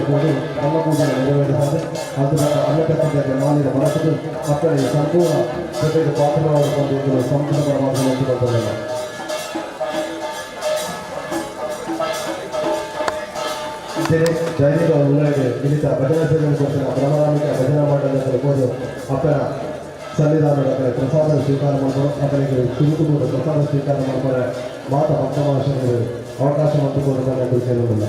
ಹೋಗಿ ಮಲ್ಲ ಪೂಜೆ ನೆರವೇರಿಸಿದೆ. ಅದರ ಅಲ್ಲತಕ್ಕಂಥ ಮಾಲಿನ ಮನಸ್ಸು ಅಪ್ಪಣೆ ಸಂಪೂರ್ಣ ಜೊತೆಗೆ ಪಾತ್ರವಾದ ಸಂಪೂರ್ಣವಾಗಿ. ಇಂಚನೆ ಜೈನಿಕ ಉಳ್ಳಾಗೆ ಮಿಲಿತ ಭಜನಾ ಸೇವೆಯನ್ನು ಕೊಡ್ತಾನೆ. ಭ್ರಮರಾಮಿಕ ಭಜನಾ ಮಂಡಲದ ಹೋದು ಅಪ್ಪನ ಸನ್ನಿಧಾನದ ಕಡೆ ಪ್ರಸಾದ ಸ್ವೀಕಾರ ಮಾಡ್ಕೊಂಡು, ಅಪ್ಪನಿಗೆ ತಿರುಗುಕೊಂಡು ಪ್ರಸಾದ ಸ್ವೀಕಾರ ಮಾಡ್ತಾರೆ. ಮಾತ ಭಕ್ತ ಮಹಾಶಯರು ಅವಕಾಶ ಮಾಡಿಕೊಡುತ್ತಾನೆ ಅಂತ ಕೇಳುವುದಿಲ್ಲ.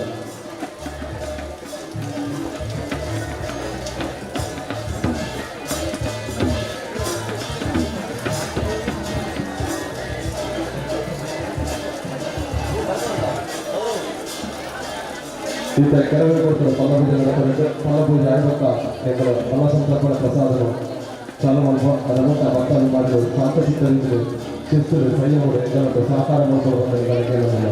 ಈತ ಕೆಲವೇ ಕೊಡ್ತಾರೆ. ಪಲ್ಲಪೂಜೆ ನಡಪಬೇಕು. ಪಲ್ಲಪೂಜೆ ಆಯ್ಬಕ್ಕ ಎಂಕಲು ಮಲ್ಲ ಸಂತರ್ಪಣೆ ಪ್ರಸಾದನು ಚಾಲು ಮಲ್ಪ. ಅದರ ಭಕ್ತಾದಿ ಮಾಡಿದ್ರು ಶಾಂತ ಚಿತ್ತರಿದ್ದು ಶಿಸ್ತು ಸಂಯಮಗಳು ಎಂಕಲನ್ನು ಸಹಕಾರ ಮಾಡ್ಕೊಂಡು ಎಂಕಲ ಕೇಳುವುದಿಲ್ಲ.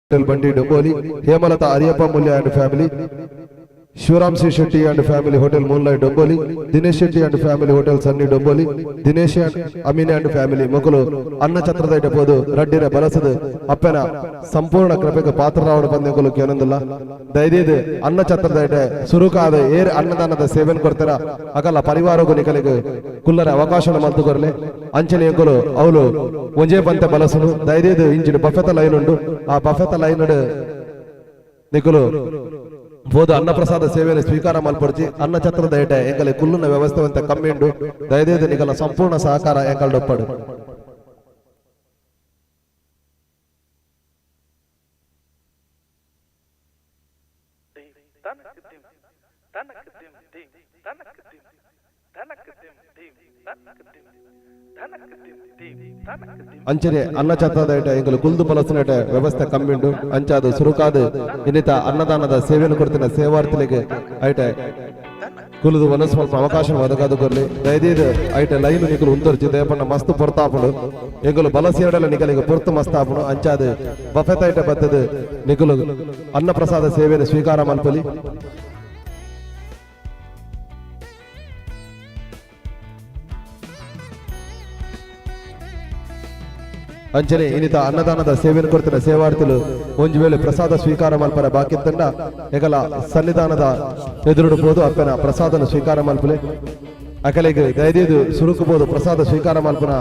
Hotel Bunty Domboli, Hemalatha Ariyappa Mulya and family, Shivaram C Shetty and family hotel Moonlight Domboli, Dinesh Shetty and family hotel Sunny Domboli, Dinesh and Ameen and family ಮೊಕಲು ಅನ್ನ ಛತ್ರದೈಟ ಪೋದು ರಡ್ಡಿರ ಬಲಸದು ಅಪ್ಪನ ಸಂಪೂರ್ಣ ಕೃಪೆಗೆ ಪಾತ್ರರಾವಡ ಬಂದೆಂಕುಲು ಕೇನೊಂದುಲ್ಲ. ದಯದೀದ್ ಅನ್ನ ಛತ್ರದೈಟ ಸುರುಕಾದ ಏರ್ ಅನ್ನದಾನದ ಸೇವೆನ್ ಕೊಡ್ತಾರ ಅಕಲ ಪರಿವಾರಗು ನಿಕಲಿಗೆ ಕುಲ್ಲರ ಅವಕಾಶ ಮಲ್ತು ಕೊರ್ಲೆ. ಅಂಚನೆ ಎಂಕುಲು ಅವಲು ಒಂಜೇ ಬಂತೆ ಬಲಸುನು. ದಯದೀದ್ ಇಂಚಿನ ಬಫೆತ ಲೈನ್ ಉಂಡು, ಆ ಬಫೆತ ಲೈನ್ ನಿಕುಲು ಬೋದು ಅನ್ನಪ್ರಸಾದ ಸೇವೆಯನ್ನು ಸ್ವೀಕಾರ ಮಲ್ಪೊಡ್ಚಿ. ಅನ್ನ ಛತ್ರದ ಏಟೆ ಎಂಕಲೆ ಕುಲ್ಲುನ ವ್ಯವಸ್ಥೆ ಅಂತ ಕಮ್ಮಿ ಉಂಡು. ದಯದೇದು ನಿಕಲ ಸಂಪೂರ್ಣ ಸಹಕಾರ ಎಂಕಲ್ಡೊಪ್ಪಡು. ಅಂಚನೆ ಅನ್ನ ಛತ್ರದ ಏಟೆ ಎಂಕಲು ಕುಲ್ದು ಬಲಸುನೇಟೆ ವ್ಯವಸ್ಥೆ ಕಮ್ಮಿಂಡು. ಅಂಚಾದ ಸುರುಕಾದ ಇನ್ನಿತ ಅನ್ನದಾನದ ಸೇವೆಯನ್ನು ಕೊಡ್ತಿನ ಸೇವಾರ್ಥಿಗಳಿಗೆ ಐಟೆ ಕುಲುದು ಮನಸ್ಸು ಸ್ವಲ್ಪ ಅವಕಾಶ ಒದಗಾದು ಕೊರ್ಲಿ. ದಯದೀದ್ ಐಟೆ ಲೈನ್ ನಿಕಲು ಉಂತೊರ್ಚಿ. ದಯಪಣ್ಣ ಮಸ್ತ್ ಪೊರ್ತಾಪುಂಡು. ಎಂಕುಲು ಬಲಸಿಯಡಲ ನಿಕಲಿಗೆ ಪೊರ್ತು ಮಸ್ತ್ ಆಪುಂಡು. ಅಂಚಾದ ಬಫೆತ ಐಟೆ ಬತ್ತದ ನಿಕುಲು ಅನ್ನ ಪ್ರಸಾದ ಸೇವೆಯನ್ನು ಸ್ವೀಕಾರ ಮಲ್ಪಲಿ. ಅಂಚನೆ ಇನ್ನಿತ ಅನ್ನದಾನದ ಸೇವೆಯನ್ನು ಕೊಡ್ತಿನ ಸೇವಾರ್ಥಿಲು ಒಂಜಿ ವೇಳೆ ಪ್ರಸಾದ ಸ್ವೀಕಾರ ಮಲ್ಪರ ಬಾಕಿತ್ತಂಡ ಎಗಲ ಸನ್ನಿಧಾನದ ಎದುರುಡು ಪೋದು ಅಪ್ಪನ ಪ್ರಸಾದನ ಸ್ವೀಕಾರ ಮಲ್ಪಲೆ. ಅಕಲೆಗೆ ದಯದೀದು ಸುರುಕುಬೋದು ಪ್ರಸಾದ ಸ್ವೀಕಾರ ಮಲ್ಪನ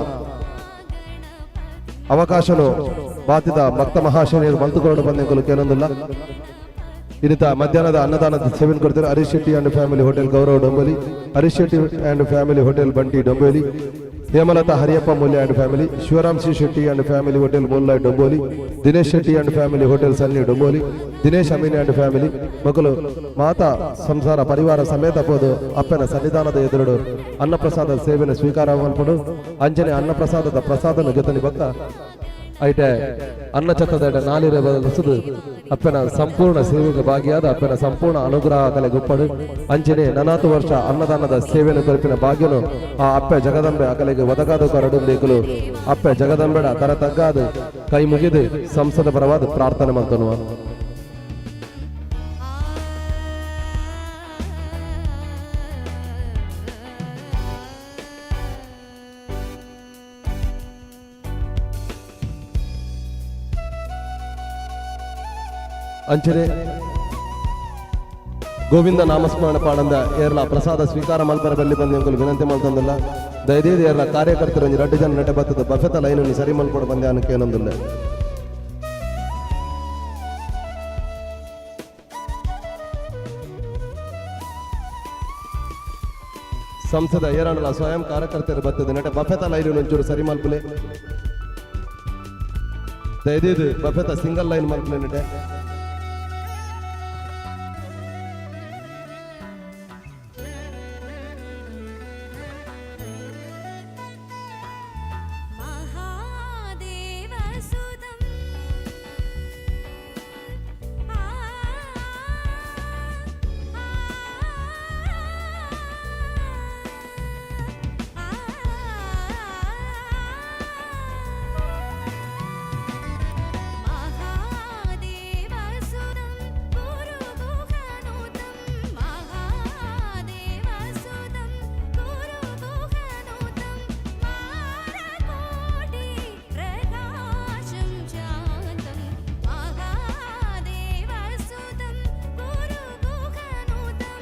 ಅವಕಾಶನು ಬಾತಿದ ಭಕ್ತ ಮಹಾಶಯರು ಮಲ್ತುಕೊಂಡು ಬಂದೆಂಕುಲು ಕೇನೊಂದುಲ್ಲ. ಇನ್ನಿತ ಮಧ್ಯಾಹ್ನದ ಅನ್ನದಾನದ ಸೇವೆಯನ್ನು ಕೊಡ್ತಾರೆ Harish Shetty and family hotel Gaurav Domboli, Harish Shetty and family hotel Bunty Domboli, Hemalatha Hariyappa Mulya and family, Shivaram C Shetty and family hotel Moonlight Domboli, Dinesh Shetty and family hotel Sunny Domboli, Dinesh Amin and family ಮಕ್ಕಳು ಮಾತಾ ಸಂಸಾರ ಪರಿವಾರ ಸಮೇತ ಪೋದು ಅಪ್ಪನ ಸನ್ನಿಧಾನದ ಎದುರುಡು ಅನ್ನಪ್ರಸಾದ ಸೇವೆಯನ್ನು ಸ್ವೀಕಾರ ಮಲ್ಪಡು. ಅಂಚನೆ ಅನ್ನಪ್ರಸಾದದ ಪ್ರಸಾದನ ಜೊತೆ ಬಕ್ಕ ಐಟೆ ಅನ್ನ ಛತ್ರದ ನಾಲಿರ ಬದಲಿಸುದು ಅಪ್ಪನ ಸಂಪೂರ್ಣ ಸೇವೆಗೆ ಭಾಗಿಯಾದ ಅಪ್ಪನ ಸಂಪೂರ್ಣ ಅನುಗ್ರಹ ಕಲೆ ಗುಪ್ಪಡು. ಅಂಚನೆ ನನಾತು ವರ್ಷ ಅನ್ನದಾನದ ಸೇವೆಯನ್ನು ಕೊರಪಿನ ಭಾಗ್ಯನು ಆ ಅಪ್ಪೆ ಜಗದಂಬೆ ಅಕಲೆಗೆ ಒದಗಾದ ಕರಡು ಬೇಕಲು ಅಪ್ಪೆ ಜಗದಂಬೆಡ ಕರ ತಗ್ಗಾದು ಕೈ ಮುಗಿದು ಸಂಸದ ಪರವಾದ ಪ್ರಾರ್ಥನೆ ಮಂತನುವ. ಅಂಚನೆ ಗೋವಿಂದ ನಾಮಸ್ಮರಣ ಪಾಡಂದ ಏರ್ಲ ಪ್ರಸಾದ ಸ್ವೀಕಾರ ಮಲ್ಪರ ಬಲ್ಲಿ ಬಂದು ಎಂಕುಲು ವಿನಂತಿ ಮಲ್ತೊಂದುಲ್ಲ. ದಯದೀದು ಏರ್ಲ ಕಾರ್ಯಕರ್ತರು ಒಂಜಿ ರಡ್ಡು ಜನ ನಟೆ ಬತ್ತದ ಬಫೆತ ಲೈನ್ ಸರಿ ಮಲ್ಪೊಡು ಬಂದೆ ಅನಕ್ಕೆ ಏನೊಂದುಲ್ಲ. ಸಂಸದ ಏರಾಣಲ ಸ್ವಯಂ ಕಾರ್ಯಕರ್ತರು ಬತ್ತದ ನಟೆ ಬಫೆತ ಲೈನ್ ಒಂಚೂರು ಸರಿ ಮಲ್ಪುಲೆ. ದಯದೀದು ಬಫೆತ ಸಿಂಗಲ್ ಲೈನ್ ಮಲ್ಪುಲೆ ನಟೆ. महादेवसुतं आ महादेवसुतं गुरुगुहनुतं महादेवसुतं गुरुगुहनुतं मारकोटि प्रकाशं जातं महादेवसुतं गुरुगुहनुतं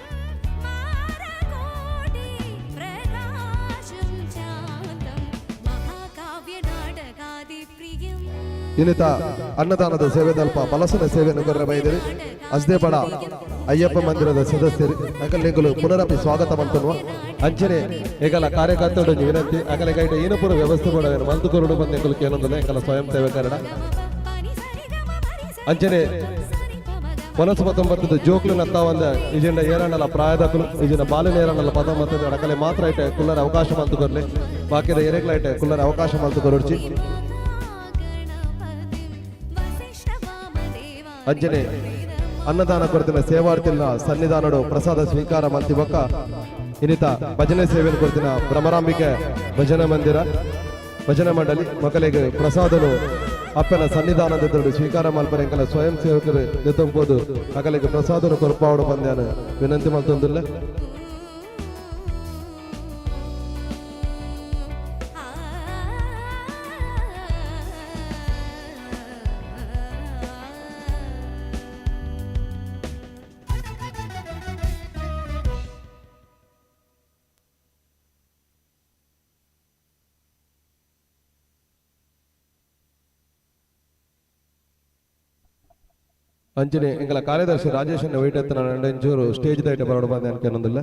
मारकोटि प्रकाशं जातं महाकाव्यनाटकादिप्रियम्. ಇನ್ನಿತ ಅನ್ನದಾನದ ಸೇವೆ ದಲ್ಪ ಬಲಸನ ಸೇವೆಯನ್ನು ಕೊರ್ರೆ ಬೈದಿರಿ ಅಸ್ದೇ ಬಡ ಅಯ್ಯಪ್ಪ ಮಂದಿರದ ಸದಸ್ಯರು ಅಕಲಿಂಗುಲು ಪುನರಪಿ ಸ್ವಾಗತ ಮಂತನುವ. ಅಂಚನೆ ಏಕಲ ಕಾರ್ಯಕರ್ತರು ಒಂಜಿ ವಿನಂತಿ, ಅಕಲೆ ಕೈಟ ಏನಪುರ ವ್ಯವಸ್ಥೆ ಪಡವೇನು ಮಲ್ತು ಕೊರಡು ಬಂದ ಎಂಕುಲು ಕೇನೊಂದುಲ್ಲ ಎಂಕಲ ಸ್ವಯಂ ಸೇವಕರಡ. ಅಂಚನೆ ಮನಸ್ಸು ಪತ್ತೊಂಬತ್ತದ ಜೋಕ್ಲು ನತ್ತಾವಂದ ಇಜಿಂಡ ಏರಣ್ಣಲ ಪ್ರಾಯದಕುಲು ಇಜಿನ ಬಾಲಿನ ಏರಣ್ಣಲ ಪತ್ತೊಂಬತ್ತದ ಅಕಲೆ ಮಾತ್ರ ಐಟೆ ಕುಲ್ಲರ ಅವಕಾಶ ಮಲ್ತು ಕೊರ್ಲೆ. ಬಾಕಿದ ಏರೆಗ್ಲ ಐಟೆ ಕುಲ್ಲರ ಅವಕಾಶ ಮಲ್ತು ಕೊರೊಡ್ಚಿ. ಅಂಚನೆ ಅನ್ನದಾನ ಕೊರತಿನ ಸೇವಾರ್ಥಿನ ಸನ್ನಿಧಾನಡು ಪ್ರಸಾದ ಸ್ವೀಕಾರ ಮಲ್ತಿ ಬೊಕ್ಕ ಇನ್ನಿತ ಭಜನೆ ಸೇವೆಯನ್ನು ಕೊಡ್ತಿನ ಭ್ರಮರಾಂಬಿಕೆ ಭಜನಾ ಮಂದಿರ ಭಜನಾ ಮಂಡಳಿ ಮಕ್ಕಳಿಗೆ ಪ್ರಸಾದನು ಅಪ್ಪನ ಸನ್ನಿಧಾನದ ಸ್ವೀಕಾರ ಮಲ್ಪರೆ ಎಂಕಲ ಸ್ವಯಂ ಸೇವಕರು ದೆತ್ತೊಂಬೋದು ಅಕಲೆಗೆ ಪ್ರಸಾದನು ಕೊರ್ಪಾವಡು ಪಂದ್ಯಾನ ವಿನಂತಿ ಮಲ್ತೊಂದುಲ್ಲ. ಅಂಚನೆ ಎಂಕಲ ಕಾರ್ಯದರ್ಶಿ ರಾಜೇಶ್ ವೆಯ್ಟ್ ಎತ್ತನ ಎಂಚೂರು ಸ್ಟೇಜ್ ದೈಟ ಬರೋಡು ಬಂದ ಅನ್ಕೊಂದಿಲ್ಲ.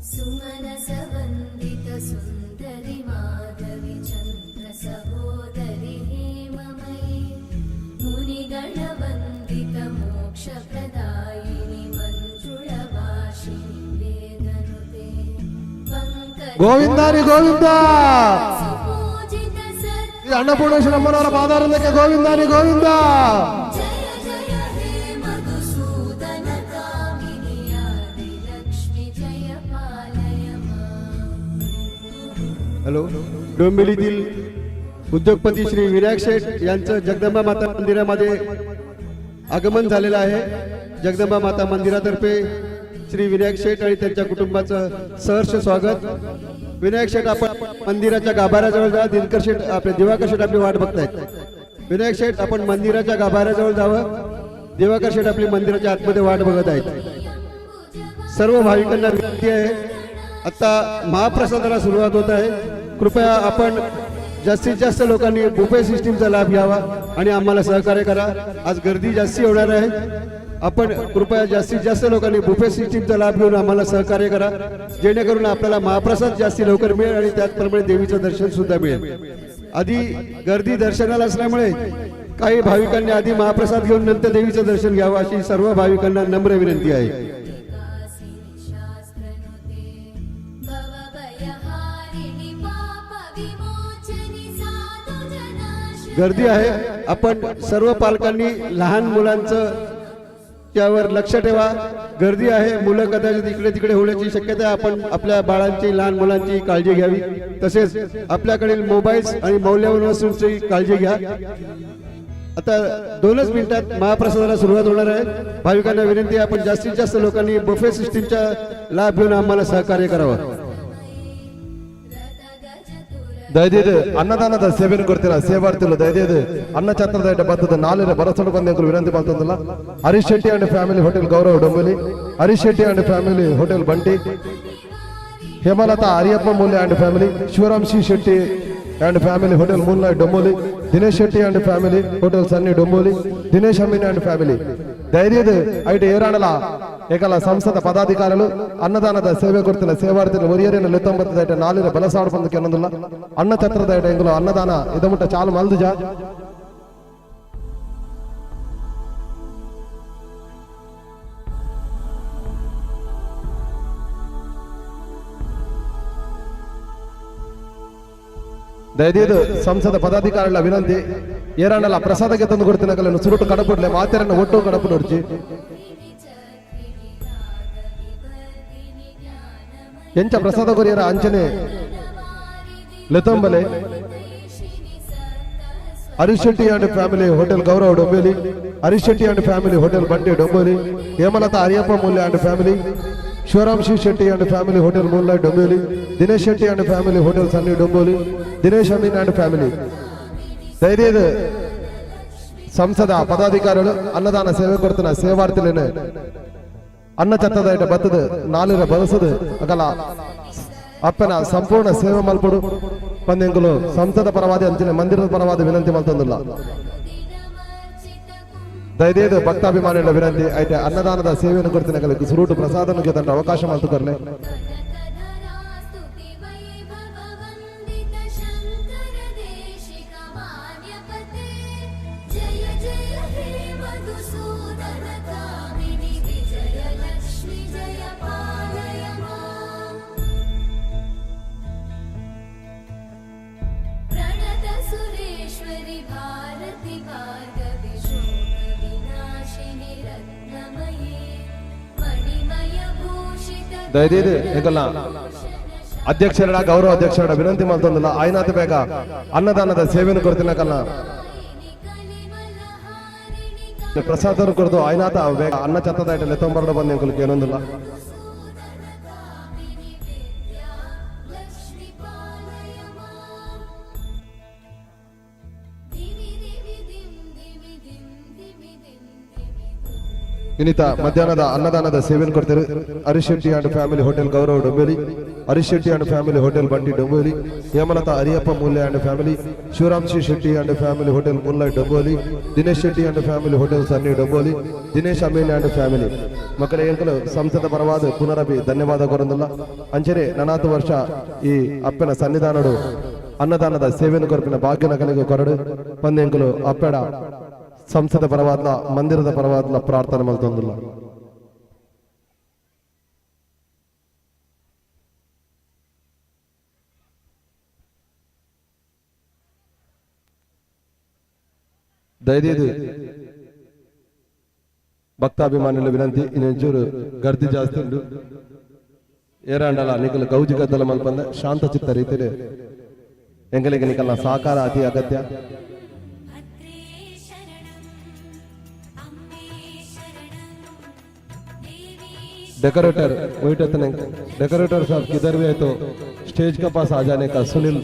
सुमनसवन्दित सुन्दरि माधवि चन्द्र सहोदरि हेममयि मुनिगणवन्दित मोक्षप्रदायिनि मञ्जुळभाषिणि वेदनुते पङ्कज ಗೋವಿಂದಾರಿ ಗೋವಿಂದ. सुपूजित सत् ಇದು ಅನ್ನಪೂರ್ಣೇಶ್ವರ ಅಮ್ಮನವರ ಪಾದಾರಂದಕ್ಕೆ ಗೋವಿಂದಾರಿ ಗೋವಿಂದ. जय जय हे मधुसूदन कामिनि आदिलक्ष्मि जय पालय माम्. हॅलो, डोंबिवलीतील उद्योगपती श्री विनायक शेठ यांचं जगदंबा माता मंदिरामध्ये आगमन झालेलं आहे. जगदंबा माता मंदिरातर्फे श्री विनायक शेठ आणि त्यांच्या कुटुंबाचं सहर्ष स्वागत. विनायक शेठ, आपण मंदिराच्या गाभाऱ्याजवळ जा. दिनकर शेठ, आपले दिवाकर शेठ आपली वाट बघतायत. विनायक शेठ, आपण मंदिराच्या गाभाऱ्याजवळ जावं. दिवाकर शेठ आपली मंदिराच्या आतमध्ये वाट बघत आहेत. सर्व भाविकांना विनंती आहे, आता महाप्रसादाला सुरुवात होत आहे. कृपया आपण जास्तीत जास्त लोकांनी बुफे सिस्टीमचा लाभ घ्यावा आणि आम्हाला सहकार्य करा. आज गर्दी जास्ती होणार आहे. आपण कृपया जास्तीत जास्त लोकांनी बुफे सिस्टीमचा लाभ घेऊन आम्हाला सहकार्य करा, जेणेकरून आपल्याला महाप्रसाद जास्ती लवकर मिळेल आणि त्याचप्रमाणे देवीचं दर्शन सुद्धा मिळेल. आधी गर्दी दर्शनाला असल्यामुळे काही भाविकांनी आधी महाप्रसाद घेऊन नंतर देवीचं दर्शन घ्यावं, अशी सर्व भाविकांना नम्र विनंती आहे. शास्त्रनुते भवभयहारिणि पापविमोचनि साधुजनाश्रय. गर्दी आहे. आपण सर्व पालकांनी लहान मुलांचं त्यावर लक्ष ठेवा. गर्दी आहे, मुलं कदाचित इकडे तिकडे होण्याची शक्यता आहे. आपण आपल्या बाळांची, लहान मुलांची काळजी घ्यावी. तसेच आपल्याकडील मोबाईल्स आणि मौल्यवान वस्तूंची काळजी घ्या. आता 2च मिनिटात महाप्रसादाला सुरुवात होणार आहे. भाविकांना विनंती आहे, आपण जास्तीत जास्त लोकांनी बुफे सिस्टीमचा लाभ घेऊन आम्हाला सहकार्य करावं. ದಯದೀದು ಅನ್ನದಾನದ ಸೇವೆಯನ್ನು ಕೊಡ್ತೀರಾ ಸೇವಾರ್ಥಿಗಳು, ದಯದೀದು ಅನ್ನ ಛತ್ರದ ಬತ್ತದ ನಾಲಿನ ಬರಸಡು ಬಂದ ವಿನಂತಿ ಮಾಡ್ತಂದಿಲ್ಲ. Harish Shetty and family, hotel Gaurav, Dombivli. Harish Shetty and family, hotel Bunty. Hemalatha Hariyappa Mulya and family. Shivaram C Shetty and family, hotel Moonlight, Dombivli. Dinesh Shetty and family, hotel Sunny, Dombivli. Dinesh Amin and family. ಧೈರ್ಯದ ಐಟ ಏರಾಣಲ ಏಕಲ ಸಂಸದ ಪದಾಧಿಕಾರಿಗಳು ಅನ್ನದಾನದ ಸೇವೆ ಕೊಡ್ತಿಲ್ಲ ಸೇವಾರ್ಥಿಗಳು ಒರಿಯರಿನ ಲೆತ್ತೊಂಬತ್ತು ಐಟ ನಾಲಿನ ಬಲಸಾಡು ಬಂದಕ್ಕೆ ಅನ್ನೊಂದಿಲ್ಲ. ಅನ್ನ ಛತ್ರದ ಐಟ ಎಂಗುಲು ಅನ್ನದಾನ ಇದಮುಟ್ಟ ಚಾಲು ಮಲ್ದುಜ. ದಯದೀದು ಸಂಸದ ಪದಾಧಿಕಾರಿಗಳ ವಿನಂತಿ, ಏರಾಣಲ ಪ್ರಸಾದಕ್ಕೆ ತಂದು ಕೊಡ್ತೀನಿ ಕಲೆಯನ್ನು ಸುರುಟು ಕಡಪುಡ್ಲೆ ಮಾತೆರನ್ನ ಒಟ್ಟು ಕಡಪು ನೋಡ್ಚಿ. ಎಂಚ ಪ್ರಸಾದ ಕೊರಿಯರ ಅಂಚನೆ ಲೆತಂಬಲೆ. Harish Shetty and family, hotel Gaurav, Dombivli. Harish Shetty and family, hotel Bunty, Dombivli. Hemalatha Hariyappa Mulya and family. Shivaram Shiv Shetty and family, hotel Moonlight, Dombivli. Dinesh Shetty and family, hotel Sunny, Dombivli. Dinesh Amin and family. ಧೈರ್ಯದ ಸಂಸದ ಪದಾಧಿಕಾರಿಗಳು ಅನ್ನದಾನ ಸೇವೆ ಕೊಡ್ತಾನ ಸೇವಾರ್ಥಿಲೇನೆ ಅನ್ನ ಛತ್ರದ ಬತ್ತದ ನಾಲಿರ ಬಲಸದು ಅಗಲ. ಅಪ್ಪನ ಸಂಪೂರ್ಣ ಸೇವೆ ಮಲ್ಪಡು ಪಂದೆಂಕುಲು ಸಂಸದ ಪರವಾದ ಅಂಚಿನ ಮಂದಿರದ ಪರವಾದ ವಿನಂತಿ ಮಲ್ತೊಂದುಲ್ಲ. ದಯದೇದು ಭಕ್ತಾಭಿಮಾನಿಗಳ ವಿನಂತಿ ಐತೆ, ಅನ್ನದಾನದ ಸೇವೆಯನ್ನು ಕೊಡ್ತೀನಿ ಸುರೂಟು ಪ್ರಸಾದನ್ನು ಗೆದ್ದಂತ ಅವಕಾಶ ಮಲ್ತುಕೊರ್ಲೆ. ಸ್ತುತಿ ವೈಭವ ವಂದಿತ ಶಂಕರ ದೇಶಿಕ ಮಾನ್ಯಪತೆ ಜಯ ಜಯ ಹೇ ಮಧುಸೂದನ ಕಾಮಿನಿ ವಿಜಯ ಲಕ್ಷ್ಮಿ ಜಯ ಪಾಲಯ ಮಾಂ. ಪ್ರಣತ ಸುರೇಶ್ವರಿ ಭಾರತಿ ಭಾರ್ಗವಿ ಶೋಕ ವಿನಾಶಿನಿ ರತ್ನಮಯೇ ಮಣಿಮಯ ಭೂಷಿತ ದಯದೇದು ಎಂಕಲ್ನ ಅಧ್ಯಕ್ಷರ, ಗೌರವ ಅಧ್ಯಕ್ಷರ ವಿನಂತಿ ಮಲ್ತೊಂದುಲ್ಲ, ಆಯ್ನಾತ ಬೇಗ ಅನ್ನದಾನದ ಸೇವೆಯನ್ನು ಕೊಡ್ತೀನಿ ಕಲ್ಲ ಪ್ರಸಾದನು ಕೊಡ್ದು ಆಯ್ನಾತ ಬೇಗ ಅನ್ನ ಚತ್ತದ ಐಟಲ್ ಎತ್ತೊಂಬರಡು ಬಂದು ಎಂಕುಲಕ್ಕೆ ಏನೊಂದಿಲ್ಲ. ಲಕ್ಷ್ಮಿ ಪಾಲಯ ಮಾಂ. ದಿವಿ ದಿವಿ ದಿಂ ದಿವಿ ದಿಂ ದಿವಿ ದಿಂ ದಿವಿ ದುಂ. ಇನ್ನಿತ ಮಧ್ಯಾಹ್ನದ ಅನ್ನದಾನದ ಸೇವೆಯನ್ನು ಕೊಡ್ತಾರೆ Harish Shetty and family hotel Gaurav Dombivli, Harish Shetty and family hotel Bunty Dombivli, Hemalatha Hariyappa Mulya and family, Shivaram G Shetty and family hotel Moonlight Dombivli, Dinesh Shetty and family hotel Sunny Dombivli, Dinesh Amin and family. ಮಕ್ಕಳ ಎಂಕಲು ಸಂಸದ ಪರವಾದ ಪುನರಪಿ ಧನ್ಯವಾದ ಕೊರಂದಿಲ್ಲ. ಅಂಚನೆ ನನಾತು ವರ್ಷ ಈ ಅಪ್ಪನ ಸನ್ನಿಧಾನಡು ಅನ್ನದಾನದ ಸೇವೆಯನ್ನು ಕೊರಪಿನ ಭಾಗ್ಯನಗಲಿಗೆ ಕೊರಡು ಪಂದೆಂಕಲು ಅಪ್ಪೆಡ ಸಂಸದ ಪರವಾದ ಮಂದಿರದ ಪರವಾದ ಪ್ರಾರ್ಥನೆ ಮಲ್ತೊಂದಿಲ್ಲ. ದಯದೀದು ಭಕ್ತಾಭಿಮಾನಿಗಳ ವಿನಂತಿ, ಇನ್ನೊಂಚೂರು ಗರ್ದಿ ಜಾಸ್ತಿ ಉಂಟು. ಏರಾಂಡಲ ನಿಕಲು ಗೌಜಿ ಗದ್ದಲ ಮಲ್ಪಂದ ಶಾಂತ ಚಿತ್ತ ರೀತಿಯಲ್ಲಿ ಎಂಗಲಿಗೆ ನಿಕಲ್ನ ಸಹಕಾರ ಅತಿ ಅಗತ್ಯ. ಭದ್ರೇ ಶರಣಂ ಅಂಬೇ ಶರಣಂ ದೇವಿ. डेकोरेटर वेट, डेकोरेटर साहब किधर भी है तो स्टेज के पास आ जाने का। सुनील,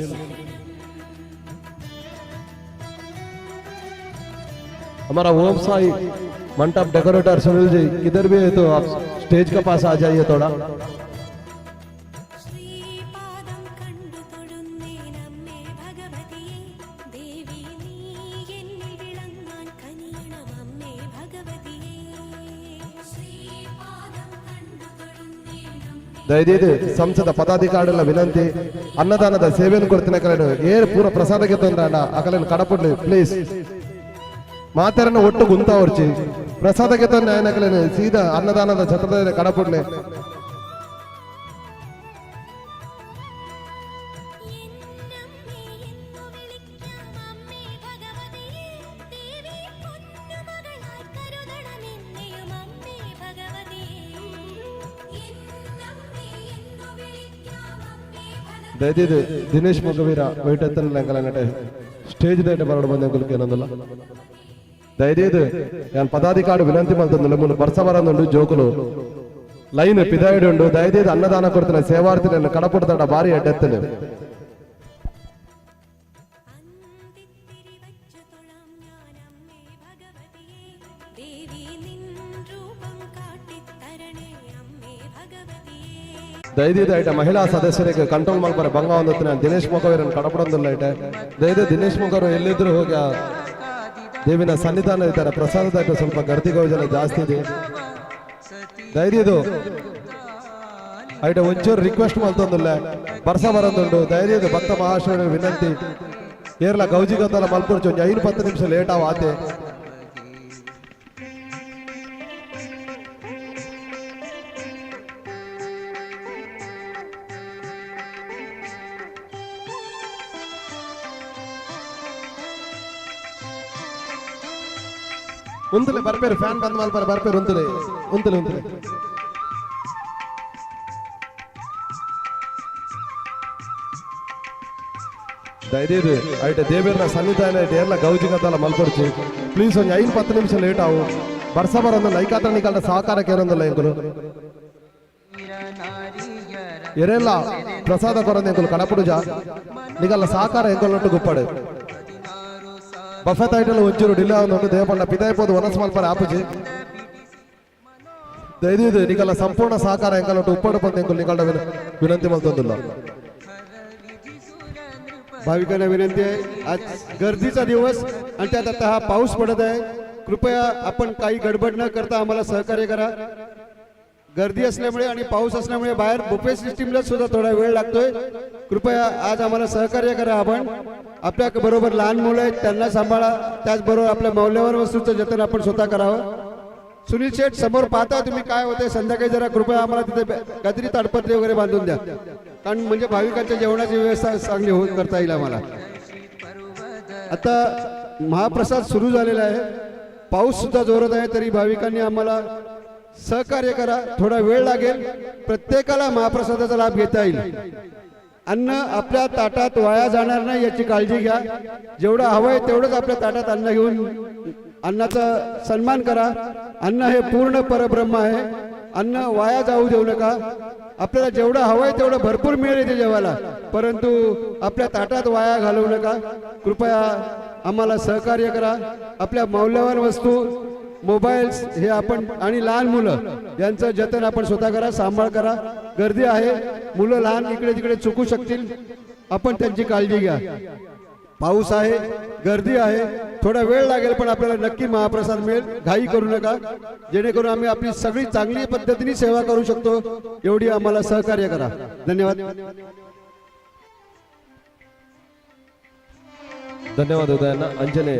हमारा ओम साई मंडप डेकोरेटर सुनील जी किधर भी है तो आप स्टेज के पास आ जाइए थोड़ा। ശ്രീപാദം കണ്ടു തൊഴുന്നേനമ്മേ ഭഗവതിയേ, ദേവി നീ എന്നിൽ വിളങ്ങാൻ കനിയണം അമ്മേ ഭഗവതിയേ. ശ്രീപാദം കണ്ടു തൊഴുന്നേനമ്മേ. ದಯದೀದು ಸಂಸದ ಪದಾಧಿಕಾರಿಗಳ ವಿನಂತಿ, ಅನ್ನದಾನದ ಸೇವೆಯನ್ನು ಕೊಡ್ತೀನಿ ಕಲೆನು ಏರ್ ಪೂರ ಪ್ರಸಾದಕ್ಕೆ ತೊಂದ್ರೆ ಅಕಲನ್ನು ಕಡಪಡ್ಲಿ ಪ್ಲೀಸ್. ಮಾತಾರನ್ನ ಒಟ್ಟು ಗುಂತ ಹೊರ್ಚಿ ಪ್ರಸಾದಕ್ಕೆ ತೊಂದ್ರೆ ಆಯನಕಲೇನು ಸೀದಾ ಅನ್ನದಾನದ ಛತ್ರದ ಕಡಪಡ್ಲಿ. എന്നമ്മേ എന്നു വിളിക്കാം അമ്മേ ഭഗവതിയേ, ദേവി പൊന്നുമകളായി കരുതണമെന്നെയും അമ്മേ ഭഗവതിയേ. എന്നമ്മേ എന്നു വിളിക്കാം അമ്മേ ഭഗവതിയേ. ದಯದೀದು ದಿನೇಶ್ ಮೊಗವೀರ ವೈಟ್ ಎತ್ತನ ಅಂಕಲ್ ಸ್ಟೇಜ್ ದಯಟ ಬರೋಡು ಬಂದ ಅಂಕಲ್ಗೆ ಏನೊಂದಿಲ್ಲ. ದಯದೀದು ನಾನು ಪದಾಧಿಕಾರಿ ವಿನಂತಿ ಮಲ್ತೊಂದುಲ್ಲ, ಮೂಲು ಬರ್ಸ ಬರಂದುಂಡು, ಜೋಕುಲು ಲೈನ್ ಪಿದಾಯಿಡು ಉಂಡು. ದಯದೀದು ಅನ್ನದಾನ ಕೊಡ್ತಾನೆ ಸೇವಾರ್ಥಿ ಕಡಪುಡ್ದಾಡ ಭಾರಿ ಅಡ್ಡೆತ್ತಲು. അന്തിത്തിരി വച്ചു തൊഴാം ഞാനമ്മേ ഭഗവതിയേ, ദേവി നിൻ രൂപം കാട്ടിത്തരണേ അമ്മേ ഭഗവതിയേ. ದಯದೀದು ಐಟ ಮಹಿಳಾ ಸದಸ್ಯರಿಗೆ ಕಂಟ್ರೋಲ್ ಮಲ್ಪರೆ ಬಂಗ ಒಂದೊತ್ತಿನ ದಿನೇಶ್ ಮೊಗವೀರನ್ ಕಡಪಡೊಂದುಲ್ಲ ಐಟೆ. ದಯದ ದಿನೇಶ್ ಮೊಗರು ಎಲ್ಲಿದ್ರು ಹೋಗಿ ಆ ದೇವಿನ ಸನ್ನಿಧಾನ ಇದ್ದಾರೆ. ಪ್ರಸಾದದ ಐಟ ಸ್ವಲ್ಪ ಗರ್ದಿ ಗೌಜನ ಜಾಸ್ತಿ ಇದೆ. ದಯದೀದು ಐಟ ಒಂಚೂರು ರಿಕ್ವೆಸ್ಟ್ ಮಲ್ತೊಂದುಲ್ಲ, ಬರ್ಸ ಬರಂದುಂಡು. ದಯದೀದು ಭಕ್ತ ಮಹಾಶಯ ವಿನಂತಿ, ಏರ್ಲ ಗೌಜಿ ಗದ್ದಲ ಮಲ್ಪುರ್ಚಿ, ಒಂಜಿ 5-10 ನಿಮಿಷ ಲೇಟ್ ಆವ ಆತೆ. ಉಂತಲೆ ಬರ್ಪೇರು, ಫ್ಯಾನ್ ಬಂದ್ ಮಲ್ಪರೆ ಬರ್ಪೇರು. ಉಂತಲೆ ಉಂತಲೆ ಉಂತಲೆ. ದಯದೀದು ಐಟ ದೇವೇರ್ನ ಸನ್ನಿಧಾನ ಐಟ ಏರ್ಲ ಗೌಜಿ ಗದ್ದಲ ಮಲ್ಪೊಡ್ಚಿ ಪ್ಲೀಸ್. ಒಂಜಿ 5-10 ನಿಮಿಷ ಲೇಟ್ ಆವು. ಬರ್ಸ ಬರೊಂದು ಐಕಾತ್ರ ನಿಕಲ್ನ ಸಹಕಾರ ಕೇರೊಂದುಲ್ಲ. ಎಂಕುಲು ಎರೆಲ್ಲ ಪ್ರಸಾದ ಕೊರಂದು ಎಂಕುಲು ಕಡಪುಡುಜ, ನಿಕಲ್ನ ಸಹಕಾರ ಎಂಕುಲೊಟ್ಟು ಗುಪ್ಪಡು. ಬಫೆತ್ ಐಟಲ್ ಒಂಚೂರು ಡಿಲೇ ಆವೊಂದುಂಡು. ದೇವಪಂಡ ಪಿದಾಯ್ಪೋದು ಒನಸ್ ಮಲ್ಪರೆ ಆಪುಜಿ. ದಯದೀದು ನಿಕಲ ಸಂಪೂರ್ಣ ಸಹಕಾರ ಎಂಕಲೊಟ್ಟು ಉಪ್ಪಡು ಪಂದ್ ಎಂಕುಲು ನಿಕಲ್ಡ ವಿನಂತಿ ಮಲ್ತೊಂದುಲ್ಲ. भाविकांना विनंती आहे, आज गर्दीचा दिवस आणि त्यात आता हा पाऊस पडत आहे. कृपया आपण काही गडबड न करता आम्हाला सहकार्य करा. गर्दी असल्यामुळे आणि पाऊस असल्यामुळे बाहेर बुफे सिस्टीमला सुद्धा थोडा वेळ लागतोय. कृपया आज आम्हाला सहकार्य करा. आपण आपल्या बरोबर लहान मुलं आहेत, त्यांना सांभाळा. त्याचबरोबर आपल्या मौल्यवान वस्तूचं जतन आपण स्वतः करावं. सुनील शेठ, समोर पाहता तुम्ही काय होते. संध्याकाळी जरा कृपया आम्हाला तिथे काहीतरी ताडपत्री वगैरे बांधून द्या, कारण म्हणजे भाविकांच्या जेवणाची व्यवस्था चांगली होत करता येईल आम्हाला. आता महाप्रसाद सुरू झालेला आहे. पाऊस सुद्धा जोरात आहे, तरी भाविकांनी आम्हाला सहकार्य करा. थोडा वेळ लागेल, प्रत्येकाला महाप्रसादाचा लाभ घेता येईल. अन्न आपल्या ताटात वाया जाणार नाही याची काळजी घ्या. जेवढं हवं आहे तेवढंच आपल्या ताटात अन्न घेऊन अन्नाचा सन्मान करा. अन्न हे पूर्ण परब्रह्म आहे. अन्न वाया जाऊ देऊ नका. आपल्याला जेवढं हवं आहे तेवढं भरपूर मिळेल इथे जेवायला, परंतु आपल्या ताटात वाया घालवू नका. कृपया आम्हाला सहकार्य करा. आपल्या मौल्यवान वस्तू, मोबाईल्स हे आपण आणि लहान मुलं यांचं जतन आपण स्वतः करा, सांभाळ करा. गर्दी आहे, मुलं लहान इकडे तिकडे चुकू शकतील, आपण त्यांची काळजी घ्या. पाऊस आहे, गर्दी आहे, थोडा वेळ लागेल, पण आपल्याला नक्की महाप्रसाद मिळेल. घाई करू नका, जेणेकरून आम्ही आपली सगळी चांगली पद्धतीने सेवा करू शकतो. एवढी आम्हाला सहकार्य करा. धन्यवाद. ಧನ್ಯವಾದ ಉದಯಣ್ಣ. ಅಂಜನೆ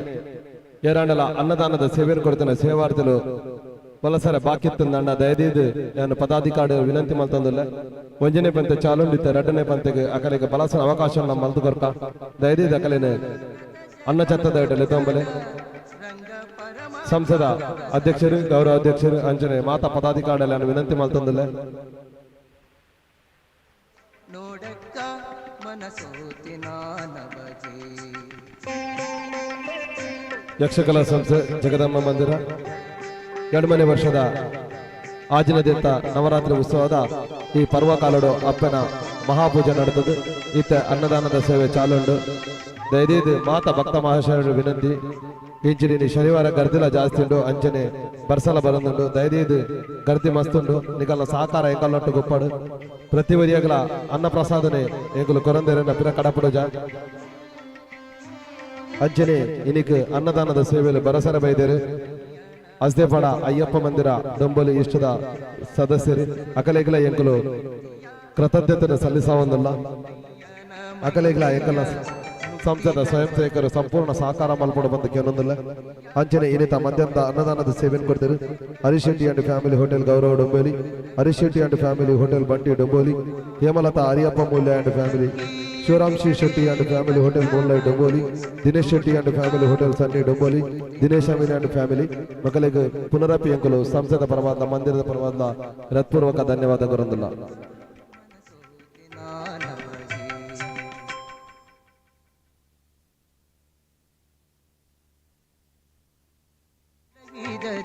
ಏರಾಂಡಲ ಅನ್ನದಾನದ ಸೇವೆಯನ್ನು ಕೊಡ್ತೇನೆ. ಸೇವಾರ್ಥಿಲು ಬಲಸರ ಬಾಕಿತ್ತಂದಣ್ಣ, ದಯದೀದು ನಾನು ಪದಾಧಿಕಾರಿ ವಿನಂತಿ ಮಲ್ತಂದುಲ್ಲ. ಒಂಜನೇ ಪಂತೆ ಚಾಲುಂಡಿತ್ತ, ಎರಡನೇ ಪಂತೆಗೆ ಅಕಲಿಗೆ ಬಲಸನ ಅವಕಾಶ ನಮ್ಮ ಮಲ್ತು ಕೊರ್ಕ. ದಯದೀದು ಅಕಲಿನ ಅನ್ನ ಚತ್ತದ ಇಡಲಿ ತೊಂಬಲೆ. ಸಂಸದ ಅಧ್ಯಕ್ಷರು, ಗೌರವ ಅಧ್ಯಕ್ಷರು, ಅಂಜನೆ ಮಾತಾ ಪದಾಧಿಕಾರಿ ನಾನು ವಿನಂತಿ ಮಲ್ತಂದುಲ್ಲ. ನೋಡಕ್ಕ ಮನಸೋತಿನ ನಬಜೆ. ಯಕ್ಷಕಲಾ ಸಂಸ್ಥೆ ಜಗದಂಬ ಮಂದಿರ 2ನೇ ವರ್ಷದ ಆಜಿನದಿತ್ತ ನವರಾತ್ರಿ ಉತ್ಸವದ ಈ ಪರ್ವಕಾಲಡು ಅಪ್ಪನ ಮಹಾಪೂಜೆ ನಡೆದದು. ಈತ ಅನ್ನದಾನದ ಸೇವೆ ಚಾಲುಂಡು. ದಯದೀದು ಮಾತ ಭಕ್ತ ಮಹಾಶಯರು ವಿನಂತಿ, ಇಂಚಿನ ಶನಿವಾರ ಗರ್ದಿಲ ಜಾಸ್ತಿ ಉಂಡು, ಅಂಚನೆ ಬರ್ಸಲ ಬರಂದುಂಡು. ದಯದೀದು ಗರ್ದಿ ಮಸ್ತುಂಡು. ನಿಕಲ್ನ ಸಹಕಾರ ಎಂಕಲ್ನೊಟ್ಟು ಗೊಪ್ಪಡು. ಪ್ರತಿ ವರಿಯಗಲ ಅನ್ನ ಪ್ರಸಾದನೆ ಎಂಕುಲು ಕೊರಂದೆರನ್ನ ಪಿರ ಕಡಪಡುಜ. ಅಂಚನೆ ಇನಿಕ್ ಅನ್ನದಾನದ ಸೇವೆಯಲ್ಲಿ ಬರಸರ ಬೈದೇರು ಅಸ್ದೇಪಡ ಅಯ್ಯಪ್ಪ ಮಂದಿರ ಡೊಂಬಲಿ ಇಷ್ಟದ ಸದಸ್ಯರು ಅಕಲೆಗ್ಲ ಎಂಕುಲು ಕೃತಜ್ಞತೆಯನ್ನು ಸಲ್ಲಿಸವಂದಲ್ಲ. ಅಕಲೆಗ್ಲ ಎಂಕಲ್ನ ಸಂಸದ ಸ್ವಯಂ ಸೇವಕರು ಸಂಪೂರ್ಣ ಸಹಕಾರ ಮಲ್ಪಡ ಬಂದ ಕೇಳೊಂದಿಲ್ಲ. ಅಂಚನೆ ಇನ್ನಿತ ಮಧ್ಯಂತ ಅನ್ನದಾನದ ಸೇವೆಯನ್ನು ಕೊಡ್ತಾರೆ Harish Shetty and family hotel Gaurav Dombivli, Harish Shetty and family hotel Banti Dombivli, Hemalatha Hariyappa Moolya and family, Shivaram Shri Shetty and family hotel moonlight Domboli, Dinesh Shetty and family hotel Sunny Domboli, Dinesh Amin and family. ಮಕ್ಕಳಿಗೆ ಪುನರಪಿ ಎಂಕುಲು ಸಂಸದ ಪರವಾದ, ಮಂದಿರದ ಪರವಾದ ಹೃತ್ಪೂರ್ವಕ ಧನ್ಯವಾದ ಕೊರಂದಿಲ್ಲ. ನಬಜೆ.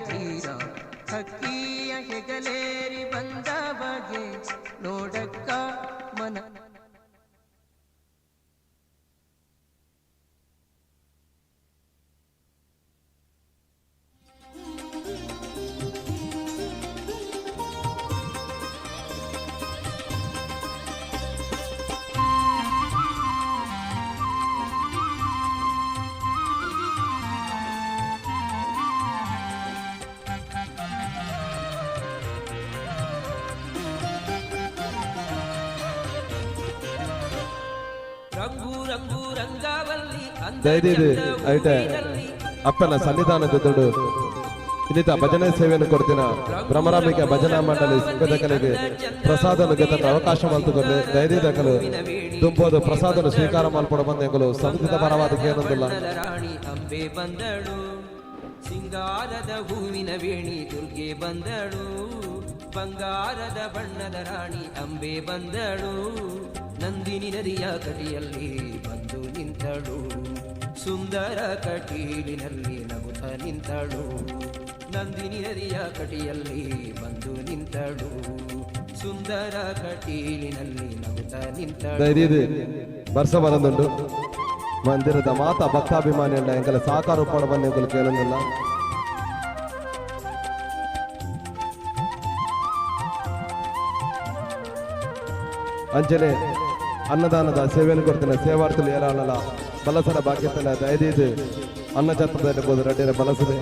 ಧೀರ ಹಕ್ಕಿಯ ಹೆಗಲೇರಿ ಬಂದ ಬಗೆ ನೋಡಕ್ಕ ಮನ ರಂಗು ರಂಗು ರಂಗಾವಲ್ಲಿ ಅಂದ ದಯದೀದು ಚಂದ ಐಟೆ ಹೂವಿನಲ್ಲಿ ಅಪ್ಪನ ಸನ್ನಿಧಾನದ ಇನ್ನಿತ ಭಜನೆ ಸೇವೆಯನ್ನು ಕೊಡ್ತೀನ ಭ್ರಮರಾಂಬಿಕೆ ಭಜನಾ ಮಂಡಳಿ ಸಿಂಗದಕಲಿಗೆ ಪ್ರಸಾದನು ಗೆದ್ದ ಅವಕಾಶ ಮಲ್ತುಕೊಂಡು ದಯದೀದಕಲು ದುಂಬೋದು ಪ್ರಸಾದನು ಸ್ವೀಕಾರ ಮಲ್ಪಡ ಬಂದ ಎಂಕುಲು ಸಂಸ್ಕೃತ ಪರವಾದ ಕೇನೊಂದಿಲ್ಲ. ಬಣ್ಣದ ರಾಣಿ ಅಂಬೆ ಬಂದಳು, ಸಿಂಗಾರದ ಹೂವಿನ ವೇಣಿ ದುರ್ಗೆ ಬಂದಳು. ಬಂಗಾರದ ಬಣ್ಣದ ರಾಣಿ ಅಂಬೆ ಬಂದಳು, ನಂದಿನಿ ನದಿಯ ಕಟಿಯಲ್ಲಿ ಬಂದು ನಿಂತಳು, ಸುಂದರ ಕಟೀಲಿನಲ್ಲಿ ನಗುತ್ತ ನಿಂತಳು. ನಂದಿನಿ ನದಿಯ ಕಟಿಯಲ್ಲಿ ಬಂದು ನಿಂತಳು, ಸುಂದರ ಕಟೀಲಿನಲ್ಲಿ ನಗುತ್ತ ನಿಂತಳು. ದಯದೀದು ಬರ್ಸ ಬರಂದುಂಡು. ಮಂದಿರದ ಮಾತಾ ಭಕ್ತಾಭಿಮಾನಿ ಅಂಡ ಎಂಕಲ ಸಹಕಾರ ಉಪ್ಪಡ ಬಂದ ಎಂಕುಲು ಕೇಳೊಂದಿಲ್ಲ. ಅಂಚನೆ ಅನ್ನದಾನದ ಸೇವೆಯನ್ನು ಕೊಡ್ತೇನೆ ಸೇವಾರ್ಥಿಲು ಏರಾಳಲ ಬಲಸರ ಬಾಕ್ಯತನ ದಯದೀದು ಅನ್ನ ಛತ್ರದ ಬೋದು ರಡ್ಡಿನ ಬಲಸದೆ.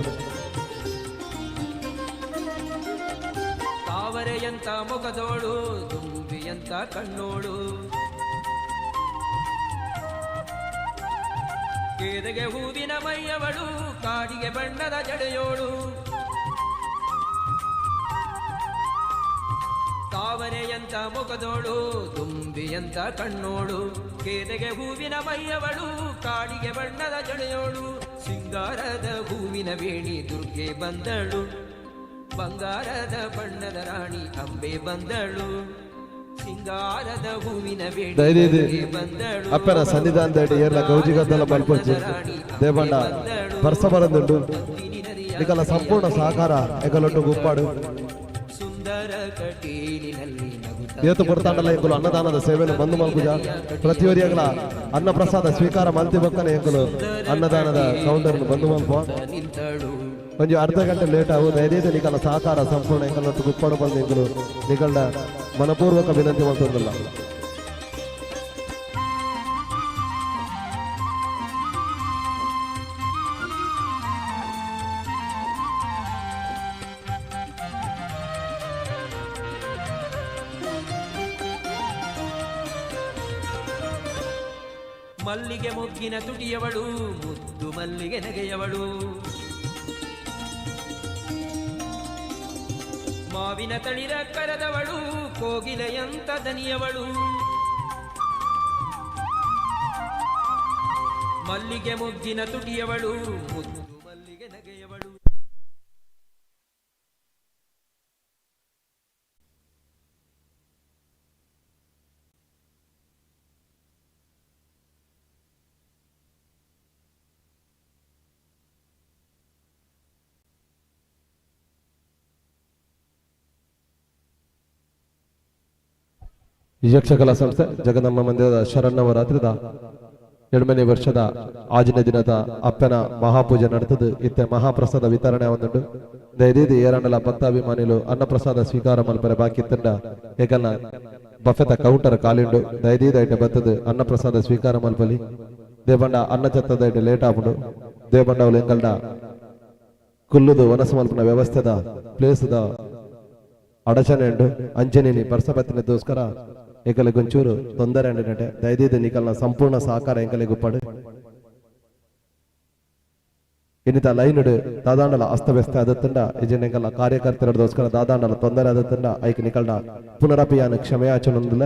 ತಾವರೆಯಂತ ಮುಖದೋಳು, ದುಂಬಿಯಂತ ಕಣ್ಣೋಳು, ಕೇದಗೆ ಹೂವಿನ ಮೈಯವಳು, ಕಾಡಿಗೆ ಬಣ್ಣದ ಜಡೆಯೋಳು. ತಾವರೆಯಂತ ಮುಖದೋಳು, ದುಂಬಿಯಂತ ಕಣ್ಣೋಳು, ಕೇದಗೆ ಹೂವಿನ ಮೈಯವಳು, ಕಾಡಿಗೆ ಬಣ್ಣದ ಜಡೆಯೋಳು. ಸಿಂಗಾರದ ಹೂವಿನ ವೇಣಿ ದುರ್ಗೆ ಬಂದಳು, ಬಂಗಾರದ ಬಣ್ಣದ ರಾಣಿ ಅಂಬೆ ಬಂದಳು. ಸಿಂಗಾರದ ಹೂವಿನ ವೇಣಿ ದಯದೀದು ದುರ್ಗೆ ಬಂದಳು, ಅಪ್ಪನ ಸನ್ನಿಧಾನದಡಿ ಏರ್ಲ ಗೌಜಿ ಗದ್ದಲ ಮಲ್ಪೊಚ್ಚಿ. ದೇವಣ್ಣ ಬರ್ಸ ಬರಂದುಂಡು, ನಿಕಲ ಸಂಪೂರ್ಣ ಸಹಕಾರ ಎಗಲೊಟ್ಟು ಗುಪ್ಪಾಡು. ಸುಂದರ ಕಟೀಲಿನಲ್ಲಿ ನಗುತ್ತ ಏತು ಕೊಡ್ತಾಂಡಲ ಎಂಕುಲು ಅನ್ನದಾನದ ಸೇವೆಯನ್ನು ಬಂದು ಮಲ್ಪುಜ. ಪ್ರತಿಯೊರಿಯಗಳ ಅನ್ನ ಪ್ರಸಾದ ಸ್ವೀಕಾರ ಮಲ್ತಿ ಬಕ್ಕನೆ ಎಂಕುಲು ಅನ್ನದಾನದ ಕೌಂಟರ್ ಬಂದು ಮಲ್ಪ. ನಿಂತಳು. ಒಂಜಿ ಅರ್ಧ ಗಂಟೆ ಲೇಟ್ ಆವು. ದಯದೀದು ನಿಕಲ ಸಹಕಾರ ಸಂಪೂರ್ಣ ಎಂಕಲೊಟ್ಟು ಗುಪ್ಪಾಡು ಬಂದು ಎಂಕುಲು ನಿಕಲ್ಡ ಮನಪೂರ್ವಕ ವಿನಂತಿ ಮಲ್ತೊಂದುಲ್ಲ. ಮಲ್ಲಿಗೆ ಮೊಗ್ಗಿನ ತುಟಿಯವಳು, ಮುದ್ದು ಮಲ್ಲಿಗೆ ನಗೆಯವಳು, ಮಾವಿನ ತಳಿರ ಕರೆದವಳು, ಕೋಗಿಲೆಯಂತ ದನಿಯವಳು. ಮಲ್ಲಿಗೆ ಮೊಗ್ಗಿನ ತುಟಿಯವಳು, ಮುದ್ದು ಮಲ್ಲಿಗೆ ನಗೆಯವಳು. ಯಕ್ಷಕಲಾ ಸಂಸ್ಥೆ ಜಗದಮ್ಮ ಮಂದಿರದ ಶರನ್ನವರಾತ್ರಿದ ಎಡ್ಮನೆ ವರ್ಷದ ಆಜಿನ ದಿನದ ಅಪ್ಪನ ಮಹಾಪೂಜೆ ನಡೆತದು. ಇತ್ತೆ ಮಹಾಪ್ರಸಾದ ವಿತರಣೆ ಒಂದುಂಡು. ದಯದೀದಿ ಏರಂಡಲ ಭಕ್ತಾಭಿಮಾನಿಲು ಅನ್ನಪ್ರಸಾದ ಸ್ವೀಕಾರ ಮಲ್ಪರೆ ಬಾಕಿ ತಂಡ ಏಕಲ್ನ ಬಫೆತ ಕೌಂಟರ್ ಕಾಲಿಂಡು. ದಯದೀದ ಐಟೆ ಬತ್ತದು ಅನ್ನಪ್ರಸಾದ ಸ್ವೀಕಾರ ಮಲ್ಪಲಿ. ದೇಬಂಡ ಅನ್ನ ಚತ್ತದ ಐಟೆ ಲೇಟ್ ಆಪುಂಡು. ದೇಬಂಡವಲು ಎಂಕಲ್ಡ ಕುಲ್ಲುದು ವನಸು ಮಲ್ಪನ ವ್ಯವಸ್ಥೆದ ಪ್ಲೇಸ್ದ ಅಡಚಣೆ ಉಂಡು. ಅಂಜನೇನಿ ಬರ್ಸಬತ್ತಿನದೋಸ್ಕರ ಎಂಕಲೆ ಗೊಂಚೂರು ತೊಂದರೆ ಅಂಡಿನಟೆ. ದಯದೀದ ನಿಕಲ್ನ ಸಂಪೂರ್ಣ ಸಹಕಾರ ಎಂಕಲೆ ಗುಪ್ಪಾಡು. ಇನ್ನಿತ ಲೈನ್ ದಾದಾಂಡಲ ಅಸ್ತವ್ಯಸ್ತ ಆದತ್ತಂಡ ಇಜನ್ ಎಂಕಲ್ನ ಕಾರ್ಯಕರ್ತರದೋಸ್ಕರ ದಾದಾಂಡಲ ತೊಂದರೆ ಆದತ್ತಂಡ ಐಕ್ ನಿಕಲ್ನ ಪುನರಪಿಯಾನ ಕ್ಷಮೆಯಾಚನೊಂದುಲ್ಲ.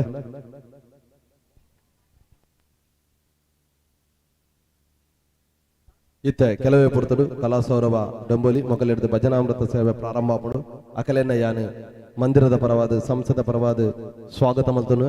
ಇತ್ತೆ ಕೆಲವೇ ಪುರ್ತಡು ಕಲಾಸೌರವ ಡಂಬೋಲಿ ಮೊಕಲಿಡ್ದು ಭಜನಾಮೃತ ಸೇವೆ ಪ್ರಾರಂಭ ಆಪುಂಡು. ಅಕಲೆನ ಯಾನು ಮಂದಿರದ ಪರವಾದ ಸಂಸದ ಪರವಾದ ಸ್ವಾಗತ ಮಲ್ತನು.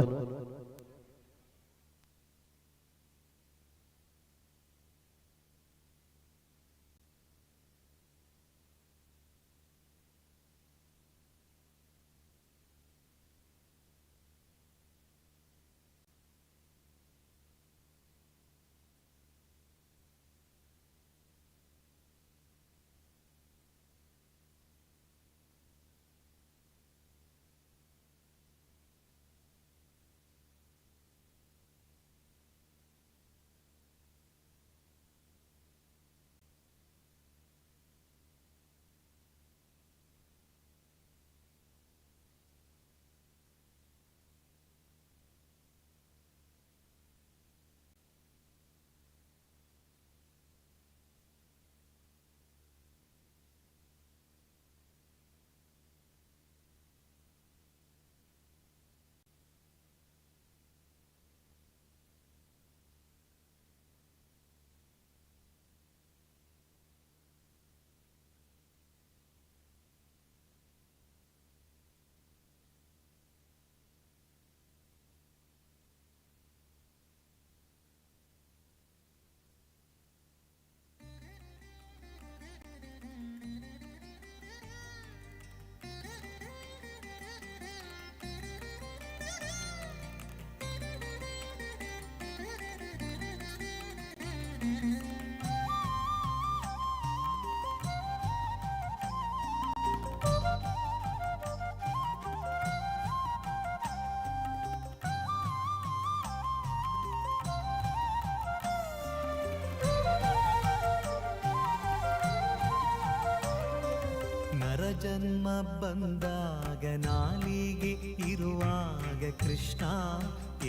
ನರಜನ್ಮ ಬಂದಾಗ ನಾಲಿಗೆ ಇರುವಾಗ ಕೃಷ್ಣ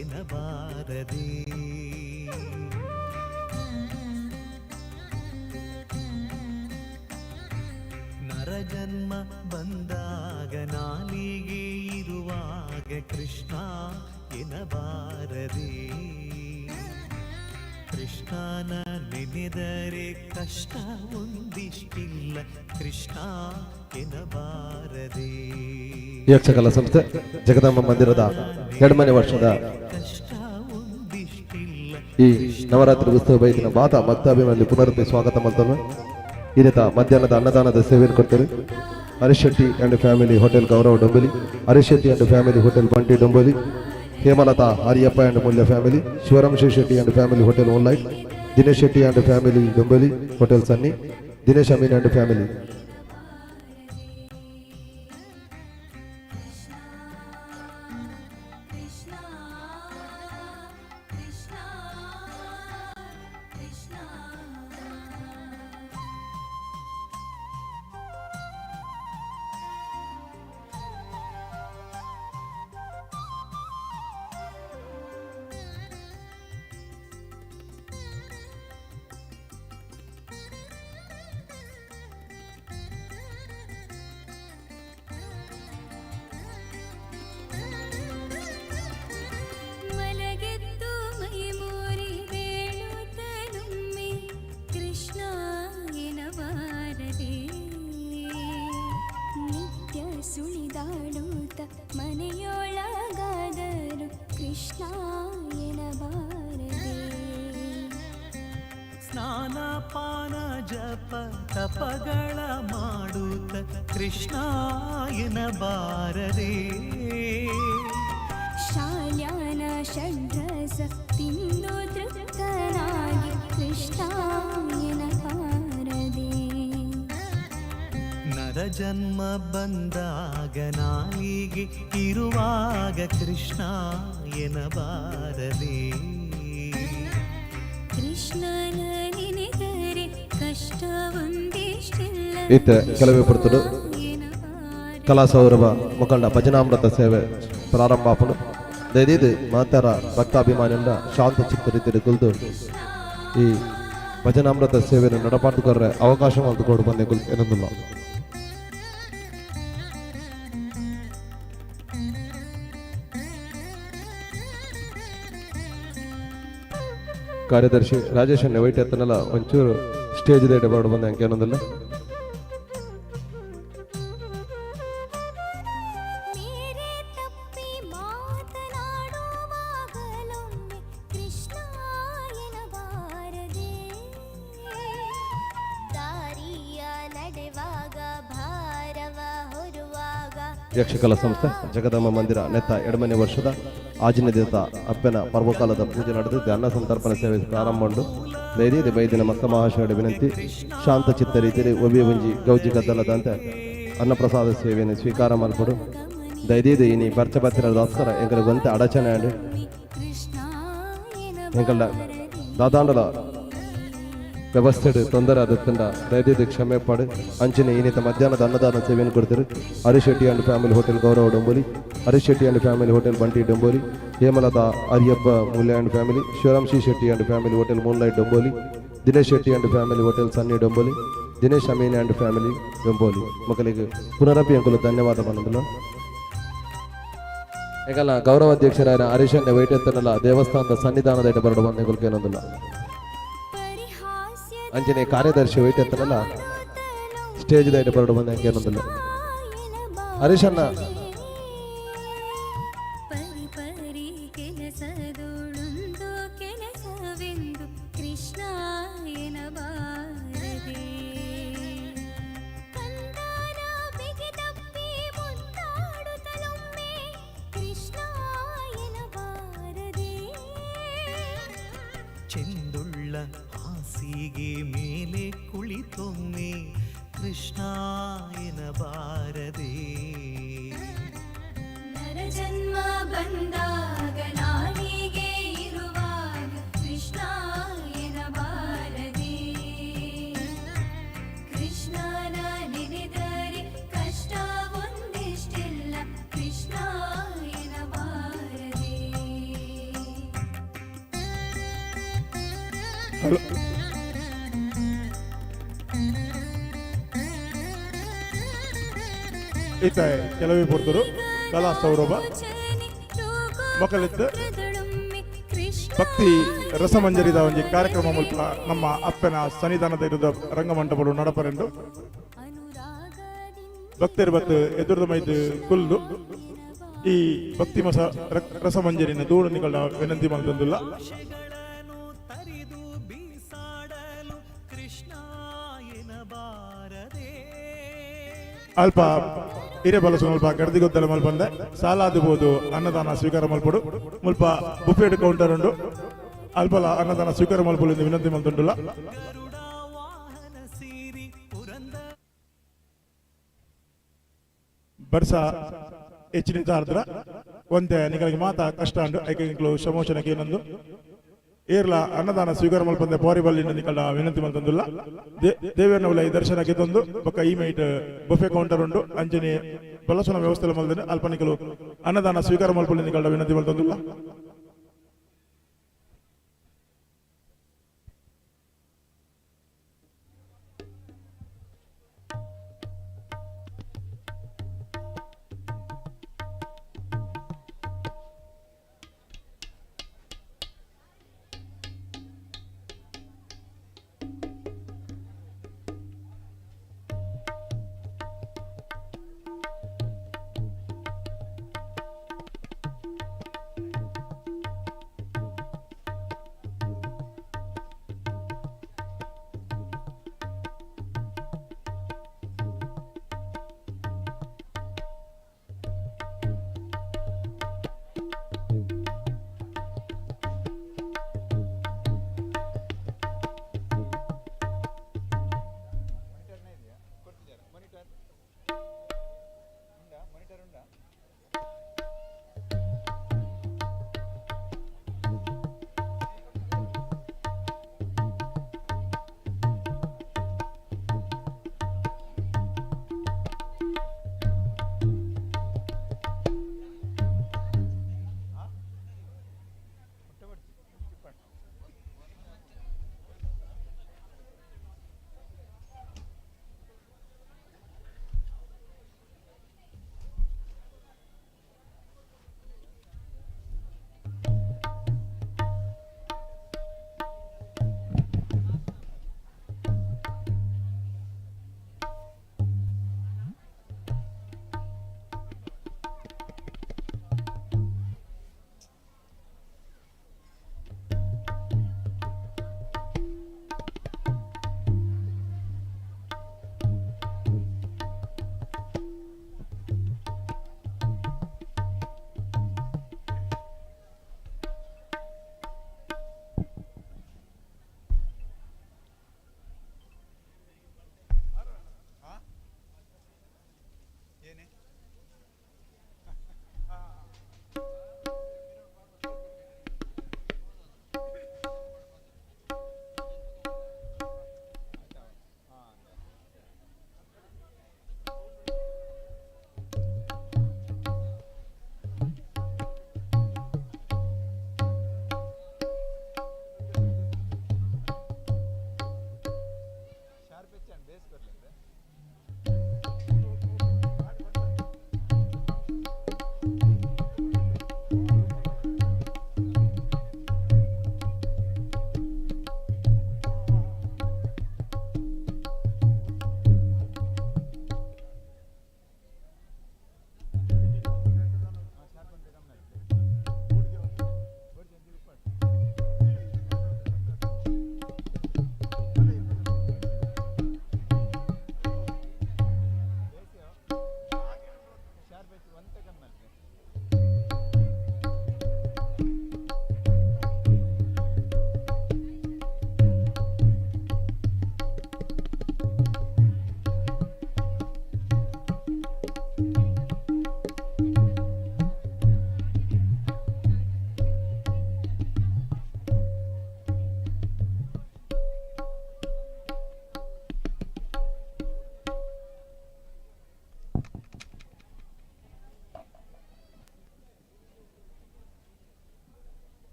ಎನಬಾರದೆ. ನರಜನ್ಮ ಬಂದಾಗ ನಾಲಿಗೆ ಇರುವಾಗ ಕೃಷ್ಣ ಎನಬಾರದೆ. ಕೃಷ್ಣನ ನೆನೆದರೆ ಕಷ್ಟ ಒಂದಿಷ್ಟಿಲ್ಲ, ಕೃಷ್ಣ ಎನಬಾರದೆ. ಯಕ್ಷಕಲಾ ಸಂಸ್ಥೆ ಜಗದಾಂಬ ಮಂದಿರದ 2ನೇ ವರ್ಷದ ಕಷ್ಟ ಒಂದಿಷ್ಟಿಲ್ಲ. ಈ ನವರಾತ್ರಿ ಉತ್ಸವ ಬೈದಿನ ಬಾತ ಭಕ್ತಾಭಿಮಾನಿ ಪುನರಪಿ ಸ್ವಾಗತ ಮಾಡ್ತಾನೆ. ಇನ್ನಿತ ಮಧ್ಯಾಹ್ನದ ಅನ್ನದಾನದ ಸೇವೆಯನ್ನು ಕೊಡ್ತಾರೆ. Harish Shetty and family hotel Gaurav Domboli, Harish Shetty and family hotel Bunty Domboli, Hemalatha Hariyappa and Mulya family, Shivaram Shetty and family hotel Moonlight, Dinesh Shetty and family Domboli hotel Sunny, Dinesh Amin and family. Krishna Krishna Krishna. ಮಲಗೆದ್ದು ಮೈಮೂರಿ ಬೇಳುತ್ತಲೊಮ್ಮೆ Krishna ಎನಬಾರದೆ. ನಿತ್ಯ ಸುಳಿದಾಡುತ್ತ ಮನೆಯೊಳಗಾದರು ಕೃಷ್ಣ ಎನಬಾರದೆ. ಸ್ನಾನ ಪಾನ ಜಪ ತಪಗಳ ಮಾಡುತ್ತ ಕೃಷ್ಣ ಎನಬಾರದೆ. ಶಾಲ್ಯಾನ ಷಡ್ರಸ ತಿಂದು ತೃಪ್ತನಾಗಿ ಕೃಷ್ಣ ಎನಬಾರದೆ. ನರಜನ್ಮ ಬಂದಾಗ ನಾಲಿಗೆ ಇರುವಾಗ ಕೃಷ್ಣ ಎನಬಾರದೆ. ಕೃಷ್ಣನ ನೆನೆದರೆ ಕಷ್ಟ ಒಂದಿಷ್ಟಿಲ್ಲ. ಇತ್ತೆ ಕೆಲವೇ ಪುರ್ತುಡು ಕಲಾ ಸೌರಭ ಮುಖಂಡ ಭಜನಾಮೃತ ಸೇವೆ ಪ್ರಾರಂಭ ಆಪುಂಡು. ದಯದೀದು ಮಾತಾರ ಭಕ್ತಾಭಿಮಾನಿಯಿಂದ ಶಾಂತ ಚಿತ್ತ ರೀತಿಯಲ್ಲಿ ಕುಲ್ದು ಈ ಭಜನಾಮೃತ ಸೇವೆಯನ್ನು ನಡಪಾಟುಕೊರ್ರೆ ಅವಕಾಶ ಮಲ್ತು ಬಂದೆ ಎನ್ನೊಂದುಲ್ಲ. ಕಾರ್ಯದರ್ಶಿ ರಾಜೇಶ್ ಅಣ್ಣ ವೈಟ್ ಎತ್ತನಲ್ಲ, ಒಂಚೂರು ಸ್ಟೇಜ್ ದೇಟ ಬರಡು ಬಂದೆ ಅಂಕೇನೊಂದಿಲ್ಲ. ಮೇರೆ ತಪ್ಪಿ ಮಾತನಾಡುವಾಗಲೊಮ್ಮೆ ಕೃಷ್ಣ ಎನಬಾರದೆ. ದಾರಿಯ ನಡೆವಾಗ ಭಾರವ ಹೊರುವಾಗ ಯಕ್ಷಕಲಾ ಸಂಸ್ಥೆ ಜಗದಾಂಬ ಮಂದಿರ ನೆತ್ತ 2ನೇ ವರ್ಷದ ಆಜಿನ ದಿವಸ ಅಪ್ಪನ ಪರ್ವಕಾಲದ ಪೂಜೆ ನಡೆದು ಅನ್ನ ಸಂತರ್ಪಣೆ ಸೇವೆ ಪ್ರಾರಂಭ ಉಂಡು. ದಯದೀದಿ ಬೈದಿನ ಮಕ್ಕ ಮಹಾಶಯರ ವಿನಂತಿ, ಶಾಂತ ಚಿತ್ತ ರೀತಿಯಲ್ಲಿ ಒಬ್ಬಿ ಒಂಜಿ ಗೌಜಿ ಗದ್ದಲದಂತೆ ಅನ್ನಪ್ರಸಾದ ಸೇವೆಯನ್ನು ಸ್ವೀಕಾರ ಮಲ್ಪಡು. ದಯದೀದಿ ಇನಿ ಬರ್ಚ ಬತ್ತಿರ ದಾಸ್ಕರ ಎಂಕಲ ಗೊಂತೆ ಅಡಚಣೆ ಅಂಡ್ ಕೃಷ್ಣ ಎಂಕಲ್ಡ ದಾದಾಂಡಲ ವ್ಯವಸ್ಥೆ ತೊಂದರೆ ಆದತ್ತಂಡ ದಯದೀದಿ ಕ್ಷಮೆ ಪಡು. ಅಂಚಿನ ಇನ್ನಿತ ಮಧ್ಯಾಹ್ನದ ಅನ್ನದಾನ ಸೇವೆಯನ್ನು ಕೊಡ್ತಾರೆ. Harish Shetty and family hotel Gaurav Domboli, Harish Shetty and family hotel Bunty Domboli, Hemalatha Hariyappa Mulya and family, Shivaram C Shetty and family hotel Moonlight Domboli, Dinesh Shetty and family hotel Sunny Domboli, Dinesh Amin and family Domboli. ಮಕ್ಕಳಿಗೆ ಪುನರಪಿ ಅಂಕುಲು ಧನ್ಯವಾದ ಬಂದಲ್ಲ. ಎಂಕಲ್ನ ಗೌರವಾಧ್ಯಕ್ಷರಾದ ಹರೀಶ್ ಅಣ್ಣ ವೈಟೆತ್ತನಲ್ಲ ದೇವಸ್ಥಾನದ ಸನ್ನಿಧಾನದ ಇಟ್ಟ ಬರಡು ಬಂದ ಎಂಕುಲು. ಪರಿಹಾಸ್ಯ ಅಂಚನೆ ಕಾರ್ಯದರ್ಶಿ ವೈಟೆತ್ತನಲ್ಲ ಸ್ಟೇಜ್ ದೈಟ ಬರಡು ಬಂದ ಅಂಕೇನೊಂದಿಲ್ಲ. ಹರೀಶ್ ಅಣ್ಣ. ಪರಿ ಪರಿ ಕೆಲಸದೊಳೊಂದು ಕೆಲಸವೆಂದು ಕೃಷ್ಣ ಎನಬಾರದೆ. ಕಂದನ ಬಿಗಿದಪ್ಪಿ ಮುದ್ದಾಡುತ್ತಲೊಮ್ಮೆ ಕೃಷ್ಣ ಎನಬಾರದೆ. ಚೆಂದುಳ್ಳ ಹಾಸಿಗೆ ಮೇಲೆ ಕುಳಿತೊಮ್ಮೆ ಕೃಷ್ಣ ಎನಬಾರದೆ. ನರಜನ್ಮ ಬಂದಾಗ ನಾಲಿಗೆ ಇರುವಾಗ ಕೃಷ್ಣ ಎನಬಾರದೆ. ಕೃಷ್ಣನ ನೆನೆದರೆ ಕಷ್ಟ ಹಲೋ. ಇತ್ತ ಕೆಲವೇ ಪೊರ್ತರು ಕಲಾ ಸೌರಭ ಮೊಕಲಿತ್ತು ಭಕ್ತಿ ರಸಮಂಜರಿದ ಒಂಜಿ ಕಾರ್ಯಕ್ರಮ ಮುಲ್ಪ ನಮ್ಮ ಅಪ್ಪನ ಸನ್ನಿಧಾನದ ಇರುದ ರಂಗಮಂಟಪಡು ನಡಪರೆಂಡು. ಭಕ್ತರು ಬತ್ತು ಎದುರದ ಮೈದು ಕುಲ್ದು ಈ ಭಕ್ತಿ ಮಸ ರಸಮಂಜರಿನ ದೂರ ನಿಗಳ ವಿನಂತಿ ಮಲ್ತೊಂದುಲ್ಲ. ಆಶೆಗಳನ್ನು ತರಿದು ಬೀಸಾಡಲು ಕೃಷ್ಣ ಎನಬಾರದೆ. ಅಲ್ಪ ಹಿರೇ ಬಲಸು ಮುಲ್ಪ ಗರ್ದಿಗೊದ್ದಲ ಮಲ್ಪಂದೆ ಸಾಲಾದು ಬೋದು ಅನ್ನದಾನ ಸ್ವೀಕಾರ ಮಲ್ಪಡು. ಮುಲ್ಪ ಬುಫೇಟ್ ಕೌಂಟರ್ ಉಂಡು, ಅಲ್ಪಲ ಅನ್ನದಾನ ಸ್ವೀಕಾರ ಮಲ್ಪಲು ಎಂದು ವಿನಂತಿ ಮಲ್ತೊಂಡುಲ್ಲ. ಗರುಡ ವಾಹನ ಸೇರಿ ಪುರಂದ ಬರ್ಸ ಹೆಚ್ಚಿನ ತಾರ್ದ್ರ ಒಂತೆ ನಿಗಳಿಗೆ ಮಾತ ಕಷ್ಟ ಉಂಡು, ಐಕೆ ನಿಕ್ಲು ಶಮೋಷಣಕ್ಕೆ ಏನೊಂದು ಏರ್ಲ ಅನ್ನದಾನ ಸ್ವೀಕಾರ ಮಲ್ಪಂದೆ ಪೋರಿ ಬಲ್ಲಿ ನಿಕಲ್ನ ವಿನಂತಿ ಮಲ್ತೊಂದುಲ್ಲ. ದೇವೇರ್ನ ಉಲ ಈ ದರ್ಶನಕ್ಕೆ ತಂದು ಬೊಕ್ಕ ಈ ಮೈಟ್ ಬುಫೆ ಕೌಂಟರ್ ಉಂಡು, ಅಂಚನೆ ಬಲಸುನ ವ್ಯವಸ್ಥೆ ಮಲ್ದನೆ ಅಲ್ಪ ನಿಕಲು ಅನ್ನದಾನ ಸ್ವೀಕಾರ ಮಲ್ಪಲು ನಿಕಲ್ನ ವಿನಂತಿ ಮಲ್ತೊಂದುಲ್ಲ.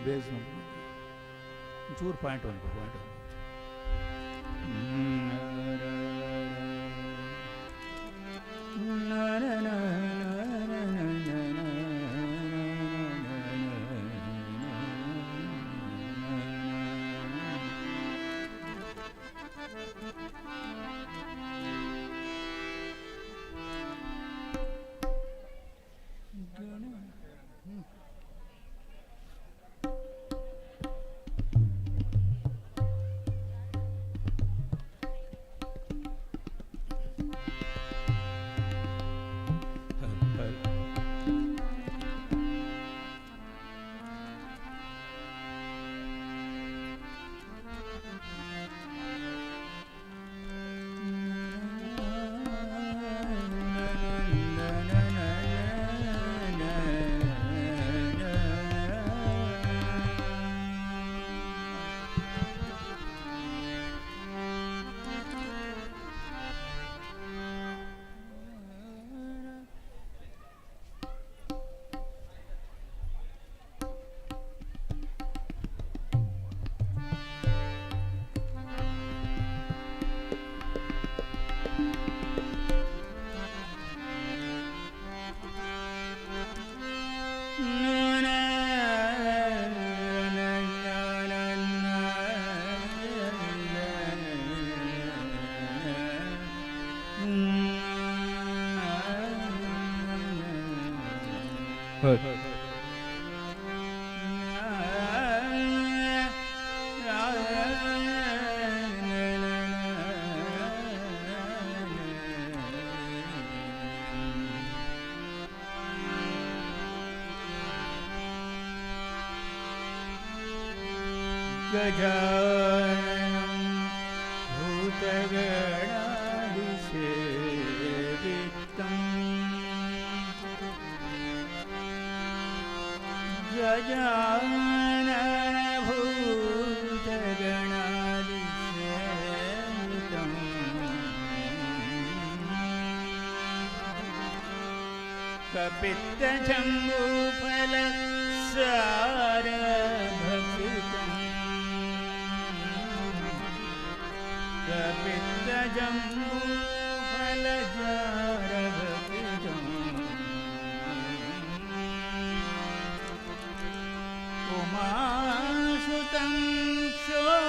ಬೇಸ್ ಚೂರು ಪಾಯಿಂಟ್ ಒಂದು ಪಾಯಿಂಟ್. गजाननं भूतगणादिसेवितम् गजानन भूतगणादिसेवितम् कपित्तजम्बूफलसारभक्षितम् कपित्तजम्बूफलजारभक्षितम् उमासुतं शोकविनाशकारणम्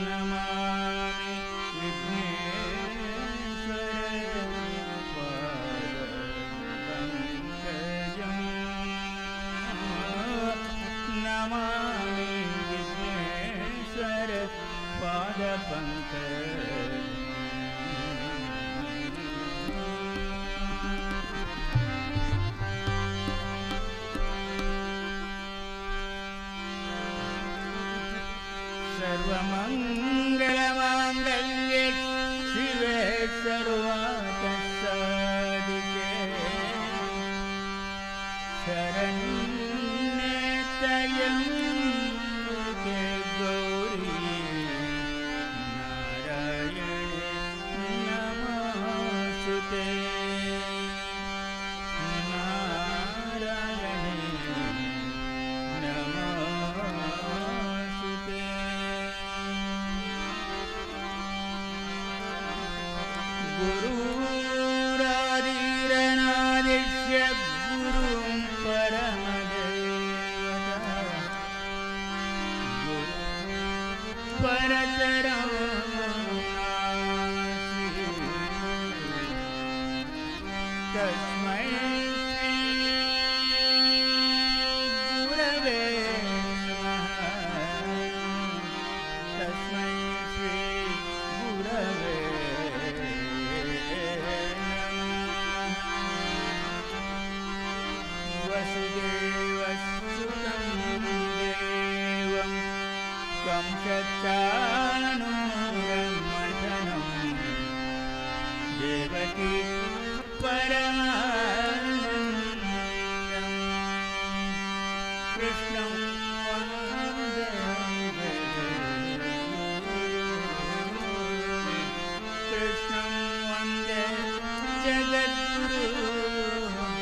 नमामि विघ्नेश्वर पादपङ्कजम् नमामि विघ्नेश्वर पादपङ्कजम्। सर्वमङ्गलमाङ्गल्ये शिवे सर्वार्थसाधिके शरण्ये त्र्यम्बके गौरी नारायणे नमोऽस्तुते नारायणे नमोऽस्तुते। गुरुरादिरनादिश्य गुरुं परमदेवता गुरु परतरं नास्ति तस्मै श्री गुरवे नमः तस्मै श्री गुरवे नमः। वसुदेवसुतं देवं कंसचाणूरमर्दनं देवकी परमानन्दं कृष्णं वन्दे कृष्णं वन्दे जगद्गुरुं।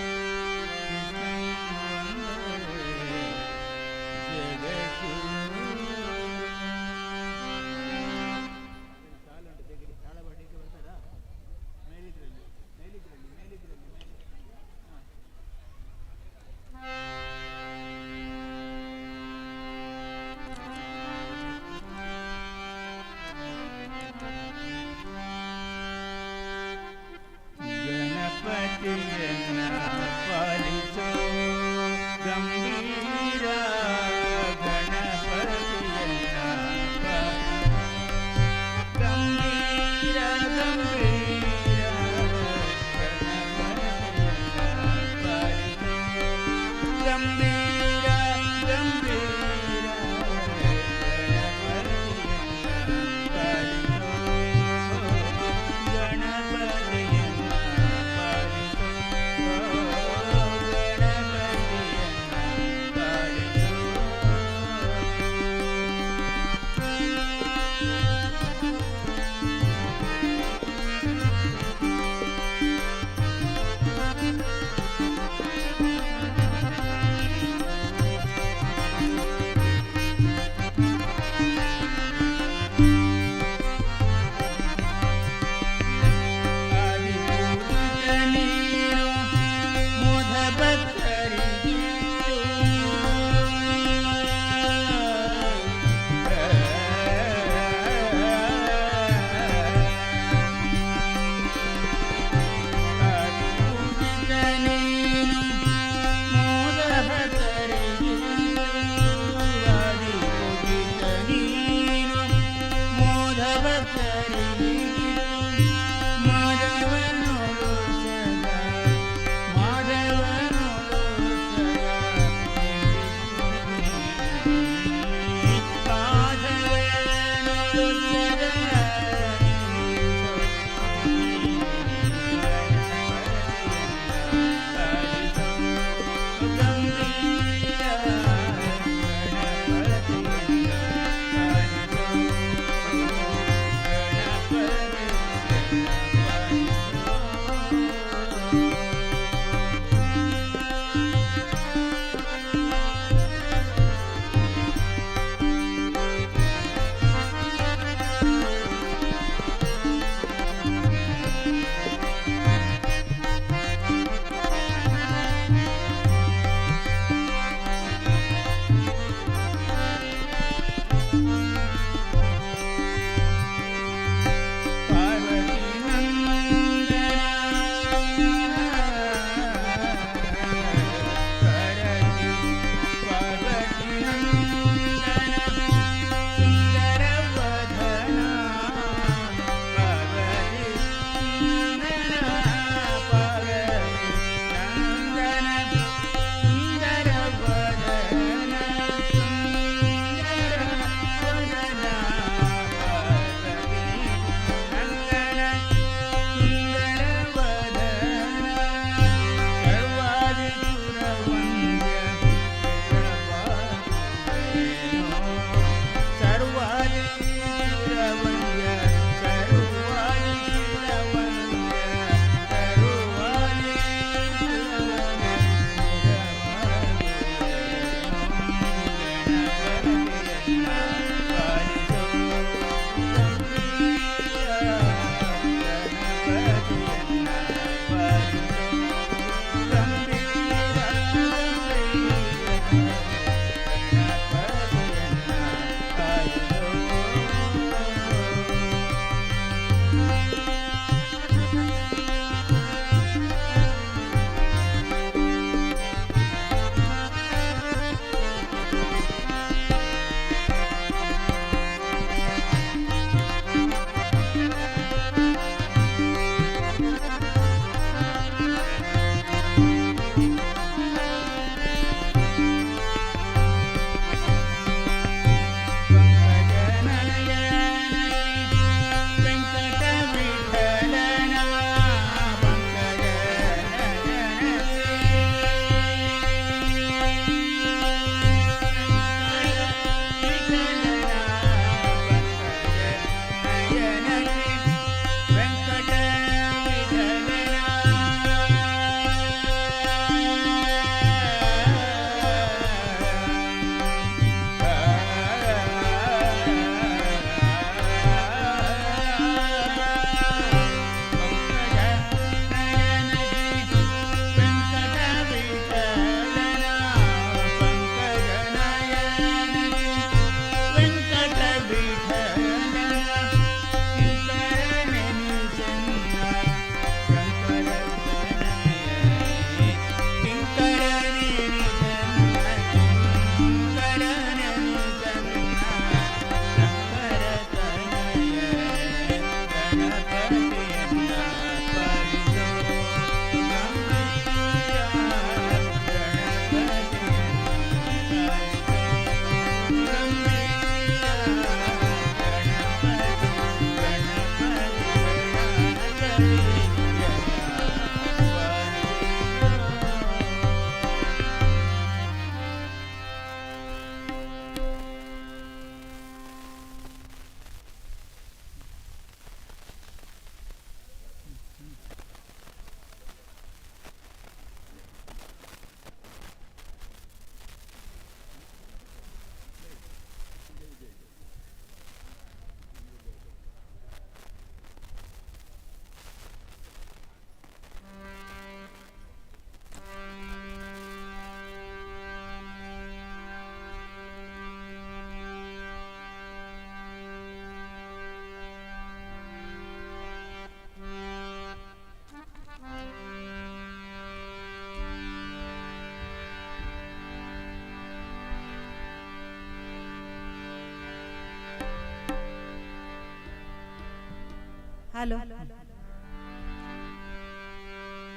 Hello, hello,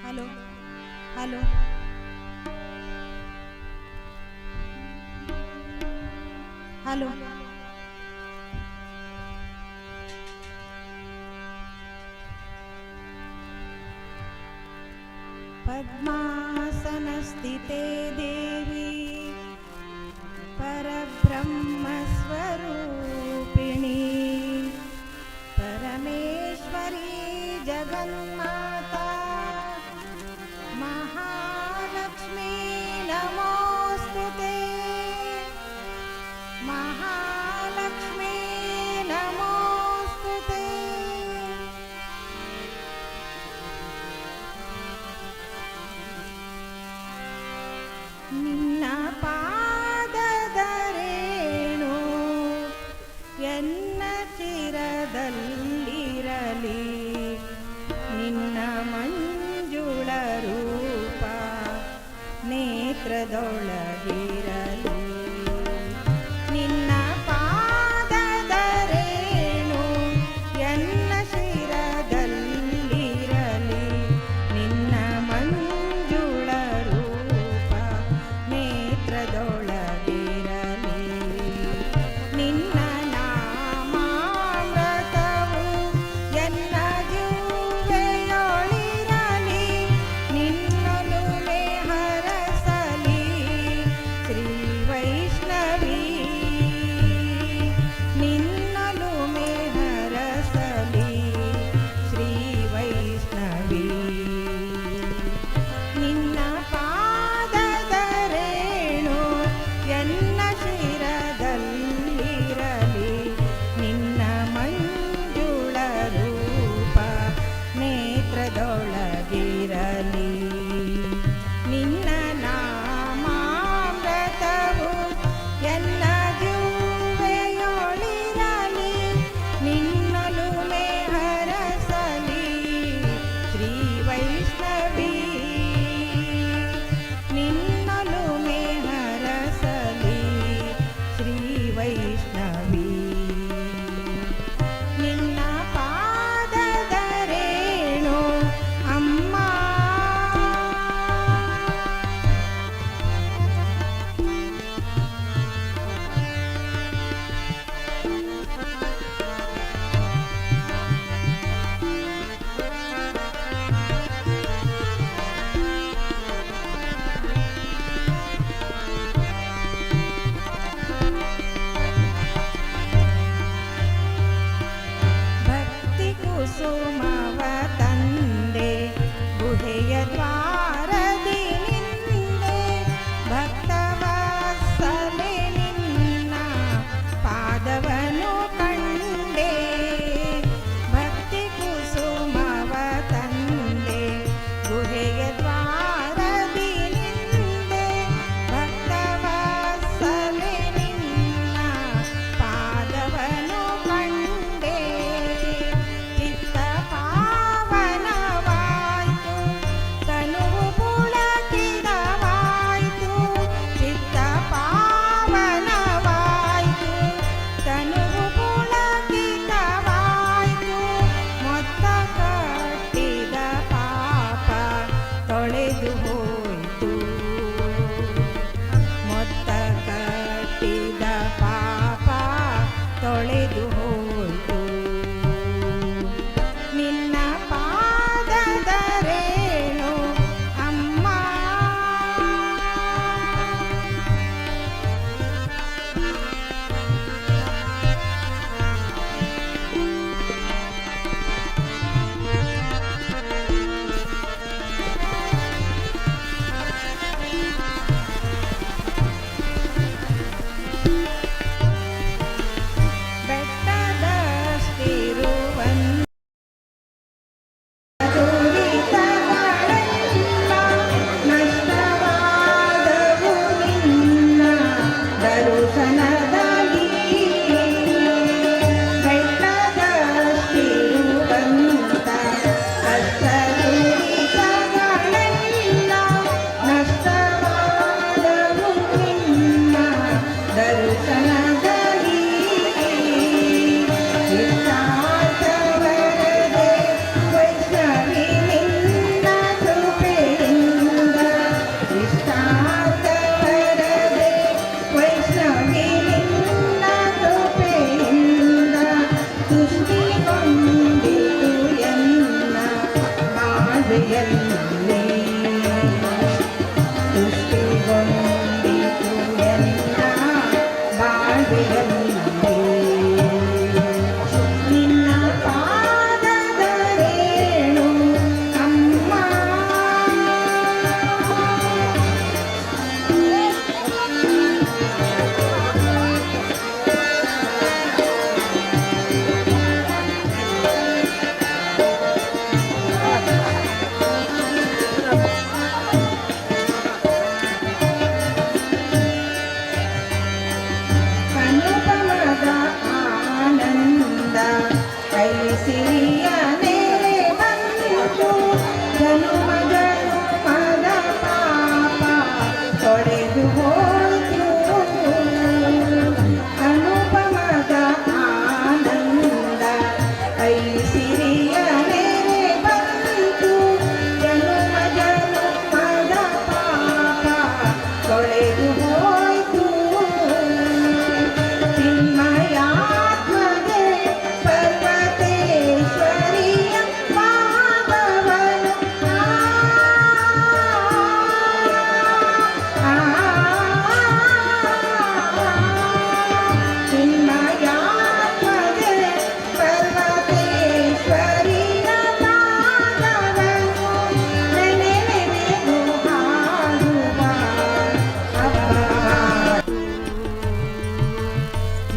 hello. Hello. पद्मासनस्थिते देवी, परब्रह्मस्वरूपिणी, परमेश्वरी जगन्माता, महालक्ष्मी नमोऽस्तु ते, महालक्ष्मी नमोऽस्तु ते। ನಿನ್ನ ಪಾದದ ರೇಣು ಎನ್ನ ಚಿರದಲ್ಲಿರಲಿ, ನಿನ್ನ ಮಂಜುಳ ರೂಪ ನೇತ್ರದೊಳಗಿರಲಿ, ನಿನ್ನ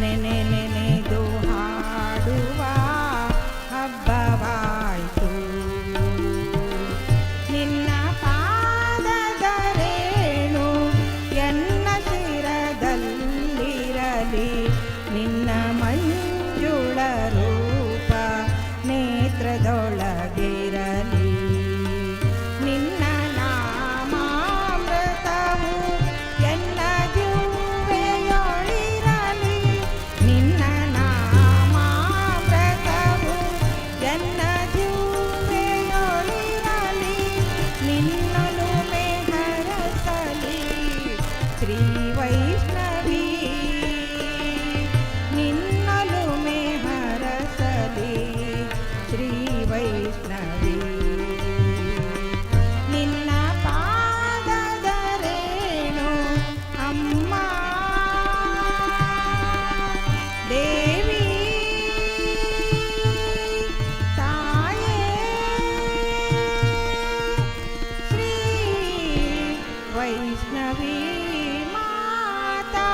ನೆನೆ ನೆನೆದು ಹಾಡುವ ಹಬ್ಬವಾಯಿತು. ನಿನ್ನ ಪಾದದ ರೇಣು ಎನ್ನ ಶಿರದಲ್ಲಿರಲಿ, ನಿನ್ನ ಮಂಜುಳ ರೂಪ ನೇತ್ರದೊಳಗಿರಲಿ, ನಿನ್ನ ನಾಮಾಮೃತವು ಎನ್ನ ಜಿಹ್ವೆಯೊಳಿರಲಿ, ನಿನ್ನ ನಾಮಾಮೃತವು ಎನ್ನ ಜಿಹ್ವೆಯೊಳಿರಲಿ, ನಿನ್ನೊಲುಮೆ ಹರಸಲಿ ಶ್ರೀ ವೈಷ್ಣವಿ, ನಿನ್ನೊಲುಮೆ ಹರಸಲಿ ಶ್ರೀ ವೈಷ್ಣವಿ. ನಿನ್ನ ಪಾದದ ರೇಣು ಅಮ್ಮ ದೇವಿ ತಾಯೇ ಶ್ರೀ ವೈಷ್ಣವಿ ಮಾತಾ.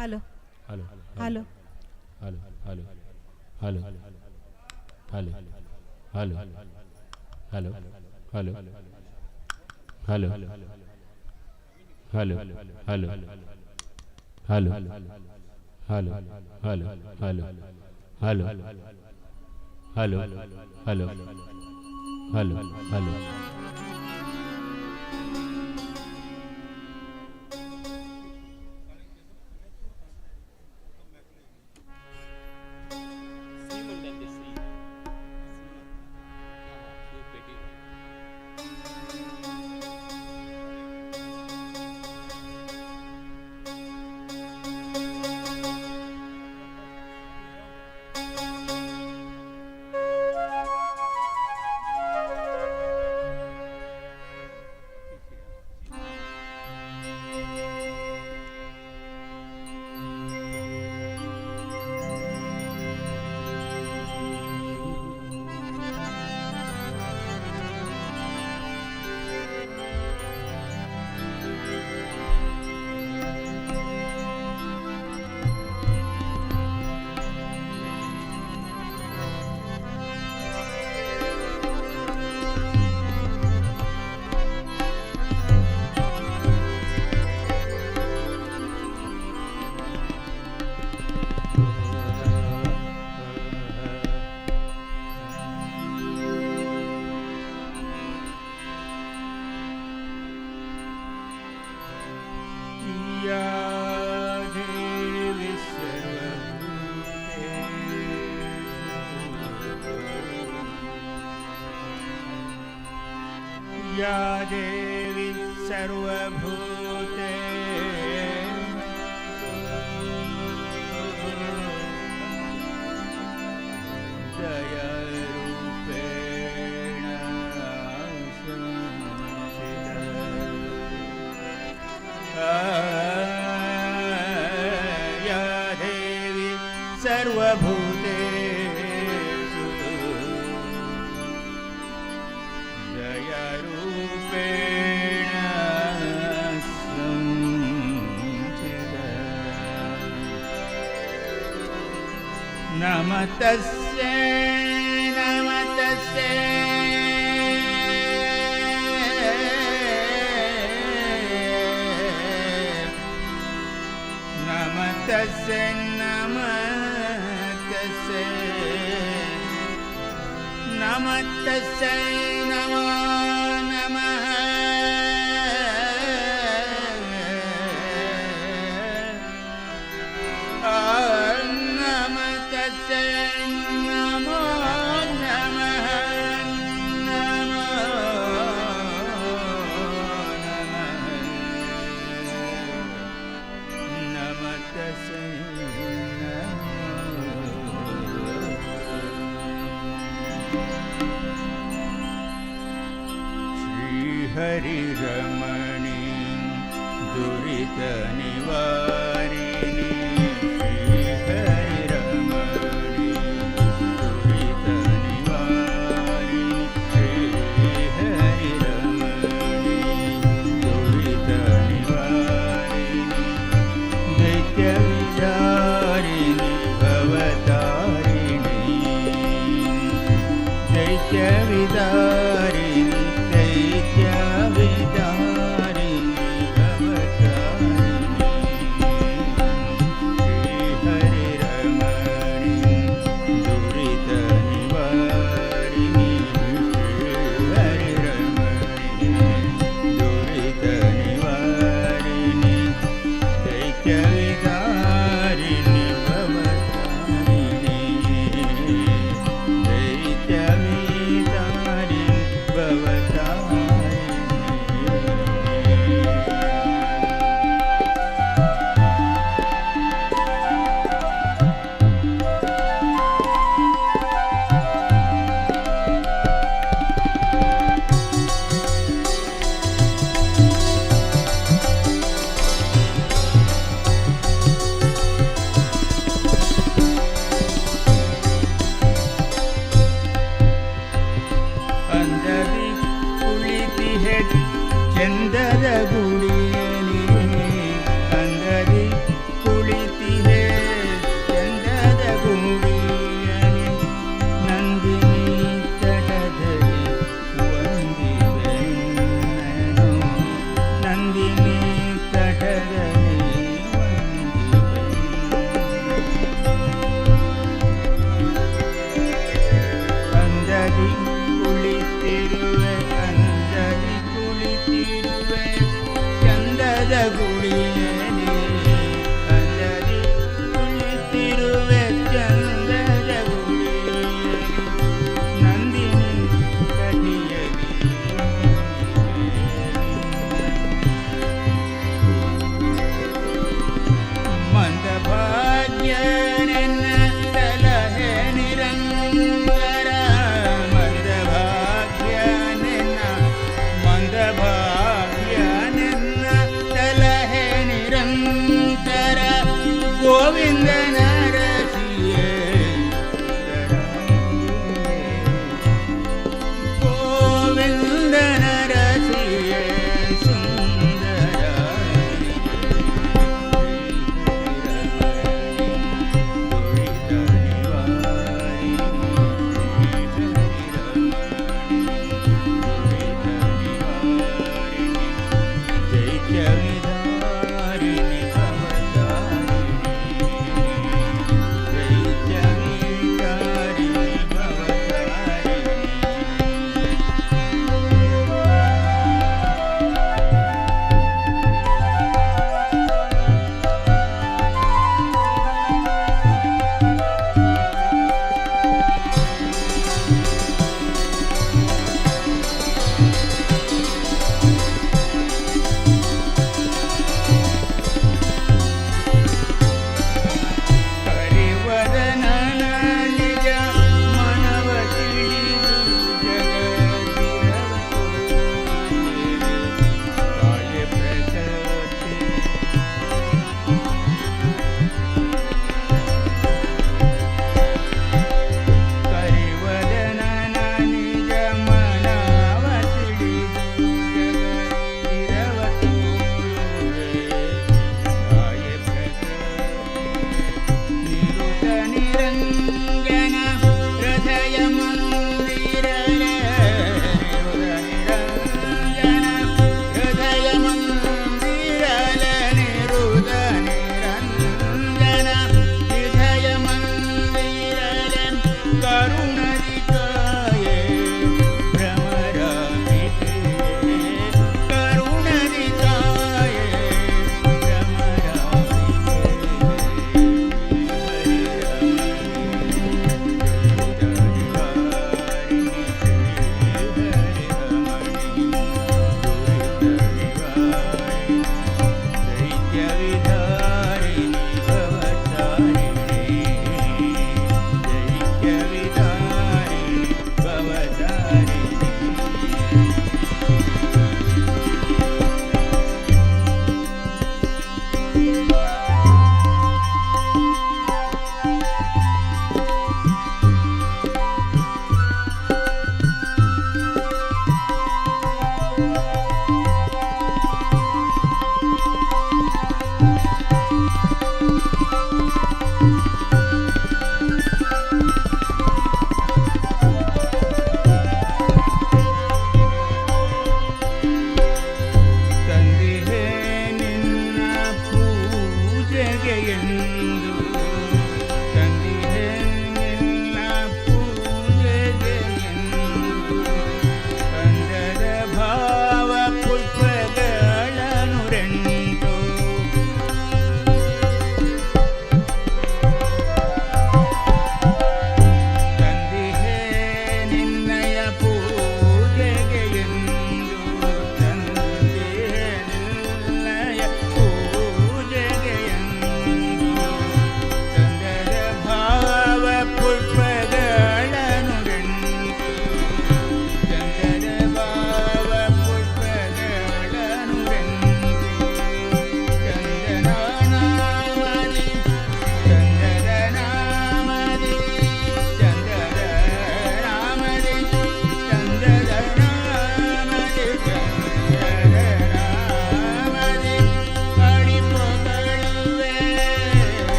Hello, hello, hello, hello. Hello. Hello. Hello. Hello, hello, hello, hello, hello, hello, hello, hello, hello, hello, hello, hello, hello, hello, hello, hello, hello, hello, hello. या देवी सर्वभूतेषु, या देवी सर्वभूतेषु दयारूपेण संस्थिता। या देवी सर्वभूतेषु दयारूपेण संस्थिता। नमः तस्यै, नमः तस्यै, नमः तस्यै, नमः तस्यै, नमः तस्यै, नमो नमः। नमः तस्यै, नमो नमः, नमो नमः, नमः तस्यै। ಹರಿರಮಣಿ ದುರಿತ ನಿವಾರಿಣಿ ಶ್ರೀ ಹರಿರಮಣಿ ದುರಿತ ನಿವಾರಿಣಿ ಶ್ರೀ ಹರಿರಮಣಿ ದುರಿತ ನಿವಾರಿಣಿ ದೈತ್ಯ ವಿದಾರಿಣಿ ಭವತಾರಿಣಿ ದೈತ್ಯ ವಿದಾರಿಣಿ ದೈತ್ಯ ವಿದಾರಿಣಿ ಭವತಾರಿಣಿ ಶ್ರೀ ಹರಿರಮಣಿ ದುರಿತ ನಿವಾರಿಣಿ ಶ್ರೀ ಹರಿರಮಣಿ ದುರಿತ ನಿವಾರಿಣಿ ದೈತ್ಯ ವಿದಾರಿಣಿ ಭವತಾರಿಣಿ ದೈತ್ಯ ವಿದಾರಿಣಿ ಭವತಾರಿಣಿ. ಅಂದದಿ ಕುಳಿತಿಹೆ ಚಂದದ ಗುಡಿಯಲಿ ಅಂದದಿ ಕುಳಿತಿಹೆ ಚಂದದ ಗುಡಿಯಲಿ ನಂದಿನಿ ತಟದಲ್ಲಿ ವಂದಿವೆನ್ನನು ನಂದಿನಿ ತಟದಲ್ಲಿ ಅಂದದಿ ಕುಳಿತಿರುವೆ ಅಂದದಿ ಕುಳಿತಿರುವೆ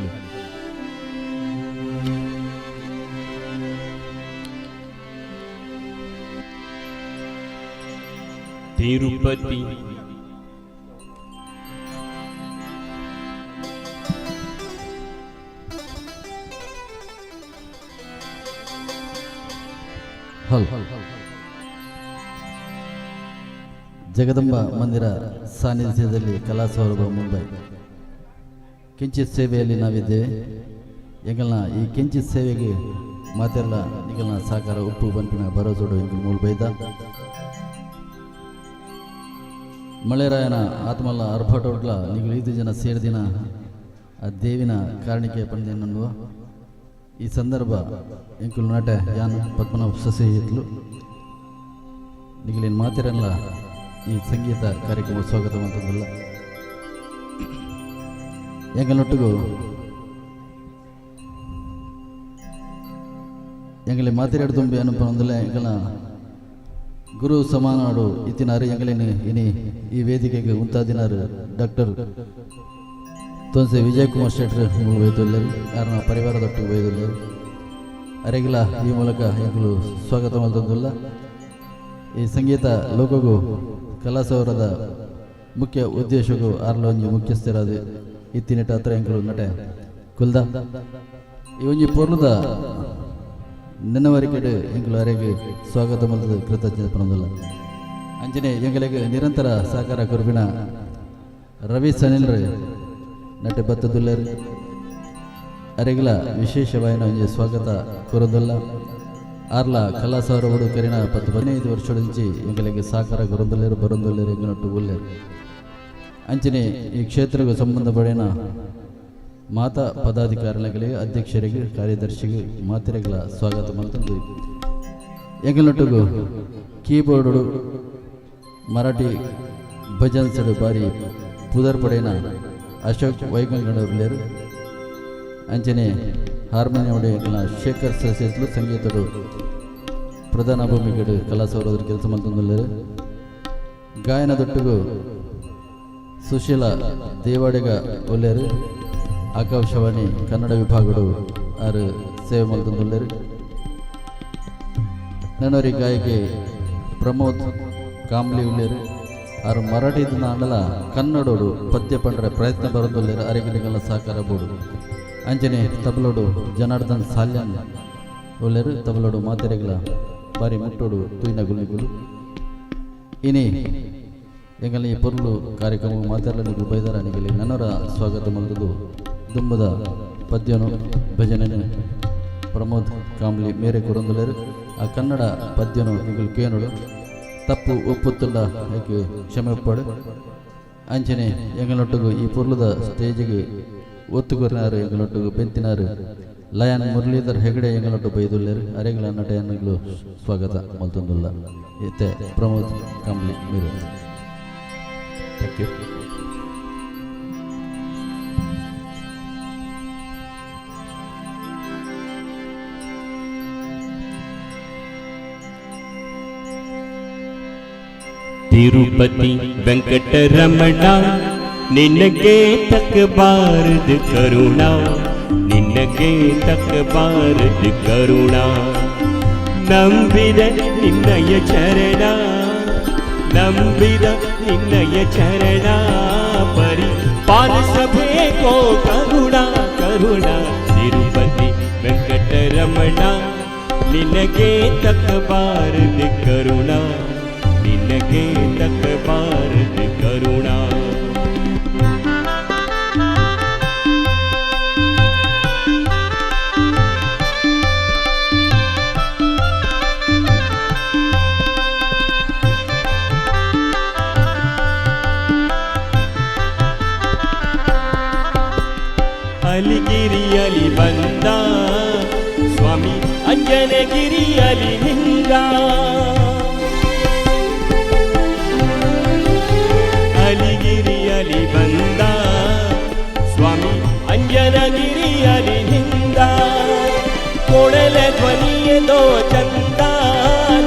Hello. Tirupati ಹಲ್ ಜಗದಂಬ ಮಂದಿರ ಸಾನ್ನಿಧ್ಯದಲ್ಲಿ ಕಲಾ ಸೌರಭ ಮುಂಬೈ ಕಿಂಚಿತ್ ಸೇವೆಯಲ್ಲಿ ನಾವಿದ್ದೇವೆ. ಎಂಗಲ್ನ ಈ ಕಿಂಚಿತ್ ಸೇವೆಗೆ ಮಾತೆಲ್ಲ ನಿಗಲ್ನ ಸಹಕಾರ ಉಪ್ಪು ಬಂಪಿನ ಭರೋಸೋಡು ಎಂಗಲ್ ಮೂಲ ಬೈದ ಮಳೆರಾಯನ ಆತ್ಮಲ್ಲ ಅರ್ಭಟೋಡ್ಲ ನಿಗಲು ಐದು ಜನ ಸೇರಿದಿನ ಆ ದೇವಿನ ಕಾರಣಿಕೆ ಪಂದೇನನ್ನುವ ಈ ಸಂದರ್ಭ ಎಂಕುಲು ನಾಟ ಯಾನ್ ಪದ್ಮನಾಭ ಸಸಿಹಿತ್ಲು ನಿಗಲಿನ ಮಾತಿರಲ್ಲ ಈ ಸಂಗೀತ ಕಾರ್ಯಕ್ರಮ ಸ್ವಾಗತ ಅಂತಂದಿಲ್ಲ. ಎಂಗಲೊಟ್ಟಿಗೂ ಎಂಗಲಿ ಮಾತಿರಾಡು ತುಂಬಿ ಅನುಪನೊಂದಲೇ ಎಂಗಲ ಗುರು ಸಮಾನಾಡು ಇತ್ತಿನಾರು ಎಂಗಲಿನ ಇನಿ ಈ ವೇದಿಕೆಗೆ ಉಂತಾದಿನಾರು ಡಾಕ್ಟರ್ ತೋನ್ಸೆ ವಿಜಯಕುಮಾರ್ ಶೆಟ್ಟರ್ ಮೂಲ ವೈದ್ಯುಲ್ಲೇರು ಯಾರನ್ನ ಪರಿವಾರದೊಟ್ಟು ವೈದ್ಯುಲ್ಲೇರು ಅರೆಗಿಲ ಈ ಮೂಲಕ ಎಂಗಳು ಸ್ವಾಗತ ಮಲ್ತೊಂದುಲ್ಲ. ಈ ಸಂಗೀತ ಲೋಕಗೂ ಕಲಾಸೌರದ ಮುಖ್ಯ ಉದ್ದೇಶಕ್ಕೂ ಆರ್ಲೊಂಜಿ ಮುಖ್ಯಸ್ಥರಾದ ಇತ್ತಿನೆಟ ಹತ್ರ ಎಂಕುಲು ನಟೆ ಕುಲ್ದ ಈ ಒಂಜಿ ಪೊರ್ಲುದ ನೆನವರಿಕೆಡು ಎಂಕುಲು ಅರೆಗೆ ಸ್ವಾಗತ ಮಲ್ತದ ಕೃತಜ್ಞತೆ ಪನೊಂದುಲ್ಲ. ಅಂಚನೆ ಎಂಗಳಿಗೆ ನಿರಂತರ ಸಹಕಾರ ಕೊರ್ಪಿನ ರವಿ ಸನಿಲ್ರು ನಟೆ ಬತ್ತದುಲ್ಲೇರು ಅರೆಗಿಲ ವಿಶೇಷವಾಯಿನ ಒಂಜಿ ಸ್ವಾಗತ ಕೊರೊಂದುಲ್ಲ. ಆರ್ಲ ಕಲಾಸೌರವಡು ಕರಿನ 10-15 ವರ್ಷದಿಂಚಿ ಎಂಗಳಿಗೆ ಸಹಕಾರ ಕೊರೊಂದುಲ್ಲೇರು ಬರೊಂದುಲ್ಲೇರು ಎಂಗನೊಟ್ಟು ಉಲ್ಲೇರು. ಅಂಚನೆ ಈ ಕ್ಷೇತ್ರಕ್ಕೆ ಸಂಬಂಧಪಡಿನ ಮಾತಾ ಪದಾಧಿಕಾರಿಗಳಿಗೆ ಅಧ್ಯಕ್ಷರಿಗೆ ಕಾರ್ಯದರ್ಶಿಗೆ ಮಾತಿರೆಗಳ ಸ್ವಾಗತ ಮಲ್ತೊಂದು ಎಂಗಲೊಟ್ಟಿಗೂ ಕೀಬೋರ್ಡು ಮರಾಠಿ ಭಜನ್ಸಡು ಬಾರಿ ಪುದರ್ ಪಡೆಯನ ಅಶೋಕ್ ವೈಗಂಗಡವ್ರು. ಅಂಚನೆ ಹಾರ್ಮೋನಿಯಂ ಎಂಕಲ್ನ ಶೇಖರ್ ಸಸಿತ್ಲು ಸಂಗೀತಡು ಪ್ರಧಾನ ಭೂಮಿಕೆಡು ಕಲಾಸೌರದ್ರ ಕೆಲಸ ಮಲ್ತೊಂದುಲ್ಲೇರು. ಗಾಯನದೊಟ್ಟಿಗೂ ಸುಶೀಲ ದೇವಾಡಿಗ ಒಲ್ಲೇರು ಆಕಾಶವಾಣಿ ಕನ್ನಡ ವಿಭಾಗಡು ಆರು ಸೇವೆ ಮಲ್ತೊಂದುಲ್ಲೇರು. ನನೋರಿ ಗಾಯಕಿ ಪ್ರಮೋದ್ ಕಾಂಬ್ಲಿ ಉಲ್ಲೇರು ಆರು ಮರಾಠಿ ಅಂಡಲ ಕನ್ನಡೋಡು ಪದ್ಯ ಪಂಡ್ರೆ ಪ್ರಯತ್ನ ಬರೊಂದುಲ್ಲೇರು ಅರೆಗಿಲಿಗಲ ಸಹಕಾರ ಬೋಡು. ಅಂಚನೆ ತಬಲೋಡು ಜನಾರ್ದನ್ ಸಾಲ್ಯನ್ ಉಲ್ಲೇರು ತಬಲೋಡು ಮಾತೆರೆಗಳ ಬಾರಿ ಮುಟ್ಟೋಡು ತೂಯಿನ ಗುಲಿಗುಲು. ಇನಿ ಎಂಗಲ ಈ ಪೊರ್ಲು ಕಾರ್ಯಕ್ರಮ ಮಾತೆರ್ಲ ಬೈದಾರ ನಿಗಲಿ ನನ್ನವರ ಸ್ವಾಗತ ಮಲ್ತದು ದುಂಬದ ಪದ್ಯನು ಭಜನೆ ಪ್ರಮೋದ್ ಕಾಂಬ್ಲಿ ಮೇರೆ ಕೊರೊಂದುಲ್ಲೇರು. ಆ ಕನ್ನಡ ಪದ್ಯನು ನಿಗಲು ಕೇನುಡು ತಪ್ಪು ಒಪ್ಪುತ್ತುಂಡ ಐಕ್ ಕ್ಷಮೆ ಒಪ್ಪಡು. ಅಂಚನೆ ಎಂಗಲೊಟ್ಟಿಗೂ ಈ ಪೊರ್ಲುದ ಸ್ಟೇಜಿಗೆ ಒತ್ತುಕೊರಿನಾರು ಎಂಗಲೊಟ್ಟಿಗೂ ಬೆಂತಿನಾರು ಲಯನ್ ಮುರಳೀಧರ್ ಹೆಗಡೆ ಎಂಗಲೊಟ್ಟು ಬೈದುಲ್ಲೇರು ಅರೆಗಳ ನಟೆಯನ್ನುಗಳು ಸ್ವಾಗತ ಮಲ್ತೊಂದುಲ್ಲ. ಇತ್ತೆ ಪ್ರಮೋದ್ ಕಾಂಬ್ಲಿ ಮೇರೆ. Thank you. Tirupati Venkataramana ನಿನಗೆ ತಕ್ಕಬಾರದು ಕರುಣ, ನಿನಗೆ ತಕ್ಕಬಾರದು ಕರುಣ. ನಂಬಿದ ನಿನ್ನಯ ಚರಣ, ನಂಬಿದ ನಿನ್ನಯ ಚರಣ, ಪರಿ ಪಾಲಿಸಬೇಕೋ ಕರುಣ ಕರುಣ. ತಿರುಪತಿ ವೆಂಕಟರಮಣ ನಿನಗೆ ತಕ್ಕಬಾರದು ಕರುಣ, ನಿನಗೆ ತಕ್ಕಬಾರದು ಕರುಣ. ಅಲಿಗಿರಿಯಲಿ ಬಂದ ಸ್ವಾಮಿ ಅಂಜನಗಿರಿಯಲಿ ನಿಂದ, ಅಲಿಗಿರಿಯಲಿ ಬಂದ ಸ್ವಾಮಿ ಅಂಜನಗಿರಿಯಲಿ ನಿಂದ. ಕೊಡಲ ಧ್ವನಿಯದೋ ಚಂದ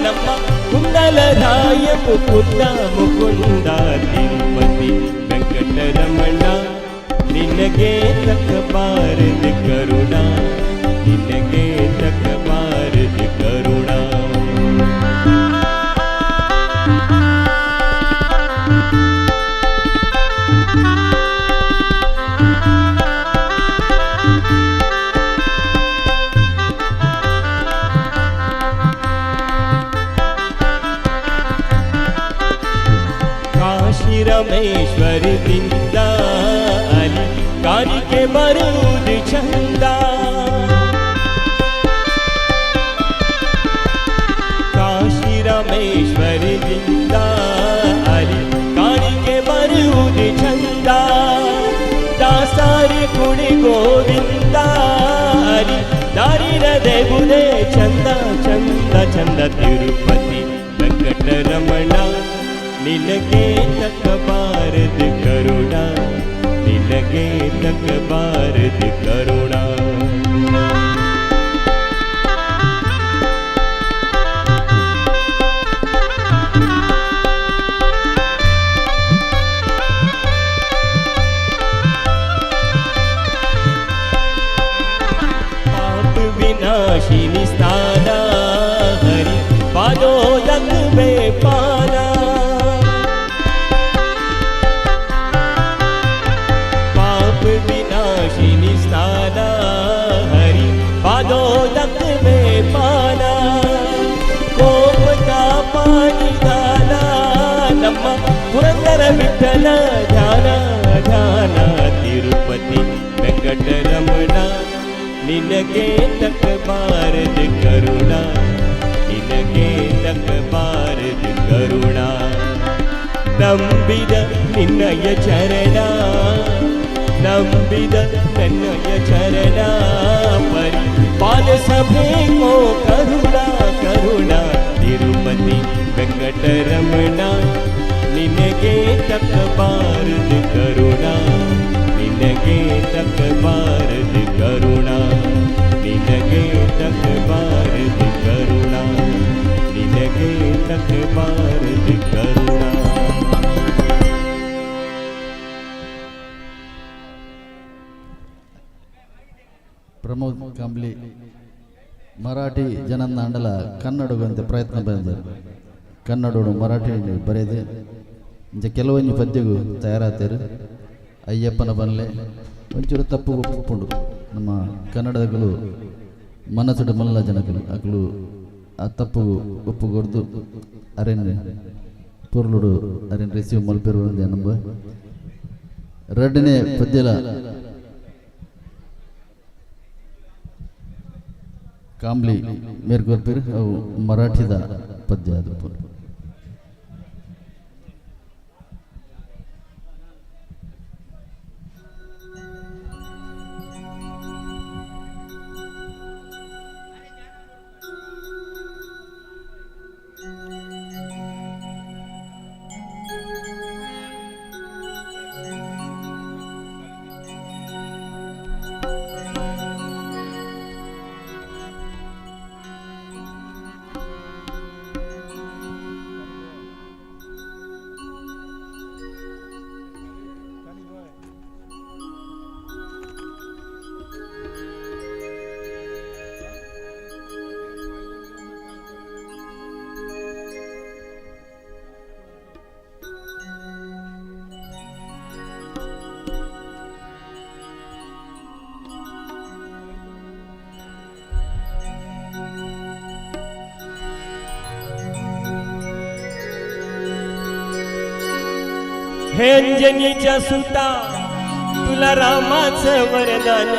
ನಮ್ಮ ಕುಂಡಲ ರಾಯ ಮುಕುಂದ ಮುಕುಂದ. ತಿರುಪತಿ ವೆಂಕಟರಮಣ ನಿನಗೆ ತಕ್ಕಬಾರದು ಕರುಣ, ನಿನಗೆ ತಕ್ಕಬಾರದು ಕರುಣ. ಕಾಶಿ ರಮೇಶ್ವರದಿಂದ ಅಲ್ಲಿ ಕಾಣಿಕೆ ಬರುವುದು ಚಂದ. ಕಾಶಿ ರಮೇಶ್ವರದಿಂದ ಅಲ್ಲಿ ಕಾಣಿಕೆ ಬರುವುದು ಚಂದ. ದಾಸಾರಿ ಕುಡಿ ಗೋವಿಂದ ಅಲ್ಲಿ ದಾರಿರದೆ ಬುದೆ ಚಂದ ಚಂದ ಚಂದ. ತಿರುಪತಿ ವೆಂಕಟರಮಣ ನಿನಗೆ ತಕ್ಕಬಾರದು ಕರುಣ, ನಿನಗೆ ತಕ್ಕಬಾರದು ಕರುಣ. ಪಾಪ ವಿನಾಶಿನಿ ಸ್ಥಾನ ಹರಿ ಪಾದೋದಕ ಮೇ ಪಾನ. ಪಾಪ ವಿನಾಶಿನಿ ಸ್ಥಾನ ಹರಿ ಪಾದೋದಕ ಮೇ ಪಾನ. ಕೋಪ ತಾಪಾನಿದಾನ ನಮ್ಮ ಪುರಂದರ ವಿಠಲ ಧ್ಯಾನ ಧ್ಯಾನ. ತಿರುಪತಿ ವೆಂಕಟರಮಣ ನಿನಗೆ ತಕ್ಕಬಾರದು ಕರುಣ, ನಿನಗೆ ತಕ್ಕಬಾರದು ಕರುಣ. ನಂಬಿದ ನಿನ್ನಯ ಚರಣ, ನಂಬಿದ ನನ್ನಯ ಚರಣ ಪರಿ ಪಾಲಿಸಬೇಕೋ ಕರುಣ ಕರುಣ. ತಿರುಪತಿ ವೆಂಕಟರಮಣ ನಿನಗೆ ತಕ್ಕಬಾರದು ಕರುಣ, ನಿನಗೆ ತಕ್ಕಬಾರದು ಕರುಣ, ನಿನಗೆ ತಕ್ಕಬಾರದು ಕರುಣ, ನಿನಗೆ ತಕ್ಕಬಾರದು ಕರುಣ. ಪ್ರಮೋದ್ ಕಂಬ್ಲಿ ಮರಾಠಿ ಜನಂದಾಂಡಲ ಕನ್ನಡಗಂತೆ ಪ್ರಯತ್ನ ಬಂದರು. ಕನ್ನಡೋಡು ಮರಾಠಿ ಬರೆದು ಇಂಚ ಕೆಲವೊಂಜಿ ಪದ್ಯಗೂ ತಯಾರಾತೇರು. ಅಯ್ಯಪ್ಪನ ಬನ್ಲೆ ಒಂಚೂರು ತಪ್ಪು ಒಪ್ಪುಂಡು. ನಮ್ಮ ಕನ್ನಡದಗಳು ಮನಸ್ಸುಡು ಮಲ್ಲ ಜನಗಳು ಅಕಲು ಆ ತಪ್ಪು ಒಪ್ಪು ಕೊಡ್ದು ಅರೆನ್ ಪೊರ್ಲುಡು ಅರೆನ್ ರಿಸೀವ್ ಮಲ್ಪೆರು ನಮ್ಮ ರಡ್ಡನೇ ಪದ್ಯಲ ಕಾಂಬ್ಲಿ ಮೇರ್ ಕೊರ್ಪಿರ್ ಅವು ಮರಾಠಿದ ಪದ್ಯ ಅದು. हे अंजनीच्या सुता तुला रामाचं वरदान,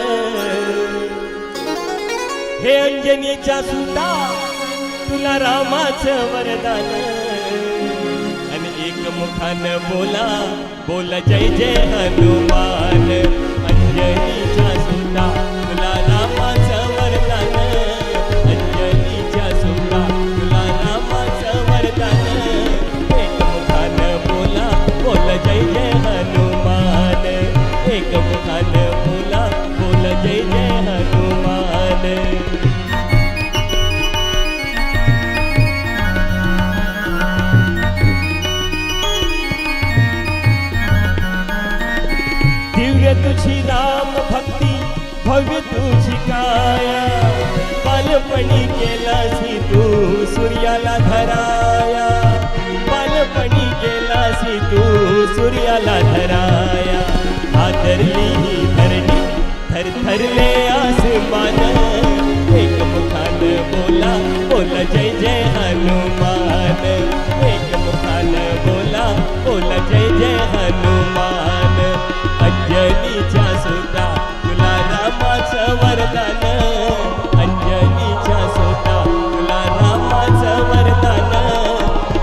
हे अंजनीच्या सुता तुला रामाचं वरदान. आणि एक मुखानं बोला बोला जय जय हनुमान. अंजनीच्या सुता तुला रामाचं वरदान, अंजनीच्या सुता तुला रामाचं वरदान. एक मुखानं बोला बोला जय जय हनुमान, एक मुखानं बोला बोला जय जय हनुमान. दिव्य तुझी बालपणी केलासी तू सूर्याला धराया, बालपणी केलासी तू सूर्याला धराया। आदरली ही धरणी थरथरले आसमान, एक मुखान बोला बोला जय जय हनुमान, एक मुखान बोला बोला जय जय हनुमान। अंजनीच्या सुता तुला रामाचं वरदान, अंजनीच्या सुता तुला रामाचं वरदान,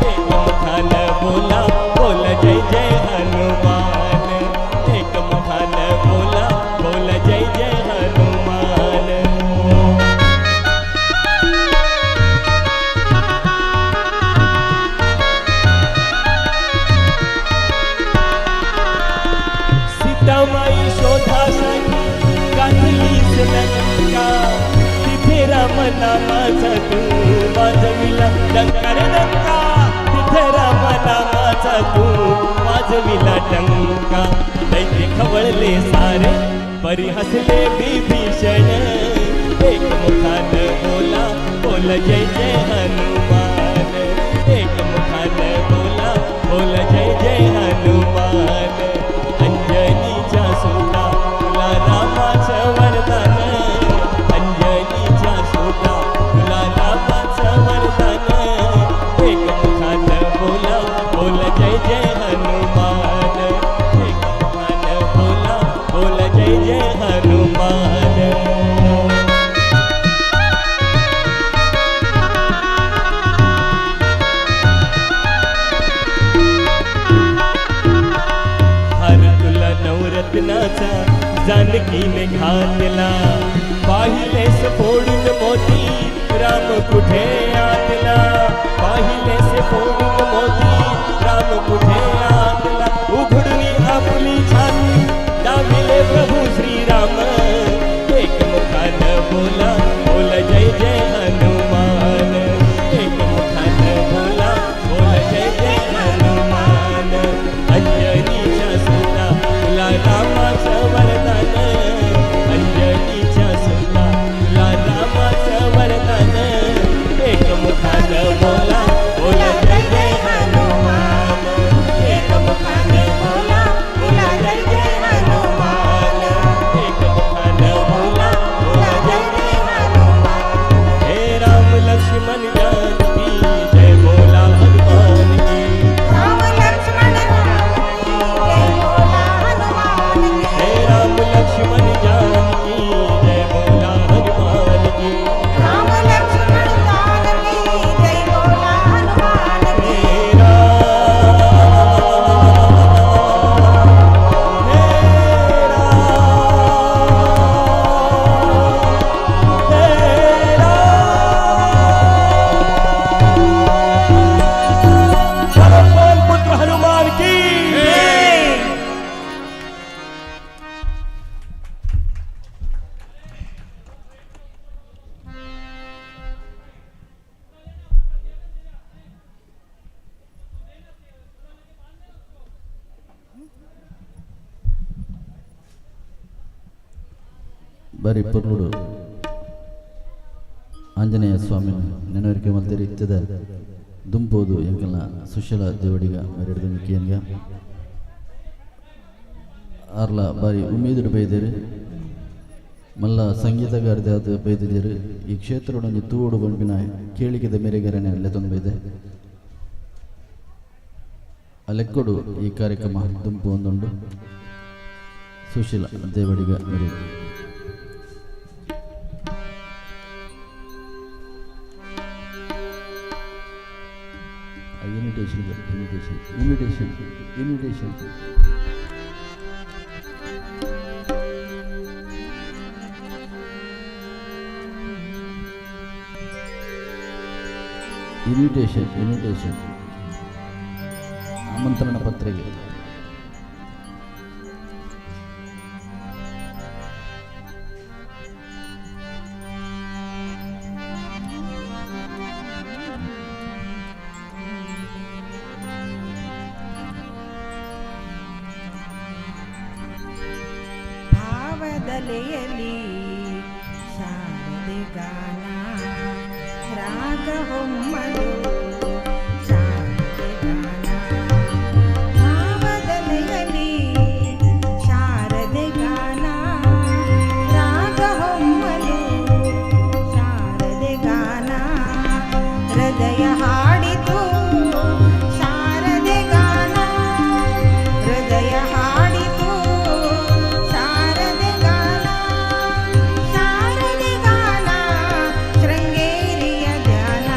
एक मुखान बोला बोला जय जय हनुमान, एक मुखान बोला बोला जय जय हनुमान। सीतामाई शोधासाठी गाठलीस लंका, तिथे राम नामाचा तू वाजविला डंका रे डंका, तिथे राम नामाचा तू वाजविला डंका। दैत्य खवळले सारे परी हसले बिभीषण, एक मुखान बोला बोला जय जय हनुमान, एक मुखान बोला बोला जय जय हनुमान। अंजनीच्या सुता तुला रामाचं वरदान, अंजनीच्या सुता तुला रामाचं वरदान, एक मुखान बोला बोला जय जय हनुमान, एक मुखान बोला बोला जय जय हनुमान। हार तुला नवरत्नाचा जानकीने घातला, पाहिलेस फोडून मोती राम कुठे आतला, पाहिलेस फोडून मोती राम कुठे आतला। उघडून आपली छाती दाविले प्रभू श्रीराम, एक मुखान बोला बोला जय जय हनुमान, एक मुखान बोला बोला जय जय हनुमान। अंजनीच्या सुता तुला रामाचं वरदान, अंजनीच्या सुता तुला रामाचं वरदान, एक मुखान बोला बोला जय जय हनुमान, एक मुखान बोला बोला जय जय हनुमान, एक मुखान बोला बोला जय जय हनुमान। हे राम लक्ष्मण जानकी जय बोला हनुमान की, राम लक्ष्मण जानकी जय बोला हनुमान की, हे राम लक्ष्मण जानकी जय बोला हनुमान की, राम लक्ष्मण जानकी जय बोला हनुमान की। हे राम, हे राम, हे राम। पवन पुत्र हनुमान की जय। ಬಾರಿ ಪೊರ್ಲುಡು ಆಂಜನೇಯ ಸ್ವಾಮಿ ನೆನವರಿಕೆ ಮಲ್ತೆರ್ ಇತ್ತದ ದುಂಪೋದು ಎಂಕಲ್ನ ಸುಶೀಲ ದೇವಡಿಗ ಮೆರೆಡ್ದು ಮಿಕ್ಕಿಯನ್ಗ ಆರ್ಲ ಬಾರಿ ಉಮೇದುಡು ಬೈದೇರು ಮಲ್ಲ ಸಂಗೀತಗಾರದೆ ಆದ್ ಬೈದಿದ್ದೇರು. ಈ ಕ್ಷೇತ್ರಡೊಂಜಿ ತೂವೊಡು ಪನ್ಪಿನ ಕೇಳಿಕೆದ ಮೇರೆಗರನೆ ಲೆತೊಂದು ಬೈದೆ ಆ ಲೆಕ್ಕೊಡು ಈ ಕಾರ್ಯಕ್ರಮ ದುಂಪು ಒಂದುಂಡು. Sushila Devadiga ಮೆರೆ invitation, invitation, invitation, invitation. Invitation, invitation. ಆಮಂತ್ರಣ ಪತ್ರಿಕೆ. ಭಾವದಲೆಯಲಿ ಶಾರದೆ ಗಾನ. ರಾಗ ಹೊಮ್ಮಲು ಶಾರದೆ ಗಾನ ಭಾವದಲೆಯಲಿ ಶಾರದೆ ಗಾನ ರಾಗ ಹೊಮ್ಮಲು ಶಾರದೆ ಗಾನ ಹೃದಯ ಹಾಡಿತು ಶಾರದೆ ಗಾನ ಹೃದಯ ಹಾಡಿತು ಶಾರದೆ ಗಾನ ಶಾರದೆ ಗಾನ ಶೃಂಗೇರಿಯ ಧ್ಯಾನ.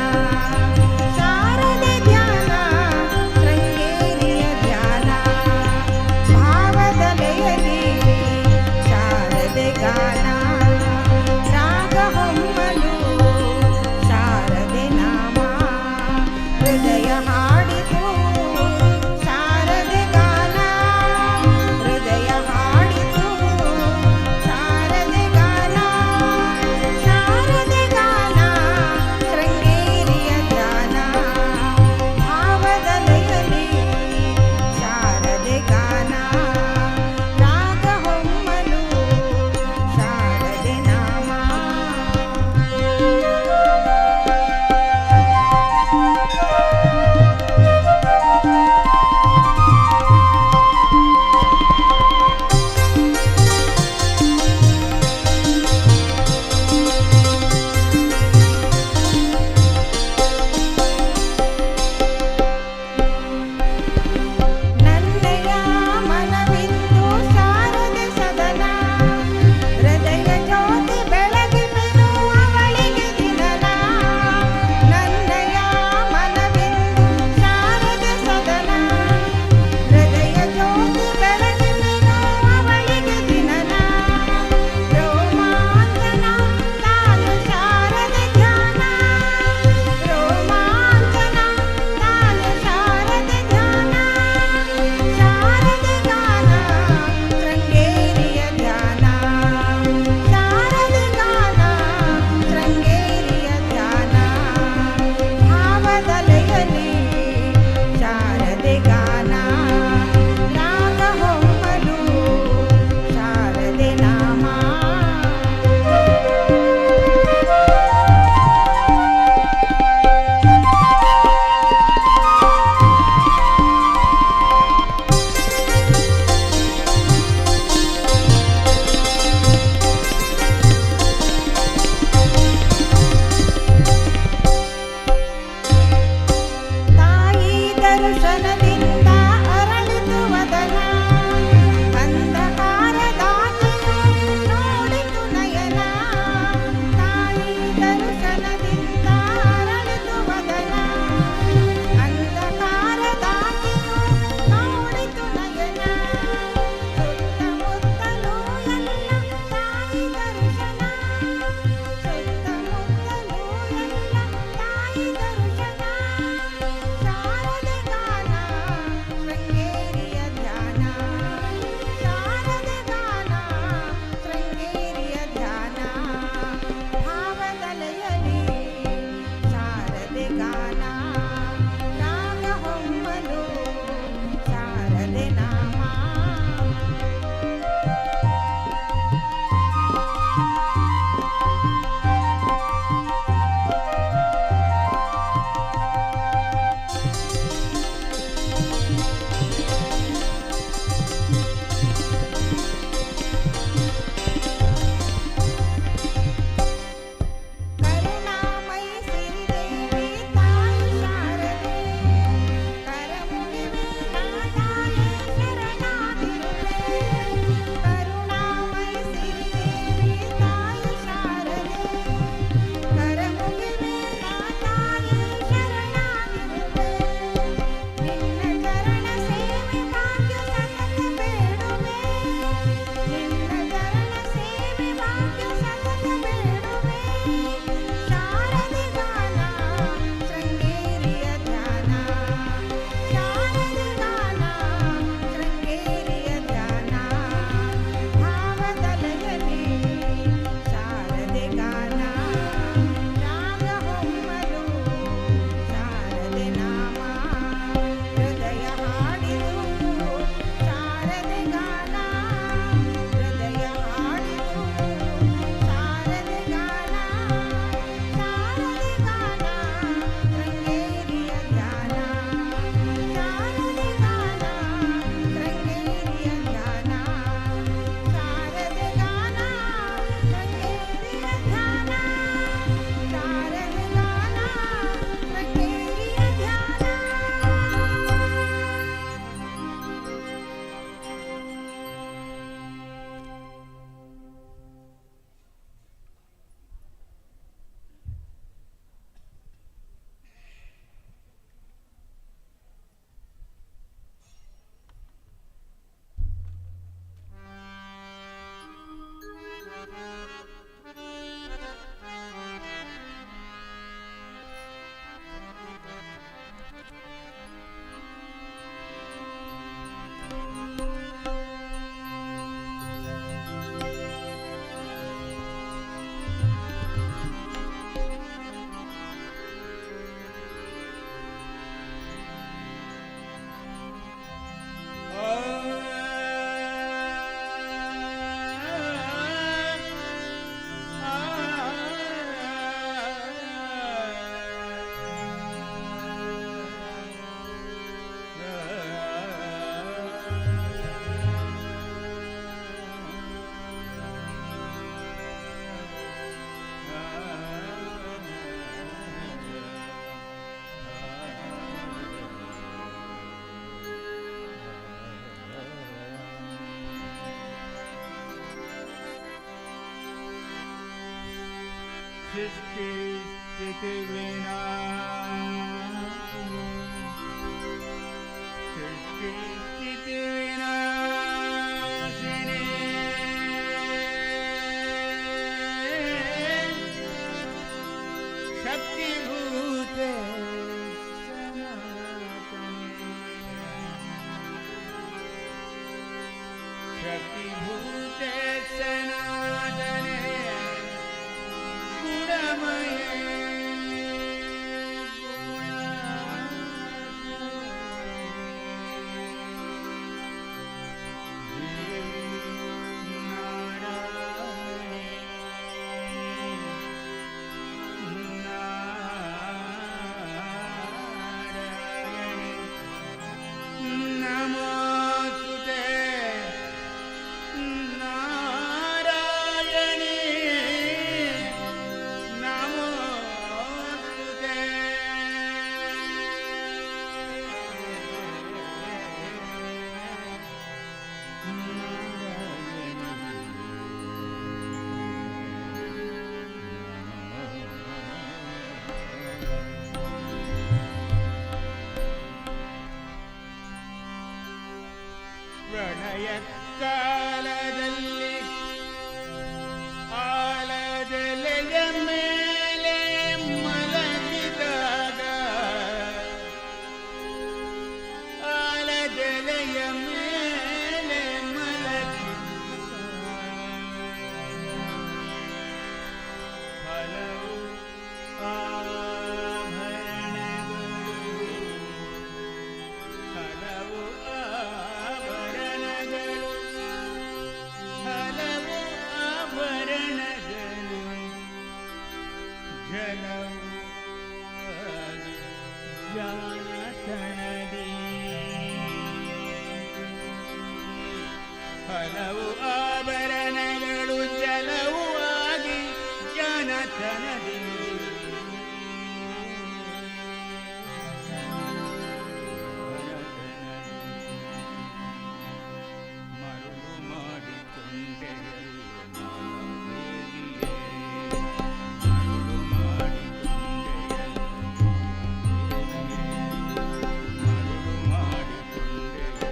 ಸೃಷ್ಟಿ ಸ್ಥಿತಿ ವಿನಾ ಸೃಷ್ಟಿ ಸ್ಥಿತಿ ವಿನಾಶಿನಿ ಶಕ್ತಿಭೂತೆ ಸನಾತನೆ ಶಕ್ತಿಭೂತೆ ಸನಾತನೆ ಗುಣಮಯೇ ನಮೋಸ್ತುತೆ ನಾರಾಯಣಿ ನಮೋಸ್ತುತೆ ಪ್ರಳಯ ಕಾಲದಲ್ಲಿ ಆಲದೆಲೆಯ ಮೇಲೆ ಮಲಗಿದಾಗ ಆಲದೆಲೆಯ ಮೇಲೆ ಮಲಗಿದಾಗ ಹಲವು ಆಭರಣಗಳು ಹಲವು ಆಭರಣಗಳು ಹಲವು ಆಭರಣಗಳು ಜಲವು ಜಾನತನದಿ ಹಲವು ಆಭರಣಗಳು ಜಲವು ಆಗಿ ಜನತನದಿ ಮರುಳು ಮಾಡಿಕೊಂಡೆಯಲ್ಲ ಮಾಲಾದೇವಿಯೇ ಮರುಳು ಮಾಡಿಕೊಂಡೆಯಲ್ಲ ಮರುಳು ಮಾಡಿಕೊಂಡೆಯಲ್ಲ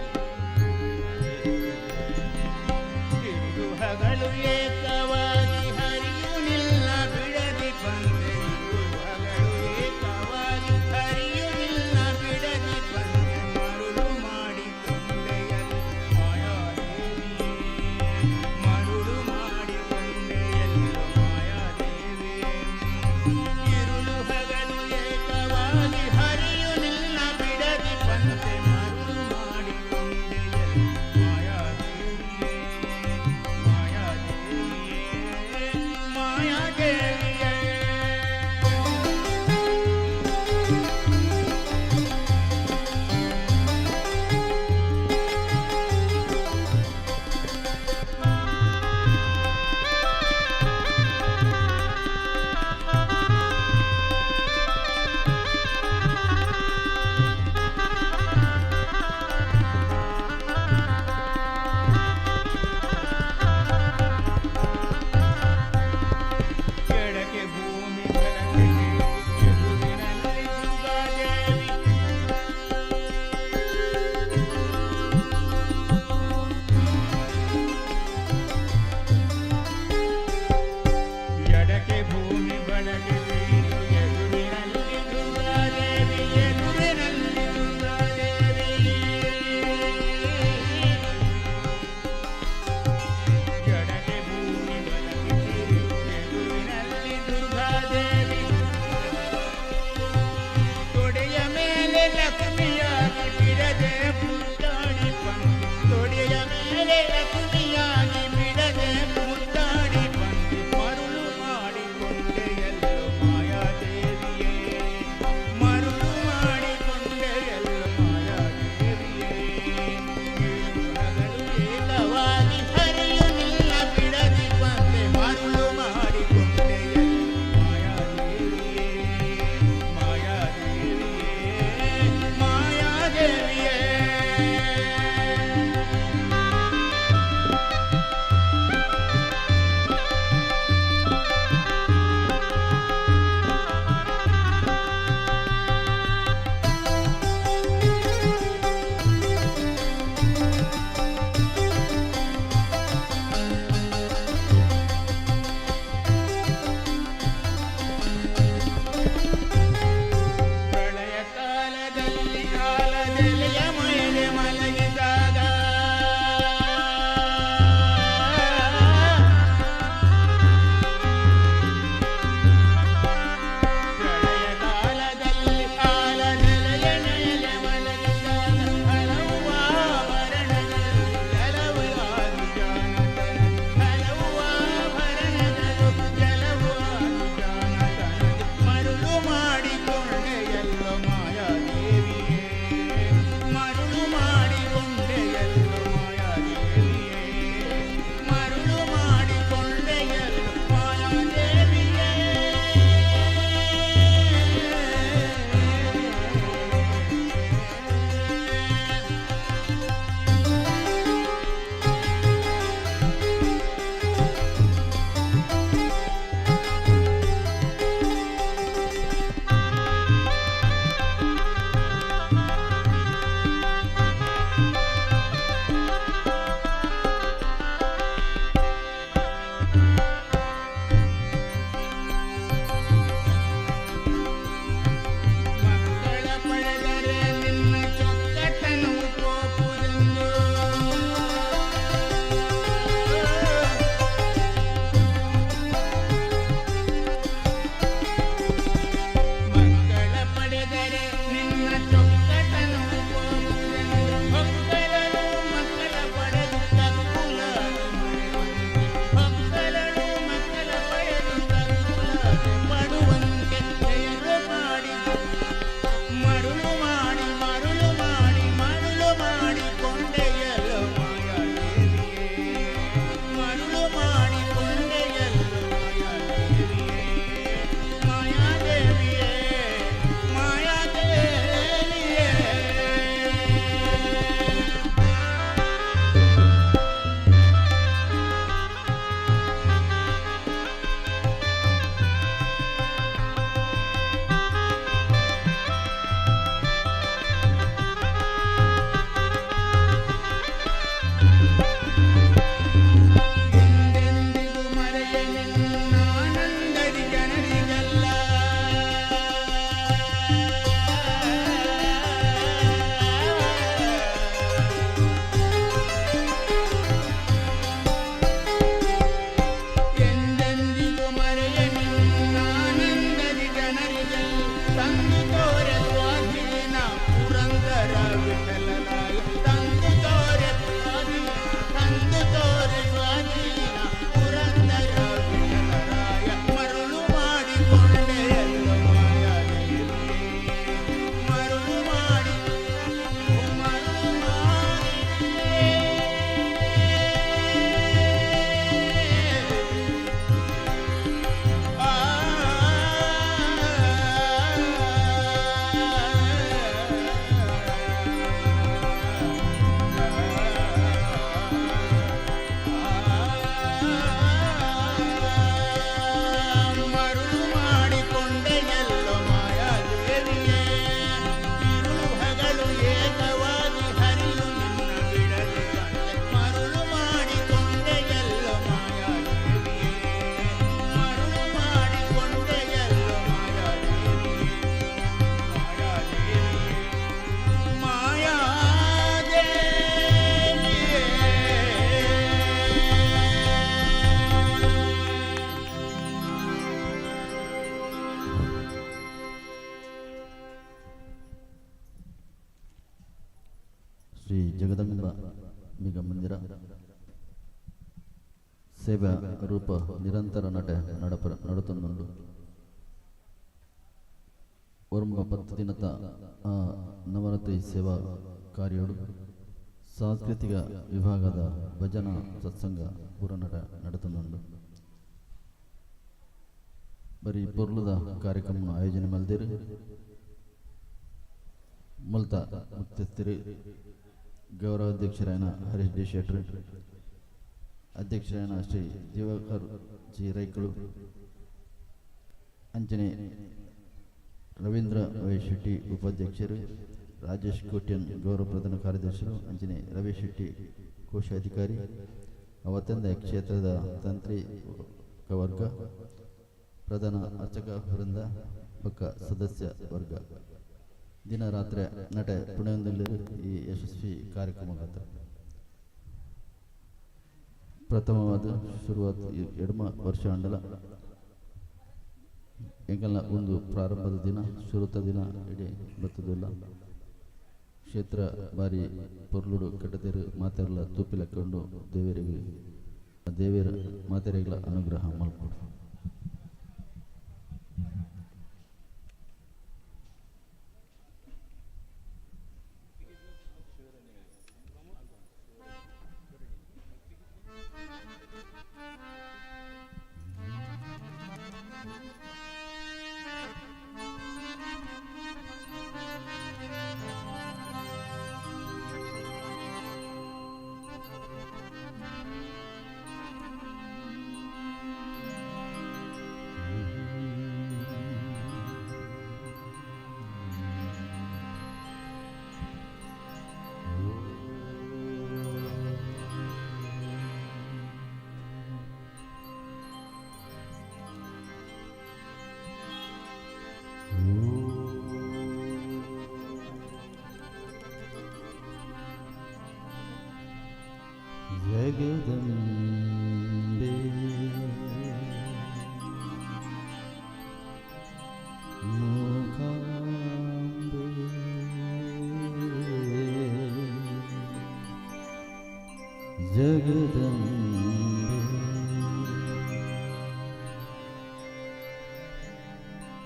ತಿರುಳು ಹಗಲು ಏಕವಾಗಿ ಹರಿಯು ನಿಲ್ಲ ಬಿಡದಿ ಬಂದೆ ತಿರುಳು ಹಗಲು ಏಕವಾಗಿ ಹರಿಯು ನಿಲ್ಲ ಬಿಡದಿ ಬಂದೆ ಮರುಳು ಮಾಡಿಕೊಂಡೆಯಲ್ಲ ಮಾಯಾದೇವಿಯೇ ಮರುಳು ಮಾಡಿಕೊಂಡೆಯಲ್ಲ ಮಾಯಾದೇವಿಯೇ ಇರುಳು ಹಗಲು ಏಕವಾಗಿ ಹರಿಯು ನಿಲ್ಲ ಬಿಡದಿ ಬಂದೆ ಮರುಳು ಮಾಡಿಕೊಂಡೆಯಲ್ಲ ಮಾಯಾದೇವಿಯೇ ಮಾಯಾದೇವಿಯೇ ಮಾಯಾದೇವಿಯೇ. ಎಡಕ್ಕೆ ಭೂಮಿ ಬಲಕ್ಕೆ ಎದುರಿನಲ್ಲಿ ದುರ್ಗಾದೇವಿ ಎಡಕ್ಕೆ ಭೂಮಿ ಬಲಕ್ಕೆ ಬೀರು ಎದುರಿನಲ್ಲಿ ದುರ್ಗಾದೇವಿ ಎದುರಿನಲ್ಲಿ ದುರ್ಗಾದೇವಿ ಎಡಕ್ಕೆ ಭೂಮಿ ಬಲಕ್ಕೆ ತಿರು ಎದುರಿನಲ್ಲಿ ದುರ್ಗಾದೇವಿ. ಪ್ರಳಯ ಕಾಲದಲ್ಲಿ ಕಾಲದೆಲೆಯ ಮೇಲೆ ಮಲಗಿದಾಗ ಪ್ರಳಯ ಕಾಲದಲ್ಲಿ ಕಾಲದೆಲೆಯ ಮೇಲೆ ಮಲಗಿದಾಗ ಹಲವು ಆಭರಣಗಳು ಕೆಲವು ಆದಿಜಾನತನ ಹಲವು ಆಭರಣಗಳು ಕೆಲವು ಆದಿಜಾನತನ ಮರುಳು ಮಾಡಿಕೊಂಡೆಯಲ್ಲೋ ಮಾಯಾದೇವಿಯೇ ಮರುಳು ಮಾಡಿಕೊಂಡೆಯಲ್ಲೋ ಮಾಯಾದೇವಿಯೇ ಮರುಳು ಮಾಡಿಕೊಂಡೆಯಲ್ಲೋ ಮಾಯಾದೇವಿಯೇ. ಮಕ್ಕಳ ಪಡೆದರೆ ನಿನ್ನ ಚೊಕ್ಕಟನು ಕೋಪುದೆಂದು ಮಕ್ಕಳ ಪಡೆದರೆ ನಿನ್ನ ಚೊಕ್ಕಟನು ಕೋಪುದೆಂದು ಹೊಕ್ಕಲಳು ಮಕ್ಕಳ ಪಡೆದು ತಕ್ಕುಲಾದೆ ಮರೆವಂತೆ ಹೊಕ್ಕಲಳು ಮಕ್ಕಳ ಪಡೆದು ತಕ್ಕುಲಾದೆ ಪಡುವಂತೆ ಜಯರು ಮಾಡಿ ಮರುಳು ಮಾಡಿ ಮರುಳು ಮಾಡಿ ಮರುಳು ಮಾಡಿಕೊಂಡೆಯಲ್ಲೋ ಮಾಯಾದೇವಿಯೇ ಮರುಳು ಮಾಡಿಕೊಂಡೆಯಲ್ಲೋ ಮಾಯಾದೇವಿಯೇ ಮಾಯಾದೇವಿಯೇ ಮಾಯಾದೇವಿಯೇ. ಎಂದೆಂದಿಗೂ ಮರೆಯ ನಿನ್ನ ಆನಂದದಿ ಜನರಿಗೆಲ್ಲ ಎಂದೆಂದಿಗೂ ಮರೆಯ ನಿನ್ನ ಆನಂದದಿ ಜನರಿಗೆಲ್ಲ ತಂದು ತೋರೆ ಸ್ವಾಧೀನ ಪುರಂದರ ವಿಠಲರಾಯ ತಂದು ತೋರೆ ಸ್ವಾಧೀನ ತಂದು ತೋರೆ ಸ್ವಾಧೀನ ಪುರಂದರ ವಿಠಲರಾಯ ಮರುಳು ಮಾಡಿಕೊಂಡೆಯಲ್ಲೋ ಮಾಯಾದೇವಿಯೇ ಮರುಳು ಮಾಡಿ ಮರುಳು ಮಾಡಿ ಮರುಳು ಮಾಡಿಕೊಂಡೆಯಲ್ಲೋ ಮಾಯಾದೇವಿಯೇ ಇರುಳು ಹಗಲು ಏಕವಾಗಿ ಹರಿಯು ನಿನ್ನ ಬಿಡದೆ ಕಂಡೆ ಮರುಳು ಮಾಡಿಕೊಂಡೆಯಲ್ಲೋ ಮಾಯಾದೇವಿಯೇ ಮರುಳು ಮಾಡಿಕೊಂಡೆಯಲ್ಲೋ ಮಾಯಾದೇವಿಯೇ ಮಾಯಾದೇವಿಯೇ. ಶ್ರೀ ಜಗದಂಬ ಬಿಗ ಮಂದಿರ ಸೇವಾ ರೂಪ ನಿರಂತರ ನಟ ನಡಪ ನಡತೊಂದುಂಡು ಒರ್ಮ ಪತ್ತು ದಿನದ ಆ ನವರಾತ್ರಿ ಸೇವಾ ಕಾರ್ಯಡು ಸಾಂಸ್ಕೃತಿಕ ವಿಭಾಗದ ಭಜನಾ ಸತ್ಸಂಗ ಪೂರ ನಟ ನಡತೊಂದುಂಡು ಬರೀ ಪೊರ್ಲುದ ಕಾರ್ಯಕ್ರಮ ಆಯೋಜನೆ ಮಲ್ದಿರು ಮುಲ್ತ ಮುಖ್ಯಸ್ಥರು ಗೌರವಾಧ್ಯಕ್ಷರಾಯನ ಹರೀಶ್ ಡಿ ಶೆಟ್ರು, ಅಧ್ಯಕ್ಷರಾಯನ ಶ್ರೀ ದಿವಾಕರ್ ಜಿ ರೈಕಳು, ಅಂಚನೆ ರವೀಂದ್ರ ವೈ ಶೆಟ್ಟಿ ಉಪಾಧ್ಯಕ್ಷರು, ರಾಜೇಶ್ ಕೋಟ್ಯನ್ ಗೌರವ ಪ್ರಧಾನ ಕಾರ್ಯದರ್ಶಿಗಳು, ಅಂಚನೆ ರವಿ ಶೆಟ್ಟಿ ಕೋಶಾಧಿಕಾರಿ, ಅವತ್ತಂದ ಕ್ಷೇತ್ರದ ತಂತ್ರಿ ವರ್ಗ, ಪ್ರಧಾನ ಅರ್ಚಕ ವೃಂದ, ಬೊಕ್ಕ ಸದಸ್ಯ ವರ್ಗ ದಿನ ರಾತ್ರಿ ನಟೆ ಪುಣೆಯೊಂದಲ್ಲಿ ಈ ಯಶಸ್ವಿ ಕಾರ್ಯಕ್ರಮ ಪ್ರಥಮವಾದ ಶುರುವಾತ್ ಎಡಮ ವರ್ಷ ಅಂಡಲ ಎಂಕಲ್ನ ಒಂದು ಪ್ರಾರಂಭದ ದಿನ ಶುರುತ ದಿನ ಇಡೀ ಬತ್ತದಿಲ್ಲ. ಕ್ಷೇತ್ರ ಬಾರಿ ಪೊರ್ಲುಡು ಕಟ್ಟದೇರು ಮಾತೆರ್ಲ ತೂಪಿಲಕ್ಕೊಂಡು ದೇವರಿಗೆ ದೇವರ ಮಾತೆರೆಗಳ ಅನುಗ್ರಹ ಮಲ್ಪೊಡು. ಜಗದಂಬೆ ಮೂಕಾಂಬೆ ಜಗದಂಬೆ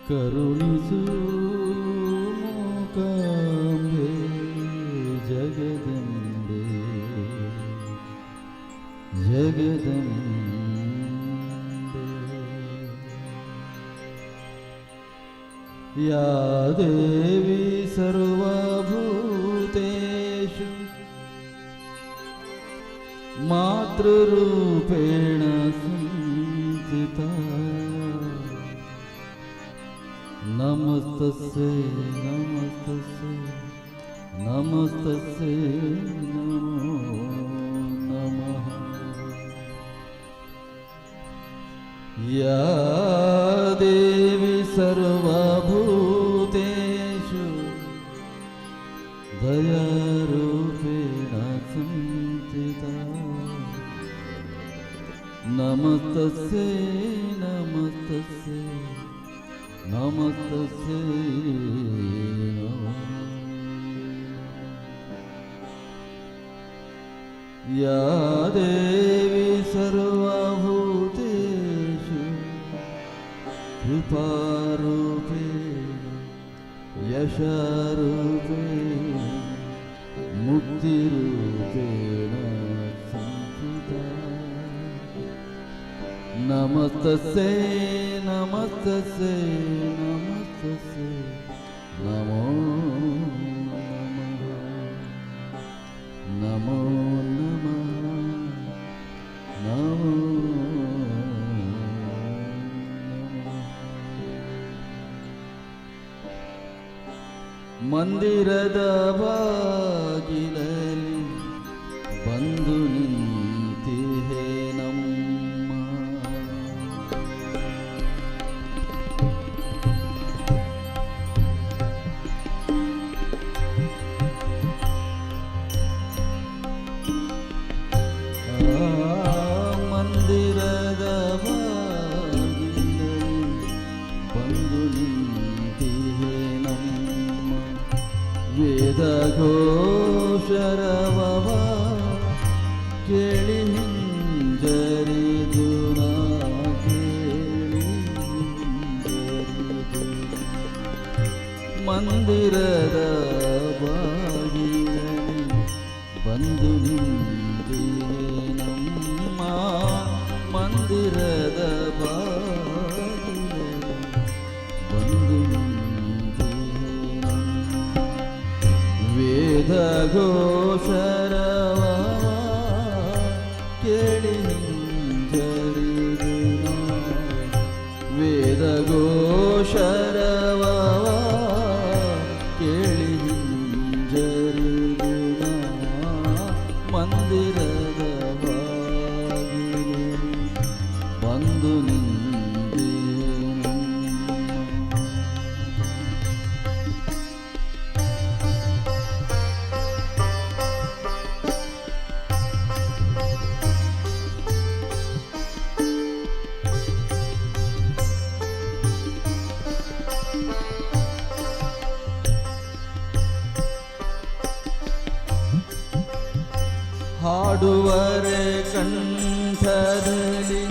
ಕರುಣಿಸು ಮೂಕಾಂಬೆ ಜಗದಂಬೆ ಜಗದಂಬೆ ಯಾ ದೇವಿ ಸರ್ವಭೂತೇಷು ಮಾತೃರೂಪೇಣ ಸಂಸ್ಥಿತಾ ನಮಸ್ತಸ್ಯೈ ನಮಸ್ತಸ್ಯೈ ನಮಸ್ತಸ್ಯೈ ನಮೋ ನಮಃ. ಯಾ ದೇವಿ ಸರ್ವಭೂತೇಷು ದಯಾರೂಪೇಣ ಸಂಸ್ಥಿತಾ ನಮಸ್ತಸ್ಯೈ ನಮಸ್ತಸ್ಯೈ ನಮಸ್ತಸ್ಯೈ ನಮಃ. ಯಾ ದೇವಿ ಸರ್ವಭೂತೇಷು ಕೃಪಾರೂಪೇಣ ಯಶರೂಪೇಣ ಮುಕ್ತಿರೂಪೇಣ ಸಂಸ್ಥಿತಾ ನಮಸ್ತಸ್ಯೈ ನಮಸ್ತಸ್ಯೈ ನಮಸ್ತಸ್ಯೈ ನಮೋ ನಮಃ ನಮೋ ನಮಃ ನಮೋ ನಮಃ. ಮಂದಿರದ ಬಾಗಿಲಲ್ಲಿ ಬಂದು ನಿಂತಿಹೆ ನಮ್ಮ. ಆ ಮಂದಿರದ ಬಾಗಿಲಲ್ಲಿ ಬಂದು ನಿಂತಿಹೆ ನಮ್ಮ. ವೇದ ಘೋಷರವ ಕೇಳಿ ಹಿಂಜರಿದು ನಾ, ಕೇಳಿ ಹಿಂಜರಿದು. ಮಂದಿರದ ಬಾಗಿಲಲ್ಲಿ ಬಂದು ನಿಂತಿಹೆ ನಮ್ಮ. ಮಂದಿರದ ಬಾಗಿಲಲ್ಲಿ ಬಂದು ನಿಂತಿಹೆ ನಮ್ಮ. ವೇದ ಘೋಷರವ ಕೇಳಿ ಹಿಂಜರಿದು ನಾ. ವೇದ ಘೋಷರವ ಕೇಳಿ ಹಿಂಜರಿದು ನಾ. ಮಂದಿರದ ಬಾಗಿಲಲ್ಲಿ ಬಂದು ನಿಂತಿಹೆ ನಮ್ಮ. ಹಾಡುವರೆ ಕಂಠದಲ್ಲಿ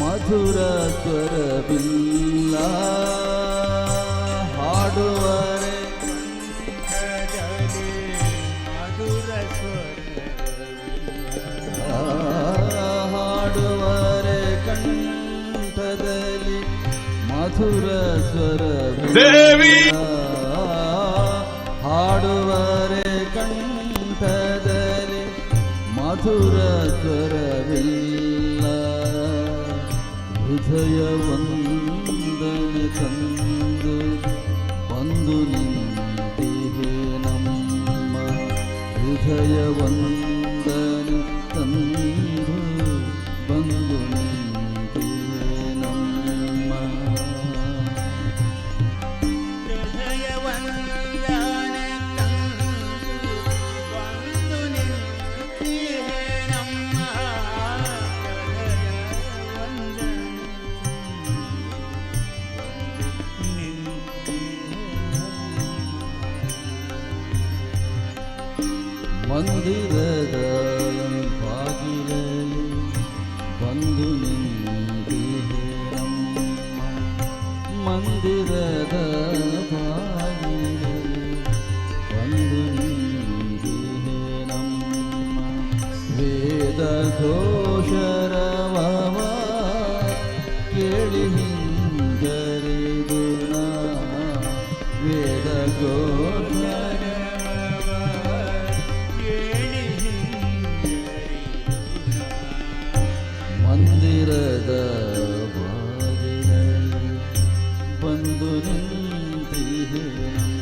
ಮಧುರ ಸ್ವರವಿಲ್ಲ. ಹಾಡುವರೆ ಕಂಠದಲ್ಲಿ ಮಧುರ ಸ್ವರವಿಲ್ಲ. ಹಾಡುವರೆ ಕಂಠದಲ್ಲಿ ಮಧುರ ಸ್ವರವಿಲ್ಲ. ಹಾಡುವರೆ ಕಂಠದಲ್ಲಿ ಮಧುರ ಸ್ವರವಿಲ್ಲ. ಹೃದಯ ವಂದನೆ ತಂದು ಬಂದು ನಿಂತಿಹೆ ನಮ್ಮ. ಹೃದಯ ವಂದನೆ ತಂದು ಬಂದು ನಿಂತಿಹೆ ನಮ್ಮ. ಹೃದಯ ವಂದನೆ ತಂದು ಬಂದು ನಿಂತಿಹೆ ನಮ್ಮ. ಹೃದಯ ವಂದನೆ ನಿಂತಿಹೆ. ಮಂದಿರದ ಬಾಗಿಲಲ್ಲಿ ಬಂದು ನಿಂತಿಹೆ ನಮ್ಮ. ಮಂದಿರದ ಬಾಗಿಲಲ್ಲಿ ಬಂದು ನಿಂತಿಹೆ ನಮ್ಮ. ವೇದ ಘೋಷರವ ಕೇಳಿ ಹಿಂಜರಿದು ನಾ. ವೇದ ಘೋಷ ಕೇಳಿ ಮಂದಿರದ ಬಾಗಿಲಲ್ಲಿ ಬಂದು ನಿಂತಿಹೆ ನಮ್ಮ.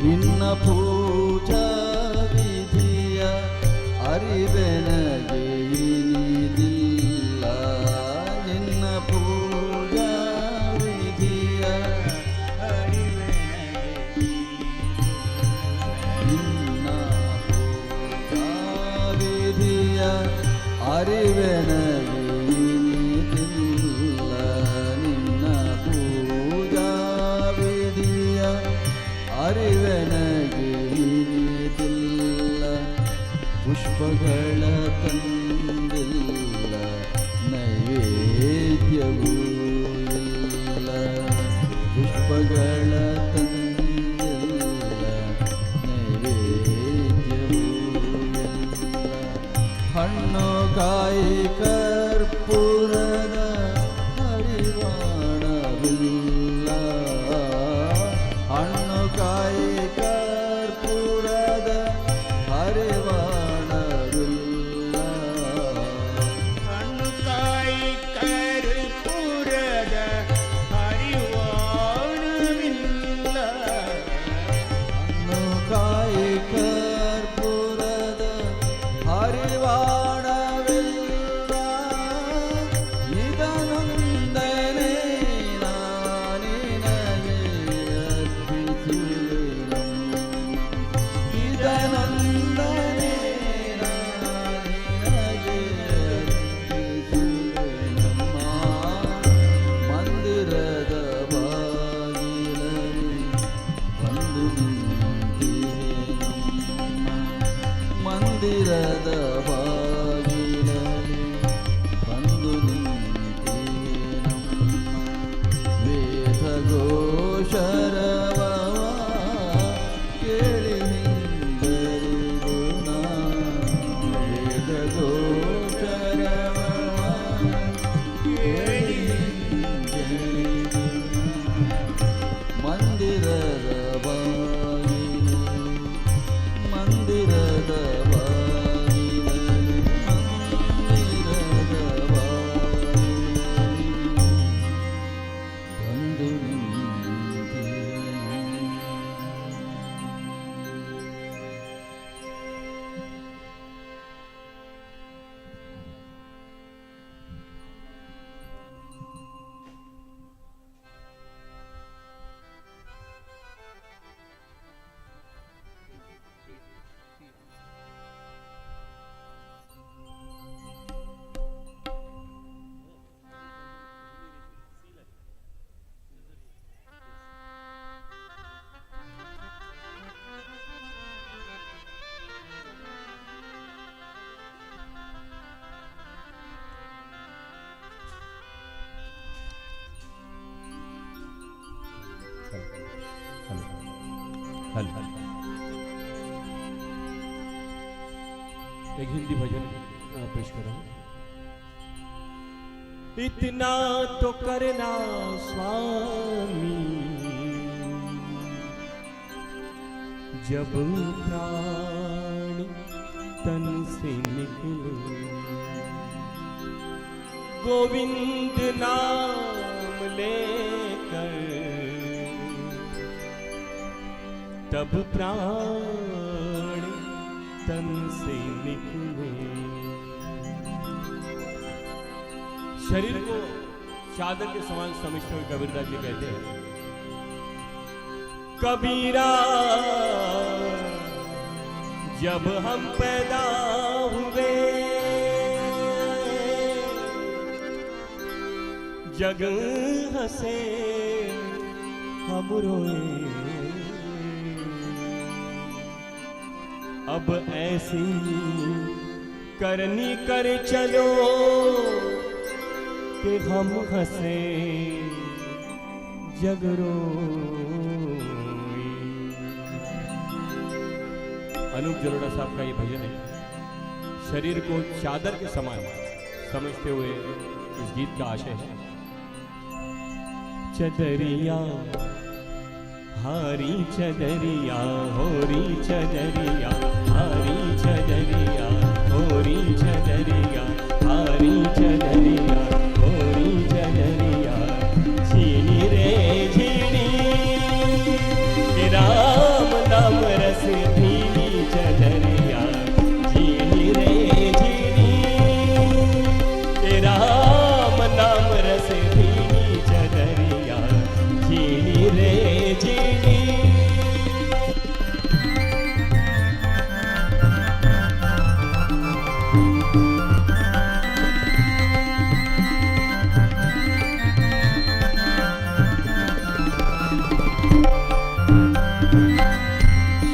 ನಿನ್ನ ಪೂಜಾ ವಿಧಿಯ ಅರಿವೆನಗೆ ಇನಿದಿಲ್ಲ. ನಿನ್ನ ಪೂಜಾ ವಿಧಿಯ ನಿನ್ನ ಪೂಜಾ ವಿಧಿಯ ಅರಿವೆನಗೆ ಇನಿದಿಲ್ಲ. ನಿನ್ನ ಪೂಜಾ ವಿಧಿಯ ಅರಿವೆನಗೆ ಇನಿದಿಲ್ಲ. ಪುಷ್ಪಗಳ ತಂದಿಲ್ಲ, ನೈವೇದ್ಯವೂ ಇಲ್ಲ. ಪುಷ್ಪಗಳ ತಂದಿಲ್ಲ, ನೈವೇದ್ಯವೂ ಇಲ್ಲ. ಹಣ್ಣು ಕಾಯಿ ಕರ್ಪೂರದ ಹರಿವಾಣವಿಲ್ಲ. ಹಣ್ಣು ಕಾಯಿ ಕರ್ಪೂರದ ಹರಿವಾಣವಿಲ್ಲ. ಹಣ್ಣು ಕಾಯಿ ಕರ್ಪೂರದ ಹರಿವಾಣವಿಲ್ಲ. ಹಣ್ಣು ಕಾಯಿ ಕರ್ಪೂರದ ಹರಿವಾಣವಿಲ್ಲ. ಇದನೊಂದನೇ ನಾ हेलो। एक हिंदी भजन पेश कर रहा हूं। इतना तो करना स्वामी, जब प्राण तन से निकले, गोविंद नाम लेकर तब प्राण तन से निकले। शरीर को चादर के समान समझते हुए कबीरदास जी कहते हैं, कबीरा जब हम पैदा हुए, जग हंसे हम रोए, अब ऐसी करनी कर चलो कि हम हंसे जग रोए। अनूप जलोटा साहब का ये भजन है। शरीर को चादर के समान समझते हुए इस गीत का आशय है। चदरिया हारी चदरिया होरी चदरिया, हारी चदरिया होरी चदरिया, हारी चदरिया होरी चदरिया, झीणी रे झीणी राम नाम रस भीनी चदरिया, झीणी रे झीणी राम नाम रस भीनी चदरिया, झीणी रे झीणी।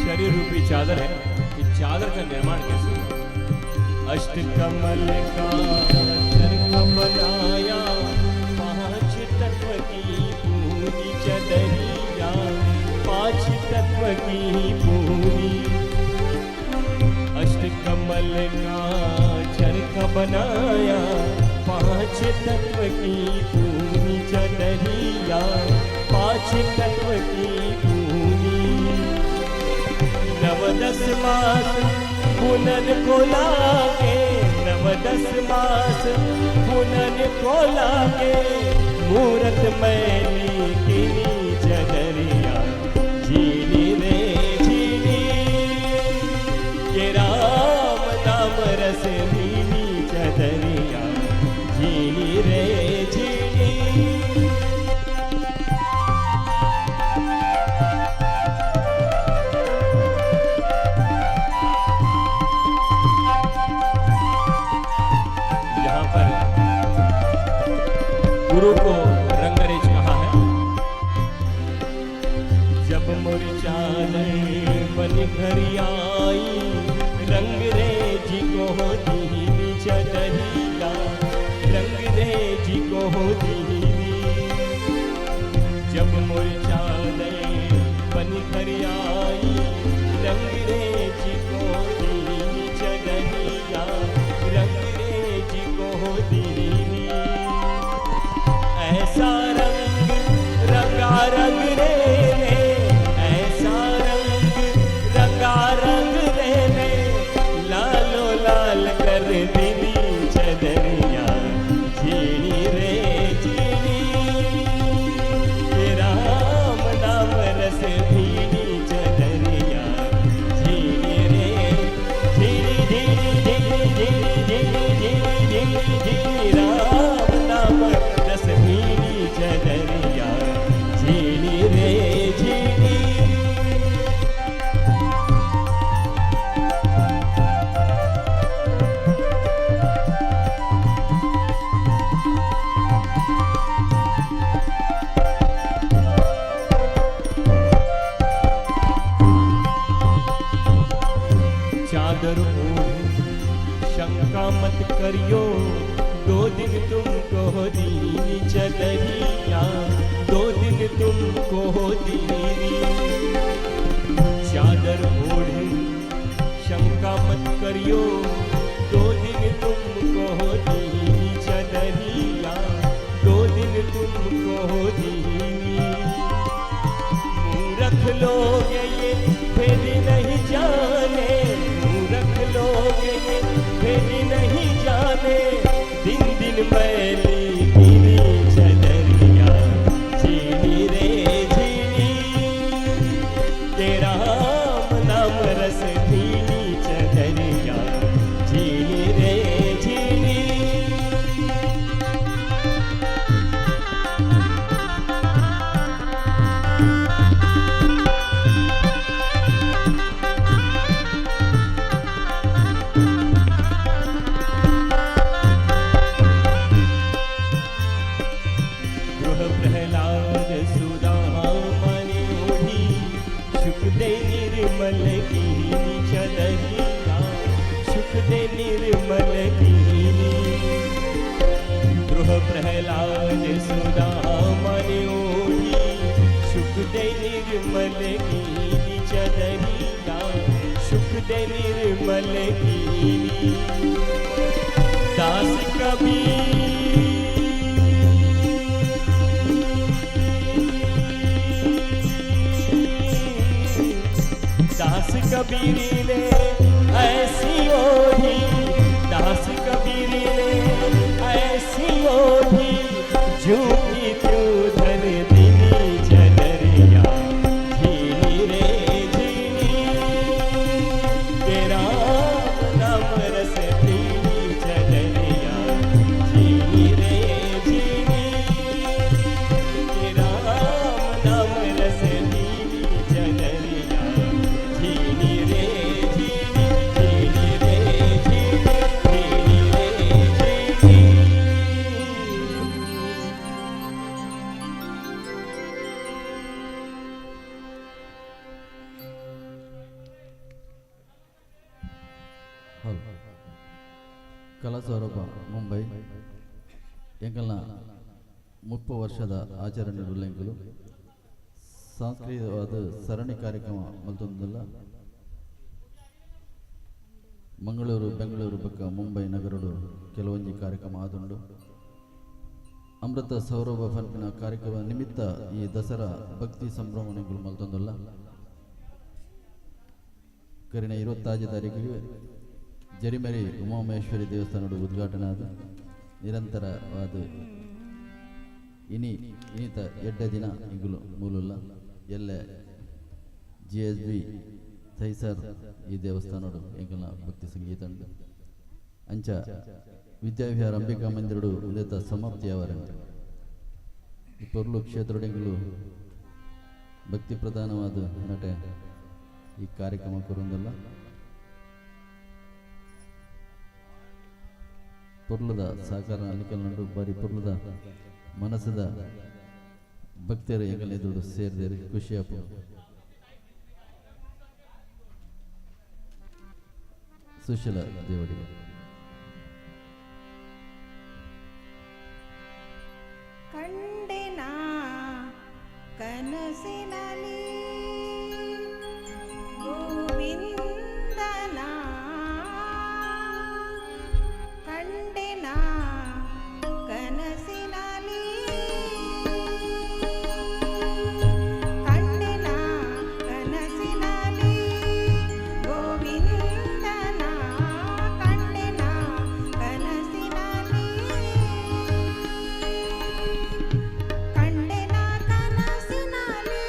शरीर रूपी चादर है, इस चादर का निर्माण कैसे हुआ? अष्ट कमल का चरखा बनाया, पांच तत्व की पूरी चदरिया, पांच तत्व की पूरी। अष्ट कमल का चरखा बनाया, पांच तत्व की पूरी चदरिया, पांच तत्व की पूरी। नव दस मास पुनन को लागे, नव दस मास पुनन को लागे, मूरत मैली किनी चदरिया, झीनी रे झीनी के राम नाम रस भीनी चदरिया, झीनी रे झीनी। यहाँ पर गुरु को रंगरेज कहा है। जब मोरी चादर बन घर आई, रंगरेजी को दीनी चदरिया, रंगरेजी को दीनी। जब मोरी चादर बन घर आई, रंगरेजी को दीनी चदरिया, रंगरेजी को दीनी। ऐसा रंग रंगा रंग रे ने, ऐसा रंग रंगा रंग रे ने, लालो लाल कर दीनी चदरिया, झीणी रे झीणी राम नाम रस भीनी चदरिया, झीणी रे झीणी झीणी झीणी झीणी झीणी झीणी झीणी झीणी राम नाम रस भीनी चदरिया, झीणी रे झीणी। चादर ओढ़ शंका मत करियो, दो दिन तुमको दीनी चदरिया, दो दिन तुमको दीनी। करियो, दो दिन तुमको दीनी चदरिया, दो दिन तुमको दीनी। मूरख लोग ये भेद नहीं जाने, मूरख लोग ये भेद नहीं जाने, दिन दिन मैली गिनी चदरिया, झीनी रे झीनी, तेरा राम नाम रस पीनी चदरिया, झीनी रे झीनी। गृह प्रहलाद सुदामाने ओढी, सुखदे निर्मल कीनी चदरिया, सुखदे निर्मल कीनी। गृह प्रहलाद सुदामाने ओढी, सुखदे निर्मल कीनी चदरिया, सुखदे निर्मल कीनी। दास कबीर दास कबीर ने ऐसी ओढ़ी, दास कबीर ने ऐसी ओढ़ी, ज्यों की त्यों धन दिनी चदरिया, झीनी रे झीनी, तेरा नाम रस पीनी चदरिया, झीनी रे झीनी, तेरा नाम रस पीनी चदरिया, झीनी रे झीनी, झीनी रे झीनी, झीनी रे झीनी। ಹೌದು. ಕಲಾ ಸೌರಭ ಮುಂಬೈ ಎಂಕಲ್ನ 30 ವರ್ಷದ ಆಚರಣೆ ಉಲ್ಲೇಖಗಳು ಸಾಂಸ್ಕೃತಿಕವಾದ ಸರಣಿ ಕಾರ್ಯಕ್ರಮ ಮಲ್ತೊಂದುಲ್ಲ. ಮಂಗಳೂರು, ಬೆಂಗಳೂರು ಬೊಕ್ಕ ಮುಂಬೈ ನಗರಡು ಕೆಲವೊಂಜಿ ಕಾರ್ಯಕ್ರಮ ಆದುಂಡು. ಅಮೃತ ಸೌರಭ ಪನ್ಪಿನ ಕಾರ್ಯಕ್ರಮ ನಿಮಿತ್ತ ಈ ದಸರಾ ಭಕ್ತಿ ಸಂಭ್ರಮಣೆಗಳು ಮಲ್ತೊಂದುಲ್ಲ. ಕರಿನ 26 ತಾರೀಕಿಗೆ ಜರಿಮರಿ ಉಮಾಮಹೇಶ್ವರಿ ದೇವಸ್ಥಾನದ ಉದ್ಘಾಟನೆ ಆದ ನಿರಂತರವಾದ ಇನಿ ಇನಿತ ಎಡ್ಡ ದಿನ ಇಂಗುಲು ಮೂಲುಲ್ಲ ಎಲ್ಲ ಜಿ ಎಸ್ ಬಿ ಥೈಸರ್ ಈ ದೇವಸ್ಥಾನಡು ಎಂಕಲ್ನ ಭಕ್ತಿ ಸಂಗೀತ ಉಂಡು. ಅಂಚ ವಿದ್ಯಾವಿಹಾರ ಅಂಬಿಕಾ ಮಂದಿರಡು ಉಂದೆತ ಸಮಾಪ್ತಿಯವರ ಈ ಪೊರ್ಲು ಕ್ಷೇತ್ರಡೆಂಗುಲು ಭಕ್ತಿ ಪ್ರಧಾನವಾದ ನಟೆ ಈ ಕಾರ್ಯಕ್ರಮ ಕೊರೊಂದಲ್ಲ. ಪೊರ್ಲುದ ಸಹಕಾರ ಅಲಿಕಲ್ ಬಾರಿ ಪೊರ್ಲುದ ಮನಸ್ಸದ ಭಕ್ತರು ಎಂಕಲ್ನ ಎದುರು ಸೇರಿದರು ಖುಷಿಯಪ್ಪ. ಸುಶೀಲ ದೇವಡಿಗ. ಕಂಡೆನ ಕನಸಿನಲ್ಲಿ ಗೋವಿಂದನ, ಕಂಡೆನ ಕನಸಿನಲ್ಲಿ, ಕಂಡೆನ ಕನಸಿನಲ್ಲಿ ಗೋವಿಂದನ, ಕಂಡೆನ ಕನಸಿನಲ್ಲಿ, ಕಂಡೆನ ಕನಸಿನಲ್ಲಿ,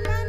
ಕನಸಿನಲ್ಲಿ.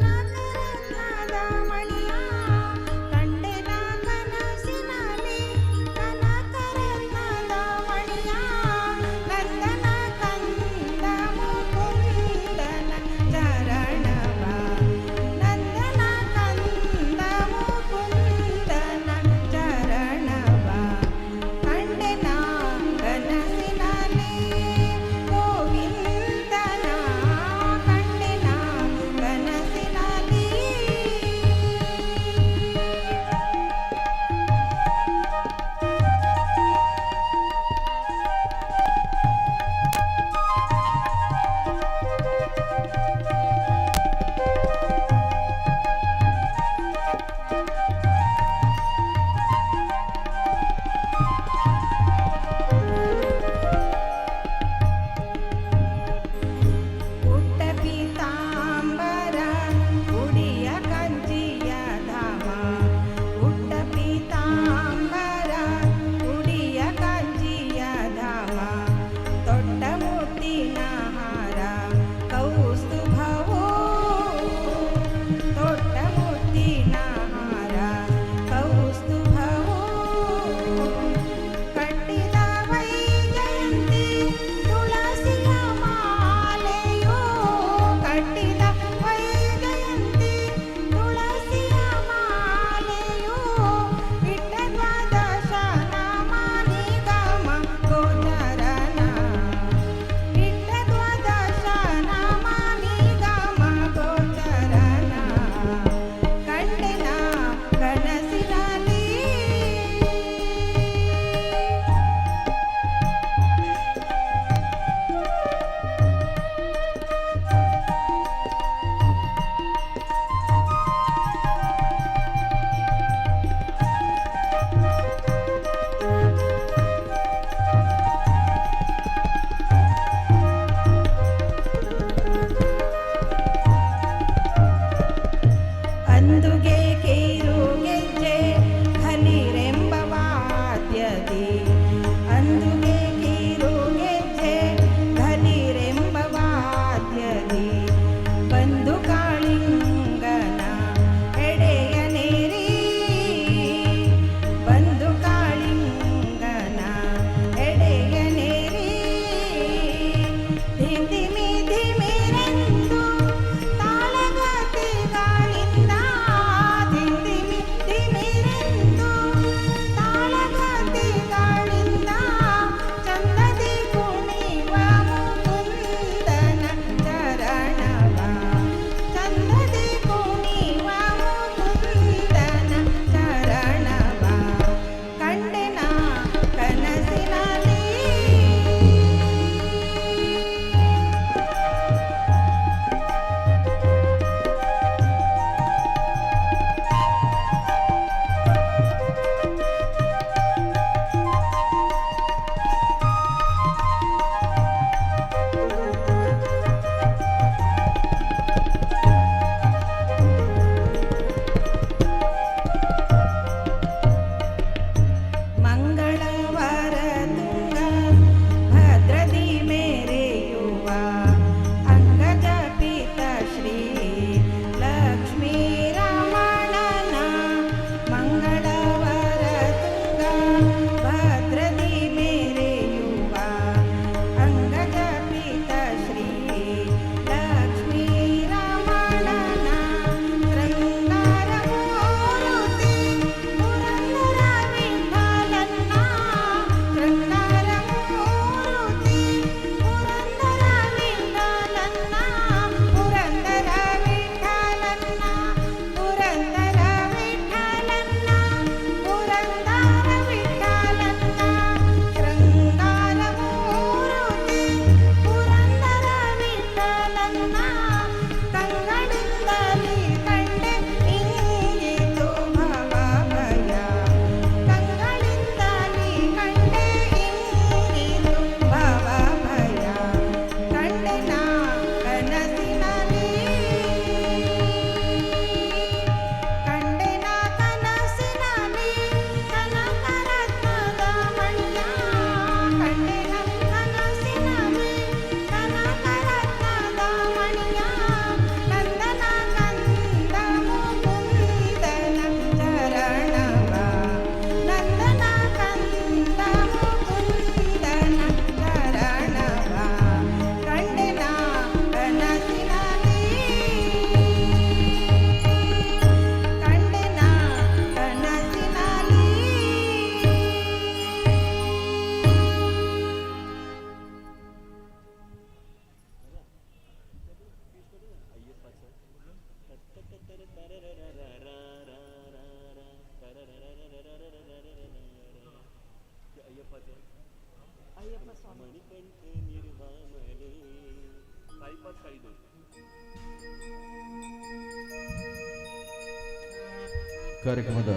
ಕಾರ್ಯಕ್ರಮದ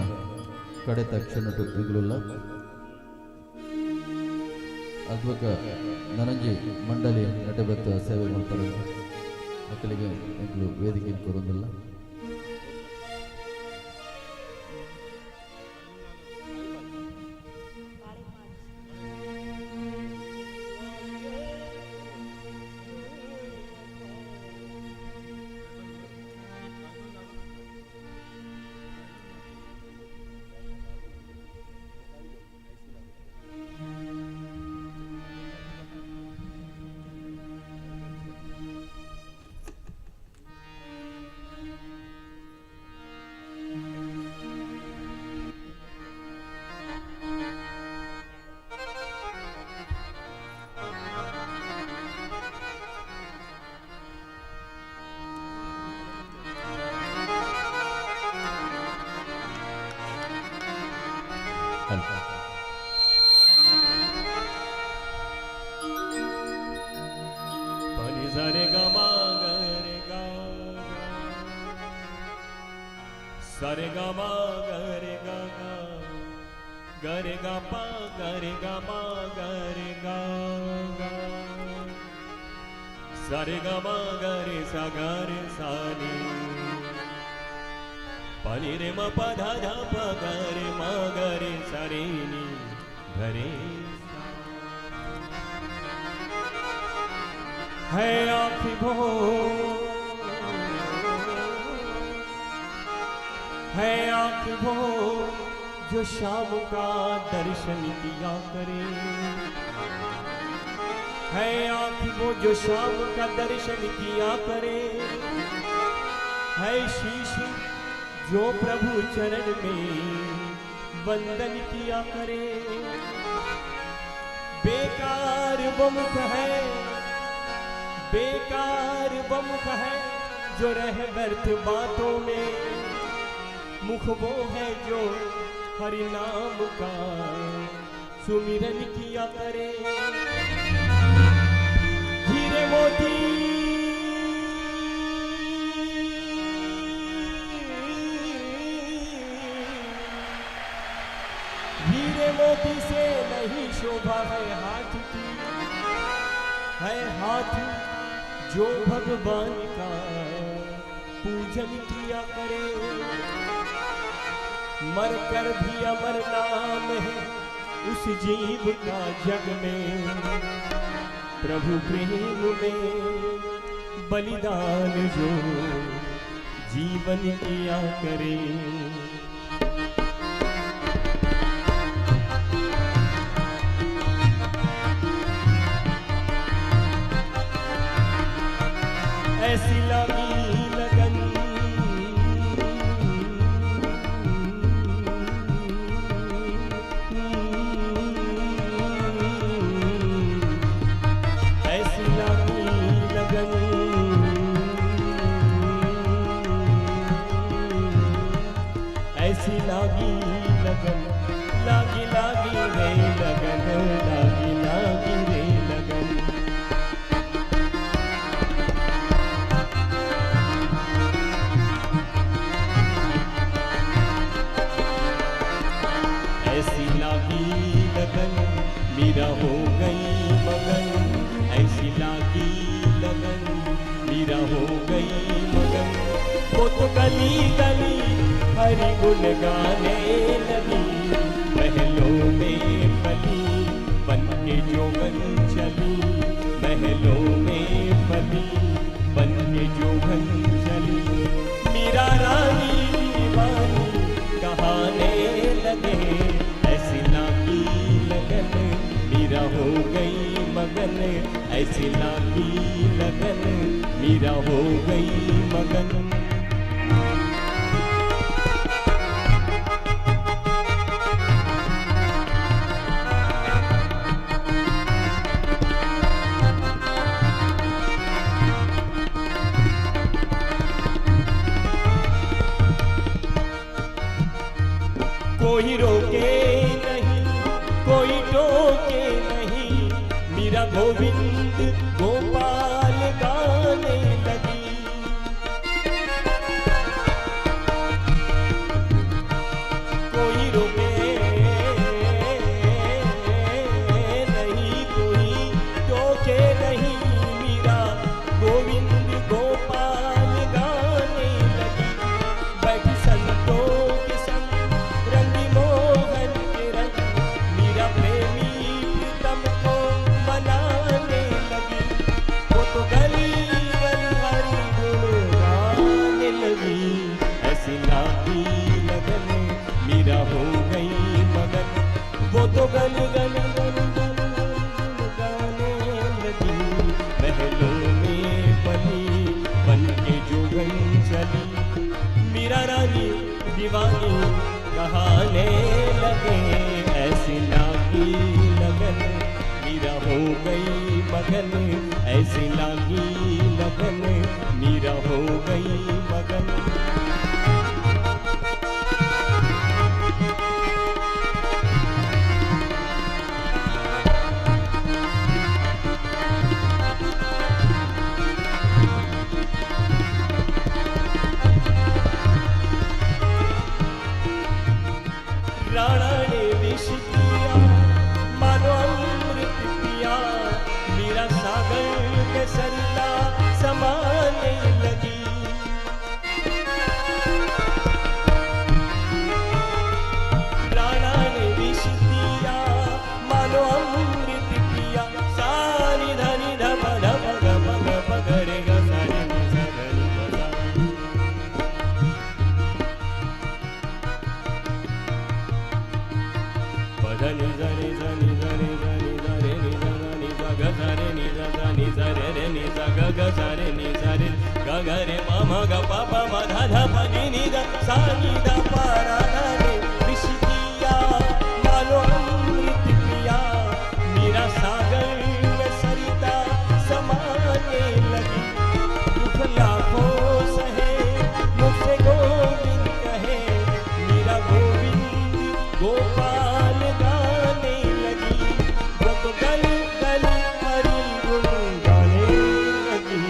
ಕಡೆ ತಕ್ಷಣ ಇಗ್ಲುಲ್ಲ ಅದ್ವಕ ನನಂಜಿ ಮಂಡಳಿ ನಟಬೆತ್ತ ಸೇವೆ ಮಾಡ್ತಾರೆ. ಮಕ್ಕಳಿಗೆ ಎಂಕ್ಲು ವೇದಿಕೆ ಕೊರೊಂದಿಲ್ಲ. सारे गा मा ग रे गा गा ग रे गा पा ग रे गा मा ग रे गा गा सारे गा मा ग रे सा ग रे सा नी पा नी रे म प ध ध प ग रे म ग रे सा रे नी ग रे सा। है आँख वो है आँख वो जो शाम का दर्शन किया करे, है आँख वो जो शाम का दर्शन किया करे, है शीश जो प्रभु चरण में वंदन किया करे। बेकार वो मुख है, बेकार वो मुख है जो रह व्यर्थ बातों में, मुख वो है जो हरि नाम का सुमिरन किया करे। हीरे मोती हीरे मोती से नहीं शोभा है हाथ की, है हाथ जो भगवान का पूजन किया करे। मर कर भी अमर नाम है उस जीव का जग में, प्रभु प्रेम में बलिदान जो जीवन किया करे। ऐसी लगी लगन ऐसी लगी लगन ऐसी लागी लगन लागी लागी रे लगन लागी लागी रे लगन। ऐसी लागी लगन मीरा हो गई मगन, ऐसी लागी लगन मीरा हो गई मगन। वो तो गली गली हरि गुण गाने लगी, महलों में फली बन के जोगन चली, महलों में फली बन के जोगन चली। मीरा रानी दीवानी कहाने लगे, ऐसी लागी लगन मीरा हो गई मगन, ऐसी लागी लगन मीरा हो गई मगन। कोई रोके नहीं कोई टोके नहीं, मीरा गोविंद गोपाल गाने मीरा रानी दीवानी कहाने लगे। ऐसी लागी लगन मीरा हो गई मगन, ऐसी लागी लगन मीरा हो गई मगन। राणा ने विष किया मानो अमृत पिया, मीरा सागर में सरिता समाने लगी। राणा ने विष दिया मानो अमृत पिया, सानी धनी धम धम ग म ग प ग रे ग सा रे नि सा ग नि प सा। प ध नि सा रे सा नि सा रे सा नि सा रे नि सा सा नि सा ग सा रे नि सा सा नि सा रे रे नि सा ग ग सा रे नि सा रे ग ग रे म म ग प प म ध ध प नि नि ध सा नि ध प रा ध रे। विष दिया मानो अमृत पिया, मीरा सागर में सरिता समाने लगी। दुख लाखों सहे मुझसे गोविंद कहे, मीरा गोविंद गोपाल गाने लगी। वो तो गली गली हरि गुण गाने लगी।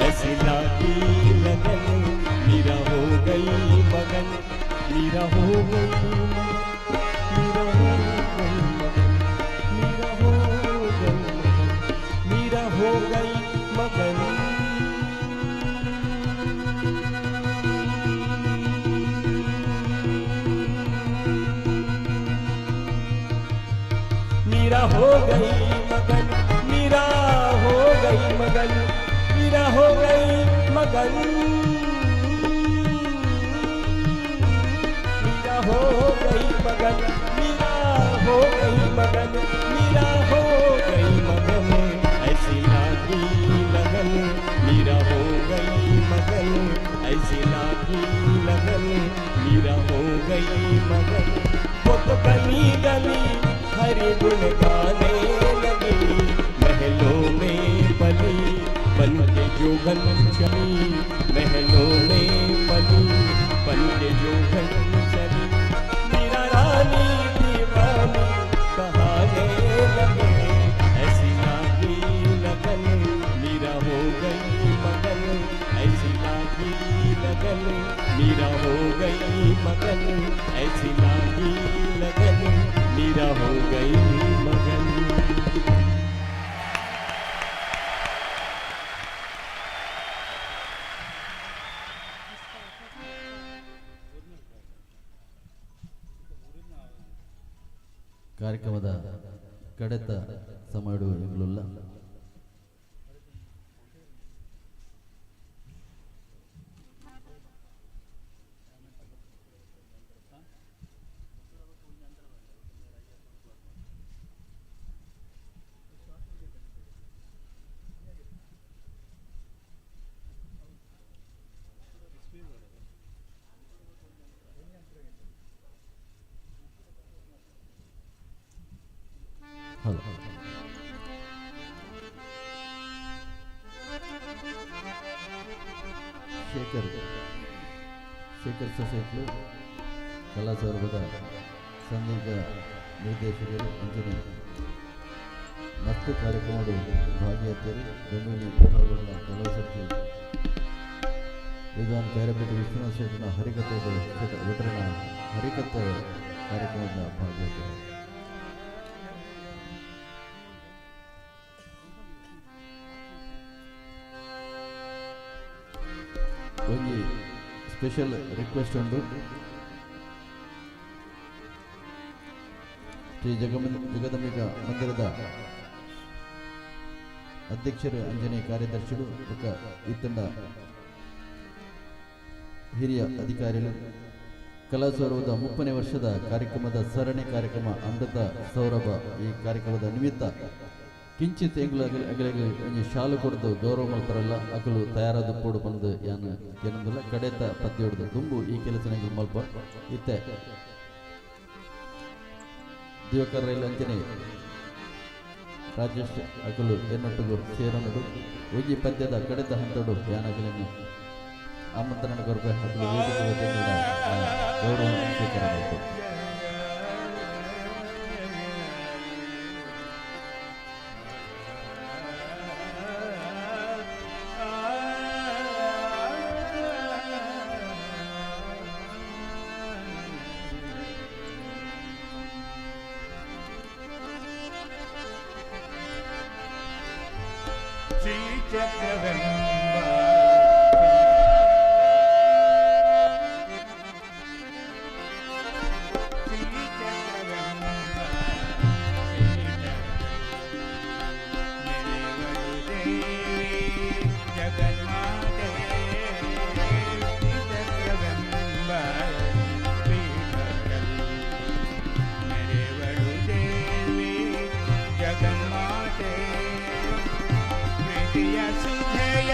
ऐसी लागी लगन मीरा हो गई मगन, मीरा हो गई मगन, मीरा हो गई मगन, मीरा हो गई मगन, मीरा हो गई मगन। मीरा हो गई मगन, मीरा हो गई मगन, मीरा हो गई मगन, मीरा हो गई मगन, मीरा हो गई मगन, मीरा हो गई मगन। ऐसी लागी लगन मीरा हो गई मगन, ऐसी लागी लगन मीरा हो गई मगन। वो तो गली गली हरि गुण गाने लगी, महलों में पली बन के जोगन चली, महलों में पली बन के जोगन चली। मीरा रानी दीवानी कहाने लगे, ऐसी लागी लगन मीरा हो गई मगन, ऐसी लागी लगन मीरा हो गई मगन, ऐसी लागी लगन मीरा हो गई मगन। ಕಾರ್ಯಕ್ರಮದ ಕಡೆತ ಸಮಯಡು ಎಂಗ್ಲುಲ್ಲ ಹಲೋ. ಶೇಖರ್ ಶೇಖರ್ ಸೊಸೈಟ್ಲು ಕಲಾ ಸೌರಭದ ಸಂಗೀತ ನಿರ್ದೇಶಕರು ಅಂಜನಿ ಮಸ್ತ್ ಕಾರ್ಯಕ್ರಮಗಳು ಭಾಗಿಯಾಗ್ತಾರೆ. ಬೆಂಗಳೂರು ವಿಭಾಗಗಳ ಕೆಲವು ಸರ್ತಿ ವಿದ್ವಾನ್ ಕೈರಪೇಟೆ ವಿಶ್ವನಾಥ ಶೆಟ್ಟನ ಹರಿಕಥೆ ಭಟ್ರನ ಹರಿಕಥೆ ಕಾರ್ಯಕ್ರಮದ ಭಾಗಿಯಾಗ್ತಾರೆ. ಒಂಜಿ ಸ್ಪೆಷಲ್ ರಿಕ್ವೆಸ್ಟ್ ಉಂಡು. ಶ್ರೀ ಜಗದಂಬಿಕಾ ಮಂದಿರದ ಅಧ್ಯಕ್ಷರು ಅಂಜನೆ ಕಾರ್ಯದರ್ಶಿಗಳು ಬೊಕ್ಕ ಇತ್ತಂಡ ಹಿರಿಯ ಅಧಿಕಾರಿಗಳು ಕಲಾಸೌರಭದ 30ನೇ ವರ್ಷದ ಕಾರ್ಯಕ್ರಮದ ಸರಣಿ ಕಾರ್ಯಕ್ರಮ ಅಮೃತ ಸೌರಭ ಈ ಕಾರ್ಯಕ್ರಮದ ನಿಮಿತ್ತ ಕಿಂಚಿತ್ ಎಂಗ್ಲ ಅಗಲಿಗೆ ಒಂಜಿ ಶಾಲು ಕೊಡ್ದು ಗೌರವ ಮಲ್ಪರಲ್ಲ ಅಕಲು ತಯಾರಾದ ಪೋಡು ಬಂದು ಯಾನ್ ಏನಂದಿಲ್ಲ. ಕಡೆತ ಪದ್ಯೊಡ್ದು ದುಂಬು ಈ ಕೆಲಸ ಎಂಗ್ಲು ಮಲ್ಪ ಇತ್ತೆ ದಿವಕರ್ ರೈಲ್ ಅಂಚನೆ ರಾಜೇಶ್ ಅಕಲು ಎನ್ನೊಟ್ಟಿಗೂ ಸೇರನಡು ಒಂಜಿ ಪದ್ಯದ ಕಡೆತ ಹಂತಡು ಯಾನ್ ಅಗಲಿನ ಆಮಂತ್ರಣ ಕೊರ್ಪೆ ಅಕಲು ವೇದಿಕೆ ಗೌರವ ಸ್ವೀಕಾರ ಮಲ್ಪು. ಶ್ರೀಚಕ್ರವೆಂಬ ಶ್ರೀಚಕ್ರವೆಂಬ ಮೆರೆವಳು ದೇವಿ ಜಗನ್ಮಾತೆ. ಶ್ರೀಚಕ್ರವೆಂಬ ಪೀಠದಲ್ಲಿ ಮೆರೆವಳು ದೇವಿ ಜಗನ್ಮಾತೆ. ಪ್ರೀತಿಯ ಸುಧೆಯ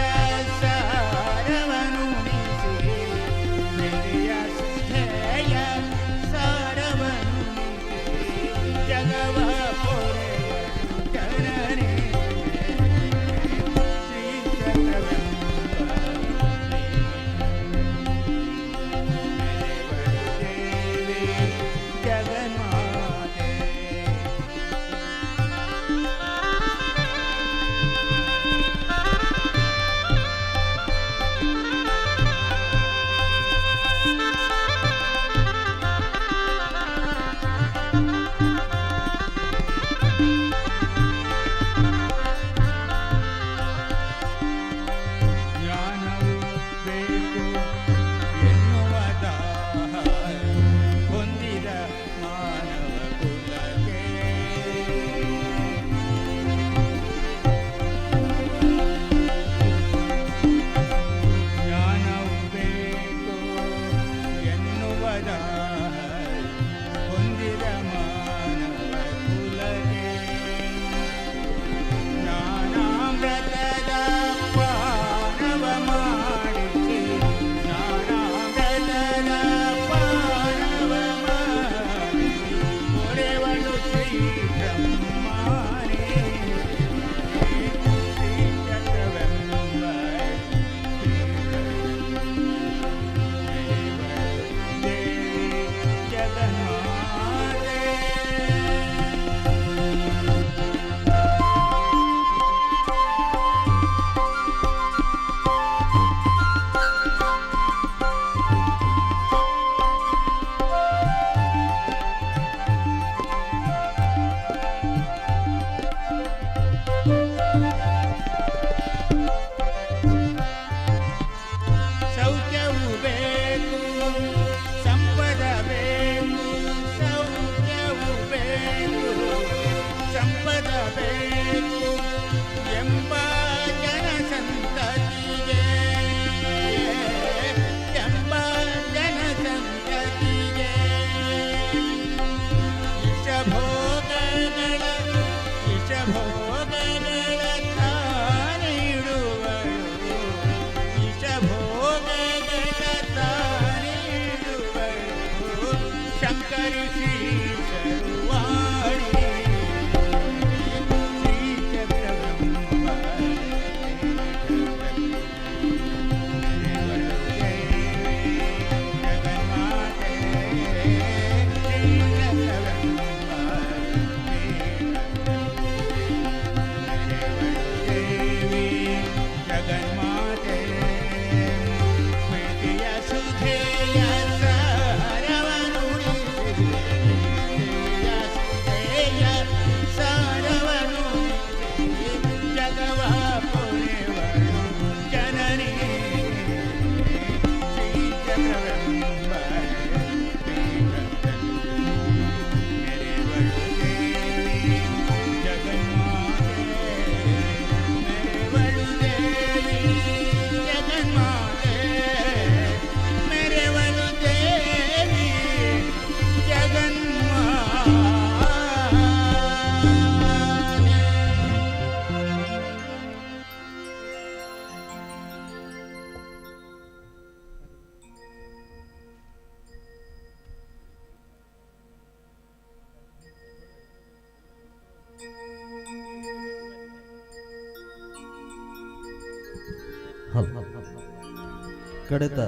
ಕಡೆತ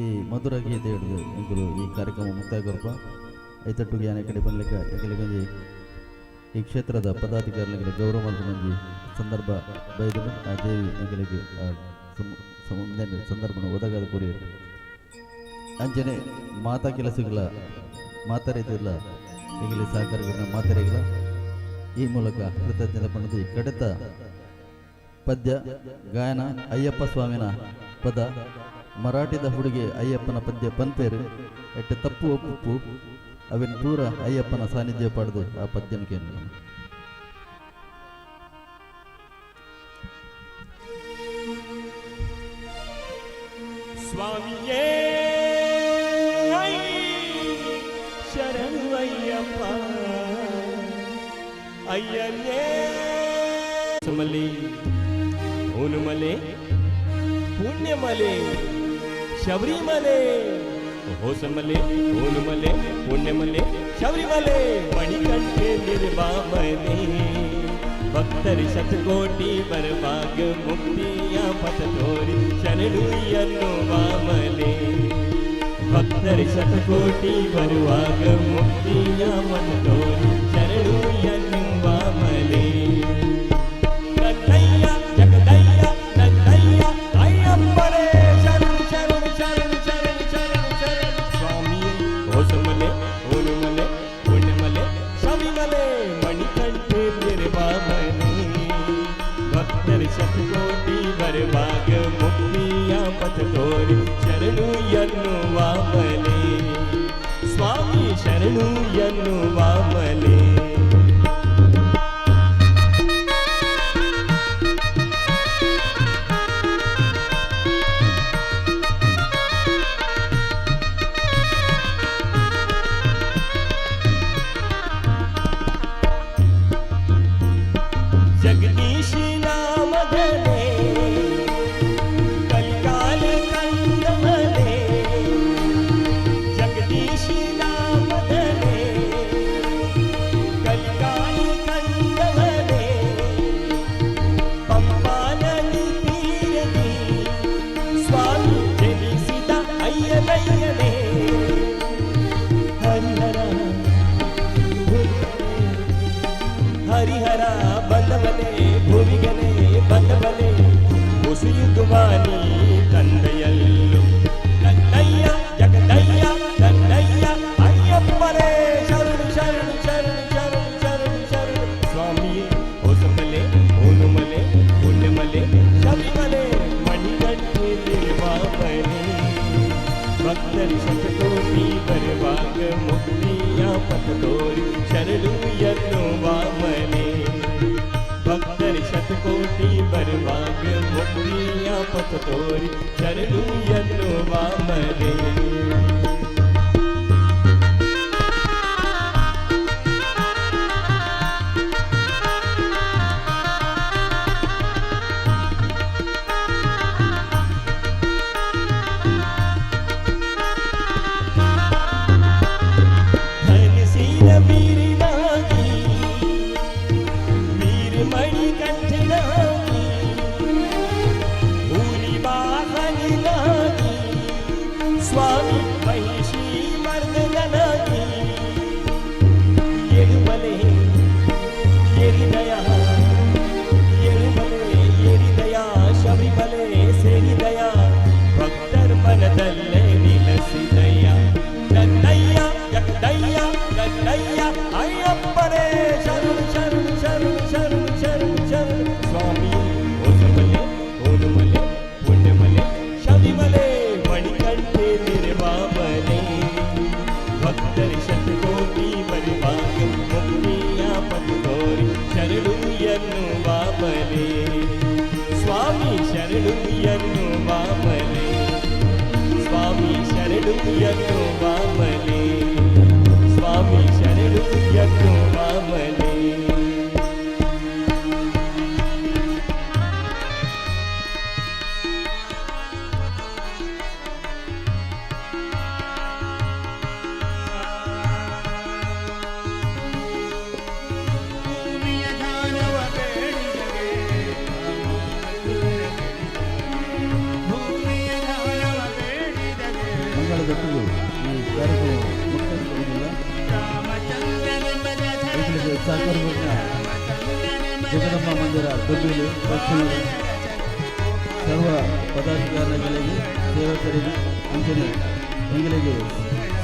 ಈ ಮಧುರ ಗೀತೆ ಹಿಡಿದು ಎಂಕುಲು ಈ ಕಾರ್ಯಕ್ರಮ ಮುಕ್ತಾಯ ಕೊರ್ಪ. ಐತಟ್ಟುಗೆ ಯಾನೆ ಕಡೆ ಪನ್ಲೆಕ್ಕ ಎಂಕಲೆಗೊಂಜಿ ಈ ಕ್ಷೇತ್ರದ ಪದಾಧಿಕಾರಿಗಳಿಗೆ ಗೌರವ ಮಲ್ಪುನೊಂಜಿ ಸಂದರ್ಭ ಬೈದನು. ಆ ದೇವಿ ಎಂಕಲೆಗ್ ಆ ಸಂದರ್ಭನ ಒದಗಾದ ಕೊರಿಯರು. ಅಂಚನೆ ಮಾತಾ ಕೆಲಸಗಳ ಮಾತಾರಿದಿಲ್ಲ ಎಂಗಲಿ ಸಹಕಾರಗಳನ್ನ ಮಾತಾರಿಗಳ ಈ ಮೂಲಕ ಕೃತಜ್ಞತೆ ಪಡೆದು ಈ ಕಡೆತ ಪದ್ಯ ಗಾಯನ ಅಯ್ಯಪ್ಪ ಸ್ವಾಮಿನ ಪದ, ಮರಾಠಿದ ಹುಡುಗಿ ಅಯ್ಯಪ್ಪನ ಪದ್ಯ ಪನ್ಪೇರು ಎಟ್ಟು ತಪ್ಪು ಒಪ್ಪುಪ್ಪು ಅವಿನ ಪೂರ ಅಯ್ಯಪ್ಪನ ಸಾನ್ನಿಧ್ಯ ಪಡೆದು ಆ ಪದ್ಯನ ಕೇಂದ್ರ. ಸ್ವಾಮಿಯೇ ಶರಣು ಅಯ್ಯಪ್ಪ ಅಯ್ಯನೇ. ಮಲೆ ಮಲೆ ಪುಣ್ಯಮಲೆ ಶಬರಿಮಲೆ, ಹೊಸಮಲೆ ಮಲೆ ಪುಣ್ಯಮಲೆ ಶಬರಿಮಲೆ, ಮಣಿಕಂಠೆ ನಿರ್ವಾಮನೆ ಭಕ್ತರ ಶತಕೋಟಿ ಬರಬಾಗ ಮುಕ್ತಿಯ ಪಥ ತೋರಿ ಶರಣು ಎನ್ನುವ ಮಲೆ. ಭಕ್ತರ ಶತಕೋಟಿ ಬರುವಾಗ ಮುಕ್ತಿಯ ಪಥ ತೋರಿ ಶರಣು ಎನ್ನುವ ಮಲೆ. ನನ್ನಯ್ಯ ಜಗದಯ್ಯ ನನ್ನಯ್ಯ ಅಯ್ಯಪ್ಪನೇ ಶರಣು ಶರಣು ಶರಣು ಶರಣು ಶರಣು ಶರಣು. ಸ್ವಾಮಿಯೇ ಹೊಸಮಲೆ ಮಲೆ ಪುಣ್ಯಮಲೆ ಶಬರಿಮಲೆ, ಮಣಿಕಂಠೆ ನಿರ್ವಾಮನೆ ಭಕ್ತರ ಶತಕೋಟಿ ಬರುವಾಗ ಮುಕ್ತಿಯ ಪಥ ತೋರಿ ಶರಣು ಎನ್ನುವ ಮಲೆ. ಸ್ವಾಮಿ ಶರಣು ಎನ್ನುವ ಮಲೆ. ಜಗದೀಶ್ ನಾಮಧನೆ ಕಲಿಕಾಲ ಕಂದಮನೆ, ಜಗದೀಶ್ ನಾಮಧನೆ ಕಲಿಕಾಲ ಕಂದಮನೆ, ಪಂಪಾ ನದಿ ತೀರದಿ ಸ್ವಾಮಿ ಜನಿಸಿದ ಅಯ್ಯನಯ್ಯನೇ. ಹರಿಹರ ಹರಿಹರ ಬಂದವನೇ ಭುವಿಗನೇ ಬಂದವನೇ, ಮುಸಿಯುದುವಾನಿ ತಂದೆಯಲ್ಲು. ನನ್ನಯ್ಯ ಜಗದಯ್ಯ ನನ್ನಯ್ಯ ಅಯ್ಯಪ್ಪನೇ ಶರಣು ಶರಣು ಶರಣು ಶರಣು ಶರಣು ಶರಣು. ಸ್ವಾಮಿಯೇ ಹೊಸಮಲೆ ಮಲೆ ಪುಣ್ಯಮಲೆ ಶಬರಿಮಲೆ, ಮಣಿಕಂಠೆ ನಿರ್ವಾಮನೆ ಭಕ್ತರ ಶತಕೋಟಿ ಬರುವಾಗ ಮುಕ್ತಿಯ ಪಥ ತೋರಿ ಶರಣು ಎನ್ನುವ ಮಲೆ. ಭಕ್ತರ ಶತಕೋಟಿ ಬರುವಾಗ ಮುಕ್ತಿಯ ಪಥ ತೋರಿ ಶರಣು ಎನ್ನುವ ಮಲೆ. ಧನಿಸಿದ ವೀರನಾಗಿ ವೀರಮಣಿ ಕಂಠನಾಗಿ ಹುಲಿ ವಾಹನನಾಗಿ ಸ್ವಾಮಿ ಮಹಿಷಿ ಮರ್ದನಾಗಿ, ಏಳುಮಲೆ ಏರಿದಯ ಏಳುಮಲೆ ಏರಿದಯ ಶಬರಿಮಲೆ ಸೇರಿದಯ, ಭಕ್ತರ ಮನದಲ್ಲೇ ನಿಲಸಿದಯ. ನನ್ನಯ್ಯ ಜಗದಯ್ಯ ನನ್ನಯ್ಯ ಅಯ್ಯಪ್ಪನೇ ಶರಣು ಶರಣು ಶರಣು ಶರಣು ಶರಣು ಶರಣು. ಸ್ವಾಮಿ ಹೊಸಮಲೆ ಮಲೆ ಪುಣ್ಯಮಲೆ ಶಬರಿಮಲೆ, ಮಣಿಕಂಠೆ ನಿರ್ವಾಮನೆ ಭಕ್ತರ ಶತಕೋಟಿ ಬರುವಾಗ ಮುಕ್ತಿಯ ಪಥ ತೋರಿ ಶರಣು ಎನ್ನುವ ಮಲೆ. ಸ್ವಾಮಿ ಶರಣು ಎನ್ನುವ ಮಲೆ, ಸ್ವಾಮಿ ಶರಣು ಎನ್ನುವ ಮಲೆ, ಸ್ವಾಮಿ ಶರಣು ಎನ್ನುವ ಮಲೆ. ಭೂಮಿಯ ದಾನವ ಬೇಡಿದಗೆ, ಭೂಮಿಯ ಮೇಳದೊಟ್ಟಿಗೆ ಈ ಕಾರ್ಯಕ್ರಮ ಮುಕ್ತಾಯಗೊಳ್ಳುವುದಿಲ್ಲ. ಎಂಕುಲೆಗ್ ಸಹಕಾರ ಜಗದಂಬ ಮಂದಿರ ದೊಡ್ಡೂರು ಪಶ್ಚಿಮದ ಸರ್ವ ಪದಾಧಿಕಾರಿಗಳಿಗೆ, ಸೇವಕರಿಗೆ, ಅಂಚನೆ ಎಂಗಳಿಗೆ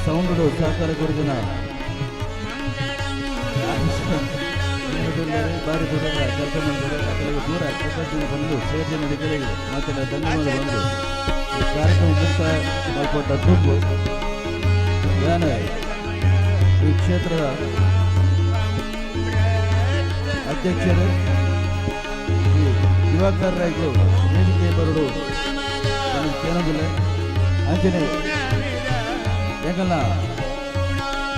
ಸೌಂಡ್ ಸಹಕಾರ ಕೊಡುದಿನ ಬಾರಿ ದೂರ ಕೆಲಸ ಮಾಡಿದರೆ ಅಕಲಿಗೆ ದೂರ ಕೃತಜ್ಞ ಬಂದು ಸೇರ್ಜನ ನಿಗಲಿಗೆ ಮತ್ತೆ ಧನ್ಯವಾದ ಬಂದು ಈ ಕಾರ್ಯಕ್ರಮ ಮುಕ್ತಾಯ ಮಲ್ಪಟ್ಟ ದುಡ್ಡು. ಯಾನ ಈ ಕ್ಷೇತ್ರದ ಅಧ್ಯಕ್ಷರು ಈ ದಿವಾಕರ್ ರೈಗಳು ವೇದಿಕೆ ಬರಡು ನನಗೆ ಕೇಳೋದಿಲ್ಲ. ಅಂಚನೆ ಎಂಗಲ್ನ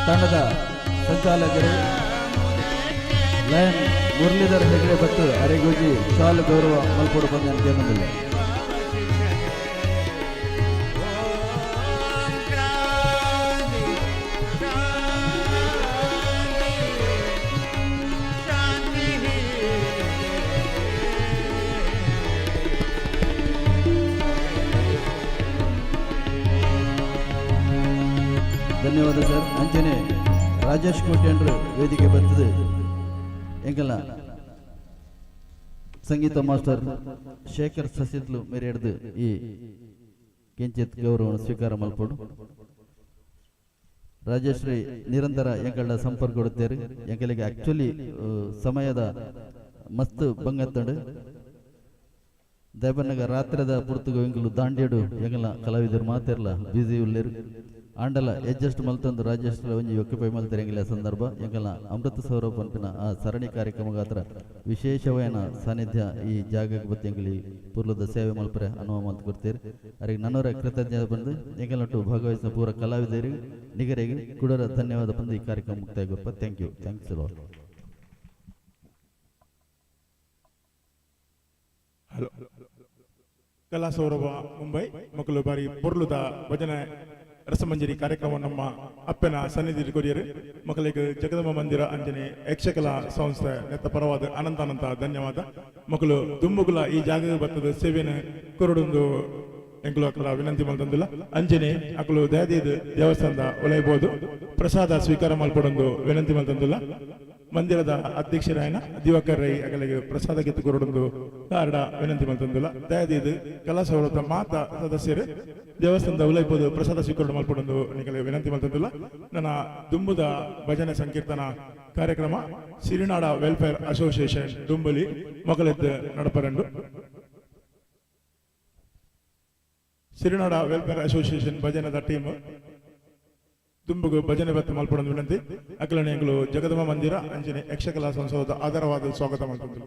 ತಂಡದ ಸಂಚಾಲಕರು ಲಯನ್ ಮುರಳೀಧರ್ ಹೆಗಡೆ ಭಟ್ ಅರೆಗೋಜಿ ಶಾಲು ಗೌರವ ಮಲ್ಪೊಡು ಬಂದ ಕೇಳೋದಿಲ್ಲ. ಧನ್ಯವಾದ ಸರ್. ಅಂಚನೆ ರಾಜೇಶ್ ಕೋಟ್ಯಂಡ್ರು ವೇದಿಕೆ ಬರ್ತದೆ. ಎಂಕಲ್ನ ಸಂಗೀತ ಮಾಸ್ಟರ್ ಶೇಖರ್ ಸಸಿತ್ಲು ಮೇರೆ ಹಿಡಿದು ಈ ಕಿಂಚಿತ್ ಗೌರವವನ್ನು ಸ್ವೀಕಾರ ಮಲ್ಪೊಡು. ರಾಜೇಶ್ರೀ ನಿರಂತರ ಎಂಕಲ್ನ ಸಂಪರ್ಕ ಕೊಡುತ್ತೇವೆ. ಎಂಕಲಿಗೆ ಆಕ್ಚುಲಿ ಸಮಯದ ಮಸ್ತ್ ಬಂಗತ್ತಂಡು ದಯಬನ್ನಗ ರಾತ್ರಿದ ಪುರ್ತುಗು ಎಂಕಲು ದಾಂಡ್ಯಡು ಎಂಕಲ್ನ ಕಲಾವಿದರು ಮಾತಿರ್ಲ ಬ್ಯುಸಿ ಉಲ್ಲೇರು. ಆಂಡಲ ಅಡ್ಜಸ್ಟ್ ಮಲ್ತಂದು ರಾಜೇಶ್ ಒಂಜಿ ಒಕ್ಕಿಪೈ ಮಲ್ತಾರೆ. ಎಂಕಲ ಸಂದರ್ಭ ಎಂಕಲ್ನ ಅಮೃತ ಸೌರಭ ಪನ್ಪಿನ ಆ ಸರಣಿ ಕಾರ್ಯಕ್ರಮ ಗಾತ್ರ ವಿಶೇಷವಾದ ಸಾನ್ನಿಧ್ಯ ಈ ಜಾಗಕ್ಕೆ ಬತ್ತಿ ಎಂಕಲಿ ಪೂರ್ಲದ ಸೇವೆ ಮಲ್ಪರೆ ಅನುಭವ ಮಲ್ತು ಕೊಡ್ತೀರಿ. ಅರಿಗೆ ನನ್ನವರ ಕೃತಜ್ಞತೆ ಬಂದು ಎಂಕಲ್ನಟ್ಟು ಭಾಗವಹಿಸಿದ ಪೂರ ಕಲಾವಿದರಿಗೆ ನಿಗರಿಗೆ ಕುಡರ ಧನ್ಯವಾದ ಬಂದು ಈ ಕಾರ್ಯಕ್ರಮ ಮುಕ್ತಾಯ ಗೊಪ್ಪ. Thank you, thanks lot. Hello, Kala Saurabha Mumbai ಮಕ್ಕಳು ಬಾರಿ ಪೊರ್ಲುದ ಭಜನೆ ರಸಮಂಜರಿ ಕಾರ್ಯಕ್ರಮ ನಮ್ಮ ಅಪ್ಪನ ಸನ್ನಿಧಿ ಕೊರಿಯರು. ಮಕ್ಕಳಿಗೆ ಜಗದಂಬ ಮಂದಿರ ಅಂಜನೆ ಯಕ್ಷಕಲಾ ಸಂಸ್ಥೆ ನೆತ್ತ ಪರವಾದ ಅನಂತ ಅನಂತ ಧನ್ಯವಾದ. ಮಕ್ಕಳು ದುಂಬುಗುಲ ಈ ಜಾಗ ಬರ್ತದ ಸೇವೆನ ಕೊರಡೊಂದು ಎಂಕುಲು ಅಕ್ಕಲ ವಿನಂತಿ ಮಲ್ತಂದಿಲ್ಲ. ಅಂಜನೆ ಅಕಲು ದಯದೀದ್ ದೇವಸ್ಥಾನದ ಒಲೆಯಬಹುದು, ಪ್ರಸಾದ ಸ್ವೀಕಾರ ಮಲ್ಪಡೊಂದು ವಿನಂತಿ ಮಲ್ತಂದಿಲ್ಲ. ಮಂದಿರದ ಅಧ್ಯಕ್ಷರಾಯನ ದಿವಾಕರ್ ರೈ ಅಗಲಿಗೆ ಪ್ರಸಾದ ಗೆತ್ತು ಕೊರಡೊಂದು ಕಾರಡ ವಿನಂತಿ ಮಲ್ತಂದಿಲ್ಲ. ದಯದೀದ್ ಕಲಾ ಸೌರಭ ಮಾತಾ ಸದಸ್ಯರು ದೇವಸ್ಥಾನದ ಉಲೈಪೋದು ಪ್ರಸಾದ ಸ್ವೀಕರಣೆ ಮಲ್ಪಡೊಂದು ನಿಗಲಿಗೆ ವಿನಂತಿ ಮಲ್ತಂದಿಲ್ಲ. ನನ್ನ ದುಂಬುದ ಭಜನೆ ಸಂಕೀರ್ತನ ಕಾರ್ಯಕ್ರಮ ಸಿರಿನಾಡ ವೆಲ್ಫೇರ್ ಅಸೋಸಿಯೇಷನ್ ದುಂಬಲಿ ಮೊಗಲೆದ್ದು ನಡಪರಂಡು. ಸಿರಿನಾಡ ವೆಲ್ಫೇರ್ ಅಸೋಸಿಯೇಷನ್ ಭಜನದ ಟೀಮ್ ದುಂಬುಗು ಭಜನೆ ಬತ್ತ ಮಲ್ಪಡೊಂದು ವಿನಂತಿ. ಅಖಿಲನೆಗಳು ಜಗದಮ ಮಂದಿರ ಅಂಜನೆ ಯಕ್ಷಕಲಾ ಸಂಸದ ಆಧಾರವಾದ ಸ್ವಾಗತ ಮಲ್ಪಂದು.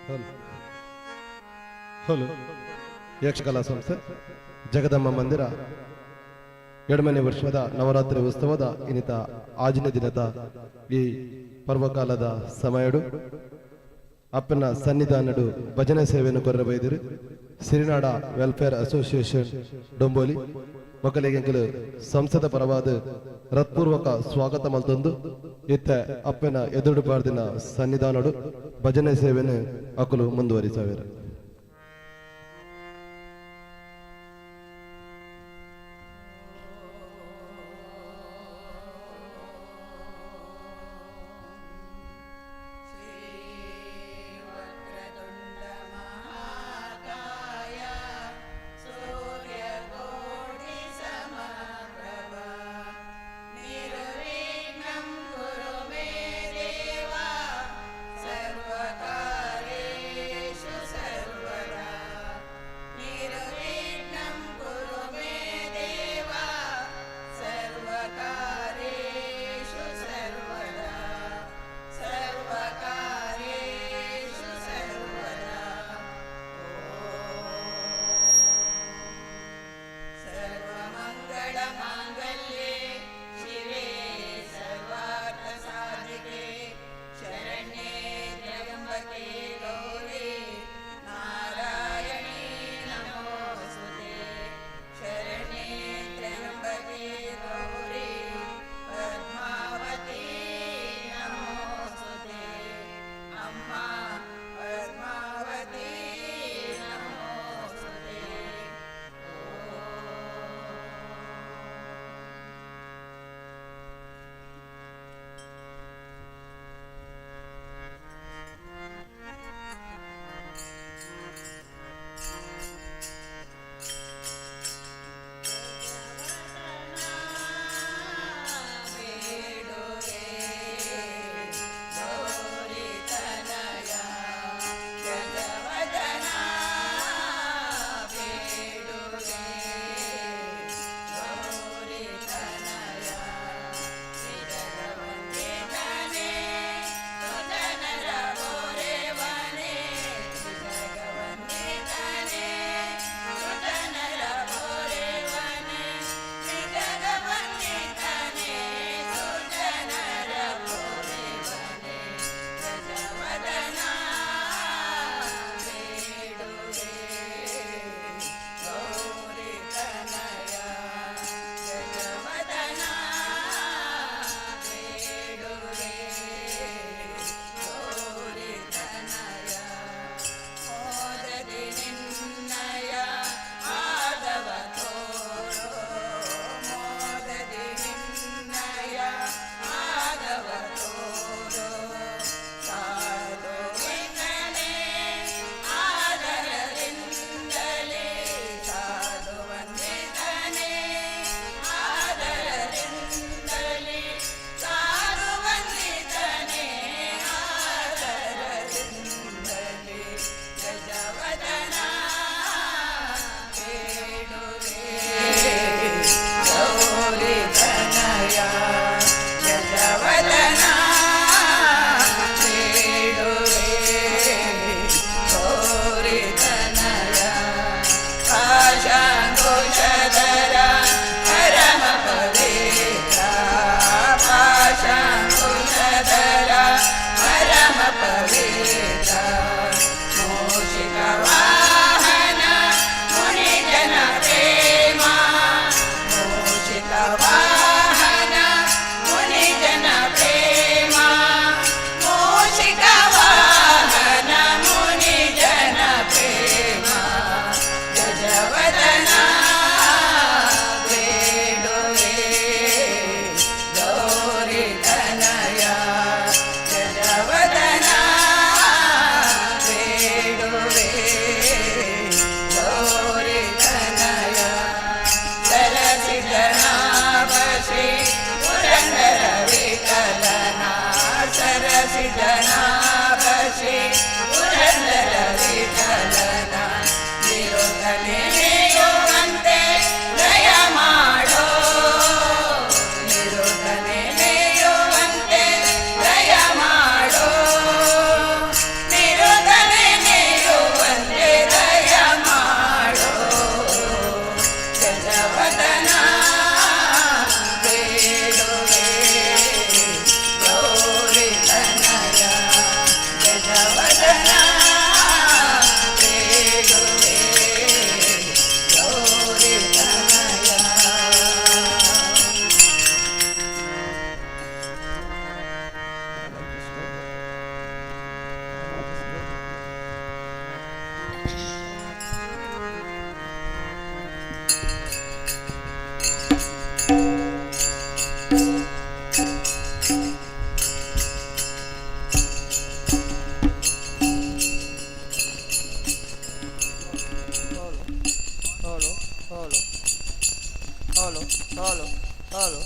Hello hello. ಯಕ್ಷಕಲಾ ಸಂಸ್ಥೆ ಜಗದಮ್ಮ ಮಂದಿರ ಎಡಮನೆ ವರ್ಷದ ನವರಾತ್ರಿ ಉತ್ಸವದ ಇನ್ನಿತ ಆಜಿನ ದಿನದ ಈ ಪರ್ವಕಾಲದ ಸಮಯಡು ಅಪ್ಪನ ಸನ್ನಿಧಾನಡು ಭಜನೆ ಸೇವೆಯನ್ನು ಕೊರಬೈದಿರು ಸಿರಿನಾಡ ವೆಲ್ಫೇರ್ ಅಸೋಸಿಯೇಷನ್ ಡೊಂಬೋಲಿ ಮಕ್ಕಳಿಗೆ ಸಂಸದ ಪರವಾದ ಹೃತ್ಪೂರ್ವಕ ಸ್ವಾಗತ ಮಲ್ತೊಂದು ಇತ್ತ ಅಪ್ಪನ ಎದುರು ಬಾರ್ದಿನ ಸನ್ನಿಧಾನಡು ಭಜನೆ ಸೇವೆಯನ್ನು ಅಕುಲು ಮುಂದುವರಿಸವೇರು. श्रीवक्रतुण्डमहाकाय सूर्यकोटिसमप्रभ निर्विघ्नं कुरु मे देव सर्वकार्येषु सर्वदा। Hello, hello.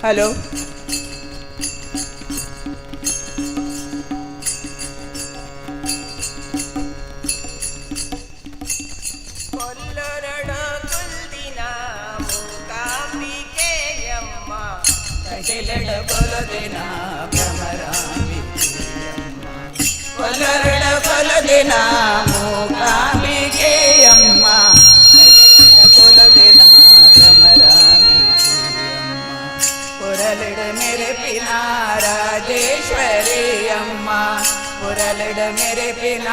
Hello. ಕೊಲ್ಲರಡ ಕುಲ್ದಿನ ಮೂಕಾಂಬಿಕೆಯಮ್ಮ, ಕಟೀಲಡ ಕೊಲದಿನ ಭ್ರಮರಾಂಬಿಕೆಯಮ್ಮ. ಕೊಲ್ಲರಡ ಕೊಲದಿನ ಮೂಕಾಂಬಿಕೆಯಮ್ಮ, ಕಟೀಲಡ ಕೊಲದಿನ ಭ್ರಮರಾಂಬಿಕೆಯಮ್ಮ. ಪೊರಲಿಡ ಮೆರೆಪಿನ ರಾಜೇಶ್ವರಿ ಅಮ್ಮ, ಪೊರಲಿಡ ಮೆರೆಪಿನ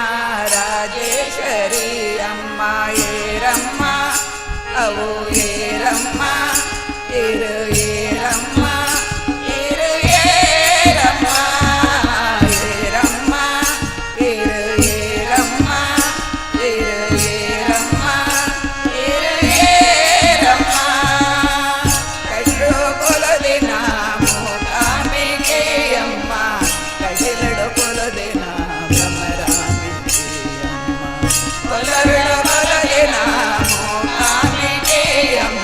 ರಾಜೇಶ್ವರಿ ಅಮ್ಮ. ಏರಮ್ಮ ಅವು ಏರಮ್ಮ, ಇರು ಏರಮ್ಮ, ಇರು ಏರಮ್ಮ, ಏರಮ್ಮ, ಇರು ಏರಮ್ಮ, ಇರು ಏರಮ್ಮ, ಇರು ಏರಮ್ಮ. ಕಟ್ಟು ಕೊಲದಿನ ಮೂಕಾಂಬಿಕೆಯಮ್ಮ, ಕಟಿಲಡು ಕೊಲದಿನ ಭ್ರಮರಾಂಬಿಕೆಯಮ್ಮ. ಕೊಲರಡು ಕೊಲದಿನ ಮೂಕಾಂಬಿಕೆಯಮ್ಮ.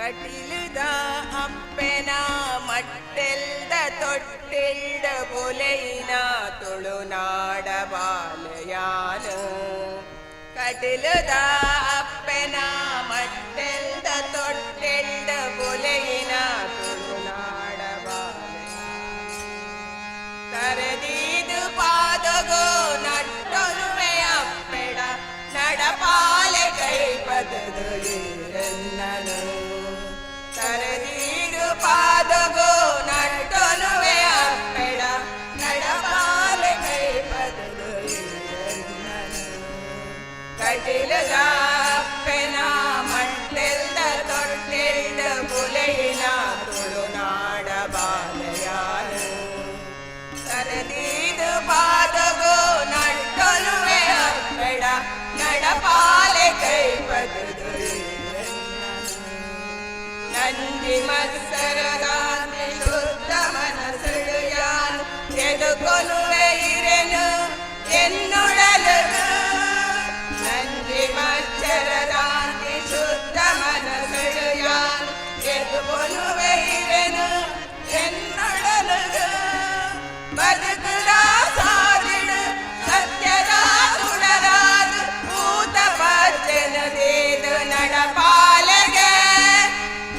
ಕಟಿಲುದ ಅಪ್ಪೆನ ಮಟ್ಟೆಲ್ದ ತೊಟ್ಟಿಲ್ದ ಬುಲೆಯಿನ ತುಳುನಾಡ ಬಾಲಯಾನ. ಕಟಿಲುದ ಅಪ್ಪೆನ ಮಟ್ಟೆಲ್ದ ತೊಟ್ಟಿಲ್ದ ಬುಲೆಯಿನ ತುಳುನಾಡ ಬಾಲಯಾನ. ತರದೀದು ಪಾದಗೋ ನಟ್ಟೊಲುವೆ ಅಪ್ಪೆಡ ನಡಪಾಲೆ ಕೈ ಪದದು ಈರನ್ನನು. ತರದೀದು ಪಾದಗೋ ನಟ್ಟೊಲುವೆ ಅಪ್ಪೆಡ ನಡಪಾಲೆ ಕೈ ಪದದು ಈರನ್ನನು. ಕಟಿಲದ ಅಪ್ಪೆನ ಮಟ್ಟೆಲ್ದ ತೊಟ್ಟಿಲ್ದ ಬುಲೆಯಿನ ತುಳುನಾಡ ಬಾಲಯಾನ. ತರದೀದು ಪಾದಗೋ ನಟ್ಟೊಲುವೆ ಅಪ್ಪೆಡ ನಡಪಾಲೆ ಕೈ ಪದದು ನಂಜಿ ಮತ್ಸರದಾಂತಿ ಶುದ್ಧ ಮನಸ್ಸುಡು ಯಾನ್ ಎದುಕೊಲುವೆ ಇರೆನು ಎನ್ನುಡಲುಗು. ನಂಜಿ ಮತ್ಸರದಾಂತಿ ಶುದ್ಧ ಮನಸ್ಸುಡು ಯಾನ್ ಎದುಕೊಲುವೆ ಇರೆನು ಎನ್ನುಡಲುಗು. ಬದುಕುದ ಸಾದಿಡು ಸತ್ಯದ ಸುಡರಾದು ಭೂತ ಪಚ್ಚನದೇದು ನಡಪಾಲೆಗೆ.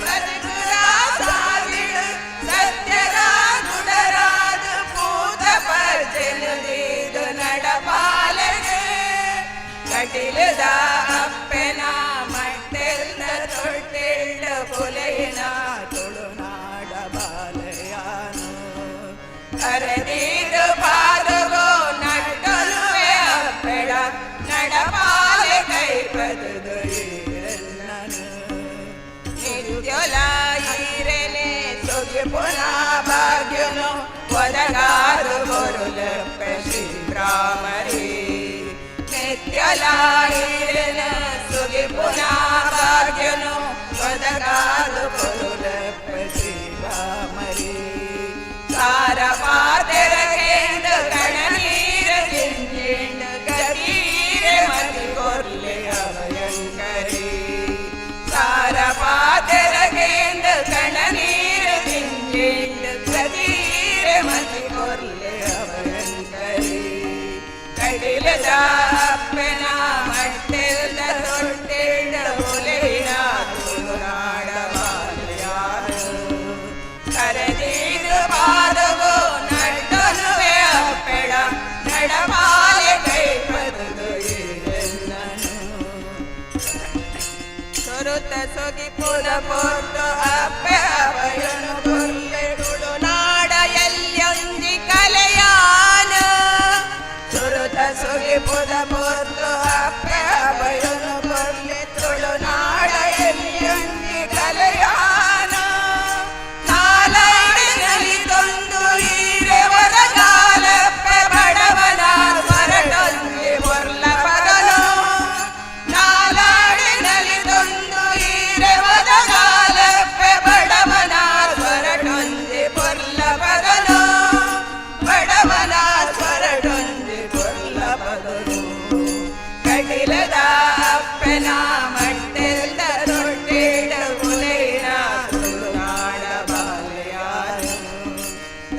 ಬದುಕುದ ಸಾದಿಡು ಸತ್ಯದ ಸುಡರಾದು ಭೂತ ಪಚ್ಚನದೇದು ನಡಪಾಲೆಗೆ. ಕಟಿಲದ ಅಪ್ಪೆನ ಮಟ್ಟೆಲ್ದ ತೊಟ್ಟಿಲ್ದ ಬುಲೆಯಿನ ತುಳುನಾಡ ಬಾಲಯಾನು. ಕರೆದೀದು ಪಾದಗೋ ನಟ್ಟೊಲುವೆ ಅಪ್ಪೆಡ ನಡಪಾಲೆ ಕೈ ಪದದು ಈರನ್ನನು. ನಿತ್ಯೊಲ ಈರೆನೆ ಸುಗಿಪುನ ಭಾಗ್ಯನು ಒದಗಾದು ಬರುಲಪ್ಪೆ ಶ್ರೀರಾಮರಿ. ನಿತ್ಯೊಲ ಈರೆನ ಸುಗಿಪುನ ಭಾಗ್ಯನು ಒದಗಾದು ಬರುಲಪ್ಪೆ ಶ್ರೀರಾಮರಿ. ಸಾರ ಪಾತೆರಕೇಂದು ಕಣನೀರ ಜಿಂಜಿಂಡು ಗತೀರೆ ಮತಿ ಕೊರ್ಲೆ ಅಭಯಂಕರಿ. ಸಾರ ಪಾತೆರಕೇಂದು ಕಣನೀರ ಜಿಂಜಿಂಡು ಗತೀರೆ ಮತಿ ಕೊರ್ಲೆ ಅಭಯಂಕರಿ. ಕಟಿಲದ ಅಪ್ಪೆನ ಮಟ್ಟೆಲ್ದ ತೊಟ್ಟಿಲ್ದ ಬುಲೆಯಿನ ತುಳುನಾಡ ಬಾಲಯಾನು. ಕರೆದೀದು ಪಾದಗೋ ನಟ್ಟೊಲುವೆ ಅಪ್ಪೆಡ ನಡಪಾಲೆ ಕೈ ಪದದು ಈರನ್ನನು. ಸುರುತ ಸುಗಿಪುದ ಪೊರ್ತು ಅಪ್ಪೆ ಅಭಯನು ಕೊರ್ಲೆ ತುಳುನಾಡ ಎಲ್ಯೊಂಜಿ ಕಲೆಯಾನ. ಸುರುತ ಸುಗಿಪುದ ಪೊರ್ತು ಅಪ್ಪೆ ಅಭಯನು ಕೊರ್ಲೆ ತುಳುನಾಡ ಎಲ್ಯೊಂಜಿ ಕಲೆಯಾನ. ನಾಲೈಡಿನಲಿತೊಂದು ಈರೆ ವರಗಾಲಪ್ಪೆ ಬಡವನ ಸ್ವರಟೊಂಜಿ ಪೊರ್ಲ ಪದನು. ನಾಲಾಡಿನಲಿತೊಂದು ಈರೆ ವರಗಾಲಪ್ಪೆ ಬಡವನ ಸ್ವರಟೊಂಜಿ ಪೊರ್ಲ ಪದನು. ಬಡವನ ಸ್ವರಟೊಂಜಿ ಪೊರ್ಲ ಪದನು. ಕಟಿಲದ ಅಪ್ಪೆನ ಮಟ್ಟೆಲ್ದ ತೊಟ್ಟಿಲ್ದ ಬುಲೆಯಿನ ತುಳುನಾಡ ಬಾಲಯಾನು.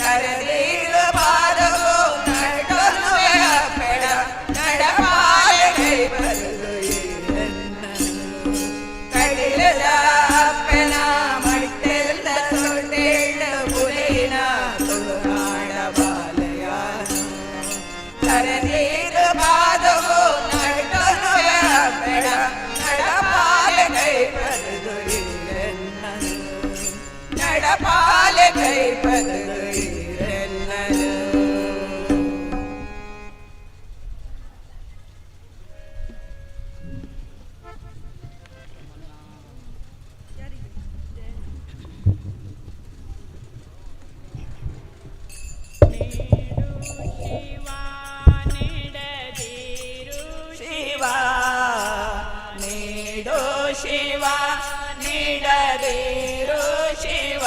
ಕರೆದೀರು ಪಾದಗೋ ನಟ್ಟೊಲುವೆ ಅಪ್ಪೆಡ ನಡಪಾಲೆ ಕೈ ಬರುದು ಈರನ್ನನು. ಕಟಿಲದ ಅಪ್ಪೆನ ಮಟ್ಟೆಲ್ದ ತೊಟ್ಟಿಲ್ದ ಬುಲೆಯಿನ ತುಳುನಾಡ ಬಾಲಯಾನು. ಕರೆದೀರು ಪಾದಗೋ ನಟ್ಟೊಲುವೆ ಅಪ್ಪೆಡ ನಡಪಾಲೆ ಕೈ ಬರುದು ಈರನ್ನನು. ನಡಪಾಲೆ ಕೈ ಪದದು ಈರನ್ನನು. ಶಿವ ನೀಡು, ಶಿವ ನೀಡದಿರು, ಶಿವ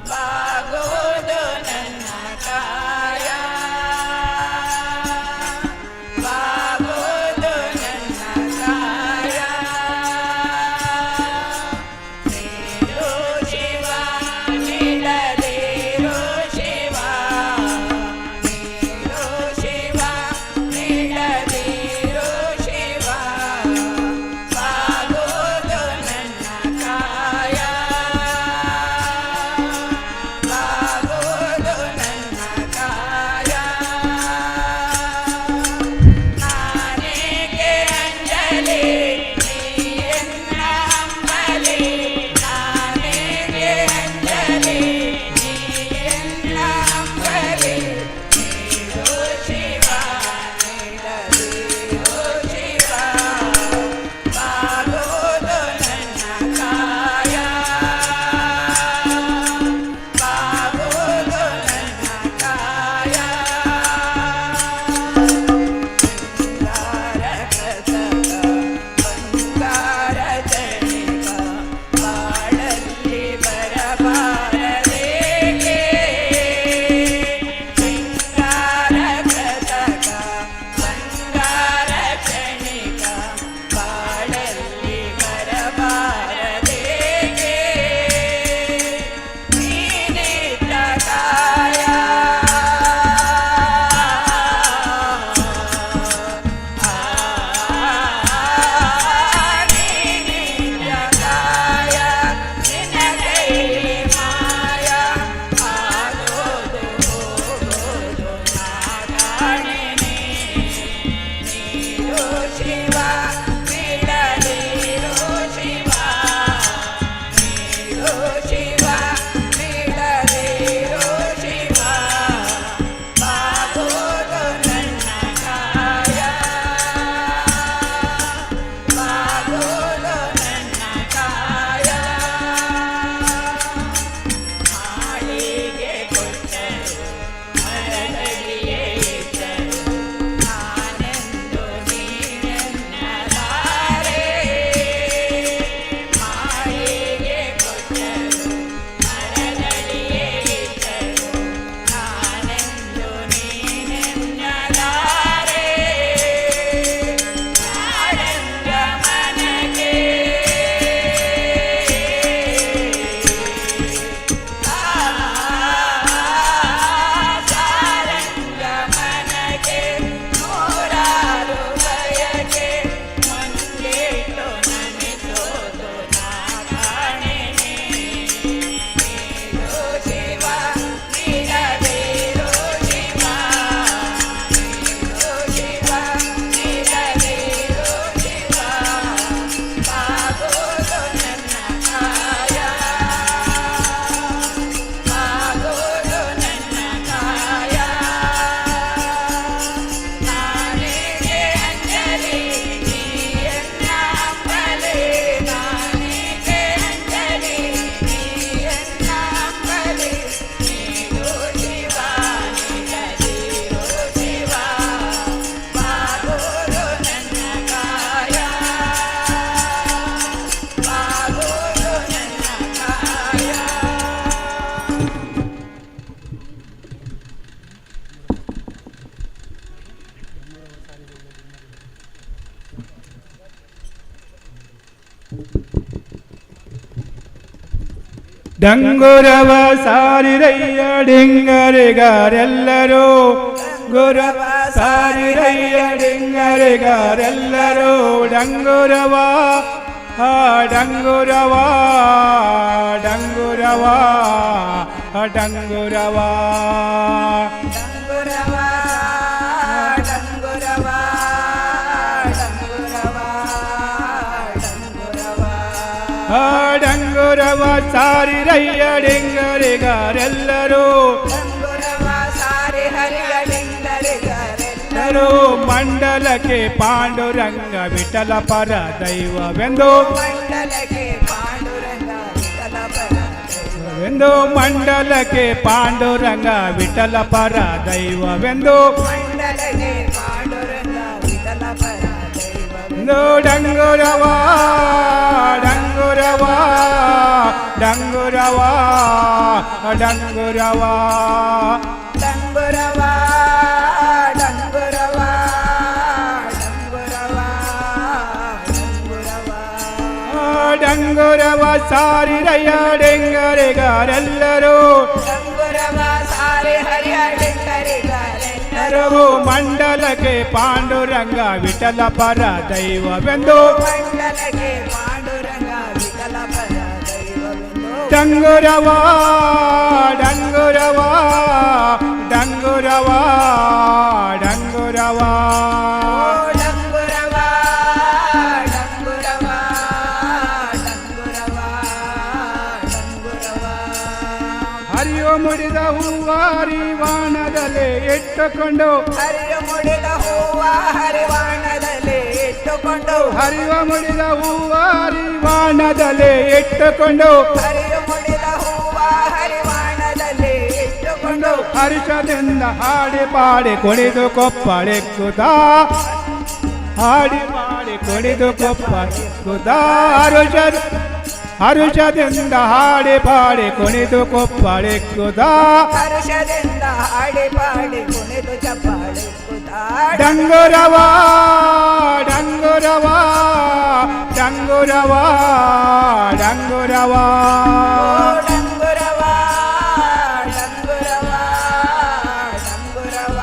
ಬಾಗೋದು ನನ್ನ ಕಾಯ, ಬಾಗೋದು ನನ್ನ ಕಾಯ. ಡಂಗುರವ ಸಾರಿರಯ್ಯ ಡಿಂಗರಿಗಾರೆಲ್ಲರೂ, ಗುರವ ಸಾರಿರಯ್ಯ ಡಿಂಗರಿಗಾರೆಲ್ಲರೂ, ಡಂಗುರವ ಆ ಡಂಗುರವ ಡಂಗುರವ ಡಂಗುರವ ಡಂಗುರವ ಡಂಗುರವ ಡಂಗುರವ ಡಂಗುರವ ಆ ಡಂಗುರವ ಸಾರಿರಯ್ಯ ಡಿಂಗರಿಗಾರೆಲ್ಲರೂ, ಡಂಗುರವ ಸಾರಿ ಹರಿಯ ಡಿಂಗರಿಗರೆಲ್ಲರೂ, ಎಲ್ಲರೂ ಮಂಡಲಕ್ಕೆ ಪಾಂಡುರಂಗ ವಿಠಲ ಪರ ದೈವವೆಂದು, ಮಂಡಲಕ್ಕೆ ಪಾಂಡುರಂಗ ವಿಠಲ ಪರ ವೆಂದು, ಮಂಡಲಕ್ಕೆ ಪಾಂಡುರಂಗ ವಿಠಲ ಪರ ದೈವವೆಂದು, ಮಂಡಲಕ್ಕೆ ಪಾಂಡುರಂಗ ವಿಠಲ ಪರ ದೈವವೆಂದು, ಡಂಗುರವ ಡಂಗುರವ ಡಂಗುರವ ಡಂಗುರವ ಡಂಗುರವ ಡಂಗುರವ ಡಂಗುರವ ಡಂಗುರವ ಡಂಗುರವ ಸಾರಿರಯ್ಯ ಡೆಂಗರಿಗಾರೆಲ್ಲರೂ, ಡಂಗುರವ ಸಾರಿ ಹರಿಯ ಡಿಂಗರಿಗರೆಲ್ಲರೂ, ಎಲ್ಲರೂ ಮಂಡಲಕ್ಕೆ ಪಾಂಡುರಂಗ ವಿಠಲ ಪರ ದೈವವೆಂದು, ಮಂಡಲಕ್ಕೆ ಪಾಂಡುರಂಗ ವಿಠಲ ಪರ ದೈವವೆಂದು, ಡಂಗುರವ ಡಂಗುರವ ಡಂಗುರವ ಡಂಗುರವ ಡಂಗುರವ ಡಂಗುರವ ಡಂಗುರವ ಡಂಗುರವ ಹರಿಯೋ ಮುಡಿದ ಹೂವಾರಿವಾಣದಲ್ಲಿ ಇಟ್ಟುಕೊಂಡು, ಹರಿಯ ಮುಡಿದ ಹೂವ ಹರಿವಾಣದಲ್ಲಿ ಇಟ್ಟುಕೊಂಡು, ಹರಿವ ಮುಡಿದ ಹೂವಾರಿವಾಣದಲ್ಲಿ ಇಟ್ಟುಕೊಂಡು, ಹರಿಯ ಮುಡಿದ ಹೂವ ಹರಿವಾಣದಲ್ಲಿ ಇಟ್ಟುಕೊಂಡು, ಹರ್ಷದಿಂದ ಹಾಡಿ ಪಾಡಿ ಕುಣಿದು ಕೊಪ್ಪಳಿಕ್ಕುದ, ಹಾಡಿ ಪಾಡಿ ಕುಣಿದು ಕೊಪ್ಪಳಿಕ್ಕುದ, ಹರುಷ ಹರುಷದಿಂದ ಹಾಡಿ ಪಾಡಿ ಕುಣಿದು ಕೊಪ್ಪಳಿಕ್ಕುದ, ಹರ್ಷದಿಂದ ಹಾಡಿ ಪಾಡಿ ಕುಣಿದು ಚಪ್ಪಾಳೆ ಕುದಾಡ ಡಂಗುರವ ಡಂಗುರವ ಡಂಗುರವ ಡಂಗುರವ ಡಂಗುರವ ಡಂಗುರವ ಡಂಗುರವ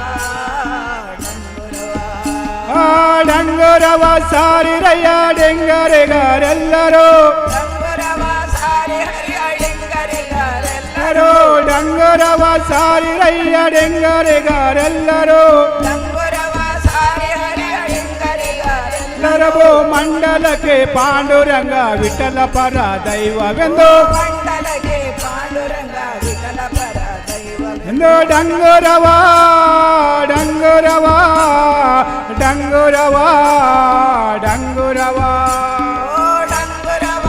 ಡಂಗುರವ ಆ ಡಂಗುರವ ಸಾರಿರಯ್ಯ ಡೆಂಗರಿಗಾರೆಲ್ಲರೂ, ಡಂಗುರವ ಸಾರಿ ಹರಿಯ ಡಿಂಗರಿಗರೆಲ್ಲರೂ, ಎಲ್ಲರೂ ಡಂಗುರವ ಸಾರಿರಯ್ಯ ಡೆಂಗರಿಗಾರೆಲ್ಲರೂ, ಡಂಗುರವ ಸಾರಿ ಹರಿಯ ಡಿಂಗರಿಗರೆಲ್ಲರೂ, ಎಲ್ಲರವು ಮಂಡಲಕ್ಕೆ ಪಾಂಡುರಂಗ ವಿಠಲ ಪರ ದೈವವೆಂದು, ಮಂಡಲಕ್ಕೆ ಪಾಂಡುರಂಗ ವಿಠಲ ಪರ ದೈವವೆಂದು, ಎಂದು ಡಂಗುರವ ಡಂಗುರವ ಡಂಗುರವ ಡಂಗುರವ ಓ ಡಂಗುರವ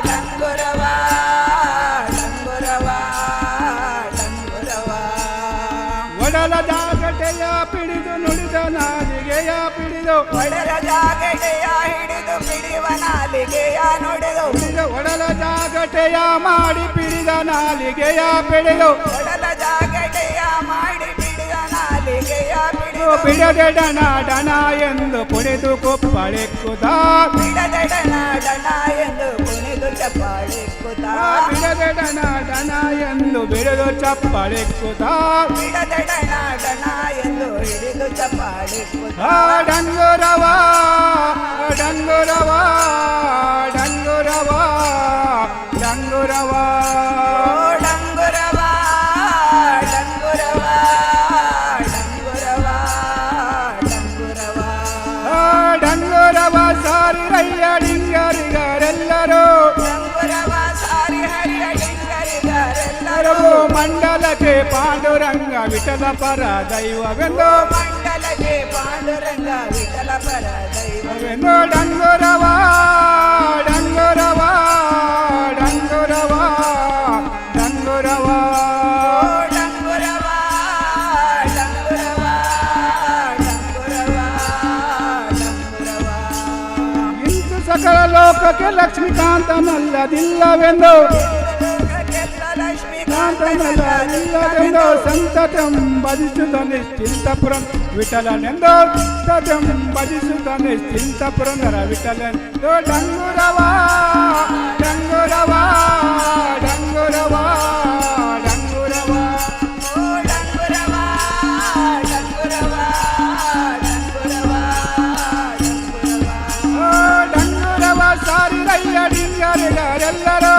ಡಂಗುರವ ಡಂಗುರವ ಡಂಗುರವ ಒಡಲ ಜಾಗಟೆಯ ಪಿಡಿದು ನುಡಿದ ನಾಲಿಗೆಯ ಪಿಡಿದು, ಒಡಲ ಜಾಗಟೆಯ ಹಿಡಿದು ಪಿಡಿವ ನಾಲಿಗೆಯ ನುಡಿದು, ಪಿಡಿದು ಒಡಲ ಜಾಗಟೆಯ ಮಾಡಿ ಪಿಡಿದ ನಾಲಿಗೆಯ ಪಿಡಿದು, ಒಡಲ ಜಾಗಟೆಯ ಮಾಡಿ ಪಿಡಿದ ನಾಲಿಗೆಯ ಪಿಡಿದು, ಬಿಡದೆ ಡಣ ಡಣ ಎಂದು ಕುಣಿದು ಕೊಪ್ಪಳಿಕ್ಕುದ, ಬಿಡದೆ ಡಣ ಡಣ ಎಂದು ಕುಣಿದು ಚಪ್ಪಾಳೆ ಕುತ, ಬಿಡದೆ ಡಣ ಡಣ ಎಂದು ಬಿಡದು ಚಪ್ಪಳಿಕ್ಕುದ, ಬಿಡದೆ ಡಣ ಡಣ ಎಂದು ಹಿಡಿದು ಚಪ್ಪಾಳೆ ಕುತ, ಆ ಡಂಗುರವ ಡಂಗುರವ ಡಂಗುರವ ಡಂಗುರವ ಡಂಗುರವ ಡಂಗುರವ ಡಂಗುರವ ಡಂಗುರವ ಆ ಡಂಗುರವ ಸಾರಿರಯ್ಯ ಡಿಂಗರಿಗರೆಲ್ಲರೂ, ಡಂಗುರವ ಸಾರಿ ಹರಿಯ ಡಿಂಗರಿಗರೆಲ್ಲರೂ, ಎಲ್ಲರೂ ಮಂಡಲಕ್ಕೆ ಪಾಂಡುರಂಗ ವಿಠಲ ಪರ ದೈವವೆಂದು, ಮಂಡಲಕ್ಕೆ ಪಾಂಡುರಂಗ ವಿಠಲ ಪರ ದೈವವೆಂದು, ವೆಂದು ಡಂಗುರವ ಡಂಗುರವ ಡಂಗುರವ ಡಂಗುರವ ಡಂಗುರವ ಡಂಗುರವ ಡಂಗುರವ ಡಂಗುರವ ಇಂತು ಸಕಲ ಲೋಕಕ್ಕೆ ಲಕ್ಷ್ಮೀಕಾಂತನಲ್ಲದಿಲ್ಲವೆಂದು, ಲೋಕಕ್ಕೆಲ್ಲ ಕಾಂತನಲ್ಲದೆಂದೋ ಸಂತತಂ ಭಜಿಸುತ್ತ ನಿಶ್ಚಿಂತ ಪುರಂ ವಿಠಲನೆಂದೋ ಸತಂ ಭಜಿಸುತ್ತ ನಿಶ್ಚಿಂತ ಪುರಂದರ ವಿಠಲನೆಂದೋ ಡಂಗುರವ ಡಂಗುರವ ಡಂಗುರವ ಡಂಗುರವ ಡಂಗುರವ ಡಂಗುರವ ಡಂಗುರವ ಓ ಡಂಗುರವ ಸಾರಿರಯ್ಯ ಡಿಂಗರಿಗರೆಲ್ಲರೂ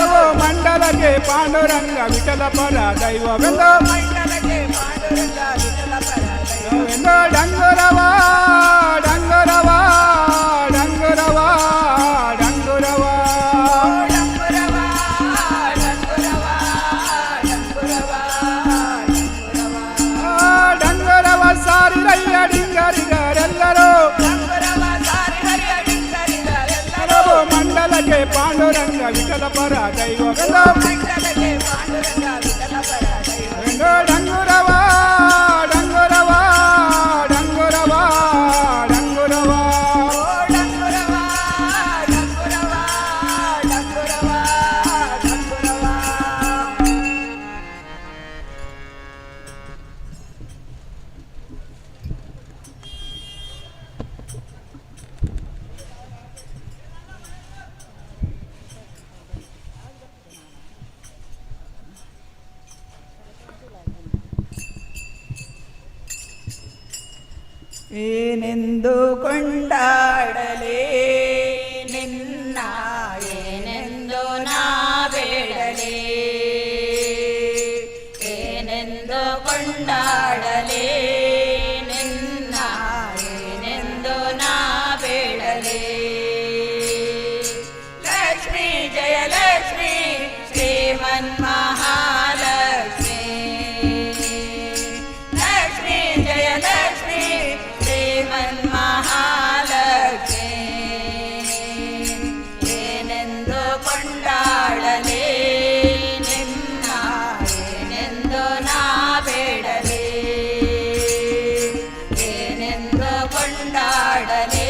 ಓ ಮಂಡಲಕ್ಕೆ ಪಾಂಡುರಂಗ ವಿಠಲ ಪರ ದೈವವೆಂದೋ ದೈವವೆಂದೋ ಡಂಗುರವ ಡಂಗುರವ ಡಂಗುರವ ಡಂಗುರವ ಆ ಡಂಗುರವ ಸಾರಿರಯ್ಯ ಡಿಂಗರಿಗರೆಲ್ಲರೂ ಓ ಮಂಡಲಕ್ಕೆ ಪಾಂಡುರಂಗ ವಿಠಲ ಪರ ದೈವವೆಂದೋ ಡಂಗುರವ ಡಂಗುರವ ಡಂಗುರವ ಡಂಗುರವ ಏನೆಂದು ಕೊಂಡಾಡಲೇ ನಿನ್ನ ಏನೆಂದು ನಾ ಬೇಡಲೇ ಏನೆಂದು ಕೊಂಡಾಡಲೇ ನಿನ್ನ ಏನೆಂದು ನಾ ಬೇಡಲೇ ಲಕ್ಷ್ಮೀ ಜಯಲಕ್ಷ್ಮೀ ಶ್ರೀಮನ್ಮಹಾಲಕ್ಷ್ಮೀ ಲಕ್ಷ್ಮೀ ಜಯಲಕ್ಷ್ಮೀ ಶ್ರೀಮನ್ಮಹಾಲಕ್ಷ್ಮೀ ಏನೆಂದು ಕೊಂಡಾಡಲೇ ನಿನ್ನ ಏನೆಂದು ನಾ ಬೇಡಲೇ ಏನೆಂದು ಕೊಂಡಾಡಲೇ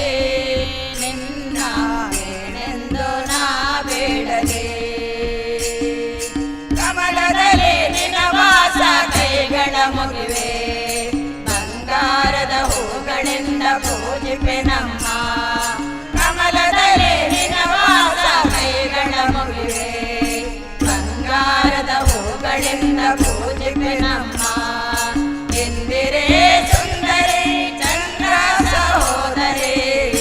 ನಿನ್ನ ಏನೆಂದು ನಾ ಬೇಡಲೇ ಕಮಲದಲ್ಲಿ ನಿನ್ನ ವಾಸ ಕೈಗಳ ಮುಗಿವೆ ಬಂಗಾರದ ಹೂಗಳಿಂದ ಪೂಜಿಪೆ ನಮ್ಮ ಕಮಲದಲ್ಲಿ ನಿನ್ನ ವಾಸ ಕೈಗಳ ಮುಗಿವೆ ಬಂಗಾರದ ಹೂಗಳಿಂದ ಪೂಜಿಪೆ ನಮ್ಮ ಇಂದಿರೇ ಸುಂದರಿ ಚಂದ್ರ ಸಹೋದರಿ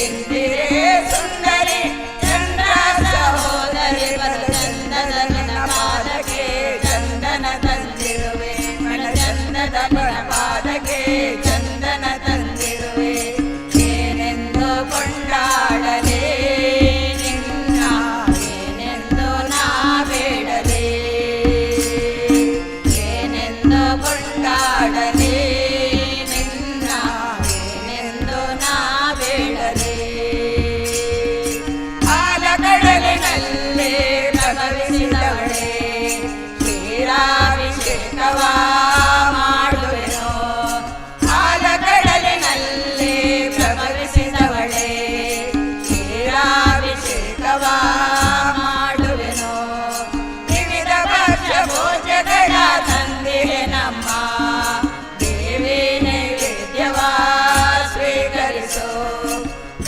ಇಂದಿರೇ ಸುಂದರಿ ಚಂದ್ರ ಸಹೋದರಿ ಬಲ ಚಂದದ ನಿನ್ನ ಪಾದಕ್ಕೆ ಚಂದನ ತಂದಿರುವೆ ಮನ ಚಂದದ ನಿನ್ನ ಪಾದಕ್ಕೆ ಚಂದನ ತಂದಿರುವೆ ಏನೆಂದು ಕೊಂಡಾಡಲೇ ನಿನ್ನ ಏನೆಂದು ನಾ ಬೇಡಲೇ ಏನೆಂದು ಕೊಂಡಾಡಲೇ ನಿನ್ನ ಏನೆಂದು ನಾ ಬೇಡಲೇ ಹಾಲಕಡಲಿನಲ್ಲಿ ಪ್ರಭವಿಸಿದವಳೇ ಕ್ಷೀರಾಭಿಷೇಕವ ಮಾಡುವೆನು ಹಾಲಕಡಲಿನಲ್ಲಿ ಪ್ರಭವಿಸಿದವಳೇ ಕ್ಷೀರಾಭಿಷೇಕವ ಮಾಡುವೆನು ವಿವಿಧ ಭಕ್ಷ್ಯ ಭೋಜಗಳ ತಂದಿರೆ ನಮ್ಮ ದೇವಿ ನೈವೇದ್ಯವ ಸ್ವೀಕರಿಸು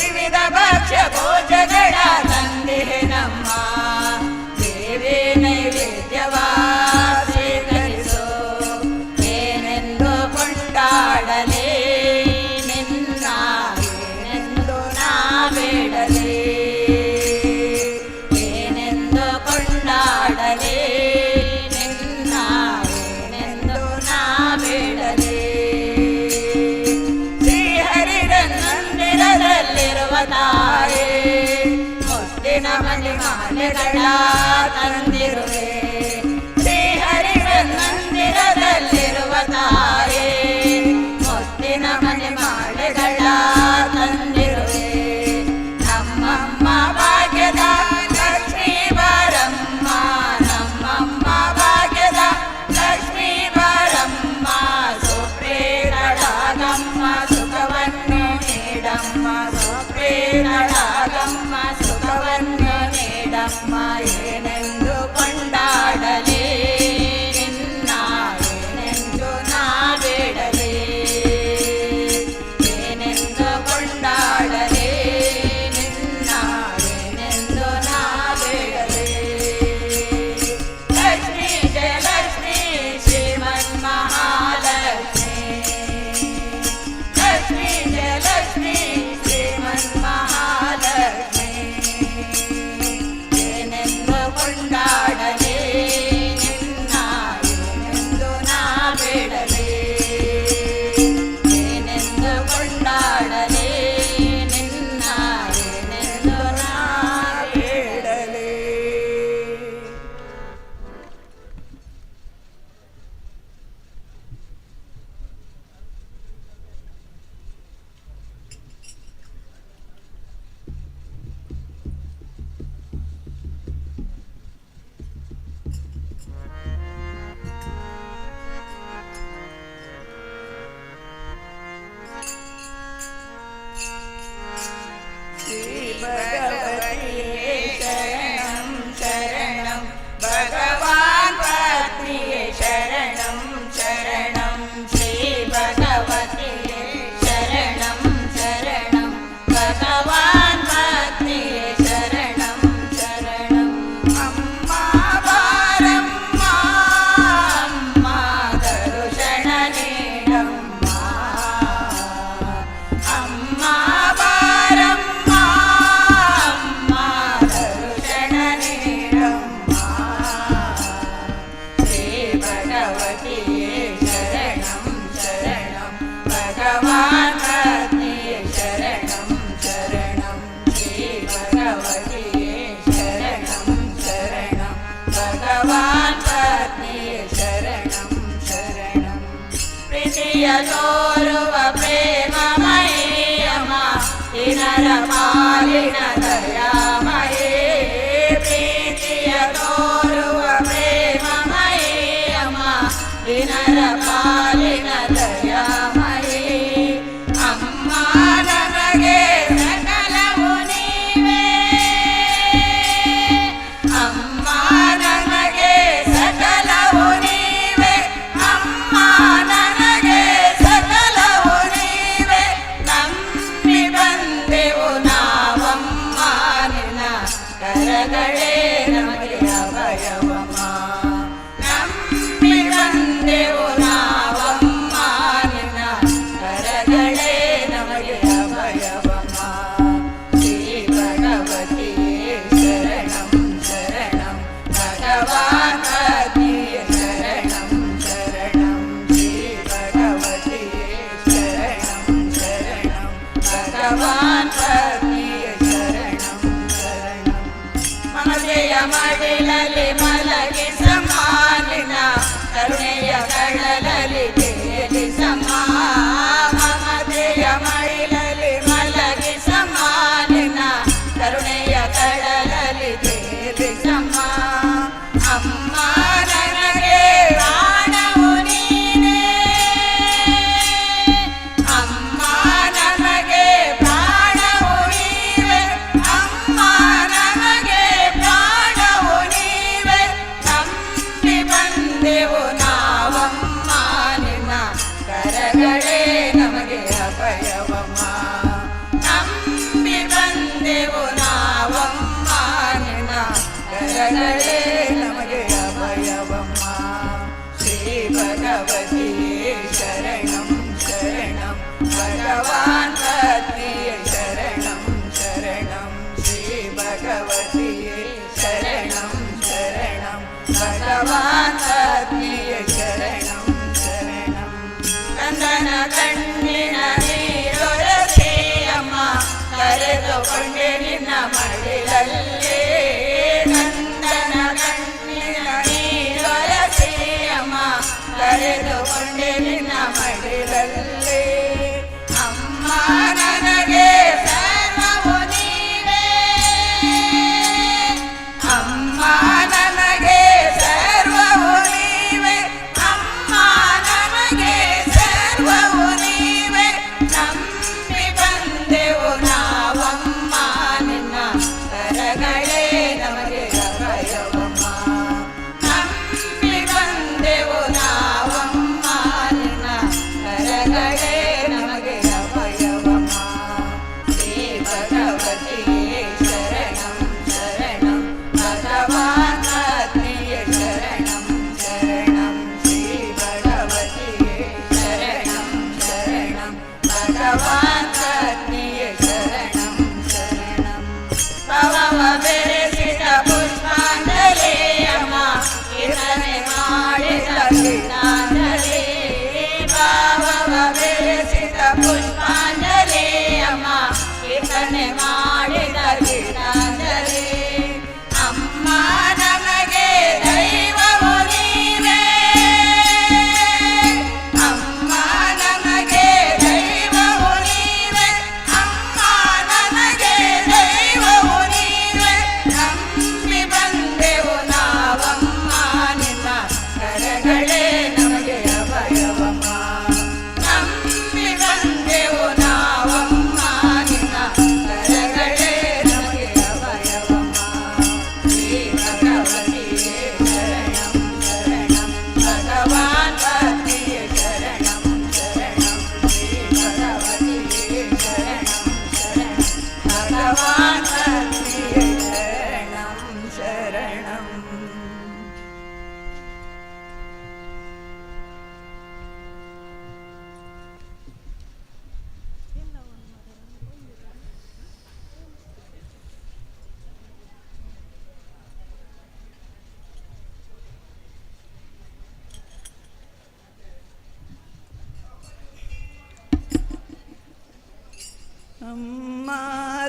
ವಿವಿಧ ಭಕ್ಷ್ಯ ಭೋಜಗಳ ತಂದಿರೆ ನಮ್ಮ ದೇವಿ ನೈವೇದ್ಯವ ಸ್ವೀಕರಿಸು ಏನೆಂದು ಕೊಂಡಾಡಲೇ ನಿನ್ನ ಏನೆಂದು ನಾ ಬೇಡಲೇ ಏನೆಂದು ಕೊಂಡಾಡಲೇ ನಿನ್ನ ಏನೆಂದು ನಾ ಬೇಡಲೇ ಶ್ರೀಹರಿರ ಮಂದಿರದಲ್ಲಿರುವ ತಾಯೇ ಮುತ್ತಿನ ಮಣಿಮಾಲೆಗಳ ತಂದಿರುವೆ ಶ್ರೀಹರಿರ ಮಂದಿರದಲ್ಲಿರುವ ತಾಯೇ ಮುತ್ತಿನ ಮಣಿಮಾಲೆಗಳ ತಂದಿರುವೆ ನಮ್ಮಮ್ಮ ಭಾಗ್ಯದ ಲಕ್ಷ್ಮೀ ಬಾರಮ್ಮ ನಮ್ಮಮ್ಮ ಭಾಗ್ಯದ ಲಕ್ಷ್ಮೀ ಬಾರಮ್ಮ ಸುಪ್ರೇರಳಾಗಮ್ಮ ಸುಖವನ್ನು ನೀಡಮ್ಮ ಸುಪ್ರೇರಳಾಗಮ್ಮ ಸುಖವನ್ನು ನೀಡಮ್ಮ. ಅಮ್ಮ ಏನೆಂದು ಕೊಂಡಾಡಲಿ ನಿನ್ನ, ಏನೆಂದು ನಾ ಬೇಡಲಿ, ಏನೆಂದು ಕೊಂಡಾಡಲಿ ನಿನ್ನ, ಏನೆಂದು ನಾ ಬೇಡಲಿ. ಲಕ್ಷ್ಮೀ ಜಯಲಕ್ಷ್ಮೀ ಶ್ರೀಮನ್ಮಹಾಲಕ್ಷ್ಮೀ, ಲಕ್ಷ್ಮೀ ಜಯಲಕ್ಷ್ಮೀ ಶ್ರೀಮನ್ಮಹಾಲಕ್ಷ್ಮೀ, ಏನೆಂದು ಕೊಂಡಾಡಲಿ ನಿನ್ನ, ಏನೆಂದು ನಾ ಬೇಡಲಿ, ಏನೆಂದು ಕೊಂಡಾಡಲಿ ನಿನ್ನ, ಏನೆಂದು ನಾ ಬೇಡಲಿ. श्री भगवतीये शरणं शरणं, भगवान् पत्नीये शरणं शरणं। श्री भगवतीये शरणं शरणं, भगवान् पत्नीये शरणं शरणम्। अम्मा बारम्मा, अम्मा दर्शन नीडम्मा, अम्मा बारम्मा, अम्मा दर्शन नीडम्मा। श्री भगवतीये शरणं शरणं, भगवान् पत्नीये शरणं शरणं। श्री भगवतीये शरणं शरणं, भगवान् पत्नीये शरणं शरणम्। ಪ್ರೀತಿಯ ತೋರುವ ಪ್ರೇಮಮಯಮ್ಮ, ದಿನರ ಪಾಲಿನ ದಯಾಮಯೇ. ಪ್ರೀತಿಯ ತೋರುವ ಪ್ರೇಮಮಯಮ್ಮ, ದಿನರ ಪಾಲಿನ ದಯಾಮಯೇ. ಅಮ್ಮ ನನಗೆ ಸಕಲವು ನೀವೇ, ಅಮ್ಮ ನನಗೆ ಸಕಲವು ನೀವೇ, ಅಮ್ಮ ನನಗೆ ಸಕಲವು ನೀವೇ. ನಂಬಿ ಬಂದೆವು ನಾವಮ್ಮ, ನಿನ್ನ ಕರಗಳೇ ನಮಗೆ ಅಭಯವಮ್ಮ. ನಂಬಿ ಬಂದೆವು ನಾವಮ್ಮ, ನಿನ್ನ ಕರಗಳೇ ನಮಗೆ ಅಭಯವಮ್ಮ. ಶ್ರೀ ಭಗವತಿಯೇ ಶರಣಂ ಶರಣಂ, ಭಗವಾನ್ ಪತ್ನಿಯೇ ಶರಣಂ ಶರಣಂ. ಶ್ರೀ ಭಗವತಿಯೇ ಶರಣಂ ಶರಣಂ, ಭಗವಾನ್ ಪತ್ನಿಯೇ ಶರಣಂ ಶರಣಂ. ಮಮತೆಯ ಮಡಿಲಲ್ಲಿ ಮಲಗಿಸಮ್ಮ, ನಿನ್ನ ಕರುಣೆಯ ಕಡಲಲ್ಲಿ ತೇಲಿಸಮ್ಮ. ಮಮತೆಯ ಮಡಿಲಲ್ಲಿ ಮಲಗಿಸಮ್ಮ, ನಿನ್ನ ಕರುಣೆಯ ಕಡಲಲ್ಲಿ ತೇಲಿಸಮ್ಮ. ಅಮ್ಮ ನನಗೆ ಪ್ರಾಣವು ನೀನೇ, ಅಮ್ಮ ನನಗೆ ಪ್ರಾಣವು ನೀವೇ, ಅಮ್ಮ ನನಗೆ ಪ್ರಾಣವು ನೀವೇ. ನಂಬಿ ಬಂದೆವು ನಾವಮ್ಮ, ನಿನ್ನ ಕರಗಳೇ ನಮಗೆ ಅಭಯವಮ್ಮ. ನಂಬಿ ಬಂದೆವು ನಾವಮ್ಮ, ನಿನ್ನ ಕರಗಳೇ ನಮಗೆ ಅಭಯವಮ್ಮ. ಶ್ರೀ ಭಗವತಿಯೇ ಶರಣಂ ಶರಣಂ, ಭಗವಾನ್ ಪತ್ನಿಯೇ ಶರಣಂ ಶರಣಂ. ಶ್ರೀ ಭಗವತಿಯೇ ಶರಣಂ ಶರಣಂ, ಭಗವಾನ್ ಪತ್ನಿಯೇ ಶರಣಂ ಶರಣಂ. ಕಂದನ ಕಣ್ಣಿನ ನೀರೊರಸಿಯಮ್ಮ, ಕರೆದುಕೊಂಡೆ ನಿನ್ನ ಮಡಿಲಲ್ಲಿ. ಕಂದನ ಕಣ್ಣಿನ ನೀರೊರಸಿಯಮ್ಮ, ಕರೆದುಕೊಂಡೆ ನಿನ್ನ ಮಡಿಲಲ್ಲಿ. ಅಮ್ಮ ನನಗೆ ಸರ್ವವು ನೀವೇ, ಅಮ್ಮ ನನಗೆ ಸರ್ವವು ನೀವೇ, ಅಮ್ಮ ನನಗೆ ಸರ್ವವು ನೀವೇ. ನಂಬಿ ಬಂದೆವು ನಾವಮ್ಮ, ನಿನ್ನ ಕರಗಳೇ ನಮಗೆ ಭಗವಾನ್ ಪತ್ನಿಯೇ ಶರಣಂ ಶರಣಂ. ಭವವ ಬೆರೆಸಿದ ಪುಷ್ಪಾಂಜಲಿ ಅಮ್ಮ, ಕೀರ್ತನೆ ಮಾಡಿದ ಗೀತಾಂಜಲಿ. ಭಾವವ ಬೆರೆಸಿದ ಪುಷ್ಪಾಂಜಲಿ ಅಮ್ಮ, ಕೀರ್ತನೆ ಮಾಡಿದ ಗೀತಾಂಜಲಿ. ಅಮ್ಮ ನಮಗೆ ದೈವವು ನೀವೇ, ಅಮ್ಮ ನನಗೆ ದೈವವು ನೀವೇ, ಅಮ್ಮ ನನಗೆ ದೈವವು ನೀವೇ. ನಂಬಿ ಬಂದೆವು ನಾವಮ್ಮ, ನಿನ್ನ ಕರಗಳೇ ನಮಗೆ ಅಭಯವಮ್ಮ. ನಂಬಿ ಬಂದೆವು ನಾವಮ್ಮ, ನಿನ್ನ ಕರಗಳೇ ನಮಗೆ ಅಭಯವಮ್ಮ. ಶ್ರೀ ಭಗವತಿಯೇ ಶರಣಂ ಶರಣಂ, ಭಗವಾನ್ ಪತಿಯೇ ಶರಣಂ ಶರಣಂ. ಶ್ರೀ ಭಗವತಿಯೇ ಶರಣಂ ಶರಣಂ, ಭಗವಾನ್ ಪತಿಯೇ ಶರಣಂ ಶರಣಂ. अम्मा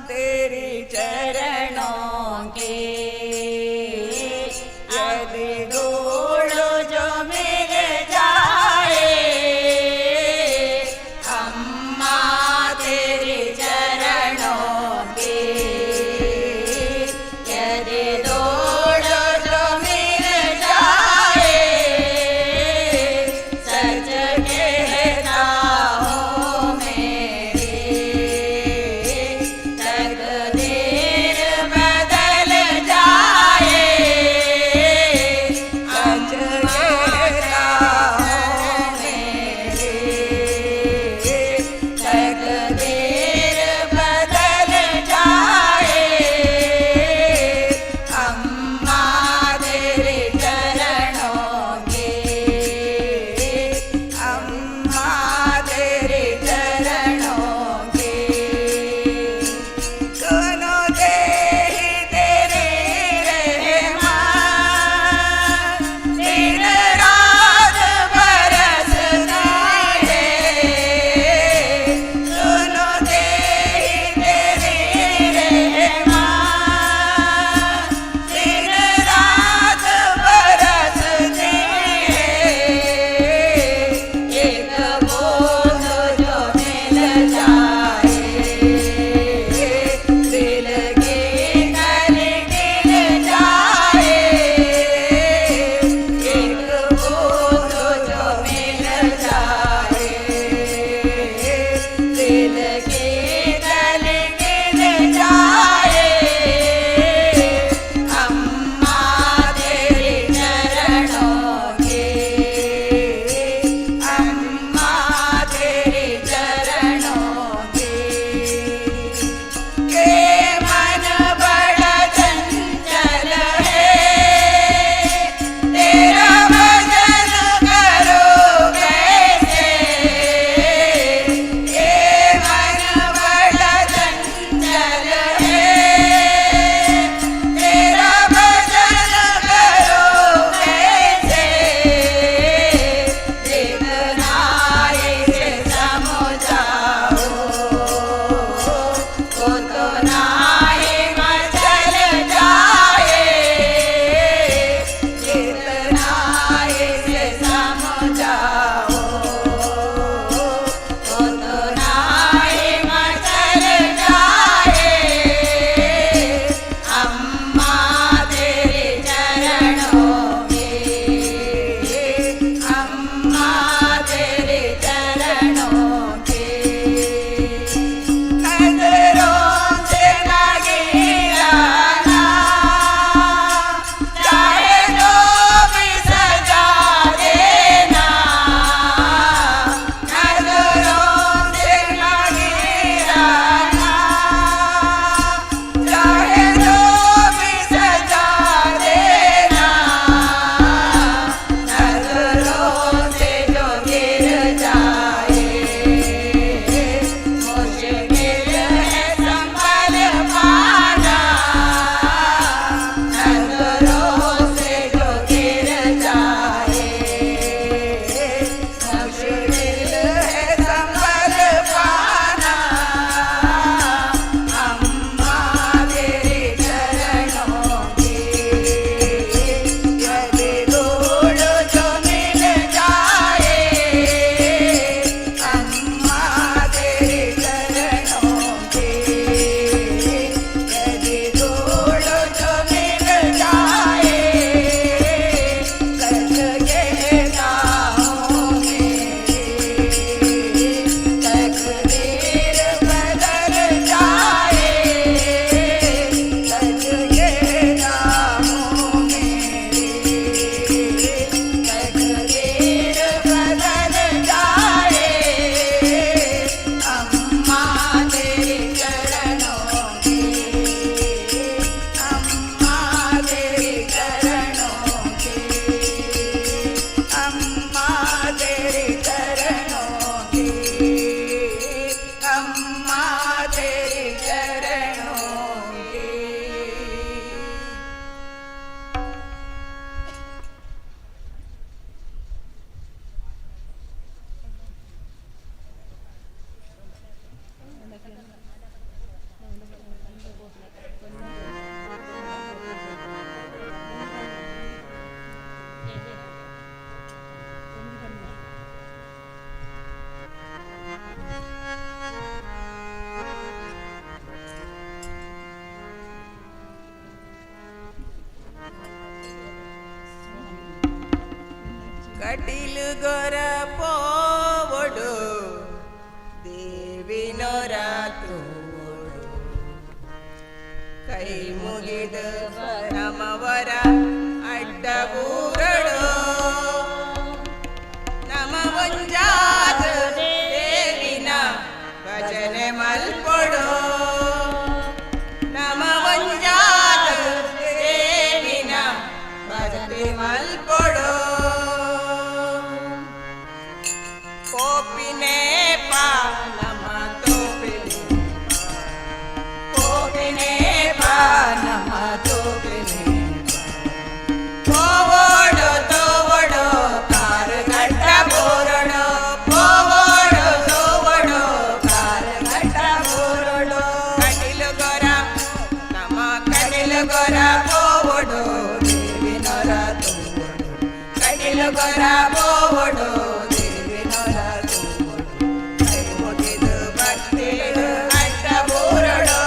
तेरी चरणों की यदि धूल जो मिल जाए, अम्मा तेरी चरणों की यदि धूल जो मिल जाए, सच कहता हूँ मेरी तकदीर बदल जाए। ಕಟಿಲುಗೊರ ಪೋವೊಡು ದೇವಿನೊರ ತೂವೊಡು ಕೈ ಮುಗಿದು ನಮವರ ಅಡ್ಡಬೂರಡು ನಮ ಒಂಜಾದ ದೇವಿನ ಭಜನೆ ಮಲ್ಪೊಡು ನಮ ಒಂಜಾದ ದೇವಿನ ಭಜನೆ ಮಲ್ಪೊಡು ಕೋಪಿನೇ ಪಾ ನಮ ತೋಪಿನೆ ಕೋಪಿನೇ ಪಾ ನಮ ತೋಪಿನೆ ಪೋವೋಡು ತೋವೋಡು ಕಾರು ಗಟ್ಟ ಬೋರಡು ಪೋವೋಡು ತೋವೋಡು ಕಾರು ಗಟ್ಟ ಬೋರಡು ಕಟಿಲು ಗೊರ ನಮ ಕಟಿಲು ಗೊರ ಪೋವೋಡು ದೇವಿನೊರ ತೋವೋಡು ಕಟಿಲು ಗೊರ ಪೋವೋಡು ದೇವಿನೊರ ತೋವೋಡು ಕೈ ಮುಗಿದು ಭಕ್ತಿಡು ಅಡ್ಡ ಬೋರಡು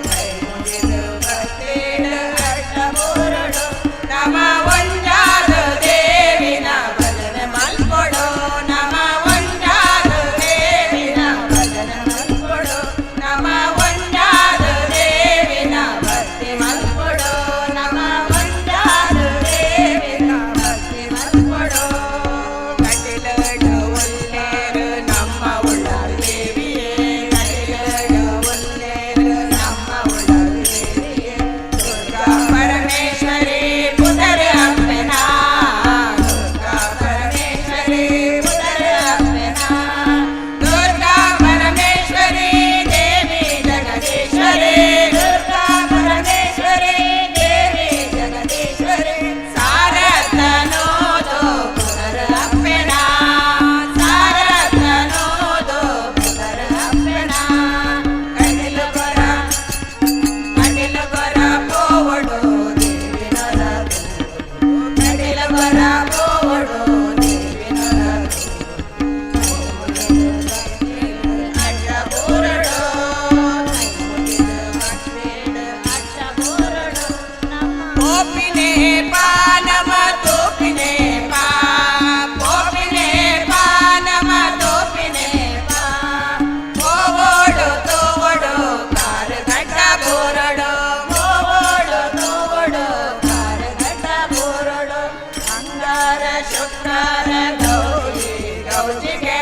ಕೈ ಮುಗಿದು ಭಕ್ತಿಡು ಅಡ್ಡ ಬೋರಡು ನಮ ಒಂಜಾದ ದೇವಿನ ಭಜನೆ ಮಲ್ಪೊಡು ನಮ ಒಂಜಾದ ದೇವಿನ ಭಜನೆ ಮಲ್ಪೊಡು ನಮ ಒಂಜಾದ ದೇವಿನ ಭಕ್ತಿ ಮಲ್ಪೊಡು ನಮ ಒಂಜಾದ ದೇವಿನ ಭಕ್ತಿ ಮಲ್ಪೊಡು ಕಟಿಲಡು ಒಲ್ಲೇರು ನಮ್ಮ ಉಳ್ಳ ದೇವಿಯೇ ಕಟಿಲಡು ಒಲ್ಲೇರು ನಮ್ಮ ಉಳ್ಳ ದೇವಿಯೇ ದುರ್ಗಾ ಪರಮೇಶ್ವರಿ ಪುದರ ಅಪ್ಪನ ದುರ್ಗಾ ಪರಮೇಶ್ವರಿ ಪುದರ ಅಪ್ಪನ ದುರ್ಗಾ ಪರಮೇಶ್ವರಿ ದೇವಿ ಜಗದೀಶ್ವರಿ ದುರ್ಗಾ ಪರಮೇಶ್ವರಿ ದೇವಿ ಜಗದೀಶ್ವರಿ ಸಾರಥನೋದು ಪುನರ ಅಪ್ಪನ ಸಾರಥನೋದು ಪುನರ ಅಪ್ಪನ ಕಡಿಲು ಗೊರ ಕಡಿಲು ಗೊರ ಪೋವಡು ದೇವಿನೊರ ಕಡಿಲು ಗೊರ ಪೋವಡು ದೇವಿನೊರ ಅಡ್ಡ ಬೋರಡು ಪೋಪಿನೆ ಪಾನಮ ತೋಪಿನೆ ಪಾ ಪೋಪಿನೆ ಪಾನಮ ತೋಪಿನೆ ಪಾ ಪೋವೋಡು ತೋವೋಡು ಕಾರು ಗಡ್ಡ ಬೋರಡು ಪೋವೋಡು ತೋವೋಡು ಕಾರು ಗಡ್ಡ ಬೋರಡು ಅಂಗಾರ ಶುಕ್ರಾರ ಗೌರಿ ಗೌಜಿಗೆ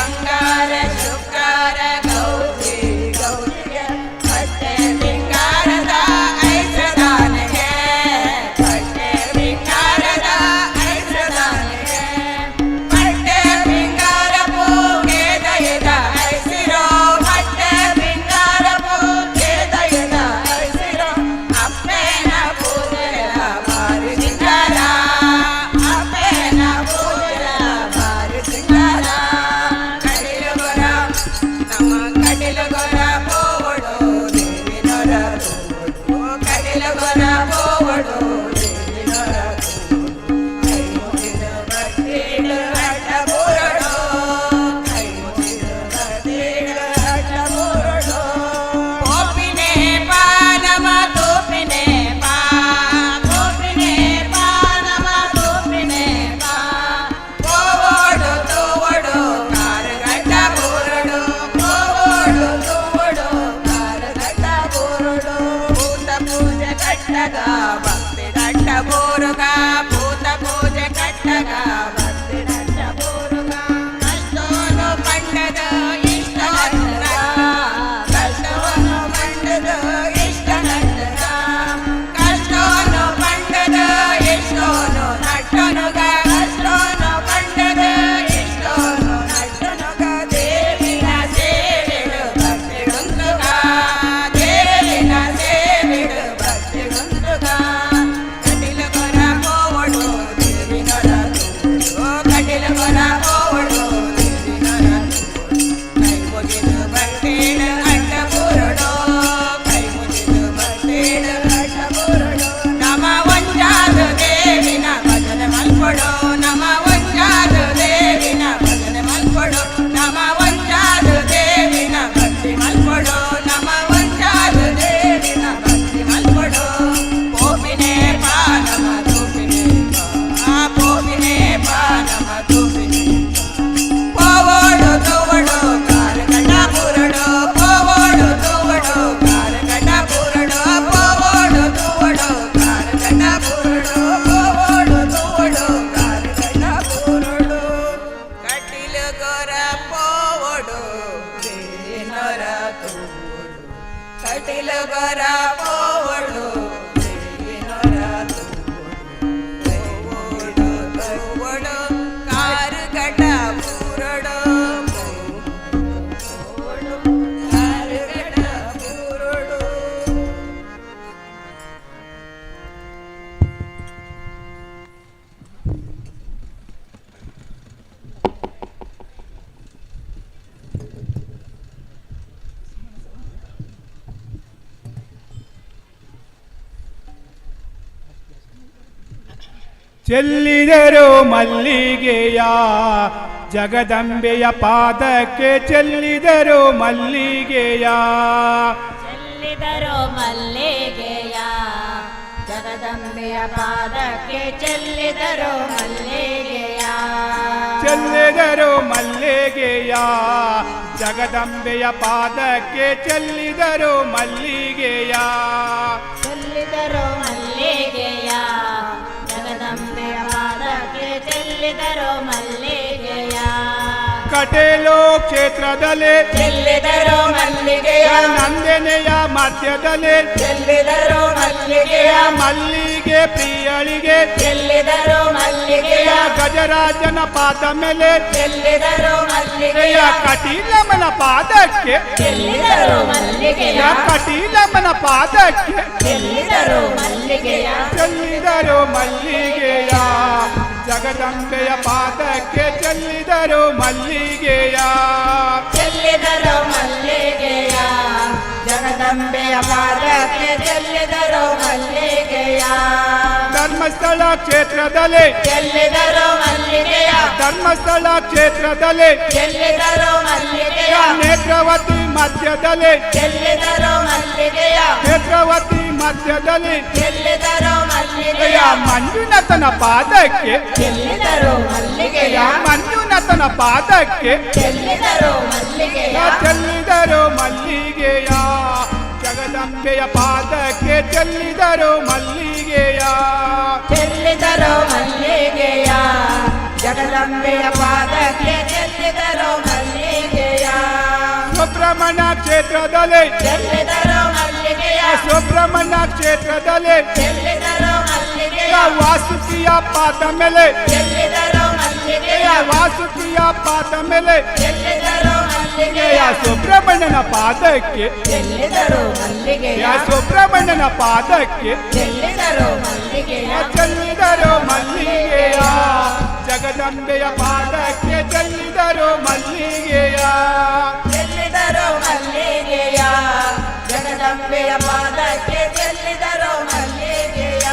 ಅಂಗಾರ ಶುಕ್ರಾರ ಗೌರಿ ಗೌಜಿಗೆ ಬಟ್ಟೆ ಬಿಂಗಾರದ ಐಸದಾನಿಗೆ ಬಟ್ಟೆ ಬಿಂಗಾರದ ಐಸದಾನಿಗೆ ಬಟ್ಟೆ ಬಿಂಗಾರ ಪೂಗೆ ದಯದ ಐಸಿರೋ ಬಟ್ಟೆ ಬಿಂಗಾರ ಪೂಗೆ ದಯದ ಐಸಿರೋ ಅಪ್ಪೇನ ಪೂಜೆಯ ಬಾರಿ ಸಿಂಗಾರ ಅಪ್ಪೇನ ಪೂಜೆಯ ಬಾರಿ ಸಿಂಗಾರ ಕಡಿಲು ಗೊರ ನಮ್ಮ ಕಡಿಲು ಗೊರ ಪೋವಡು ದೇವಿನೊರ ತೋವಡು ಕಡಿಲು ಗೊರ ಪೋವಡು ದೇವಿನೊರ ಕೈ ಮುಗಿದು ಭಕ್ತಿಡು ಅಡ್ಡ ಬೋರಡು ಕೈ ಮುಗಿದು ಭಕ್ತಿಡು ಅಡ್ಡ ಬೋರಡು ಕೋಪಿನೆ ಪಾನಮ ತೋಪಿನೆ ಪಾ ಕೋಪಿನೆ ಪಾನಮ ತೋಪಿನೆ ಪಾ ಕೋವೋಡು ತೋವಡು ಕಾರು ಗಡ್ಡ ಬೋರಡು ಕೋವೋಡು ತೋವಡು ತೂವೊಡು ಕಟಿಲ ಗೊರ ಪೋವೊಡು ದೇವಿನೊರ ತೂವೊಡು ತೂವೊಡು ಕಾರು ಕಟ ಪೂರೊಡು ಪೋವೊಡು ಕಾರು ಕಟ ಪೂರೊಡು. ಚೆಲ್ಲಿದರು ಮಲ್ಲಿಗೆಯ ಜಗದಂಬೆಯ ಪಾದಕ್ಕೆ, ಚೆಲ್ಲಿದರು ಮಲ್ಲಿಗೆಯ, ಚೆಲ್ಲಿದರು ಮಲ್ಲಿಗೆಯ ಜಗದಂಬೆಯ ಪಾದಕ್ಕೆ, ಚೆಲ್ಲಿದರು ಮಲ್ಲಿಗೆಯ, ಚೆಲ್ಲಿದರು ಮಲ್ಲಿಗೆಯ ಜಗದಂಬೆಯ ಪಾದಕ್ಕೆ, ಚೆಲ್ಲಿದರು ಮಲ್ಲಿಗೆಯ, ಚೆಲ್ಲಿದರು ಮಲ್ಲಿಗೆಯ ಜಗದಂಬೆಯ ಪಾದಕ್ಕೆ, ಚೆಲ್ಲಿದರು ಮಲ್ಲಿಗೆಯ. ಕಟೇಲೋ ಕ್ಷೇತ್ರದಲ್ಲಿ ಚೆಲ್ಲಿದರು ಮಲ್ಲಿಗೆಯ ನಂದನೆಯ ಮಧ್ಯದಲ್ಲಿ ಚೆಲ್ಲಿದರು ಮಲ್ಲಿಗೆಯ ಮಲ್ಲಿಗೆ ಪ್ರಿಯಳಿಗೆ ಚೆಲ್ಲಿದರು ಮಲ್ಲಿಗೆಯ ಗಜರಾಜನ ಪಾದ ಮೇಲೆ ಚೆಲ್ಲಿದರು ಮಲ್ಲಿಗೆಯ ಕಟೀಲಮ್ಮನ ಪಾದಕ್ಕೆ ಚೆಲ್ಲಿದರು ಮಲ್ಲಿಗೆಯ ಕಟೀಲಮ್ಮನ ಪಾದಕ್ಕೆ ಚೆಲ್ಲಿದರು ಮಲ್ಲಿಗೆಯ, ಚೆಲ್ಲಿದರು ಮಲ್ಲಿಗೆಯ ಜಗದಂಬೆಯ ಪಾದಕ್ಕೆ, ಚೆಲ್ಲಿದರು ಮಲ್ಲಿಗೆಯ, ಚೆಲ್ಲಿದರು ಮಲ್ಲಿಗೆಯ ಜಗದಂಬೆಯ ಪಾದಕ್ಕೆ, ಚೆಲ್ಲಿದರು ಮಲ್ಲಿಗೆಯ. ಧರ್ಮಸ್ಥಳ ಕ್ಷೇತ್ರದಲ್ಲಿ ಚೆಲ್ಲಿದರು ಮಲ್ಲಿಗೆಯ ಧರ್ಮಸ್ಥಳ ಕ್ಷೇತ್ರದಲ್ಲಿ ಚೆಲ್ಲಿದರು ಮಲ್ಲಿಗೆಯ ನೇತ್ರಾವತಿ ಮಧ್ಯದಲ್ಲಿ ಚೆಲ್ಲಿದರು ಮಲ್ಲಿಗೆಯ ನೇತ್ರಾವತಿ ಮಧ್ಯದಲ್ಲಿ ಚೆಲ್ಲಿದರು ಮಲ್ಲಿಗೆಯ ಮಂಜುನಾಥನ ಪಾದಕ್ಕೆ ಚೆಲ್ಲಿದರು ಮಲ್ಲಿಗೆಯ ಮಂಜುನಾಥನ ಪಾದಕ್ಕೆ ಚೆಲ್ಲಿದರು ಮಲ್ಲಿಗೆಯ, ಚೆಲ್ಲಿದರು ಮಲ್ಲಿಗೆಯ ಜಗದಂಬೆಯ ಪಾದಕ್ಕೆ, ಚೆಲ್ಲಿದರು ಮಲ್ಲಿಗೆಯ, ಚೆಲ್ಲಿದರು ಮಲ್ಲಿಗೆಯ ಜಗದಂಬೆಯ ಪಾದಕ್ಕೆ, ಚೆಲ್ಲಿದರು ಮಲ್ಲಿಗೆಯ. ಸುಬ್ರಹ್ಮಣ್ಯ ಕ್ಷೇತ್ರದಲ್ಲಿ ಚೆಲ್ಲಿದರು ಮಲ್ಲಿಗೆಯ ಸುಬ್ರಹ್ಮಣ್ಯ ಕ್ಷೇತ್ರದಲ್ಲಿ ಚೆಲ್ಲಿದರು ಮಲ್ಲಿಗೆಯ ವಾಸುಕಿಯ ಪಾದ ಮೇಲೆ ಚೆಲ್ಲಿದರು ಮಲ್ಲಿಗೆಯ ವಾಸುಕಿಯ ಪಾದ ಮೇಲೆ ಚೆಲ್ಲಿದರು ಮಲ್ಲಿಗೆಯ ಸುಬ್ರಹ್ಮಣ್ಯನ ಪಾದಕ್ಕೆ ಚೆಲ್ಲಿದರು ಮಲ್ಲಿಗೆಯ ಸುಬ್ರಹ್ಮಣ್ಯನ ಪಾದಕ್ಕೆ ಚೆಲ್ಲಿದರು ಮಲ್ಲಿಗೆಯ, ಚೆಲ್ಲಿದರು ಮಲ್ಲಿಗೆಯ ಜಗದಂಬೆಯ ಪಾದಕ್ಕೆ, ಚೆಲ್ಲಿದರು ಮಲ್ಲಿಗೆಯ, ಚೆಲ್ಲಿದರು ಮಲ್ಲಿಗೆಯ ಜಗದಂಬೆಯ ಪಾದಕ್ಕೆ, ಚೆಲ್ಲಿದರು ಮಲ್ಲಿಗೆಯ.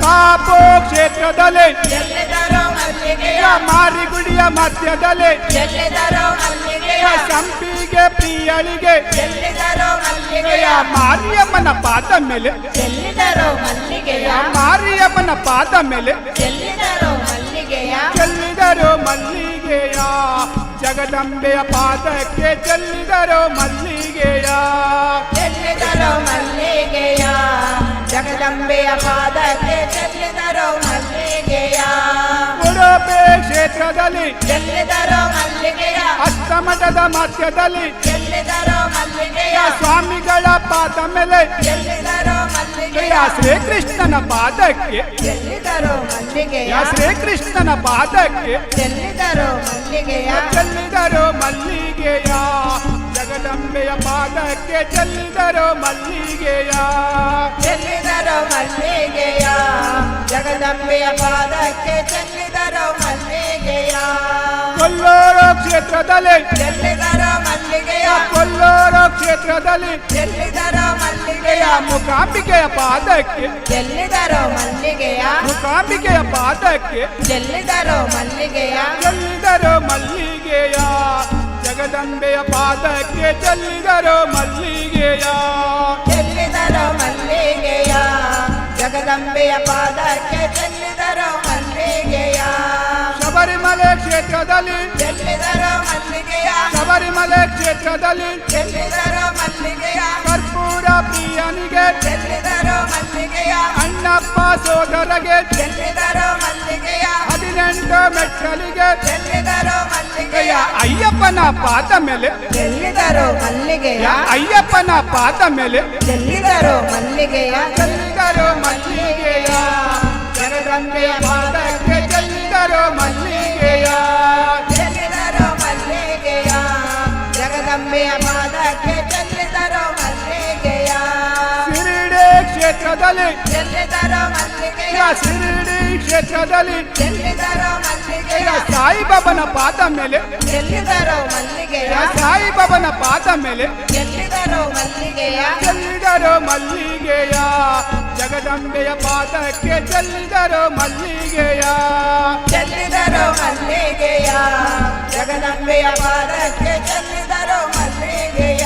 ಕಾಪು ಕ್ಷೇತ್ರದಲ್ಲಿ ಚೆಲ್ಲಿದರು ಮಲ್ಲಿಗೆಯ ಮಾರಿಗುಡಿಯ ಮಧ್ಯದಲ್ಲಿ ಚೆಲ್ಲಿದರು ಮಲ್ಲಿಗೆಯ ಸಂಪಿಗೆ ಪ್ರಿಯಳಿಗೆ ಚೆಲ್ಲಿದರು ಮಲ್ಲಿಗೆಯ ಮಾರಿಯಮ್ಮನ ಪಾದ ಮೇಲೆ ಚೆಲ್ಲಿದರು ಮಲ್ಲಿಗೆಯ ಮಾರಿಯಮ್ಮನ ಪಾದ ಮೇಲೆ ಚೆಲ್ಲಿದರು ಮಲ್ಲಿಗೆಯ, ಚೆಲ್ಲಿದರು ಮಲ್ಲಿಗೆಯ ಜಗದಂಬೆಯ ಪಾದಕ್ಕೆ, ಚೆಲ್ಲಿದರು ಮಲ್ಲಿಗೆಯ, ಚೆಲ್ಲಿದರು ಮಲ್ಲಿಗೆಯ ಜಗದಂಬೆಯ ಪಾದಕ್ಕೆ, ಚೆಲ್ಲಿದರು ಮಲ್ಲಿಗೆಯ. ಉಡುಪಿ ಕ್ಷೇತ್ರದಲ್ಲಿ ಚೆಲ್ಲಿದರು ಮಲ್ಲಿಗೆಯ ಅಷ್ಟಮಠದ ಮಧ್ಯದಲ್ಲಿ ಚೆಲ್ಲಿದರು ಮಲ್ಲಿಗೆಯ ಸ್ವಾಮಿಗಳ ಪಾದ ಮೇಲೆ ಚೆಲ್ಲಿದರು ಮಲ್ಲಿಗೆಯ ಶ್ರೀಕೃಷ್ಣನ ಪಾದಕ್ಕೆ ಚೆಲ್ಲಿದರು ಮಲ್ಲಿಗೆಯ ಶ್ರೀಕೃಷ್ಣನ ಪಾದಕ್ಕೆ ಚೆಲ್ಲಿದರು ಮಲ್ಲಿಗೆಯ, ಚೆಲ್ಲಿದರು ಮಲ್ಲಿಗೆಯ ಜಗದಂಬೆಯ ಪಾದಕ್ಕೆ, ಚೆಲ್ಲಿದರು ಮಲ್ಲಿಗೆಯ, ಚೆಲ್ಲಿದರು ಮಲ್ಲಿಗೆಯ ಜಗದಂಬೆಯ ಪಾದಕ್ಕೆ, ಚೆಲ್ಲಿದರು ಮಲ್ಲಿಗೆಯ. ಕೊಲ್ಲೂರು ಕ್ಷೇತ್ರದಲ್ಲಿ ಚೆಲ್ಲಿದರು ಮಲ್ಲಿಗೆಯ ಕೊಲ್ಲೂರು ಕ್ಷೇತ್ರದಲ್ಲಿ ಚೆಲ್ಲಿದರು ಮಲ್ಲಿಗೆಯ ಮೂಕಾಂಬಿಕೆಯ ಪಾದಕ್ಕೆ ಚೆಲ್ಲಿದರು ಮಲ್ಲಿಗೆಯ ಮೂಕಾಂಬಿಕೆಯ ಪಾದಕ್ಕೆ ಚೆಲ್ಲಿದರು ಮಲ್ಲಿಗೆಯ, ಚೆಲ್ಲಿದರು ಮಲ್ಲಿಗೆಯ ಜಗದಂಬೆಯ ಪಾದಕ್ಕೆ, ಚೆಲ್ಲಿದರು ಮಲ್ಲಿಗೆಯ, ಚೆಲ್ಲಿದರು ಮಲ್ಲಿಗೆಯ ಜಗದಂಬೆಯ ಪಾದಕ್ಕೆ, ಚೆಲ್ಲಿದರು ಮಲ್ಲಿಗೆಯ. ಶಬರಿಮಲೆ ಕ್ಷೇತ್ರದಲ್ಲಿ ಚೆಲ್ಲಿದರು ಮಲ್ಲಿಗೆಯ ಶಬರಿಮಲೆ ಕ್ಷೇತ್ರದಲ್ಲಿ ಚೆಲ್ಲಿದರು ಮಲ್ಲಿಗೆಯ ಕರ್ಪೂರ ಪ್ರಿಯನಿಗೆ ಚೆಲ್ಲಿದರು ಮಲ್ಲಿಗೆಯ ಅಣ್ಣಪ್ಪ ಸೋದರಗೆ ಚೆಲ್ಲಿದರು ಮಲ್ಲಿಗೆಯ 18 ಮೆಟ್ಟಲಿಗೆ ಚೆಲ್ಲಿದರು ಮಲ್ಲಿಗೆಯ. ಮಲ್ಲಿಗೆಯ. ಅಯ್ಯಪ್ಪನ ಪಾದ ಮೇಲೆ ಚೆಲ್ಲಿದರು ಮಲ್ಲಿಗೆಯ. ಅಯ್ಯಪ್ಪನ ಪಾದ ಮೇಲೆ ಚೆಲ್ಲಿದರು ಮಲ್ಲಿಗೆಯ. ಚೆಲ್ಲಿದರು ಮಲ್ಲಿಗೆಯ. ಜಗದಂಬೆಯ ಪಾದಕ್ಕೆ ಚೆಲ್ಲಿದರು ಮಲ್ಲಿಗೆಯ. ಚೆಲ್ಲಿದರು ಮಲ್ಲಿಗೆಯ. ಜಗದಂಬೆಯ ಪಾದಕ್ಕೆ ಚೆಲ್ಲಿದರು ಮಲ್ಲಿಗೆಯ. ಶಿರಡಿ ಕ್ಷೇತ್ರದಲ್ಲಿ ಚೆಲ್ಲಿದರು ಮಲ್ಲಿಗೆಯ. ಶಿರಡಿ ಕ್ಷೇತ್ರದಲ್ಲಿ ಚೆಲ್ಲಿದರು ಮಲ್ಲಿಗೆಯ. ಸಾಯಿಬಾಬನ ಪಾದ ಮೇಲೆ ಚೆಲ್ಲಿದರು ಮಲ್ಲಿಗೆಯ. ಸಾಯಿಬಾಬನ ಪಾದ ಮೇಲೆ ಚೆಲ್ಲಿದರು ಮಲ್ಲಿಗೆಯ. ಚೆಲ್ಲಿದರು ಮಲ್ಲಿಗೆಯ. ಜಗದಂಬೆಯ ಪಾದಕ್ಕೆ ಚೆಲ್ಲಿದರು ಮಲ್ಲಿಗೆಯ. ಚೆಲ್ಲಿದರು ಮಲ್ಲಿಗೆಯ. ಜಗದಂಬೆಯ ಪಾದಕ್ಕೆ ಚೆಲ್ಲಿದರು ಮಲ್ಲಿಗೆಯ.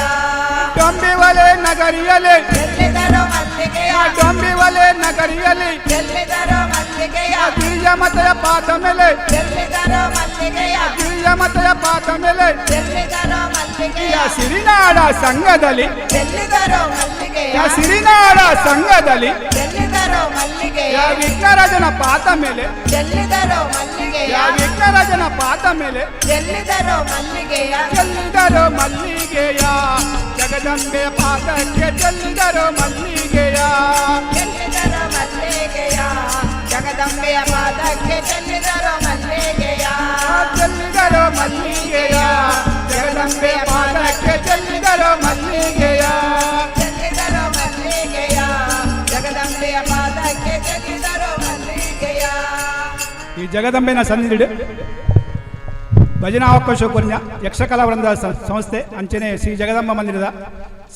ಡೊಂಬಿವಲೆ ನಗರಿಯಲಿ ಚೆಲ್ಲಿದರು ಮಲ್ಲಿಗೆಯ. ಡೊಂಬಿವಲೆ ನಗರಿಯಲಿ ಚೆಲ್ಲಿದರು ಮಲ್ಲಿಗೆಯ. ಗಿರಿಜಮತೆಯ ಪಾದ ಮೇಲೆ ಚೆಲ್ಲಿದರು ಮಲ್ಲಿಗೆಯ. ಗಿರಿಜಮತೆಯ ಪಾದ ಮೇಲೆ ಚೆಲ್ಲಿದರು ಮಲ್ಲಿಗೆಯ. ಸಿರಿನಾಡ ಸಂಘದಲ್ಲಿ ಚೆಲ್ಲಿದರು ಮಲ್ಲಿಗೆಯ. ಸಿರಿನಾಡ ಸಂಘದಲ್ಲಿ ಚೆಲ್ಲಿದರು ಮಲ್ಲಿಗೆಯ. ವಿಘ್ನರಾಜನ ಪಾದ ಮೇಲೆ ಚೆಲ್ಲಿದರು ಮಲ್ಲಿಗೆಯ. ವಿಘ್ನರಾಜನ ಪಾದ ಮೇಲೆ ಚೆಲ್ಲಿದರು ಮಲ್ಲಿಗೆಯ. ಚೆಲ್ಲಿದರು ಮಲ್ಲಿಗೆಯ. ಜಗದಂಬೆ ಪಾದಕ್ಕೆ ಚೆಲ್ಲಿದರು ಮಲ್ಲಿಗೆಯ. ಚೆಲ್ಲಿದರು ಮಲ್ಲಿಗೆಯ. ಜಗದಂಬೆಯ ಪಾದಕ್ಕೆ ಚೆಲ್ಲಿದರು ಮಲ್ಲಿಗೆಯ. ಚೆಲ್ಲಿದರು ಮಲ್ಲಿಗೆಯ. ಜಗದಂಬೆ ಪಾದಕ್ಕೆ ಚೆಲ್ಲಿದರು ಮಲ್ಲಿಗೆಯ. ಚೆಲ್ಲಿದರು ಮಲ್ಲಿಗೆಯ. ಜಗದಂಬೆಯ ಪಾದಕ್ಕೆ ಚೆಲ್ಲಿದರು ಮಲ್ಲಿಗೆಯ. ಈ ಜಗದಂಬೆನ ಸನ್ನಿಧಿಡು ಭಜನಾ ಅವಕಾಶ ಕೊರ್ನ ಯಕ್ಷಕಲಾ ವೃಂದ ಸಂಸ್ಥೆ ಅಂಚನೆ ಶ್ರೀ ಜಗದಂಬ ಮಂದಿರದ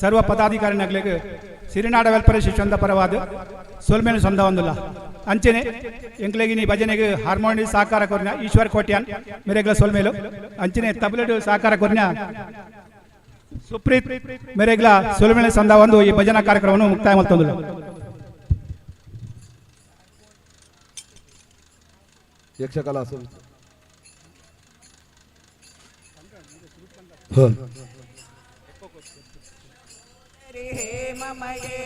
ಸರ್ವ ಪದಾಧಿಕಾರಿನಗಳಿಗೆ ಸಿರಿನಾಡ ವೆಲ್ಫೇರ್ ಶಿಷ್ಯಂದ ಪರವಾದ ಸೊಲ್ಮೇನು ಸೊಂದ ಒಂದುಲ್ಲ. ಅಂಚನೆ ಎಂಕ್ಲೆಗಿನಿ ಭಜನೆಗೆ ಹಾರ್ಮೋನಿ ಸಹಕಾರ ಕೊರ್ನ ಈಶ್ವರ್ ಕೋಟ್ಯಾನ್ ಮೇರೆಗ್ಲ ಸೊಲ್ಮೇಲು. ಅಂಚನೆ ತಬಲೆಡು ಸಹಕಾರ ಕೊರ್ನ ಸುಪ್ರೀತ್ ಮೇರೆಗ್ಲ ಸೊಲ್ಮೇಲೆ ಸಂದ ಒಂದು ಈ ಭಜನಾ ಕಾರ್ಯಕ್ರಮವನ್ನು ಮುಕ್ತಾಯ ಮಾಡ್ತೊಂದಿಲ್ಲ. ಯಕ್ಷಕಲಾ ಸಂಸ್ಥೆ. ಹೇಮಮಯೇ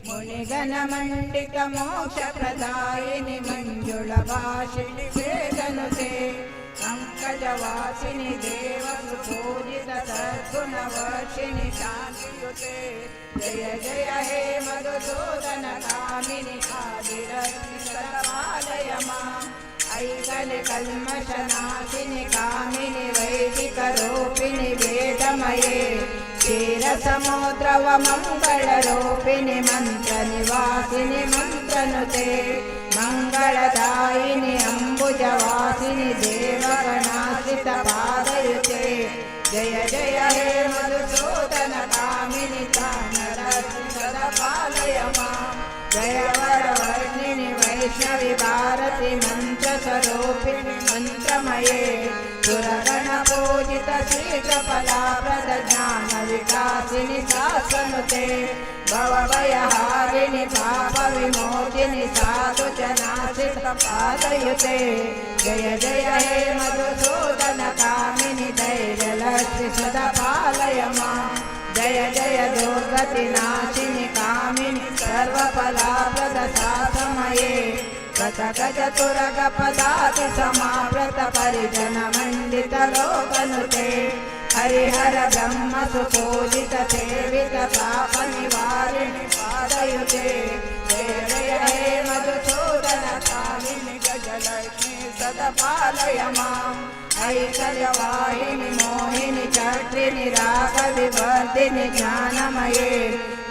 ಮುನಿಗಣ ಮಂಡಿತ ಮೋಕ್ಷ ಪ್ರದಾಯಿನಿ ಮಂಜುಳ ಭಾಷಿಣಿ ವೇದನುತೆ ಪಂಕಜವಾಸಿನಿ ದೇವ ಸುಪೂಜಿತ ಸದ್ಗುಣವರ್ಷಿಣಿ ಶಾಂತಿಯುತೆ. ಜಯ ಜಯ ಹೇ ಮಧುಸೂದನ ಕಾಮಿನಿ ಆದಿರಶ್ಮಿ ಸದಪಾಲಯ ಮಾಂ. ಐಕಲಿ ಕಲ್ಮಷನಾಶಿನಿ ಕಾಮಿನಿ ವೈದಿಕ ರೂಪಿಣಿ ವೇದಮಯೇ ಕ್ಷೀರಸಮುದ್ರವ ಮಂಗಳರೂಪಿಣಿ ಮಂತ್ರ ನಿವಾಸಿನಿ ಮಂತ್ರನುತೆ. ಮಂಗಳದಾಯಿನಿ ಅಂಬುಜವಾಸಿನಿ ದೇವಗಣಾಶ್ರಿತ ಪಾದಯುತೆ. ಜಯ ಜಯ ಹೇ ಮಧುಸೂದನ ಕಾಮಿನಿ ಕಾನರಶ್ಮಿ ಸದಪಾಲಯ ಮಾಂ. ಜಯ ವರವರ್ಣಿನಿ ವೈಷ್ಣವಿ ಭಾರತಿ ಮಂತ್ರ ಸ್ವರೂಪಿಣಿ ಮಂತ್ರಮಯೇ ಸುರಗಣ ಪೂಜಿತ ಶೀಘ್ರಫಲಾಪ್ರದ ಜ್ಞಾನ ವಿಕಾಸಿನಿ ಶಾಸನುತೆ. ಭವಭಯಹಾರಿಣಿ ಪಾಪ ವಿಮೋಚಿನಿ ಸಾಧು ಜನಾಶ್ರಿತ ಪಾದಯುತೆ. ಜಯ ಜಯ ಹೇ ಮಧುಸೂದನ ಕಾಮಿನಿ ಧೈರ್ಯಲಕ್ಷ್ಮಿ ಸದಾ ಪಾಲಯ ಮಾಂ. ಜಯ ಜಯ ದುರ್ಗತಿ ನಾಶಿನಿ ಕಾಮಿನಿ ಸರ್ವಫಲಾಪ್ರದ ಸಾಸಮಯೇ ಕಥಕ ಪದಾತಿ ಸಮಾವ್ರತ ಪರಿಜನ ಮಂಡಿತ ಲೋಕನುತೆ. ಹರಿಹರ ಬ್ರಹ್ಮ ಸುಪೂಜಿತ ಸೇವಿತ ಪಾಪ ನಿವಾರಿಣಿ ಪಾದಯುತೆ. ಜಯ ಜಯ ಹೇ ಮಧುಸೂದನ ಕಾಮಿನಿ ಗಜಲಕ್ಷ್ಮಿ ಸದಾ ಪಾಲಯ ಮಾಂ. ಐಕಲವಾಹಿನಿ ಮೋಹಿನಿ ಚಕ್ರಿಣಿ ರಾಗ ವಿವರ್ಧಿನಿ ಜ್ಞಾನಮಯೇ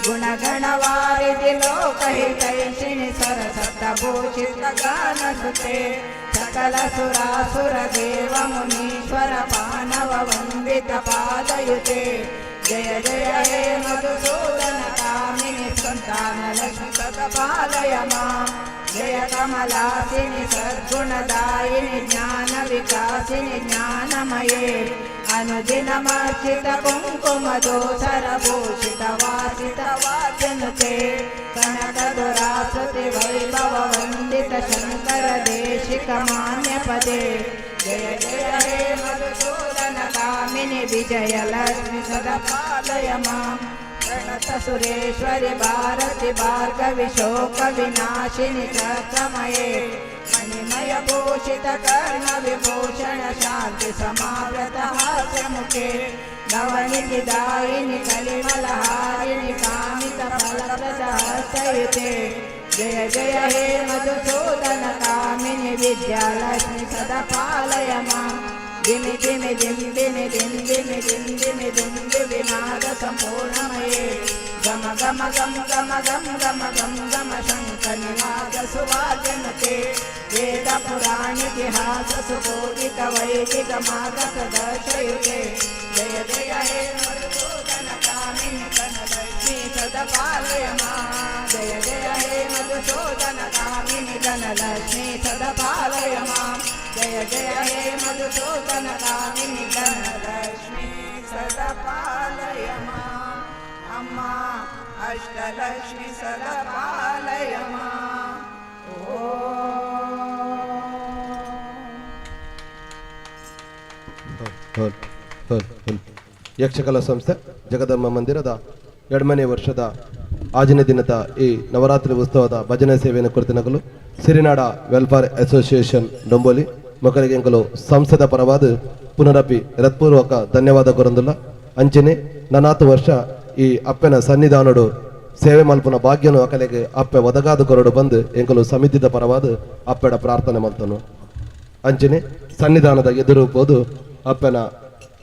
ಗುಣಗಣವಾರಿಧಿ ಲೋಕಹಿತೈಷಿಣಿ ಸರಸತ ಭೂಷಿತ ಗಾನಸುತೆ. ಸಕಲ ಸುರಾಸುರ ದೇವ ಮುನೀಶ್ವರ ಪಾನವ ವಂದಿತ ಪಾದಯುತೆ. ಜಯ ಜಯ ಹೇ ಮಧುಸೂದನ ಕಾಮಿನಿ ಸಂತಾನ ಲಕ್ಷ್ಮಿ ಸದಪಾಲಯ ಮಾಂ. ಜಯ ಕಮಲಾಸಿನಿ ಸದ್ಗುಣದಾಯಿನಿ ಜ್ಞಾನ ವಿಕಾಸಿನಿ ಜ್ಞಾನಮಯೇ ಅನುದಿನಮರ್ಚಿತ ಕುಂಕುಮ ದೋಸರ ಭೂಷಿತ ವಾಸಿತ ವಾಚನುತೆ. ಕನಕ ದುರಾಸುತಿ ವೈಭವ ವಂದಿತ ಶಂಕರ ದೇಶಿಕ ಮಾನ್ಯ ಪದೇ. ಜಯ ಜಯ ಹೇ ಮಧುಸೂದನ ಕಾಮಿನಿ ವಿಜಯ ಲಕ್ಷ್ಮಿ ಸದಾ ಪಾಲಯ ಮಾಂ. जगत सुरेश्वरि भारति भार्गवि शोक विनाशिनि चक्रमये मणिमय भूषित कर्ण विभूषण शान्ति समावृत हास्यमुखे नवनिधि दायिनि कलिमलहारिणि कामित फलप्रद हस्तयुते जय जय हे मधुसूदन कामिनि विद्यालक्ष्मि सदा पालय मां दिमि दिमि दिम दिमि दिम दिमि दिम दिमि दुन्दु विनाद सम्पूर्णमये गम गम गम गम गम गम गम गम शङ्खनिनाद सुवाद्यनुते वेद पुराणितिहास सुबोधित वैदिक मार्ग प्रदर्शयुते जय जय हे मधुसूदन कामिनि धनलक्ष्मी सदा पालय मां जय जय हे मधुसूदन कामिनि धनलक्ष्मी सदा पालय मां जय जय हे मधुसूदन कामिनि धनलक्ष्मी सदा पालय मां अम्मा अष्टलक्ष्मी सदा पालय मां ಹೌದು ಹೌದು ಹೌದು. ಯಕ್ಷಕಲಾ ಸಂಸ್ಥೆ ಜಗದಂಬ ಮಂದಿರದ ಎರಡನೇ ವರ್ಷದ ಆಜನೇ ದಿನದ ಈ ನವರಾತ್ರಿ ಉತ್ಸವದ ಭಜನೆ ಸೇವೆಯನ್ನು ಕುರಿತು ಸಿರಿನಾಡ ವೆಲ್ಫೇರ್ ಅಸೋಸಿಯೇಷನ್ ಡೊಂಬೋಲಿ ಮಕ್ಕಳಿಗೆ ಎಂಕಲು ಸಂಸ್ಥೆದ ಪರವಾದ ಪುನರಪಿ ಹೃತ್ಪೂರ್ವಕ ಧನ್ಯವಾದ ಕೊರಂದುಲ್ಲ. ಅಂಚನೆ ನನಾತು ವರ್ಷ ಈ ಅಪ್ಪನ ಸನ್ನಿಧಾನಡು ಸೇವೆ ಮಲ್ಪುನ ಭಾಗ್ಯನು ಅಕಲೆಗೆ ಅಪ್ಪೆ ಒದಗಾದ ಕೊರಡು ಬಂದು ಎಂಕಲು ಸಮಿತಿದ ಪರವಾದ ಅಪ್ಪೆಡ ಪ್ರಾರ್ಥನೆ ಮಲ್ತನು. ಅಂಚನೆ ಸನ್ನಿಧಾನದ ಎದುರು ಪೋದು ಅಪ್ಪನ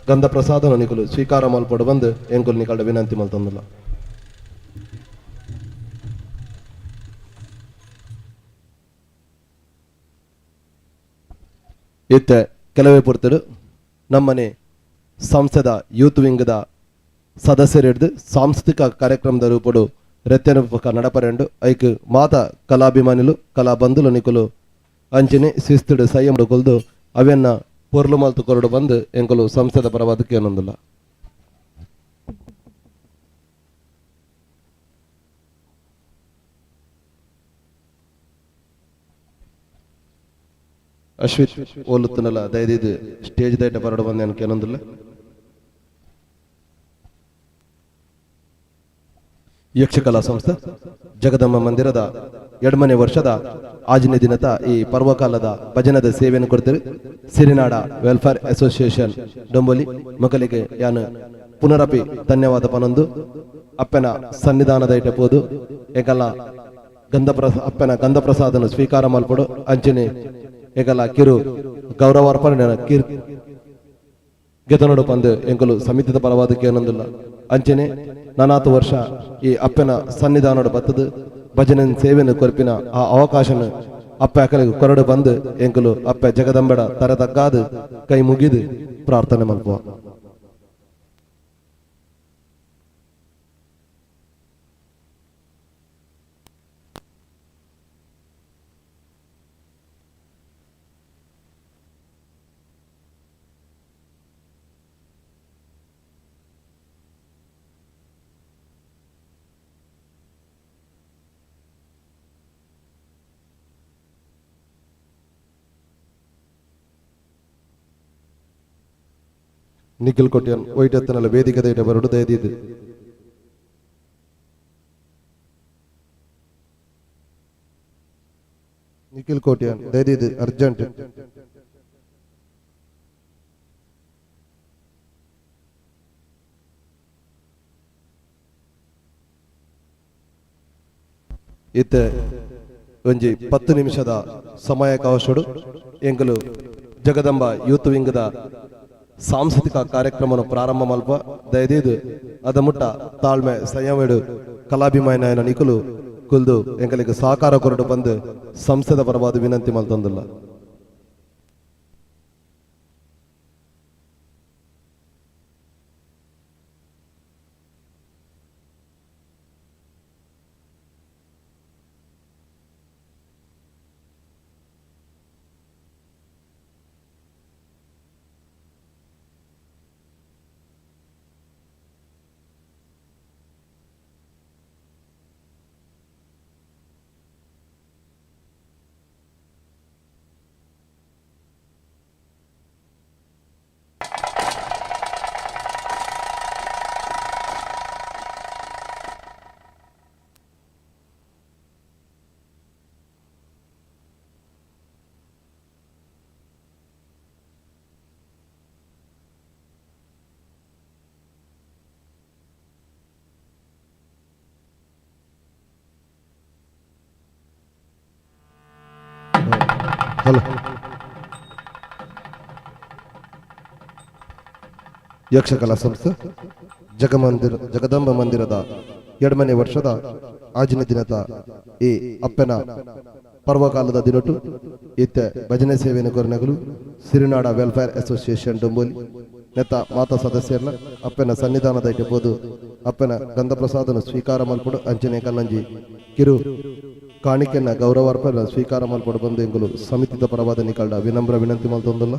ಗಂಧ ಪ್ರಸಾದನು ನಿಕಲು ಸ್ವೀಕಾರ ಮಲ್ಪಡು ಬಂದು ಎಂಕುಲು ನಿಕಲ್ಡ ವಿನಂತಿ ಮಲ್ತಂದಿಲ್ಲ. ಇತ್ತೆ ಕೆಲವೇ ಪುರ್ತರು ನಮ್ಮನೆ ಸಂಸ್ಥೆದ ಯೂತ್ ವಿಂಗ್ದ ಸದಸ್ಯರಿಡ್ದು ಸಾಂಸ್ಕೃತಿಕ ಕಾರ್ಯಕ್ರಮದ ರೂಪಡು ರೆತ್ತೆನ ನಡಪರೆಂಡು ಐಕ್ ಮಾತ ಕಲಾಭಿಮಾನಿಲು ಕಲಾ ಬಂಧುಲು ನಿಕುಲು ಅಂಚನೆ ಶಿಸ್ತುಡು ಸಂಯಮಡು ಕೊಲ್ದು ಅವೆನ್ನ ಪೊರ್ಲು ಮಲ್ತು ಕೊರಡು ಬಂದು ಎಂಕುಲು ಸಂಸ್ಥೆದ ಪರವಾದಕ್ಕೆ ಏನೊಂದಿಲ್ಲ. ಅಶ್ವಿತ್ ಓಲುತ್ತನಲ್ಲ ದಯದಿದ್ದು ಸ್ಟೇಜ್ ದಯಟ ಪರಡು ಬಂದ ಏನೊಂದಿಲ್ಲ. ಯಕ್ಷಕಲಾ ಸಂಸ್ಥೆ ಜಗದಂಬ ಮಂದಿರದ ಎರಡನೇ ವರ್ಷದ ಆಜನೇ ದಿನದ ಈ ಪರ್ವಕಾಲದ ಭಜನದ ಸೇವೆಯನ್ನು ಕೊಡ್ತಾರೆ ಸಿರಿನಾಡ ವೆಲ್ಫೇರ್ ಅಸೋಸಿಯೇಷನ್ ಡೊಂಬೋಲಿ ಮಕ್ಕಳಿಗೆ ಯಾನು ಪುನರಪಿ ಧನ್ಯವಾದ ಪನೊಂದು. ಅಪ್ಪನ ಸನ್ನಿಧಾನದ ಇಟ್ಟ ಪೋದು ಏಕಲ್ಲ ಗಂಧ ಅಪ್ಪನ ಗಂಧ ಪ್ರಸಾದನ ಸ್ವೀಕಾರ ಮಲ್ಪಡು ಅಂಚನೆ ಏಕಲ್ಲ ಕಿರು ಗೌರವಾರ್ಪಣೆ ಕಿರ್ ಗೆತನೋಡು ಪಂದು ಎಂಕಲು ಸಮಿತಿದ ಪರವಾದಕ್ಕೆ ಏನೊಂದಿಲ್ಲ. ಅಂಚನೆ ನಾನಾತು ವರ್ಷ ಈ ಅಪ್ಪನ ಸನ್ನಿಧಾನೋಡು ಬತ್ತದು ಭಜನೆ ಸೇವೆಯನ್ನು ಕೊರ್ಪಿನ ಆ ಅವಕಾಶನ ಅಪ್ಪ ಅಕಲಿಗೆ ಕೊರಡು ಬಂದು ಎಂಕಲು ಅಪ್ಪ ಜಗದಂಬೆಡ ತರೆ ತಗ್ಗಾದು ಕೈ ಮುಗಿದು ಪ್ರಾರ್ಥನೆ ಮಲ್ಪುವ. ನಿಖಿಲ್ ಕೊಟ್ಯನ್ ವೈಟ್ ಎತ್ತನಲ್ಲ ವೇದಿಕೆ ದೈಟ ಬರಡು ದಯದಿದ್ದು. ನಿಖಿಲ್ ಕೋಟ್ಯನ್ ದಯದಿದ್ದು ಅರ್ಜೆಂಟ್. ಇತ್ತೆ ಒಂಜಿ 10 ನಿಮಿಷದ ಸಮಯಾವಕಾಶಡು ಎಂಕಲು ಜಗದಂಬ ಯೂತ್ ವಿಂಗ್ದ ಸಾಂಸ್ಕೃತಿಕ ಕಾರ್ಯಕ್ರಮವನ್ನು ಪ್ರಾರಂಭ ಮಲ್ಪ ದಯದೀದು ಅದ ಮುಟ್ಟ ತಾಳ್ಮೆ ಸಂಯಮೇಡು ಕಲಾಭಿಮಾನ ನಿಕುಲು ಕುಲ್ದು ಎಂಕಲಿಗೆ ಸಹಕಾರ ಕೊರಡು ಬಂದು ಸಂಸ್ಥೆದ ಪರವಾದ ವಿನಂತಿ ಮಲ್ತೊಂದಿಲ್ಲ. ಹಲೋ. ಯಕ್ಷಕಲಾ ಸಂಸ್ಥೆ ಜಗಮಂದಿರ ಜಗದಂಬ ಮಂದಿರದ 2ನೇ ವರ್ಷದ ಆಜಿನ ದಿನದ ಈ ಅಪ್ಪನ ಪರ್ವಕಾಲದ ದಿನಟು ಇತ್ತೆ ಭಜನೆ ಸೇವೆಯನ್ನು ಕೊರನಗಲು ಸಿರಿನಾಡ ವೆಲ್ಫೇರ್ ಅಸೋಸಿಯೇಷನ್ ಡೊಂಬೋಲಿ ನೆತ್ತ ಮಾತಾ ಸದಸ್ಯರ್ನ ಅಪ್ಪನ ಸನ್ನಿಧಾನದ ಇಟ್ಟಬೋದು ಅಪ್ಪನ ಗಂಧಪ್ರಸಾದನ ಸ್ವೀಕಾರ ಮಲ್ಪಡು ಅಂಚನೆ ಕಲ್ಲಂಜಿ ಕಿರು ಕಾಣಿಕೆಯನ್ನ ಗೌರವಾರ್ಪಣೆ ಸ್ವೀಕಾರ ಮಲ್ಪಡು ಬಂದು ಎಂಗುಲು ಸಮಿತಿದ ಪರವಾದ ನಿಕಲ್ಡ ವಿನಮ್ರ ವಿನಂತಿ ಮಲ್ತೊಂದುಲ್ಲ.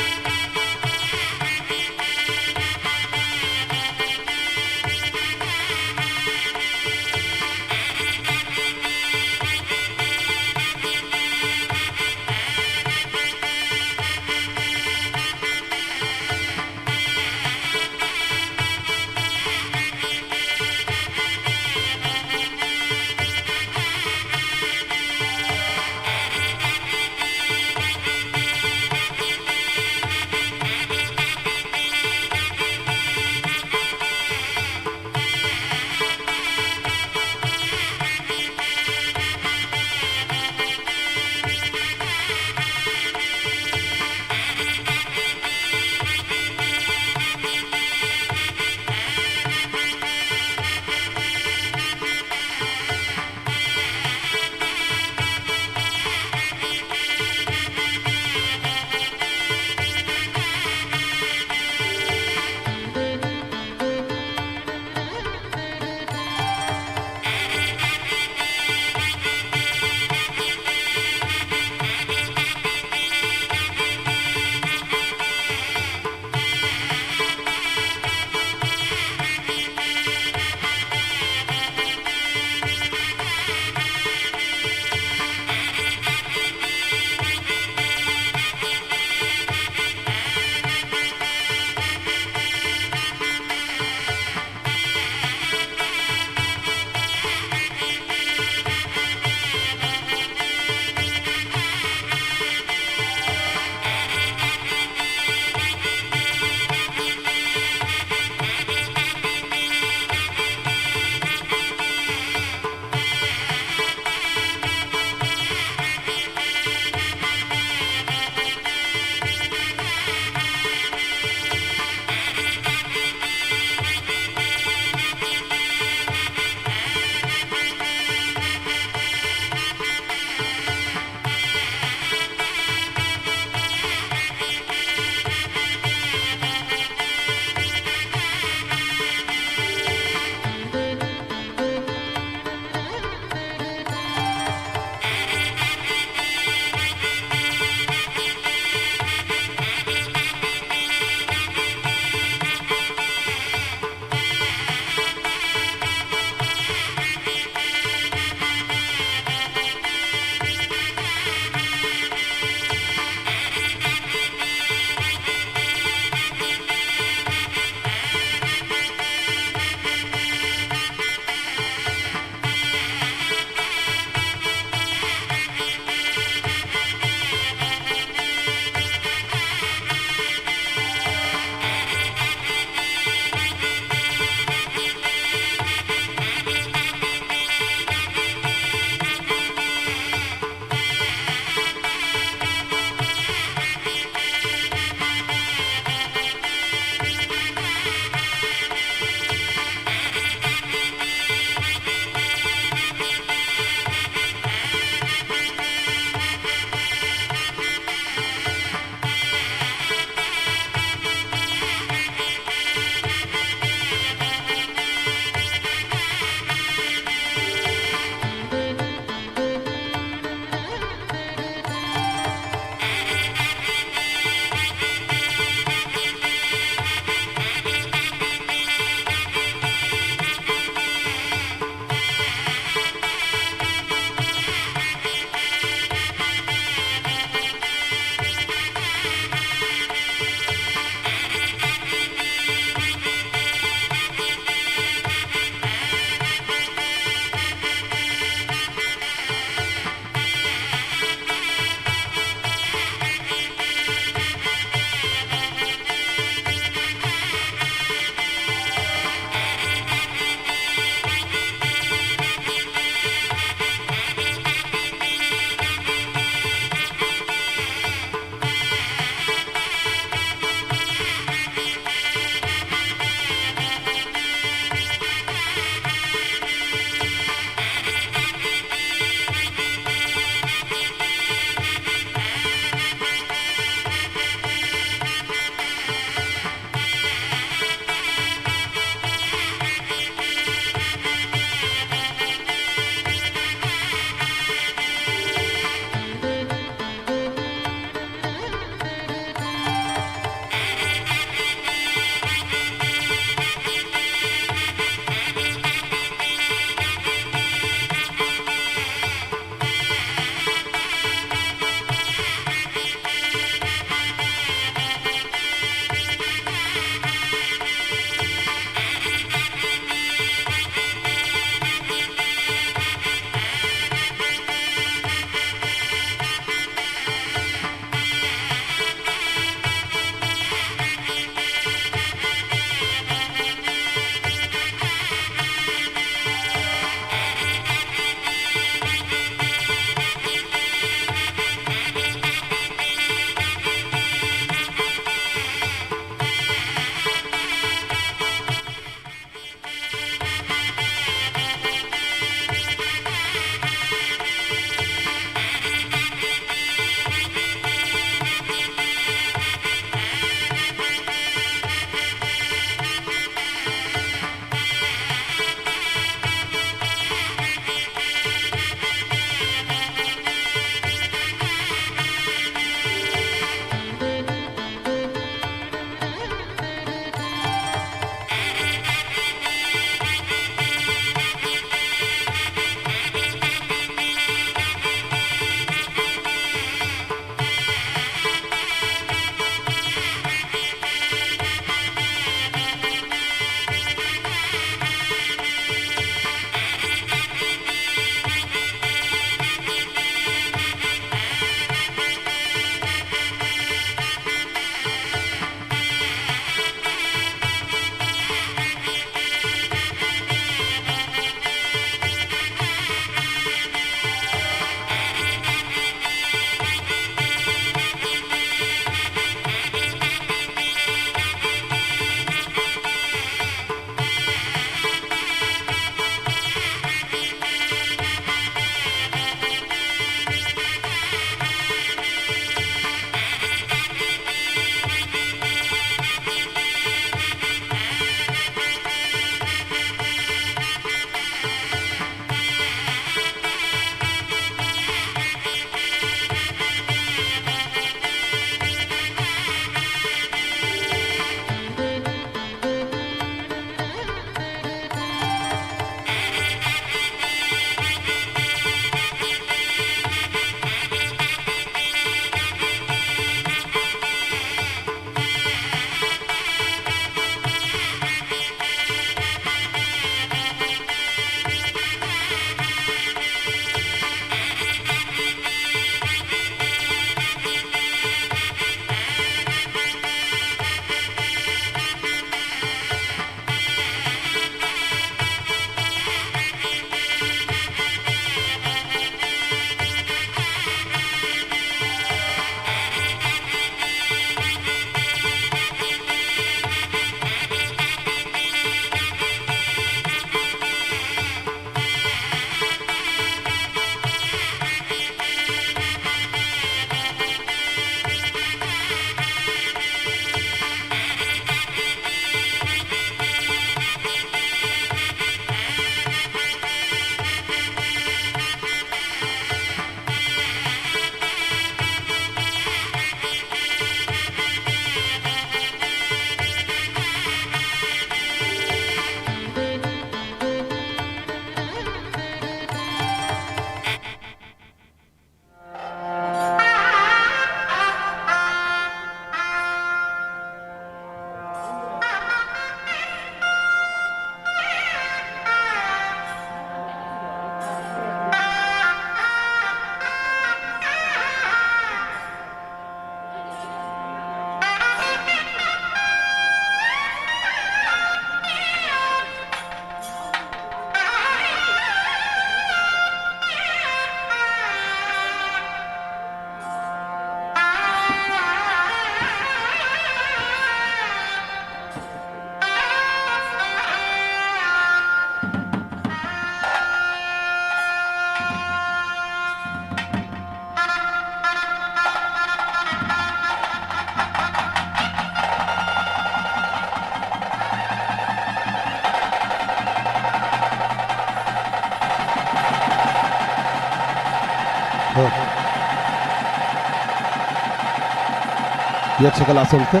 ಯಕ್ಷಕಲಾ ಸಂಸ್ಥೆ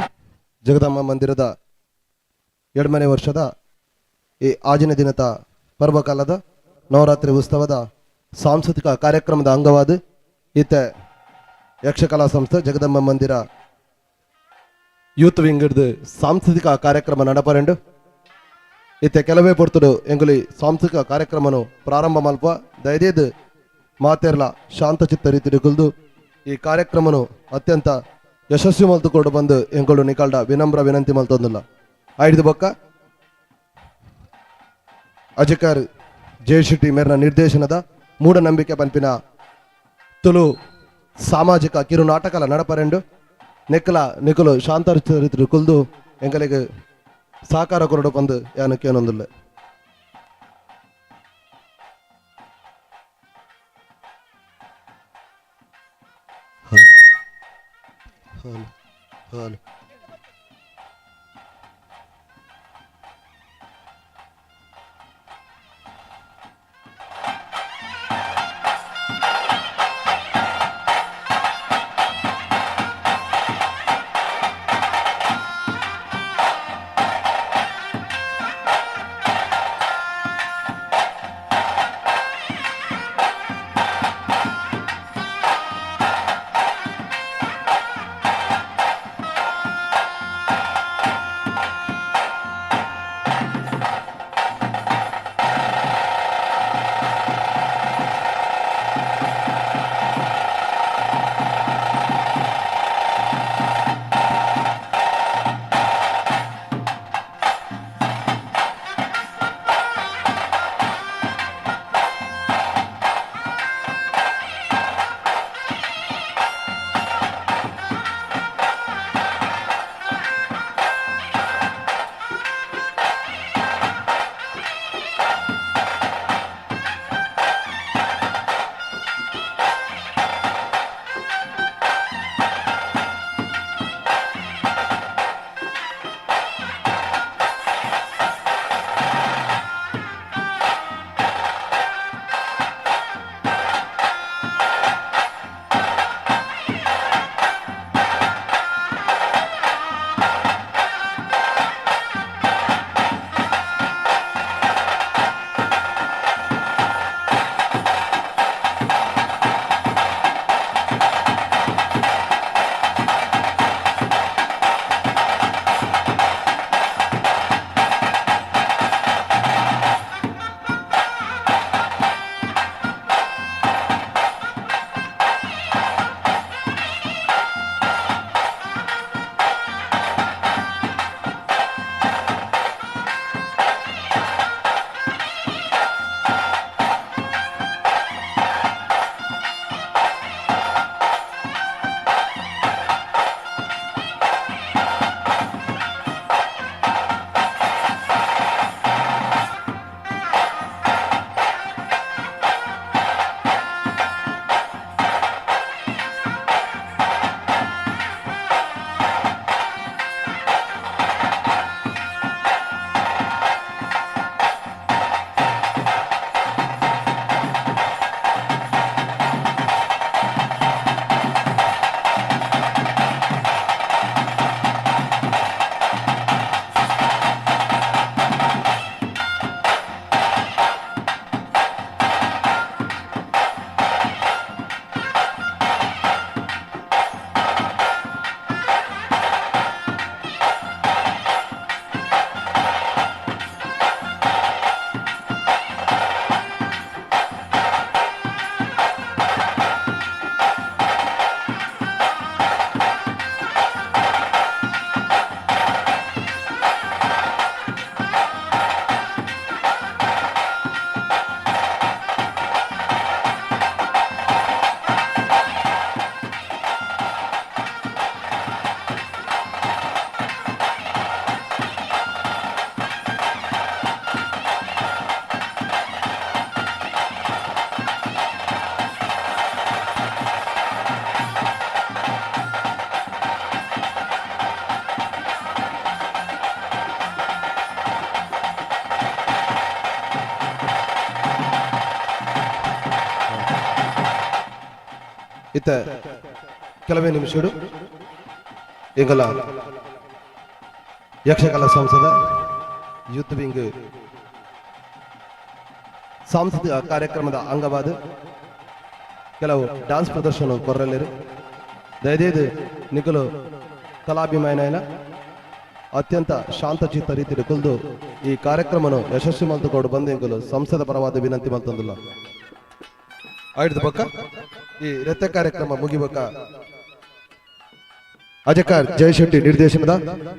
ಜಗದಾಂಬ ಮಂದಿರದ 2ನೇ ವರ್ಷದ ಈ ಆಜನೇ ದಿನದ ಪರ್ವಕಾಲದ ನವರಾತ್ರಿ ಉತ್ಸವದ ಸಾಂಸ್ಕೃತಿಕ ಕಾರ್ಯಕ್ರಮದ ಅಂಗವಾದ ಈತ ಯಕ್ಷಕಲಾ ಸಂಸ್ಥೆ ಜಗದಂಬ ಮಂದಿರ ಯೂತ್ ವಿಂಗ್ ಸಾಂಸ್ಕೃತಿಕ ಕಾರ್ಯಕ್ರಮ ನಡಪರೆಂಡು. ಇತ್ತೆ ಕೆಲವೇ ಪೊರ್ತುಡು ಎಂಗುಲಿ ಸಾಂಸ್ಕೃತಿಕ ಕಾರ್ಯಕ್ರಮನು ಪ್ರಾರಂಭ ಮಲ್ಪ. ದಯದೇದು ಮಾತೆರ್ಲ ಶಾಂತಚಿತ್ತ ರೀತಿ ಕುಲ್ದು ಈ ಕಾರ್ಯಕ್ರಮನು ಅತ್ಯಂತ ಯಶಸ್ವಿ ಮಲ್ತುಕೊಂಡು ಬಂದು ಎಂಗಳು ನಿಕಾಲ್ಡ ವಿನಮ್ರ ವಿನಂತಿ ಮಲ್ತೊಂದಿಲ್ಲ. ಐದು ಬೊಕ್ಕ ಅಜಕರ್ ಜಯಶೆಟ್ಟಿ ಮೇರ್ನ ನಿರ್ದೇಶನದ ಮೂಢನಂಬಿಕೆ ಪನ್ಪಿನ ತುಳು ಸಾಮಾಜಿಕ ಕಿರು ನಾಟಕಲ ನಡಪರೆಂಡು. ನೆಕ್ಕಲ ನಿಕುಲು ಶಾಂತ ರೀತಿ ಕುಲ್ದು ಎಂಗಳಿಗೆ ಸಹಕಾರ ಕೊರಡು ಬಂದು ಯಾನು ಕೇನೊಂದಿಲ್ಲ. Hello hello. ಇತ್ತ ಕೆಲವೇ ನಿಮಿಷಡು ಎಂಕಲ ಯಕ್ಷಕಲಾ ಸಂಸದ ಯೂತ್ ವಿಂಗ್ ಸಾಂಸ್ಕೃತಿಕ ಕಾರ್ಯಕ್ರಮದ ಅಂಗವಾದ ಕೆಲವು ಡಾನ್ಸ್ ಪ್ರದರ್ಶನ ಕೊರಲಿರು. ದಯದೇದು ನಿಕಲು ಕಲಾಭಿಮಾನ ಅತ್ಯಂತ ಶಾಂತಚಿತ್ತ ರೀತಿಯಲ್ಲಿ ಕುಲ್ದು ಈ ಕಾರ್ಯಕ್ರಮನು ಯಶಸ್ವಿ ಮಲ್ತುಕೊಡು ಬಂದು ಎಂಕುಲು ಸಂಸದ ಪರವಾದ ವಿನಂತಿ ಮಲ್ತಂದಿಲ್ಲ. ಆಯ್ತು ಬಕ್ಕ ಈ ನೃತ್ಯ ಕಾರ್ಯಕ್ರಮ ಮುಗಿಬಕ್ಕ ಅಜಕಾರ್ ಜಯಶೆಟ್ಟಿ ನಿರ್ದೇಶನದ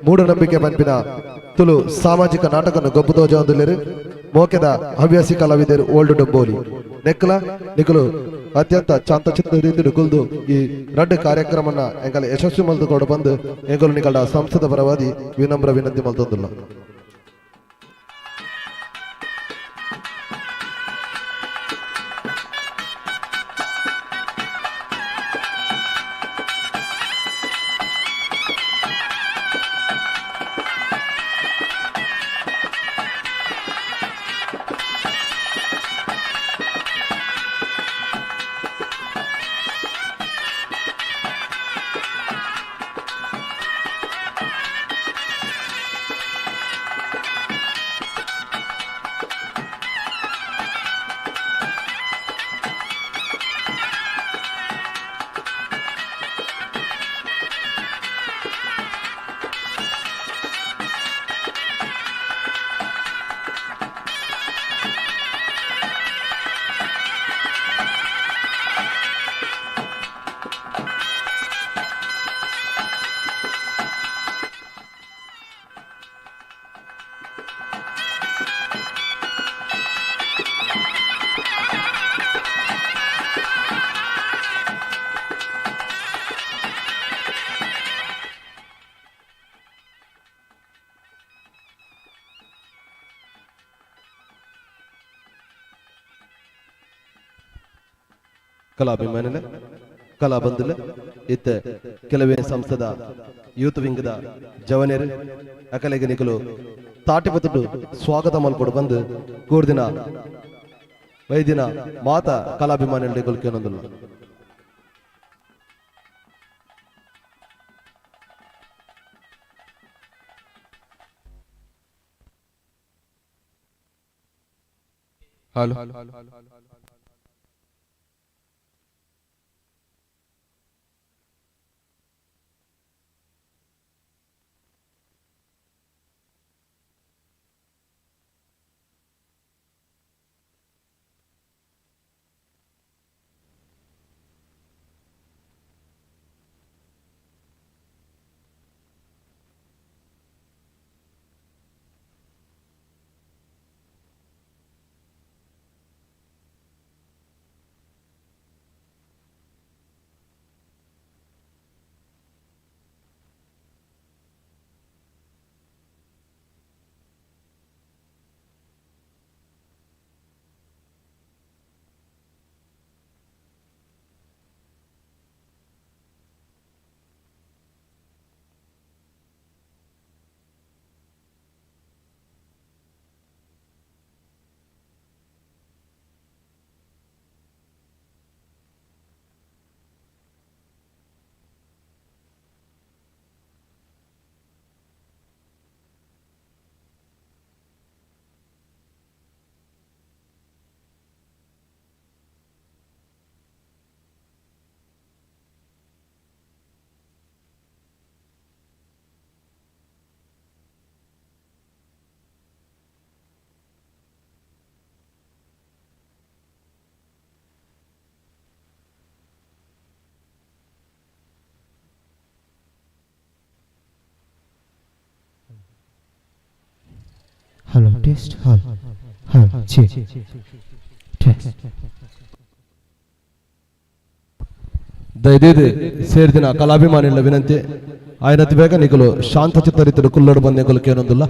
ಮೂಢನಂಬಿಕೆ ಪನ್ಪಿನ ತುಳು ಸಾಮಾಜಿಕ ನಾಟಕನ್ನು ಗೊಬ್ಬುದೋಜ ಹೊಂದಿಲ್ಲೇರು ಮೋಕೆದ ಹವ್ಯಾಸಿ ಕಲಾವಿದರು ಓಲ್ಡ್ ಡಂಬೋಲಿ ನೆಕ್ಕಲ ನಿಕಲು ಅತ್ಯಂತ ಶಾಂತಚಿತ್ತ ರೀತಿಯಲ್ಲಿ ಕುಲ್ದು ಈ ರಡ್ಡು ಕಾರ್ಯಕ್ರಮನ ಎಂಕಲ ಯಶಸ್ವಿ ಮಲ್ತುಕೊಡು ಬಂದು ಎಂಕಲು ನಿಕಲ ಸಂಸದ ಪರವಾದಿ ವಿನಮ್ರ ವಿನಂತಿ ಮಲ್ತೊಂದಿಲ್ಲ. ಕಲಾಭಿಮಾನಿಲೆ ಕಲಾ ಬಂಧುಲೆ ಇತ್ತೆ ಕೆಲವೇ ಸಂಸ್ಥೆದ ಯೂತ್ ವಿಂಗ್ದ ಜವನೇರು ಅಕಲೆಗೆ ನಿಕಲು ತಾಟಿಪತ್ತುಡು ಸ್ವಾಗತ ಮಲ್ಕೊಡು ಬಂದು ಕೂರ್ದಿನ ವೈದಿನ ಮಾತ ಕಲಾಭಿಮಾನಿಗಳು ಕೇನೊಂದಿಲ್ಲ. Hello hello test hall hall check test. ದಯದೇದು ಸೇರಿದಿನ ಕಲಾಭಿಮಾನಿಗಳ ವಿನಂತಿ ಆಯ್ನತಿ ಬೇಗ ನಿಕಲು ಶಾಂತಚಿತ್ತ ರೀತಿಯಲ್ಲಿ ಕುಲ್ಲಡು ಬಂದ ನಿಕಲು ಕೇನೊಂದಿಲ್ಲ.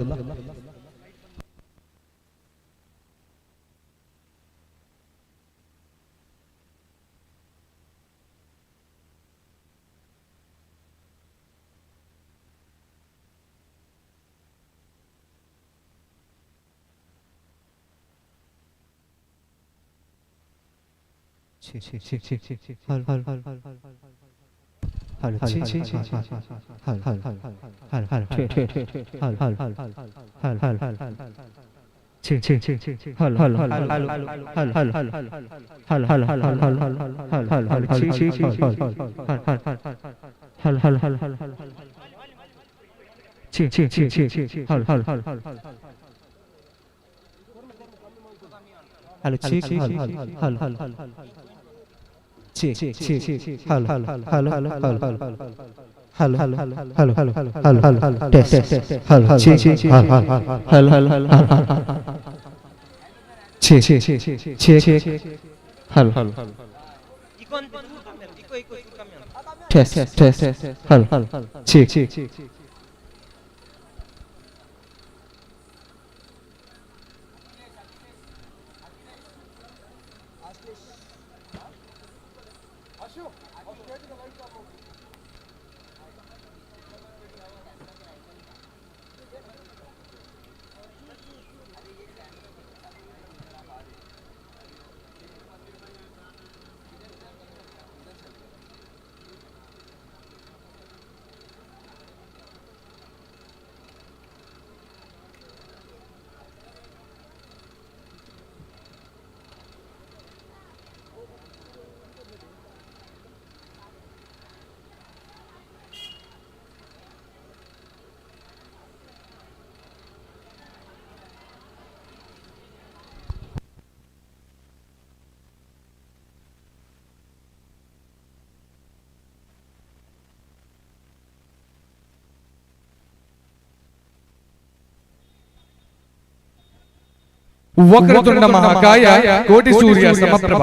ವಕ್ರತುಂಡ ಮಹಾಕಾಯ ಕೋಟಿ ಸೂರ್ಯ ಸಮಪ್ರಭ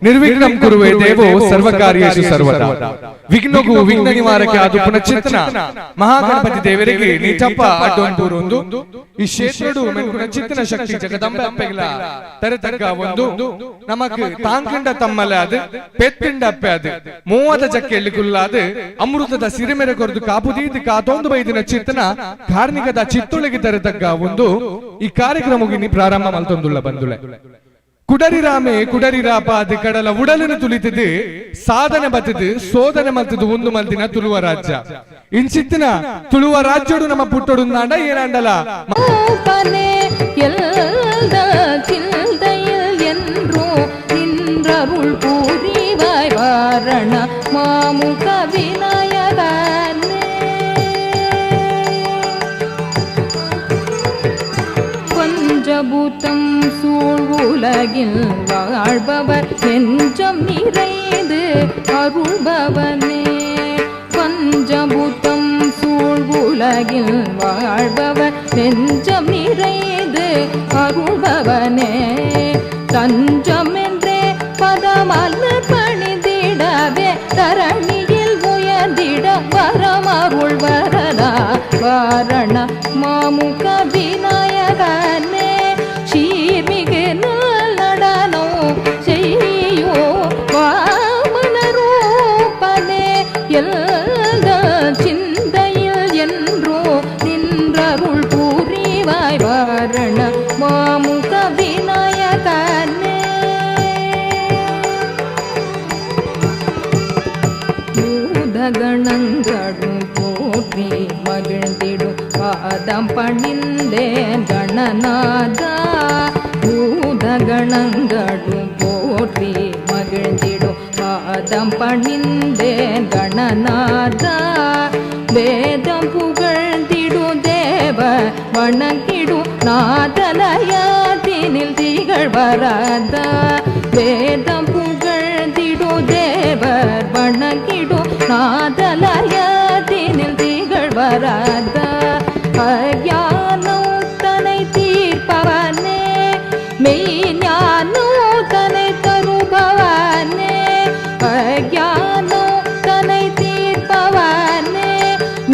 ನಿರ್ವಿಘ್ನಂ ಕುರುವೆ ದೇವೋ ಸರ್ವಕಾರ್ಯೇಷು ಸರ್ವದಾ. ವಿಘ್ನಗೂ ವಿಘ್ನ ನಿವಾರಕ ಅದು ಪುನಶ್ಚೇತನ ಮಹಾಗಣಪತಿ ದೇವರಿಗೆ ನೀಚಪ್ಪ ಅಡ್ಡೊಂದೂರೊಂದು ಈ ಕ್ಷೇತ್ರಡು ಮೆನ್ಕುನ ಚಿತ್ತನ ಶಕ್ತಿ ಜಗದಂಬೆ ಅಪ್ಪೆಗ್ಲ ತರೆತಗ್ಗ ಒಂದು ನಮಕ್ ತಾಂಕಂಡ ತಮ್ಮಲೆ ಅದು ಪೆತ್ತಿಂಡ ಅಪ್ಪೆ ಅದು ಮೂವದ ಚಕ್ಕೆಯಲ್ಲಿ ಕುಲ್ಲಾದು ಅಮೃತದ ಸಿರಿಮೆರೆ ಕೊರದು ಕಾಪುದೀದು ಕಾತೊಂದು ಬೈದಿನ ಚಿತ್ತನ ಕಾರ್ಣಿಕದ ಚಿತ್ತೊಳಗೆ ತರೆತಗ್ಗ ಒಂದು ಈ ಕಾರ್ಯಕ್ರಮಕ್ಕೆ ಪ್ರಾರಂಭ ಮಲ್ತೊಂದುಳ್ಳ ಬಂದುಳೆ. ಕುಡರಿ ರಾಮೆ ಕುಡರಿ ರಾಪ ಅದು ಕಡಲ ಉಡಲಿನ ತುಳಿತದು ಸಾಧನೆ ಬತ್ತದು ಸೋದನೆ ಮಲ್ತದು ಒಂದು ಮಲ್ತಿನ ತುಳುವ ರಾಜ್ಯ ಇಂಚಿತ್ತಿನ ತುಳುವ ರಾಜ್ಯಡು ನಮ್ಮ ಪುಟ್ಟೊಡು ನಾಂಡ ಏನಾಂಡಲ ಮಾಮುಖ ವಿನಾಯಕನೇ. பஞ்சபூதம் சூழ்வுலகில் வாழ்பவர் நெஞ்சம் நிறைந்து அருள்பவனே. பஞ்சபூதம் சூழ்வுலகில் வாழ்பவர் நெஞ்சம் நிறைந்து அருள்பவனே. தஞ்சமென்றே பதமலர் பணிந்திடவே தரணியில் உயர்ந்திட வரமருள் வரதா வாரண மாமுக விநாயகனே. சீர்மிகு நடனோ செய்யோ வாமனரூபனே. எல்த சிந்தையில் என்றோ நின்றருள் புரிவாய் வாரண மாமுக விநாயகனே. பூதகணங்களும் போற்றி மகிழ்ந்திடும் பாதம் பணிந்தேன் கணநாதா. பூதகணங்களும் போற்றி மகிழ்ந்திடும் பாதம் பணிந்தேன் கணநாதா. வேதம் புகழ்ந்திடும் தேவ வணங்கிடும் நாதலயாதினில் திகழ்வராதா. வேதம் புகழ்ந்திடும் தேவர் வணங்கிடும் நாதலயாதினில் திகழ்வராதா. அஞ்ஞானம் தனை தீர்ப்பவனே மெய்ஞானம் தனை தருபவனே. அஞ்ஞானம் தனை தீர்ப்பவனே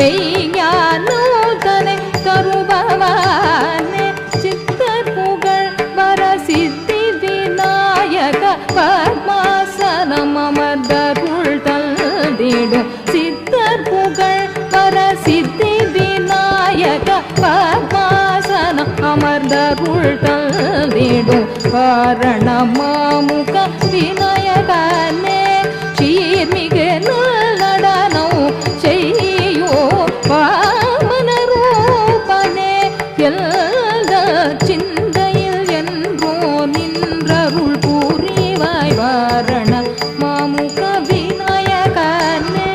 மெய்ஞானம் தனை தருபவனே. சித்தர் புகழ் வர சித்தி விநாயக பத்மாசனம் அமர்ந்தருள் தந்திடும். சித்தர் புகழ் வர சித்தி விநாயக பத்மாசனம் அமர்ந்தருள் தந்திடும். வாரண மாமுக விநாயகனே. சீர்மிகு நடனம் தெல்த சிந்தையில் என்றோ நின்றருள் புரிவாய் வாரண மாமுக விநாயகனே.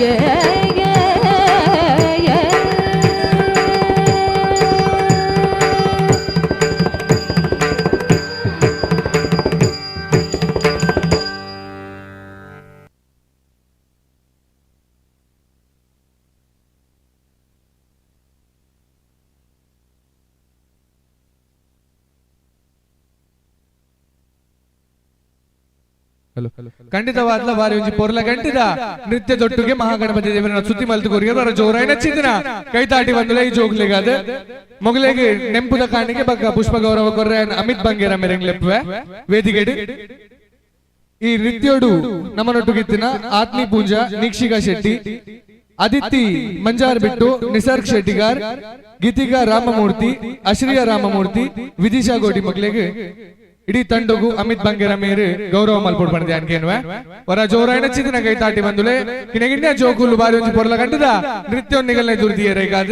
ஏ ஏ ஏ ஏ. ಖಂಡಿತವಾದ್ಲ ಬಾರಿ ಒಂಜಿ ಪೊರ್ಲ ಗಂಟಿದ ನೃತ್ಯ ದೊಟ್ಟುಗೆ ಮಹಾಗಣಪತಿ ದೇವರನ್ನ ಸುತ್ತಿ ಮಲ್ತು ಕೊರಿಗೆ ಬರ ಜೋರಾಯಿನ ಚಿಂತನ ಕೈತಾಟಿ ಬಂದುಲೆ ಈ ಜೋಗ್ಲಿಗಾದ ಮೊಗಲಿಗೆ ನೆಂಪುದ ಕಾಣಿಕೆ ಬಕ್ಕ ಪುಷ್ಪ ಗೌರವ ಕೊರ್ರೆ ಅಮಿತ್ ಬಂಗೇರ ಮೆರೆಂಗ್ಲೆಪ್ಪುವೆ ವೇದಿಕೆಡು. ಈ ನೃತ್ಯೋಡು ನಮ್ಮನೊಟ್ಟುಗಿತ್ತಿನ ಆತ್ಮಿ ಪೂಂಜಾ, ನೀಕ್ಷಿಕಾ ಶೆಟ್ಟಿ, ಅದಿತಿ ಮಂಜಾರ್ ಬಿಟ್ಟು, ನಿಸರ್ಗ್ ಶೆಟ್ಟಿಗಾರ್, ಗೀತಿಕಾ ರಾಮಮೂರ್ತಿ, ಅಶ್ರಿಯ ರಾಮಮೂರ್ತಿ, ವಿದಿಶಾ ಗೋಟಿ ಮಕ್ಕಳಿಗೆ ಇಡೀ ತಂಡಗು ಅಮಿತ್ ಬಂಗೇರ ಮೇರು ಗೌರವ ಮಲ್ಪೊಡು ಪಂಡ್ದೆ ಅನ್ಕೇನ್ವೆ. ವರ ಜೋರಾಯಿನ ಚಿಂತನ ಕೈ ತಾಟಿ ಬಂದುಲೆ ಕಿನಗಿಣ್ಯ ಜೋಕುಲು ಬಾರಿ ಒಂಜಿ ಪೊರ್ಲ ಗಂಟದ ನೃತ್ಯ ನಿಗಲ್ನೆ ದುರ್ದಿಯರೇಗಾದ.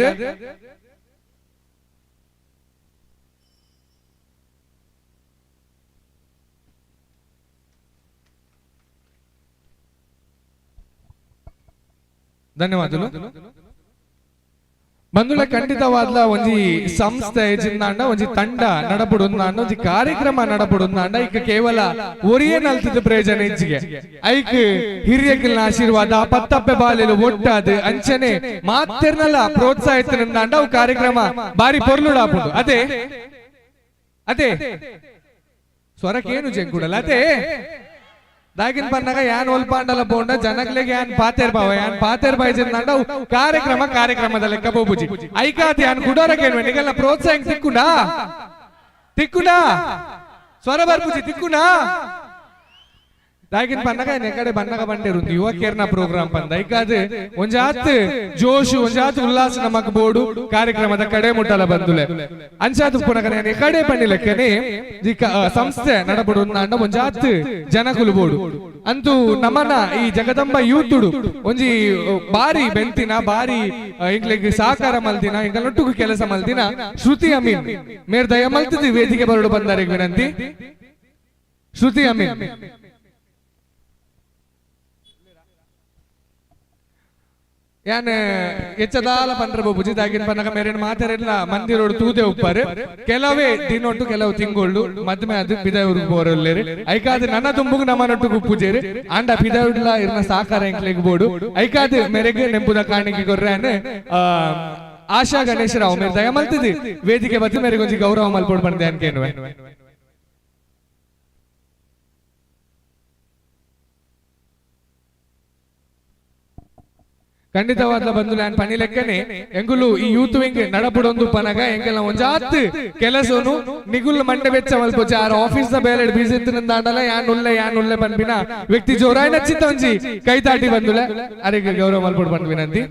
ಧನ್ಯವಾದಗಳು ಬಂಧುಗಳ. ಖಂಡಿತವಾದ್ಲ ಒಂಜಿ ಸಂಸ್ಥೆ ಜಿಂದಾಂಡ ಒಂಜಿ ತಂಡ ನಡಪುಡುಂದಾಂಡ ಒಂಜಿ ಕಾರ್ಯಕ್ರಮ ನಡಪುಡುಂದಾಂಡ ಈಗ ಕೇವಲ ಒರಿಯೇ ನಲ್ತದ ಪ್ರಯೋಜನ ಇಜ್ಜಿಗೆ. ಐಕ್ ಹಿರಿಯಕಿಲ್ನ ಆಶೀರ್ವಾದ ಪತ್ತಪ್ಪೆ ಬಾಲೆಲು ಒಟ್ಟಾದ ಅಂಚನೆ ಮಾತೆರ್ನಲ ಪ್ರೋತ್ಸಾಹಿತನಿಂದಾಂಡ ಅವು ಕಾರ್ಯಕ್ರಮ ಬಾರಿ ಪೊರ್ಲುಡಾಪುಂಡು. ಅದೇ ಅದೇ ಸ್ವರಕ್ಕೇನು ಜಂಕುಡಲ್ಲ ಅದೇ ದಾಗಿನ ಪನ್ನಾಗ ಯಾನ್ ಒಲ್ಪಾಂಡಲ ಪೋಂಡ ಜನಕ್ಲೆಗ್ ಯಾನ್ ಪಾತೇರ್ ಬಾವ ಯಾನ್ ಪಾತೇರ್ ಬಾಯ್ಜಿಂದಾಂಡ ಕಾರ್ಯಕ್ರಮ ಕಾರ್ಯಕ್ರಮದ ಲೆಕ್ಕ ಬೋಬುಜಿ. ಐಕಾತಿ ಯಾನ್ ಕುಡೋರಕೇನ್ವೆ ನಿಗಲ್ನ ಪ್ರೋತ್ಸಾಹ ತಿಕ್ಕುಂಡಾ ತಿಕ್ಕುಂಡಾ ಸ್ವರ ಬರ್ಪುಜಿ ತಿಕ್ಕುಂಡಾ. ದಾಗಿನ ಪನ್ನಾಗ ಎಕಡೆ ಬನ್ನಗ ಬಂಡೇರು ಯುವಕೇರ್ನ ಪ್ರೋಗ್ರಾಮ್ ಪಂದ ಐಕಾದ್ ಒಂಜಾತ್ ಜೋಶು ಒಂಜಾತ್ ಉಲ್ಲಾಸ ನಮಕ್ ಬೋಡು ಕಾರ್ಯಕ್ರಮದ ಕಡೆ ಮುಟ್ಟಲ ಬಂದುಲೆ ಅಂಚಾತ್ ಪುನಗ ನಾನು ಎಕಡೆ ಪಂಡಿ ಲೆಕ್ಕನೆ ಸಂಸ್ಥೆ ನಡಬಡು ಅಂಡ ಒಂಜಾತ್ ಜನಕುಲು ಬೋಡು ಅಂತೂ ನಮನ ಈ ಜಗದಂಬ ಯೂತುಡು ಒಂಜಿ ಬಾರಿ ಬೆಂತಿನ ಬಾರಿ ಇಂಗ್ಲಿಗ್ ಸಹಕಾರ ಮಲ್ದಿನ ಇಂಗಲೊಟ್ಟುಗು ಕೆಲಸ ಮಲ್ದಿನ ಶ್ರುತಿ ಅಮೀನ್ ಮೇರ್ ದಯ ಮಲ್ತಿದ್ದು ವೇದಿಕೆ ಬರಡು ಬಂದಾರೆ ವಿನಂತಿ. ಶ್ರುತಿ ಅಮೀನ್ ಯಾನ್ ಹೆಚ್ಚದಾಲ ಪಂಡ್ರ ಬೊಬುಜಿ ದಾಗಿನ ಪನ್ನಗ ಮೇರೇನು ಮಾತಾಡಿಲ್ಲ ಮಂದಿರೋಡು ತೂದೆ ಉಪ್ಪಾರು ಕೆಲವೇ ದಿನೊಟ್ಟು ಕೆಲವು ತಿಂಗಳು ಮದ್ಮೆ ಅದು ಪಿದಾಯೂರ್ಗ್ ಬೋರಲ್ಲೇರು ಐಕಾದ ನನ್ನ ತುಂಬುಗ್ ನಮ್ಮನೊಟ್ಟು ಪೂಜೇರು ಆಂಡ ಪಿದಾಯುಡ್ಲ ಇರ್ನ ಸಾಕಾರ ಎಂಕ್ಲೆಗ್ ಬೋಡು ಐಕಾದ ಮೇರೆಗೆ ನೆಂಪುದ ಕಾಣಿಕೆ ಕೊರ್ರಾನ್ ಆಶಾ ಗಣೇಶ್ ರಾವ್ ಮೇರೆ ದಯ ಮಲ್ತಿದ್ದು ವೇದಿಕೆ ಬತ್ತಿ ಮೇರೆಗೆ ಒಂಜಿ ಗೌರವ ಮಲ್ಪೊಡು ಪಂಡೆ ಅನ್ಕೇನುವೆ. ಖಂಡಿತವಾದ ಬಂದು ನಾನು ಪನಿ ಲೆಕ್ಕನೆ ಎಂಗುಲು ಈ ಯೂತ್ ವಿಂಗ್ ನಡಪುಡೊಂದು ಪನಗ ಎಂಗೆಲ್ಲ ಒಂಜಾತ್ ಕೆಲಸನು ನಿಗುಲ್ ಮಂಡೆ ಬೆಚ್ಚ ಮಲ್ಪೊಚ್ಚ ಆರ್ ಆಫೀಸ್ the ಬೇಲೆ ಬಿಸಿ ಇತ್ತಿನಂದಾಂಡಲ ಯಾನ್ ಉಲ್ಲೆ ಯಾನ್ ಉಲ್ಲೆ ಪನ್ಪಿನ ವ್ಯಕ್ತಿ ಜೋರಾಯಿನ ಚಿತ್ತ ಒಂಜಿ ಕೈತಾಟಿ ಬಂದುಲೆ ಅರೆಗೆ ಗೌರವ ಮಲ್ಪೊಡು ಪಂಡ್ ವಿನಂತಿ.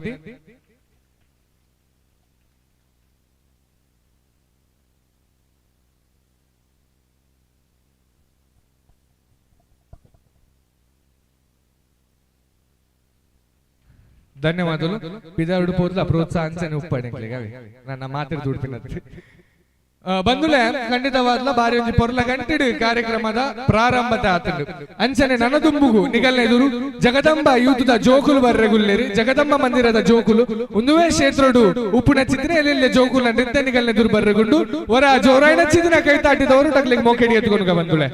ಧನ್ಯವಾದಗಳು. ಪಿದಾರುಡು ಪೋದ್ಲ ಪ್ರೋತ್ಸಾಹ ಅಂಚನೆ ಉಪ್ಪಡೆ ನನ್ನ ಮಾತಿರ್ ದುಡ್ಪಿನತ್ತೆ ಬಂದುಲೆ ಖಂಡಿತವಾದ್ಲ ಬಾರಿ ಒಂಜಿ ಪೊರ್ಲ ಗಂಟಿಡು ಕಾರ್ಯಕ್ರಮದ ಪ್ರಾರಂಭದ ಆತಂಡು ಅಂಚನೆ ನನ್ನ ದುಂಬುಗು ನಿಗಲ್ನ ಎದುರು ಜಗದಂಬ ಯೂತದ ಜೋಕುಲು ಬರ್ರೆಗುಲ್ಲೇರಿ ಜಗದಂಬ ಮಂದಿರದ ಜೋಕುಲು ಒಂದುವೇ ಕ್ಷೇತ್ರಡು ಉಪ್ಪುನ ಚಿತ್ರ ಎಲ್ಲೆಲ್ಲ ಜೋಕುಲ ನೃತ್ಯ ನಿಗಲ್ನ ಎದುರು ಬರ್ರೆಗುಂಡು ಹೊರ ಜೋರಾಯಿನ ಚಿತ್ರ ಕೈ ತಾಟಿದವರು ಟಕ್ಲಿಗೆ ಮೋಕೆಡಿ ಎತ್ಕೊಂಡು ಬಂದುಲೆ.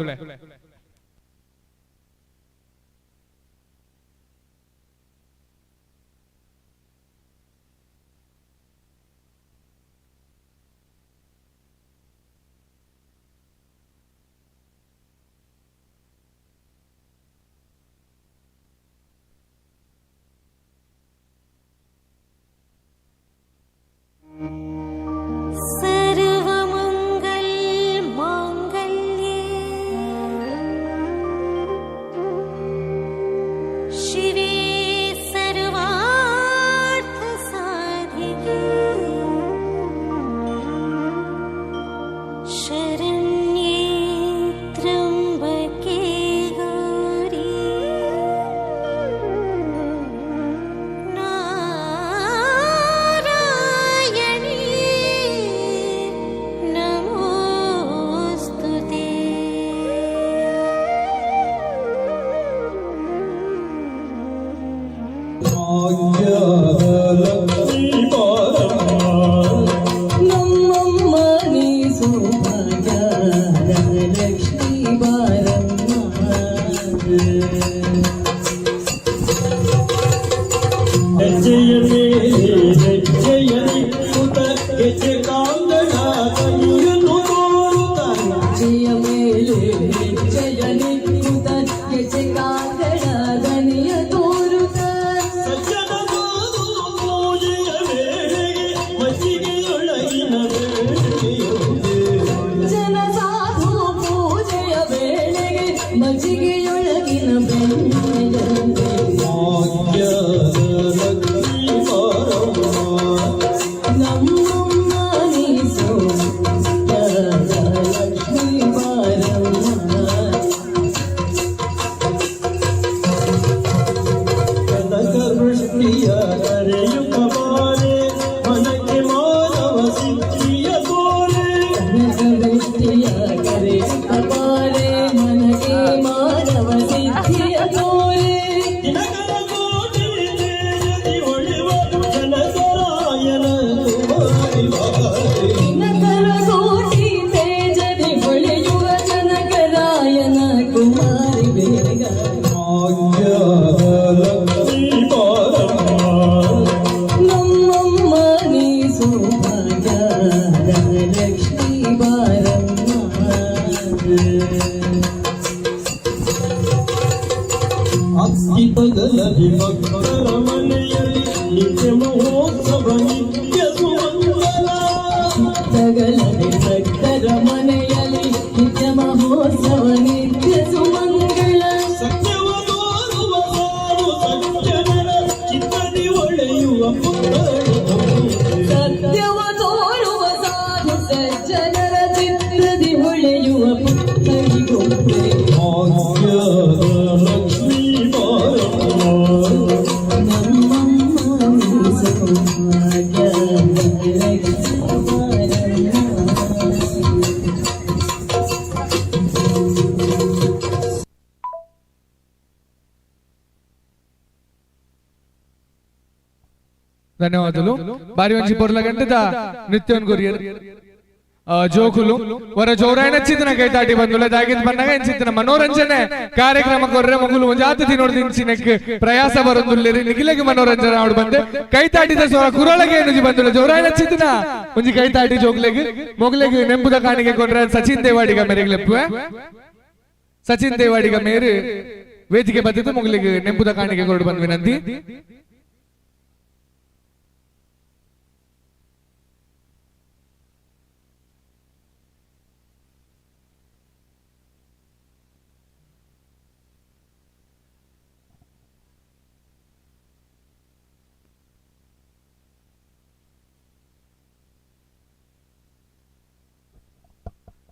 सर्वमङ्गल माङ्गल्ये ಮಜ್ಜಿಗೆಯೊಳಗಿನ ಬೆಣ್ಣೆಯಂತೆ. ಜನ ಸಾಧು ಪೂಜೆಯ ವೇಳೆಗೆ ಮಜ್ಜಿಗೆಯೊಳಗಿನ ಬೆಣ್ಣೆಯಂತೆ. ಭಾಗ್ಯದ ಲಕ್ಷ್ಮೀ ಬಾರಮ್ಮ. ನಮ್ಮಮ್ಮ ನೀ ಸೌಭಾಗ್ಯದ ಲಕ್ಷ್ಮೀ ಬಾರಮ್ಮ. ಕನಕ ವೃಷ್ಟಿಯ ಕರೆಯುತ್ತ ಬಾರೆ, ಮನಕ್ಕೆ ಮಾನವ ಸಿದ್ಧಿಯ ತೋರೆ. ಕನಕ ವೃಷ್ಟಿಯ ಕರೆಯುತ್ತ ಬಾರೆ, ಮನಗೆ ಮಾನವ ಸಿದ್ಧಿಯ ತೋರೆ. ದಿನಕರ ಕೋಟಿ ತೇಜದಿ ಹೊಳೆವ ಜನಕರಾಯನ ಕುಮಾರಿ ಬಾರೆ. ದಿನಕರ ಕೋಟಿ ತೇಜದಿ ಹೊಳೆಯುವ ಜನಕರಾಯನ ಕುಮಾರಿ ಬೇಗ. ಭಾಗ್ಯದ ಲಕ್ಷ್ಮೀ ಬಾರಮ್ಮ. ನಮ್ಮಮ್ಮ ನೀ ಸೌಭಾಗ್ಯದ ಲಕ್ಷ್ಮೀ ಬಾರಮ್ಮ. ಅತ್ತಿತಗಲದಿ ಭಕ್ತರ ಮನೆಯಲ್ಲಿ ನಿತ್ಯ ಮಹೋತ್ಸವ ನಿತ್ಯ ಸುಮಂಗಲ. ತಗಲದೆ ಭಕ್ತರ ಮನೆಯಲ್ಲಿ ನಿತ್ಯ ಮಹೋತ್ಸವ ನಿತ್ಯ ಸುಮಂಗಳ. ಸತ್ಯವ ತೋರುವ ಸಾರು ಸಜ್ಜನರ ಚಿತ್ತದಿ ಹೊಳೆಯುವ ಪುತ್ತಳಿ ಗೊಂಬೆ. ಸತ್ಯವ ತೋರುವ ಸಾಧು ಸಜ್ಜನರ ಚಿತ್ರದಿ ಹೊಳೆಯುವ ಪುತ್ತಳಿ ಗೊಂಬೆ. ಭಾಗ್ಯದ ಲಕ್ಷ್ಮೀ ಬಾರಮ್ಮ. ನಮ್ಮಮ್ಮ ನೀ ಸೌಭಾಗ್ಯದ ಲಕ್ಷ್ಮೀ ಬಾರಮ್ಮ. ಧನ್ಯವಾದಗಳು. ಬಾರಿ ಒಂಜಿ ಪೊರ್ಲ ಗಂಟದ ನೃತ್ಯವನ್ನು ಕೊರಿಯರ್ ಜೋಕುಲು ವರ ಜೋರಾಯಣ ಚಿತ್ತನ ಕೈತಾಟಿ ಬಂದುಲ್ಲ. ದಾಗಿದ್ ಬಂದಾಗ ಚಿತ್ತನ ಮನೋರಂಜನೆ ಕಾರ್ಯಕ್ರಮ ಕೊರ್ರೆ ಮಗುಲು ಒಂಜಾತ ತಿನ್ನೋಡು ತಿನ್ಸಿನಕ್ ಪ್ರಯಾಸ ಬರೊಂದುಲ್ಲೇರಿ. ನಿಗಿಲೆಗೆ ಮನೋರಂಜನೆ ಆವಡು ಬಂದೆ ಕೈತಾಟಿದ ಸ್ವರ ಕುರೊಳಗೆ ಏನುಜಿ ಬಂದುಲ್ಲ. ಜೋರಾಯಣ ಚಿತ್ತನ ಒಂಜಿ ಕೈತಾಟಿ ಜೋಕ್ಲೆಗ್ ಮೊಗಲೆಗ್ ನೆಂಬುದ ಕಾಣಿಕೆ ಕೊಟ್ರೆ ಸಚಿನ್ ದೇವಾಡಿಗ ಮೇರೆಗೆ ಲೆಪ್ಪುವೆ. ಸಚಿನ್ ದೇವಾಡಿಗ ಮೇರು ವೇದಿಕೆ ಬತ್ತಿದ್ದು ಮೊಗಲಿಗೆ ನೆಂಬುದ ಕಾಣಿಕೆ ಕೊರಡು ಬಂದ್ ವಿನಂತಿ.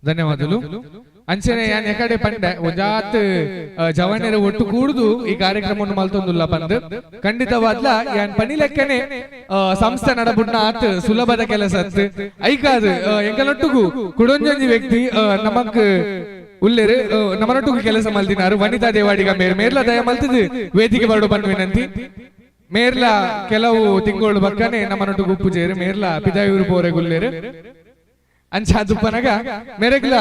ಧನ್ಯವಾದಗಳು. ಅಂಚನೆ ಯಾನ್ ಎಕಡೆ ಪಂಡೆ ಒಂಜಾತ್ ಜವನೆರ ಒಟ್ಟು ಕೂಡುದು ಈ ಕಾರ್ಯಕ್ರಮವನ್ನು ಮಲ್ತೊಂದುಲ್ಲ ಪಂದ್ ಖಂಡಿತವಾದ್ಲ ಯಾನ್ ಪನಿ ಲೆಕ್ಕನೆ ಸಂಸ್ಥೆ ನಡಬುಡ್ನ ಆತ್ ಸುಲಭದ ಕೆಲಸ ಅತ್ ಐಕಾದ್ ಎಂಕಲೊಟ್ಟುಗು ಕುಡೊಂಜೊಂಜಿ ವ್ಯಕ್ತಿ ನಮಕ್ ಉಲ್ಲೇರು ನಮ್ಮನೊಟ್ಟುಗು ಕೆಲಸ ಮಲ್ದಿನಾರು ವನಿತಾ ದೇವಾಡಿಗ ಮೇರ್ ಮೇರ್ಲ ದಯ ಮಲ್ತದು ವೇದಿಕೆ ಬರಡು ಬಂದ್ ವಿನಂತಿ. ಮೇರ್ಲ ಕೆಲವು ತಿಂಗಳು ಬಕ್ಕನೆ ನಮ್ಮನೊಟ್ಟುಗು ಉಪ್ಪು ಜೇರು ಮೇರ್ಲ ಪಿದಾಯೂರು ಪೋರೆ ಗುಲ್ಲೇರು ಅಂಚ ದುಪ್ಪನಗ ಮೆರೆಗ್ಲ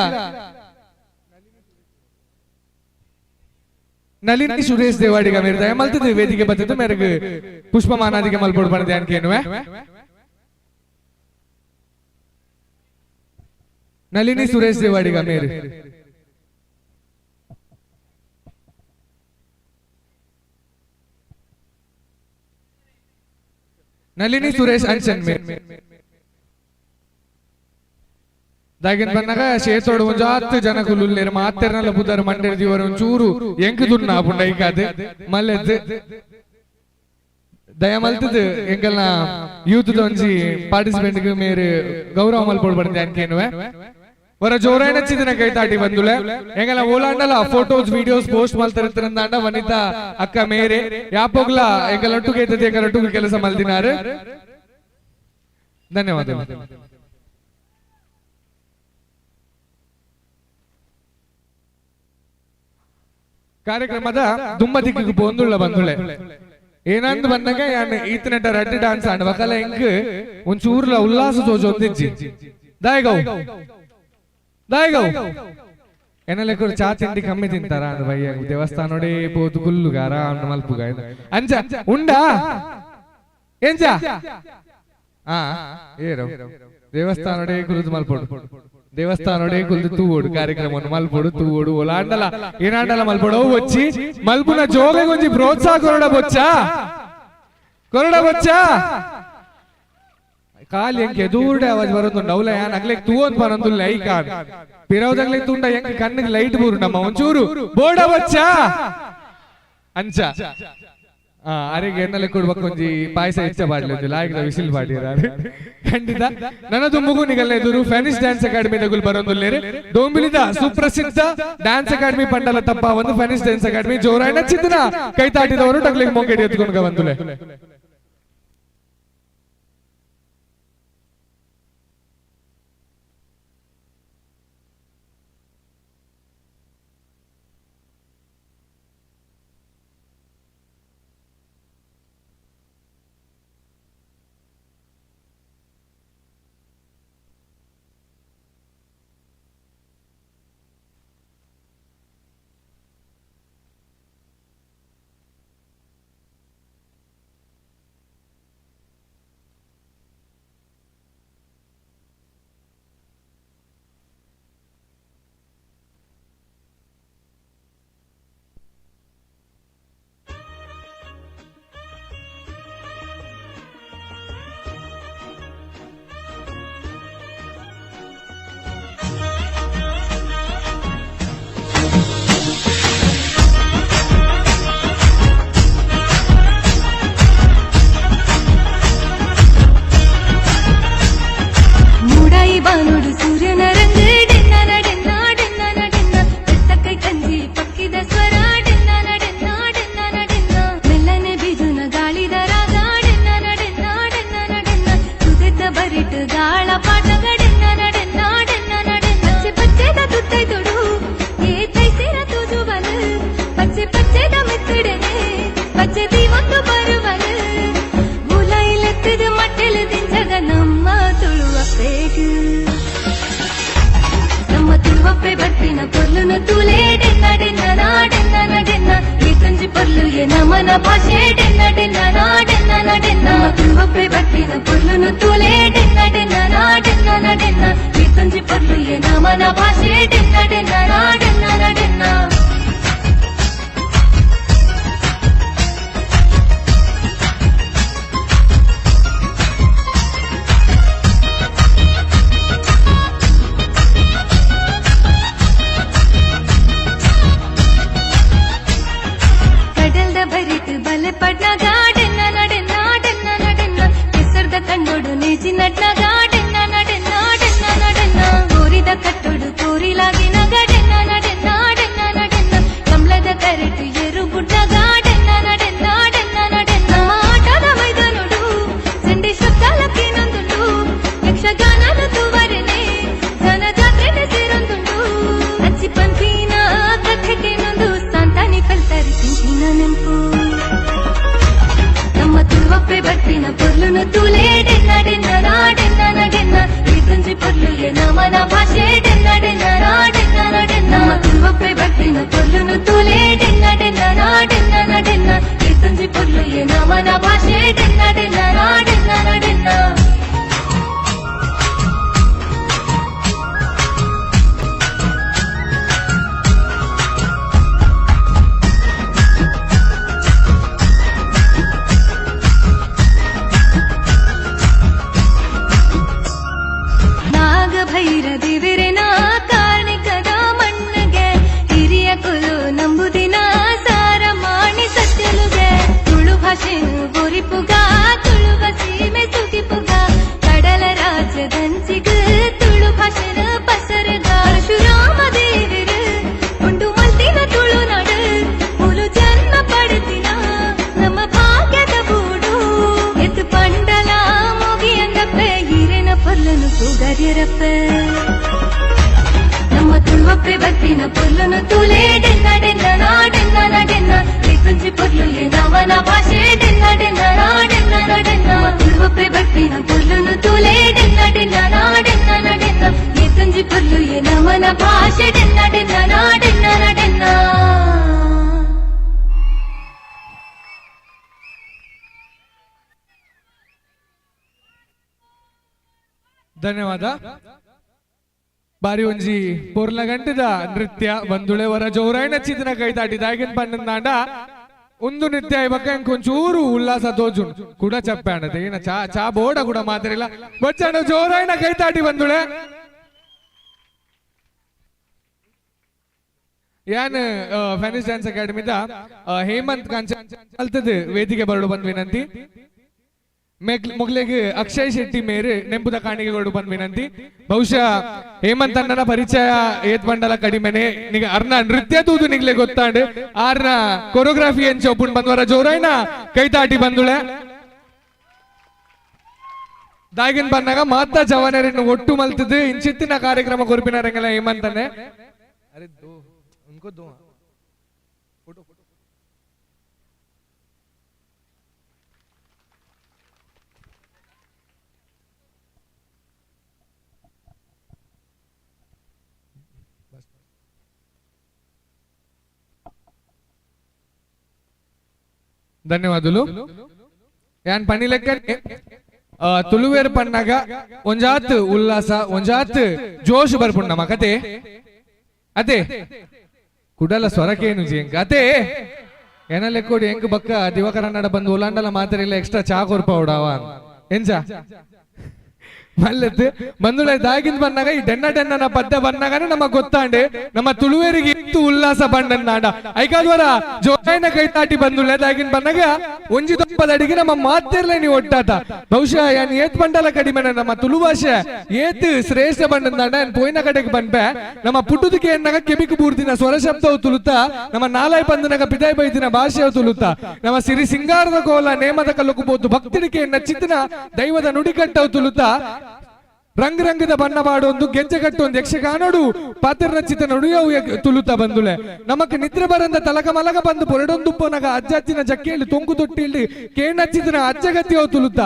ನಳಿನಿ ಸುರೇಶ್ ದೇವಾಡಿಗ ಮೇರೆ ದಯ ಮಲ್ತದು ವೇದಿಕೆ ಬತ್ತದು ಮೇರೆಗ್ ಪುಷ್ಪಮಾನಾದಿಗೆ ಮಲ್ಪೊಡು ಪಂದ್ ಯಾನ್ಕೇನುವೆ. ನಳಿನಿ ಸುರೇಶ್ ದೇವಾಡಿಗ ಮೇರೆ ನಳಿನಿ ಸುರೇಶ್ ಅಂಚನ್ ಮೇರೆ ದಾಗಿನ ಬಂದಾಗ ಶೇತೋಡು ಒಂಜಾತ್ ಜನ ಕುಲ್ಲುಲ್ಲೇರು ಮಾತೆರ್ನಲ್ಲ ಬುದ್ಧರು ಮಂಡೇರ್ ದಿವರು ಒಂಚೂರು ಎಂಕ್ ದುನ್ನ ಪುಂಡ ಐಕಾದ್ ಮಲ್ಲೆದ್ ದಯ ಮಲ್ತದು ಎಂಕಲ್ನ ಯೂತ್ ಒಂಜಿ ಪಾರ್ಟಿಸಿಪೆಂಟ್ ಮೇರು ಗೌರವ ಮಲ್ಪೊಡು ಪಂದ್ ಯಾನ್ಕೇನುವೆ. ವರ ಜೋರಾಯಣ ಚಿದನ ಕೈತಾಟಿ ಬಂದುಲೆ ಎಂಗಲ ಓಲಾಂಡಲ ಫೋಟೋಸ್ ವಿಡಿಯೋಸ್ ಪೋಸ್ಟ್ ಮಲ್ತರಂತಾಂಡ ವನಿತಾ ಅಕ್ಕ ಮೇರೆ ಯಾಪೋಗ್ಲ ಎಂಕಲೊಟ್ಟು ಕೇತದೆ ಎಂಕಲೊಟ್ಟು ಕೆಲಸ ಮಲ್ದಿನಾರು. ಧನ್ಯವಾದಗಳು. ಕಾರ್ಯಕ್ರಮದ ದುಮ್ಮ ದಿಕ್ಕಿಗೆ ಪೋಂದುಳ್ಳ ಬಂದುಳೆ ಏನಂದ್ ಬಂದಾಗ ಯಾನ್ ಈತನೆಟ ರಡ್ಡ್ ಡಾನ್ಸ್ ಆಂಡ್ ವಕಲ ಎಂಕ್ ಒಂಚೂರ್ಲ ಉಲ್ಲಾಸ ತೋಜೊಂದಿಜ್ಜಿ. ದಾಯಗೌ ದಾಯಗೌ ಎನ್ನಲೆ ಕೊರು ಚಾ ತಿಂಡಿ ಕಮ್ಮಿ ತಿಂತಾರ ಅಂದ್ ಬಯ್ಯ ದೇವಸ್ಥಾನೋಡೆ ಪೋದು ಕುಲ್ಲುಗ ಆರಾಮ್ ಮಲ್ಪುಗ ಅಂಚ ಉಂಡಾ ಎಂಚ ಆ ಏರೋ ದೇವಸ್ಥಾನೋಡೆ ಕುಲ್ದು ಮಲ್ಪೊಡು ದೇವಸ್ಥಾನೋಡೆ ಕುಲ್ದು ತೂವೋಡು ಕಾರ್ಯಕ್ರಮವನ್ನು ಮಲ್ಪೊಡು ತೂವೋಡು ಒಲಾಂಡಲ ಏನಾಂಡಲ ಮಲ್ಪೊಡು వచ్చి ಮಲ್ಪುನ ಜೋಗೆ ಒಂಜಿ ಪ್ರೋತ್ಸಾಹ ಕೊರಡ ಬೊಚ್ಚ ಕೊರಡ ಬೊಚ್ಚ ಕಾಲ್ ಎಂಕ್ ಎದೂರ್ಡೆ ಆವಾಜ್ ಬರೋದುಂಡು ಅವಲ ಯಾನ್ ಅಗ್ಲೆಗ್ ತೂವೊಂದು ಪನೊಂದುಲ್ಲ I ಕಾನ್ ಪಿರವುದಗ್ಲೆಗ್ ತುಂಡ ಎಂಕ್ ಕಣ್ಣಿಗೆ ಲೈಟ್ ಬೂರು ನಮ್ಮ ಒಂಚೂರು ಬೋಡ ಬಚ್ಚಾ ಅಂಚ ಅರೆಗೆ ಎನ್ನಲೆ ಕೊಡ್ಬೇಕು ಒಂಜಿ ಪಾಯಸ ಹೆಚ್ಚ ಪಾಡ್ಲಿ ಒಂಜಿ ಲಾಯ್ಕದ ವಿಸಿಲ್ ಪಾಡಿರ ಖಂಡಿತ ನನ್ನ ದುಂಬುಗು ನಿಗಲ್ನ ಎದುರು ಫೆನಿಶ್ ಡ್ಯಾನ್ಸ್ ಅಕಾಡೆಮಿ ದಗುಲ್ ಬರೋದುಲ್ಲೇರು ಡೋಂಬಿಲಿದ ಸುಪ್ರಸಿದ್ಧ ಡ್ಯಾನ್ಸ್ ಅಕಾಡೆಮಿ ಪಂಡಲ ತಪ್ಪ ಒಂದು ಫೆನಿಶ್ ಡ್ಯಾನ್ಸ್ ಅಕಾಡೆಮಿ ಜೋರಾಯಣ ಚಿತ್ತನ ಕೈ ತಾಟಿದವರು ಟಗ್ಲಿಗೆ ಮೊಂಗೆಡಿ ಎತ್ಕೊಂಡು ಬಂದುಲೆ. ಬಾನುಡು ಸೂರ್ಯನ ರಂಗು ಡೆನ್ನ ಡೆನ್ನ ಡೆನ್ನ ಡೆನ್ನ ಕೈ ಕಂಜಿ ಪಕ್ಕಿದ ಸ್ವರ ಡೆನ್ನ ಡೆನ್ನ ಡೆನ್ನ ಡೆನ್ನ ಮೆಲ್ಲನೆ ಬಿಜುನ ಗಾಳಿದ ರಾಗ ಡೆನ್ನ ಡೆನ್ನ ಡೆನ್ನ ಡೆನ್ನ ತುದೆತ್ತ ಬರಿಟು ಗಾಳ ಪಾಟಗ ಡೆನ್ನ ಡೆನ್ನ ಡೆನ್ನ ಡೆನ್ನ ಪಚ್ಚೆ ಪಚ್ಚೆದ ತುತ್ತೈ ತೊಡು ಏ ತೈಸಿರ ತುಜುವನು ಪಚ್ಚೆ ಪಚ್ಚೆದ ಮೆತ್ತಡನೆ ಪಚ್ಚೆ ದೀವೊಂದು ಬರುವನು ಉಲೈಲೆತ್ತದ ಮಟ್ಟೆಲು ದಿಂಜಗ ನಮ್ಮ ತುಳುವ ಪೇಗು ನಮ್ಮ ತುಳುವಪ್ಪೆ ಬರ್ಪಿನ ಪೊರ್ಲುನು ತೂಲೆ ಡೆನ್ನ ಡೆನ್ನ ನಾಡೆನ್ನ ನಡೆನ್ನ ಈ ತಂಜಿ ಪೊರ್ಲು ಎ ನಮನ ಭಾಷೆ ಡೆನ್ನ ಡೆನ್ನ ನಾಡೆನ್ನ ನಡೆನ್ನ ನಮ್ಮ ತುಳುವಪ್ಪೆ ಬರ್ಪಿನ ಪೊರ್ಲುನು ತೂಲೆ ಡೆನ್ನ ಡೆನ್ನ ನಾಡೆನ್ನ ನಡೆನ್ನ ಈ ತಂಜಿ ಪೊರ್ಲು ಎ ನಮನ ಭಾಷೆ ಡೆನ್ನ ಡೆನ್ನ ನಾಡೆನ್ನ ನಡೆನ್ನ. ಕಡಲ್ದ ಬರಿತು ಬಲೆ ಪಡ್ನ ಗಾಡೆನ್ನ ನಡೆನ್ನ ಡೆನ್ನ ನಡೆನ್ನ ಕೆಸರ್ದ ಕಂಡೋಡು ನೇಜಿ ನಡ್ನ ಗಾಡೆನ್ನ ನಡೆನ್ನ ಡೆನ್ನ ನಡೆನ್ನ ಕೋರಿದ ಕಟ್ಟೋಡು ಕೋರಿಲಾಗಿನ ಗಡೆನ್ನ ನಡೆನ್ನ ಡೆನ್ನ ನಡೆನ್ನ ಕಮಲದ ಕರೆಟು ಎರು ಬುಡ್ನ ಗಾಡೆನ್ನ ನಡೆನ್ನ ಡೆನ್ನ ನಡೆನ್ನ ಆಟದ ಮೈದಾನೋಡು ಚಂಡಿ ಶಬ್ದಾಲಕ್ಕೆ ನಂದುಂಡು ಯಕ್ಷಗಾನದ ತುವರೆನೆ ಜನ ಜಾತ್ರೆನೆ ಸೇರೊಂದುಂಡು ಅಚ್ಚಿ ಪಂಪಿನ ಕಥೆಗೆ ನೊಂದು ಸಾಂತಾನಿ ಕಲ್ತರಿ ತಿಂತಿನ ನೆಂಪು ನಮ್ಮ ತುಳುವಪ್ಪೆ ಬರ್ಪಿನ ಪೊರ್ಲುನು ತೂಲೆ ಡೆನ್ನ ಡೆನ್ನ ನಾಡೆನ್ನ ನಡೆನ್ನ ಈ ತುಂಜಿ ಪೊರ್ಲು ಎ ನಮನ ಭಾಷೆ ಡೆನ್ನ ಡೆನ್ನ ನಾಡೆನ್ನ ನಡೆನ್ನ ನಮ್ಮ ತುಳುವಪ್ಪೆ ಬರ್ಪಿನ ಪೊರ್ಲುನು ತೂಲೆ ಡೆನ್ನ ಡೆನ್ನ ನಾಡೆನ್ನ ನಡೆನ್ನ ಈ ತುಂಜಿ ಪೊರ್ಲು ಎ ನಮನ ಭಾಷೆ ಡೆನ್ನ ಡೆನ್ನ ನಾಡೆನ್ನ ನಡೆನ್ನ. ನಾಗಭೈರ ದೇವರೆನ ಕಾರ್ಣಿಕದ ಮಣ್ಣಗೆ ಹಿರಿಯ ಕುಲು ನಂಬುದಿನ ಸಾರ ಮಾಣಿ ಸತ್ಯಲುಗೆ ತುಳು ಭಾಷೆನು ಗೋರಿಪುಗ ತುಳುವ ಸೀಮೆ ಸುಗಿಪುಗ ಕಡಲ ರಾಜ್ಯದಂಚಿಗ ತುಳು ಭಾಷೆನ ಪಸರಗ ಪರಶುರಾಮ ದೇವರು ಉಂಡು ಮಲ್ತಿನ ತುಳುನಾಡು ಮುಲು ಜನ್ಮ ಪಡೆದಿನ ನಮ್ಮ ಭಾಗ್ಯದ ಬೂಡು ಎತ್ತು ಪಂಡಲ ಮುಗಿಯಂದಪ್ಪೆ ಹಿರೇನ ಪೊರ್ಲನು ಪೂಗಾರ್ಯರಪ್ಪ ನಮ್ಮ ತುಳುವಪ್ಪೆ ಬರ್ಪಿನ ಪೊರ್ಲನು ತೂಲೆ ಡೆನ್ನ ಡೆನ್ನ ನಾಡೆನ್ನ ನಡೆನ್ನ ಈ ತುಂಜಿ ಪೊರ್ಲು ಎ ನಮನ ಭಾಷೆ ಡೆನ್ನ ಡೆನ್ನ ನಾಡೆನ್ನ ನಡೆನ್ನ ನಮ್ಮ ತುಳುವಪ್ಪೆ ಬರ್ಪಿನ ಪೊರ್ಲನು ತೂಲೆ ಡೆನ್ನ ಡೆನ್ನ ನಾಡೆನ್ನ ನಡೆನ್ನ ಈ ತುಂಜಿ ಪೊರ್ಲು ಎ ನಮನ ಭಾಷೆ ಡೆನ್ನ ಡೆನ್ನ ನಾಡೆನ್ನ ನಡೆನ್ನ. ಧನ್ಯವಾದ. ಬಾರಿ ಒಂಜಿ ಪೊರ್ಲ ಗಂಟದ ನೃತ್ಯ ಬಂದುಳೆ ವರ ಜೋರಾಯಣ ಚಿತ್ರ ಕೈ ತಾಟಿ ದಾಗಿನ ಪಣ್ಣಂದಾಂಡ ಒಂದು ನಿತ್ಯ ಇವಾಗ ಒಂಚೂರು ಉಲ್ಲಾಸ ತೋಜುನ್ ಕೂಡ ಚಪ್ಪೆ ಅಣ್ಣ ಏನ ಚಾ ಚಾ ಬೋಡ ಕೂಡ ಮಾತಾಡಿಲ್ಲ ಬಚ್ಚಣ್ಣ ಜೋರಾಯಿನ ಕೈತಾಟಿ ಬಂದುಳೆ ಯಾನ್ ಫೆನಿಸ್ ಡ್ಯಾನ್ಸ್ ಅಕಾಡೆಮಿದ ಹೇಮಂತ್ ಕಾಂಚ ಅಲ್ತದ ವೇದಿಕೆ ಬರಡು ಬಂದ್ ವಿನಂತಿ. ಮೊಗ್ಲೆಗ್ ಅಕ್ಷಯ್ ಶೆಟ್ಟಿ ಮೇರೆ ನೆಂಪುದ ಕಾಣಿಕೆಗಳು ಬಂದ್ ವಿನಂತಿ. ಬಹುಶಃ ಹೇಮಂತ್ ಅಣ್ಣನ ಪರಿಚಯ ಏತ್ ಬಂಡಲ ಕಡಿಮೆನೆ ನಿಗ ಅರ್ನ ನೃತ್ಯ ತೂದು ನಿಗ್ಲೆ ಗೊತ್ತಾಂಡ್ ಆರ್ನ ಕೊರಿಯೋಗ್ರಫಿ ಏನ್ ಚೌಪುಂಡ್ ಬಂದ್ವರ ಜೋರಾಯ್ನ ಕೈತಾಟಿ ಬಂದುಳೆ. ದಾಗಿನ್ ಬಂದಾಗ ಮಾತಾ ಜವಾನರನ್ನು ಒಟ್ಟು ಮಲ್ತದ್ದು ಇಂಚಿತ್ತಿನ ಕಾರ್ಯಕ್ರಮ ಕೊರ್ಪಿನ ರಂಗಲ ಹೇಮಂತನೆ. ಅರೆ ದೋ ಉನ್ಕೋ ದೋ ಫೋಟೋ ಫೋಟೋ. ಧನ್ಯವಾದಗಳು. ಯಾನ್ ಪನಿ ಲೆಕ್ಕ ತುಳುವೇರ್ ಪಣ್ಣಾಗ ಒಂಜಾತ್ ಉಲ್ಲಾಸ ಒಂಜಾತ್ ಜೋಶ್ ಬರ್ಪುಂಡು ನಮ್ಮ ಕತೆ ಅದೇ ಕುಡಲ ಸ್ವರಕೇನು ಜಿಂಕ್ ಅದೇ ಏನ ಲೆಕ್ಕೋಡಿ ಹೆಂಗ್ ಬಕ್ಕ ದಿವಕರನ್ನಡ ಬಂದು ಉಲಾಂಡಲ ಮಾತ್ರೆ ಎಕ್ಸ್ಟ್ರಾ ಚಾ ಕೊರ್ಪ ಉಡಾವ ಎಂಜ ಮಲ್ಲದ್ದು ಬಂದುಳೆ ದಾಗಿಂದ ಬಂದಾಗ ಈ ಡೆನ್ನ ಡೆನ್ನನ ಪದ್ಯ ಬಂದಾಗನೆ ನಮಗ್ ಗೊತ್ತಾಂಡೆ ನಮ್ಮ ತುಳುವೇರಿಗೆ ಇತ್ತು ಉಲ್ಲಾಸ ಬಂಡನ್ನಾಡ ಐಕಾದ್ವರ ಜೋಯನ ಕೈ ತಾಟಿ ಬಂದುಳೆ ದಾಗಿನ ಬಂದಾಗ ಒಂಜಿ ದೊಪ್ಪದ ಅಡಿಗೆ ನಮ್ಮ ಮಾತಿರ್ಲೆ ನೀವು ಒಟ್ಟಾಟ. ಬಹುಶಃ ಯಾನ್ ಏತ್ ಬಂಡಲ ಕಡಿಮೆ ನಮ್ಮ ತುಳು ಭಾಷೆ ಏತ್ ಶ್ರೇಷ್ಠ ಬಂಡಂದಾಂಡ ಏನ್ ಪೋಯಿನ ಕಡೆಗೆ ಬಂದ್ಪೆ ನಮ್ಮ ಪುಟ್ಟುದಕ್ಕೆ ಎನ್ನಾಗ ಕೆಬಿಕು ಬೂರ್ದಿನ ಸ್ವರ ಶಬ್ದವು ತುಳುತ್ತ ನಮ್ಮ ನಾಲಾಯ್ ಬಂದನಾಗ ಪಿದಾಯ್ ಬೈದಿನ ಭಾಷೆಯು ತುಳುತ್ತ ನಮ್ಮ ಸಿರಿ ಸಿಂಗಾರದ ಕೋಲ ನೇಮದ ಕಲ್ಲುಕು ಬೋತು ಭಕ್ತಿಡಿಕೆ ನಚ್ಚಿತ್ತಿನ ದೈವದ ನುಡಿಕಟ್ಟವು ತುಳುತ್ತ ರಂಗ್ ರಂಗದ ಬಣ್ಣ ಬಾಡೊಂದು ಗೆಜ್ಜೆ ಕಟ್ಟೊಂದು ಯಕ್ಷಗಾನೋಡು ಪಾತ್ರ ರಚಿತ ನುಡಿಯವು ತುಳುತ ಬಂದುಲೆ ನಮಕ್ ನಿದ್ರೆ ಬರಂದ ತಲಕ ಮಲಗ ಬಂದು ಪೊರಡೊಂದು ಪೋನಗ ಅಜ್ಜತ್ತಿನ ಜಕ್ಕೆಯಲ್ಲಿ ತೊಂಕು ತೊಟ್ಟಿಲ್ಲಿ ಕೇಣಚ್ಚಿದನ ಅಜ್ಜಗತಿಯವು ತುಳುತ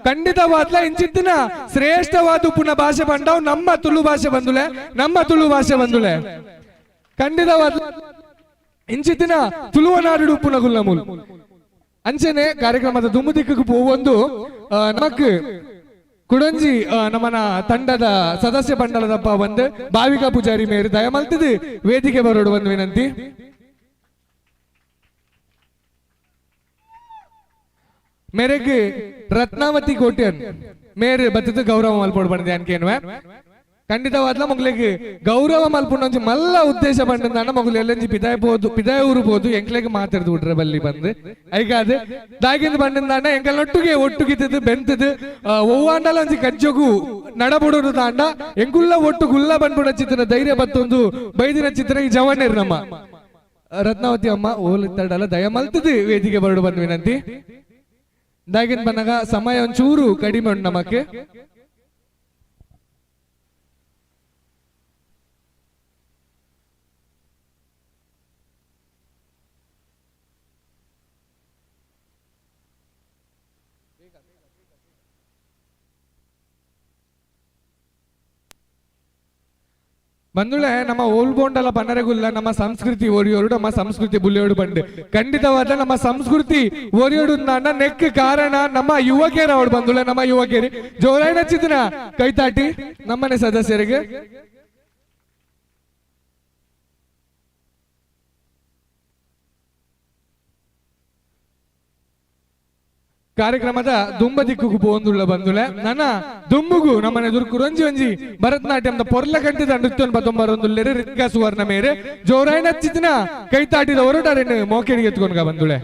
ಖಂಡಿತವಾದ್ಲ ಇಂಚಿತ್ತಿನ ಶ್ರೇಷ್ಠವಾದ ಪುನಃ ಭಾಷೆ ಬಂಡವು ನಮ್ಮ ತುಳು ಭಾಷೆ ಬಂದುಲೆ ನಮ್ಮ ತುಳು ಭಾಷೆ ಬಂದುಲೆ ಖಂಡಿತವಾದ್ಲ ಇಂಚಿತ್ತಿನ ತುಳುವ ನಾಡು ಪುನಗುಲ್ಲ ಮೂಲ ಅಂಚನೆ ಕಾರ್ಯಕ್ರಮದ ದುಮ್ಮು ದಿಕ್ಕಕ್ಕೆ ಪೋವೊಂದು ನಮಕ್ ಕುಡಂಜಿ ನಮ್ಮನ ತಂಡದ ಸದಸ್ಯ ಮಂಡಲದಪ್ಪ ಬಂದು ಭಾವಿಕಾ ಪೂಜಾರಿ ಮೇರಿ ದಯಮಲ್ತದೆ ವೇದಿಕೆ ಬರೋಡು ಬಂದು ವಿನಂತಿ. ಮೇರೆಗೆ ರತ್ನಾವತಿ ಕೋಟ್ಯನ್ ಮೇರೆ ಬತ್ತಿದ್ದು ಗೌರವ ಮಲ್ಪೋಡು ಬಂದಿದೆ ಅನ್ಕೇನ್ವೆ ಖಂಡಿತವಾದ್ಲ ಮಗಳಿಗೆ ಗೌರವ ಮಲ್ಪುಂಡೊಂಜಿ ಮಲ್ಲ ಉದ್ದೇಶ ಬಂಡಂದಾಂಡ ಮಗುಲು ಎಲ್ಲಂಜಿ ಪಿದಾಯ ಪೋದು ಪಿದಾಯ ಊರು ಪೋದು ಎಂಕ್ಲೆಗ್ ಮಾತಾಡ್ದು ಬಿಟ್ರೆ ಬಲ್ಲಿ ಬಂದು ಐಕಾದ್ ದಾಗಿಂದ ಬಂಡಂದಾಂಡ ಎಂಕಲ್ ಒಟ್ಟುಗೆ ಒಟ್ಟುಗಿತ್ತದು ಬೆಂತದು ಒವ್ವಾಂಡಲ ಒಂಜಿ ಕಜ್ಜೊಗು ನಡಬುಡೋದು ತಾಂಡ ಎಂಕುಲ್ಲ ಒಟ್ಟು ಗುಲ್ಲ ಬಂದ್ಬಿಡ ಚಿತ್ರನ ಧೈರ್ಯ ಬತ್ತೊಂದು ಬೈದಿನ ಚಿತ್ರ ಈ ಜವಣ್ಣರು ನಮ್ಮ ರತ್ನಾವತಿ ಅಮ್ಮ ಓಲಿತ್ತಡಲ್ಲ ದಯ ಮಲ್ತದು ವೇದಿಕೆ ಬರಡು ಬಂದ್ ವಿನಂತಿ. ದಾಗಿಂದ ಬಂದಾಗ ಸಮಯ ಒಂಚೂರು ಕಡಿಮೆ ಉಂಟು ನಮಕ್ಕೆ. ಬಂದುಳೆ ನಮ್ಮ ಓಲ್ಬೋಂಡಲ ಬನ್ನರೆಗುಲ್ಲ ನಮ್ಮ ಸಂಸ್ಕೃತಿ ಒರಿಯೋರು ನಮ್ಮ ಸಂಸ್ಕೃತಿ ಬುಲಿಯೋಡು ಬಂಡು ಖಂಡಿತವಾದ ನಮ್ಮ ಸಂಸ್ಕೃತಿ ಒರಿಯೋಡು ನನ್ನ ನೆಕ್ ಕಾರಣ ನಮ್ಮ ಯುವಕೇರ ಅವಳು ಬಂದುಳೆ ನಮ್ಮ ಯುವಕೇರಿ ಜೋರಾಯಣ ಚಿತ್ರ ಕೈತಾಟಿ ನಮ್ಮನೆ ಸದಸ್ಯರಿಗೆ. ಕಾರ್ಯಕ್ರಮದ ದುಂಬ ದಿಕ್ಕುಗು ಪೋಂದುಳ್ಳ ಬಂದುಳೆ ನನ್ನ ದುಂಬುಗು ನಮ್ಮನೆ ದುರ್ಕು ರಂಜಿ ಒಂಜಿ ಭರತನಾಟ್ಯಂದ ಪೊರ್ಲ ಕಂಠದ ನೃತ್ಯನ್ ಬತ್ತೊಂಬರೊಂದುಲ್ಲೆರೆ ರಿತ್ಕಾ ಸುವರ್ಣ ಮೇರೆ ಜೋರಾಯಣ ಚಿತ್ನ ಕೈತಾಟಿದ ಹೊರಟಾರೆನ್ ಮೋಕೆಡಿಗೆ ಎತ್ಕೊಂಡ್ಗ ಬಂದುಳೆ.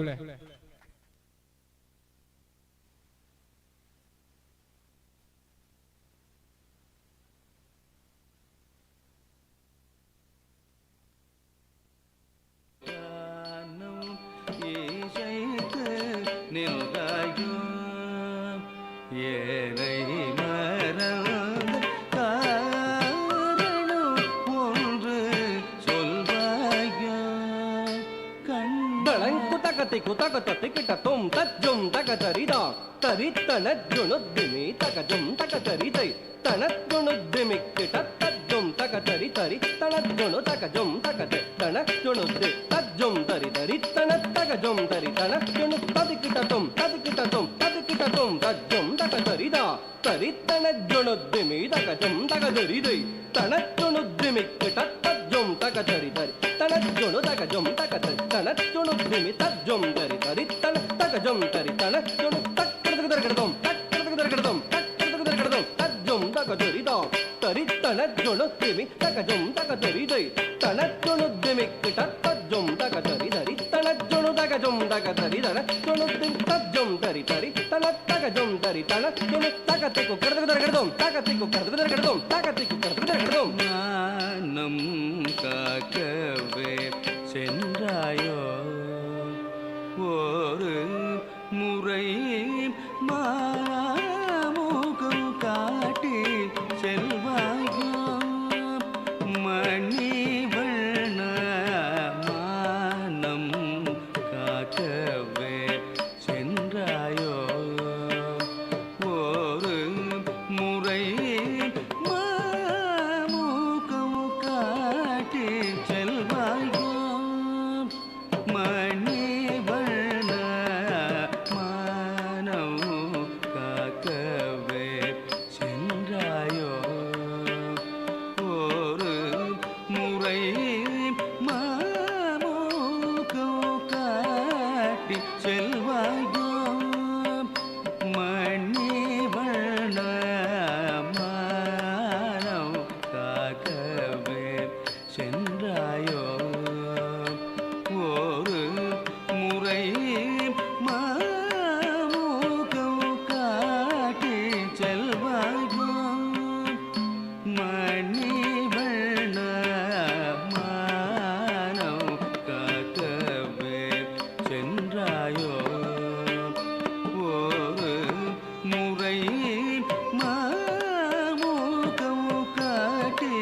ತಣ ಜುಣುದ್ದಿಮಿ ತಜ್ಜುಂ ತರಿ ತರಿ. ತಕ ತರಿ ದಾಂ ತರಿ ತಣ ಜೊಣ ದಿಮಿ ತಕ ಜೊಂ ತಕ ತರಿ ದೈ ತಣ ಜೊಣ ದಿಮಿಕ್ ಟತ್ತ ಜೊಂ ತಕ ತರಿ ದರಿ ತಣ ಜೊಣ ತಕ ಜೊಂ ತಕ ತರಿ ದನ ಜೊಣ ದಿಂ ತತ್ ಜೊಂ ತರಿ ತರಿ ತಣ ತಕ ಜೊಂ ತರಿ ತಣ ಜೊಣ ತಕ ತಿಕ್ಕು ಕಡದ ದರ ಕಡದೋಂ ತಕ ತಿಕ್ಕು ಕಡದ ದರ ಕಡದೋಂ ತಕ ತಿಕ್ಕು ಕಡದ ದರ ಕಡದೋಂ. மானம் காக்கவே சென்றாயோ ஒரு முறை மாமுகம் காட்டி செல்வாயோ மணிவண்ண மானம் காக்கவே சென்றாயோ ஒரு முறை மாமுகம் காட்டி செல்வாயோ மணிவண்ண மானம் காக்கவே சென்றாயோ ஒரு முறை மாமுகம் காட்டி செல்வாயோ மணிவண்ண மானம் காக்கவே சென்றாயோ ஒரு முறை மாமுகம் காட்டி செல்வாயோ மணிவண்ண மானம் காக்கவே சென்றாயோ ஒரு முறை மாமுகம் காட்டி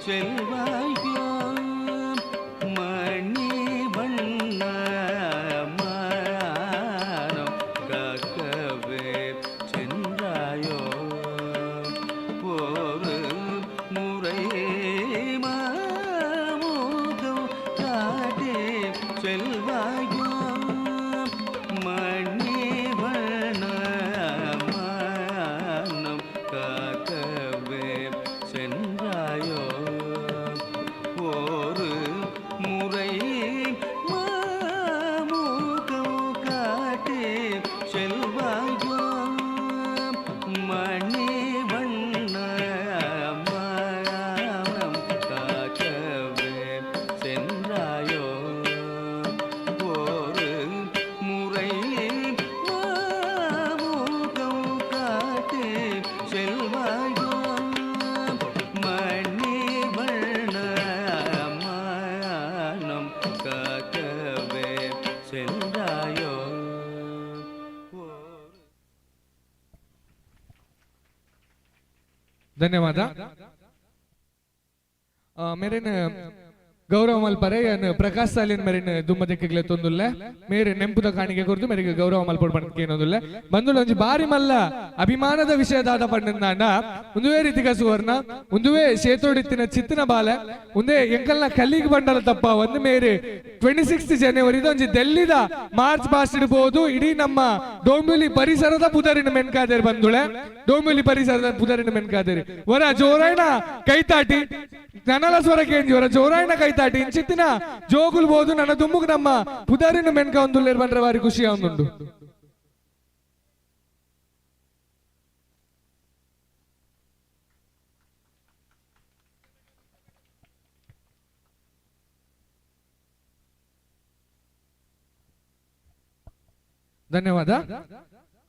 செல்வாயோ மணிவண்ண மானம் காக்கவே சென்றாயோ ஒரு முறை மாமுகம் காட்டி செல்வாயோ மணிவண்ண மானம் காக்கவே சென்றாயோ ஒரு முறை மாமுகம் காட்டி செல்வாயோ மணிவண்ண மானம் காக்கவே சென்றாயோ ஒரு முறை மாமுகம் காட்டி செல்வாயோ மணிவண்ண மானம் காக்கவே சென்றாயோ. ಧನ್ಯವಾದ. ಮೇರೆನ್ ಗೌರವ ಮಲ್ಪರೆ ಏನ್ ಪ್ರಕಾಶ್ ಸಾಲಿನ್ ಮೇರೆನ್ ದುಮ್ಮದಕ್ಕಿಗ್ಲೆ ತೊಂದುಲ್ಲೆ ಮೇರೆ ನೆಂಪುದ ಕಾಣಿಕೆ ಕೊರ್ದು ಮೇರೆಗೆ ಗೌರವ ಮಲ್ಪೊಡು ಪಂದ್ ಕೇನೊಂದುಲ್ಲೆ. ಬಂದುಲ ಒಂಜಿ ಬಾರಿ ಮಲ್ಲ ಅಭಿಮಾನದ ವಿಷಯ ದಾದ ಪಂಡಂದಾಂಡ ಒಂದುವೇ ರೀತಿಗ ಸುವರ್ಣ ಒಂದುವೇ ಶೇತೋಡಿತ್ತಿನ ಚಿತ್ತಿನ ಬಾಲೆ ಒಂದೇ ಎಂಕಲ್ನ ಕಲ್ಲಿಗೆ ಬಂಡಲ ತಪ್ಪ ಒಂದು ಮೇರೆ 26 ಜನವರಿ ಒಂಜಿ ದೆಲ್ಲಿದ ಮಾರ್ಚ್ ಪಾಸ್ಟ್ ಇಡ್ಬೋದು ಇಡೀ ನಮ್ಮ ಡೋಂಬಿಲಿ ಪರಿಸರದ ಪುದರಿನ ಮೆನ್ಕಾದೇರಿ ಬಂದುಳೆ ಡೋಂಬಿಲಿ ಪರಿಸರದ ಪುದರಿನ ಮೆನ್ಕಾದೇರಿ ವರ ಜೋರಾಯಣ ಕೈತಾಟಿ ನನಲ ಸ್ವರ ಕೇಂಜಿ ವರ ಜೋರಾಯಣ ಕೈತಾಟಿ ಇಂಚಿತ್ತಿನ ಜೋಗುಲ್ ಬೋದು ನನ್ನ ದುಮ್ಮುಗ್ ನಮ್ಮ ಪುದರಿನ ಮೆನ್ಕ ಒಂದುಲ್ಲೇರ್ ಬಂದ್ರೆ ಬಾರಿ ಖುಷಿ ಒಂದುಂಡು. ಧನ್ಯವಾದ.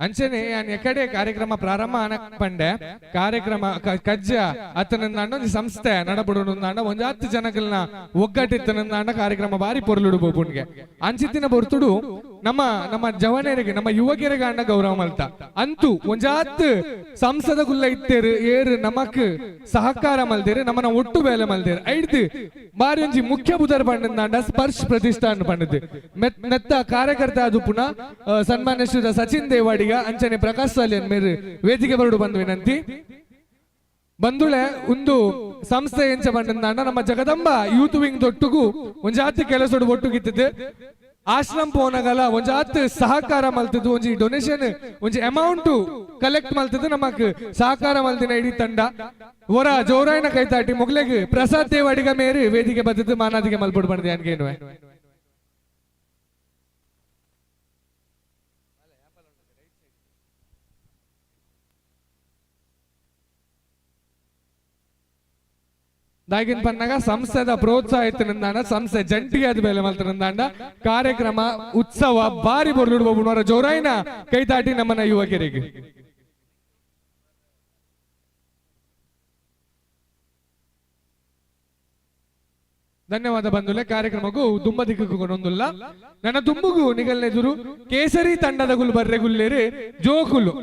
ಅಂಚನೆ ಯಾನ್ ಎಕಡೆ ಕಾರ್ಯಕ್ರಮ ಪ್ರಾರಂಭ ಆನ ಪಂಡೆ ಕಾರ್ಯಕ್ರಮ ಕಜ್ಜ ಅತ್ತನಂದಾಂಡ ಒಂಜಿ ಸಂಸ್ಥೆ ನಡಬುಡು ಒಂಜಿ 10 ಜನಕಲ್ನ ಒಗ್ಗಟ್ಟಿತ್ತನಂದಾಂಡ ಕಾರ್ಯಕ್ರಮ ಬಾರಿ ಪೊರ್ಲುಡು ಬೋಪುಣ್ಗೆ ಅಂಚಿತ್ತಿನ ಬೊರ್ತುಡು ನಮ್ಮ ನಮ್ಮ ಜವನರಿಗೆ ನಮ್ಮ ಯುವಕರಿಗೆ ಅಂಡ ಗೌರವ ಮಲ್ತ ಅಂತೂ ಒಂಜಾತ್ ಸಂಸದ ಗುಲ್ಲ ಇತ್ತೇರು ಏರು ನಮಕ್ ಸಹಕಾರ ಮಲ್ದೇರು ನಮ್ಮನ ಒಟ್ಟು ಬೇಲೆ ಮಲ್ದೇರು ಐಡ್ದು ಬಾರಿ ಒಂಜಿ ಮುಖ್ಯ ಬುಧರ್ ಪಂಡಂದಾಂಡ ಸ್ಪರ್ಶ್ ಪ್ರತಿಷ್ಠಾನ ಪಂಡದು ನೆತ್ತ ಕಾರ್ಯಕರ್ತ ಅದು ಪುನಃ ಸನ್ಮಾನ್ಯ ಶ್ರೀ ಸಚಿನ್ ದೇವಾಡಿಗ ಅಂಚನೆ ಪ್ರಕಾಶ್ ಸಾಲಿಯನ್ ಮೇರು ವೇದಿಕೆ ಬರಡು ಬಂದು ವಿನಂತಿ. ಬಂದುಳೆ ಒಂದು ಸಂಸ್ಥೆ ಎಂಚ ಬಂಡಂದಾಂಡ ನಮ್ಮ ಜಗದಂಬ ಯೂತ್ ವಿಂಗ್ ದೊಟ್ಟುಗು ಒಂಜಾತಿ ಕೆಲಸಡು ಒಟ್ಟುಗಿತ್ತಿದ್ದು ಆಶ್ರಮ ಪೋನಗಲ ಒಂಜಾತ್ ಸಹಕಾರ ಮಲ್ತದ್ದು ಒಂಜಿ ಡೊನೇಷನ್ ಒಂಜಿ ಅಮೌಂಟ್ ಕಲೆಕ್ಟ್ ಮಲ್ತದ್ದು ನಮಕ್ ಸಹಕಾರ ಮಲ್ತಿನ ಇಡೀ ತಂಡ ವರ ಜೋರಾಯನ ಕೈತಾಟಿ ಮೊಗ್ಲೆಗ್ ಪ್ರಸಾದ್ ದೇವಾಡಿಗ ಮೇರು ವೇದಿಕೆ ಬದ್ದದ್ದು ಮಾನಾದಿಗೆ ಮಲ್ಪೊಡು ಬಂದಿದೆ ಅನ್ಗೇನುವೆ. ದಾಗಿನ ಪನ್ನಗ ಸಂಸ್ಥೆದ ಪ್ರೋತ್ಸಾಹ ಇತ್ತಿನಿಂದಾಂಡ ಸಂಸ್ಥೆ ಜಂಟಿಯಾದ ಬೇಲೆ ಮಲ್ತಿನಿಂದಾಂಡ ಕಾರ್ಯಕ್ರಮ ಉತ್ಸವ ಬಾರಿ ಬೊರ್ಲುಡು ಬೊಬ್ಬುನವರ ಜೋರಾಯಿನ ಕೈತಾಟಿ ನಮ್ಮನ ಯುವಕರಿಗೆ. ಧನ್ಯವಾದ ಬಂಧುಲೆ. ಕಾರ್ಯಕ್ರಮಕ್ಕೂ ದುಂಬ ದಿಕ್ಕೂ ಕೊನೊಂದುಲ್ಲ ನನ್ನ ದುಂಬುಗು ನಿಗಲ್ನೆದುರು ಕೇಸರಿ ತಂಡದ ಗುಲ್ ಬರ್ರೆ ಗುಲ್ಲೇರಿ ಜೋಕುಲು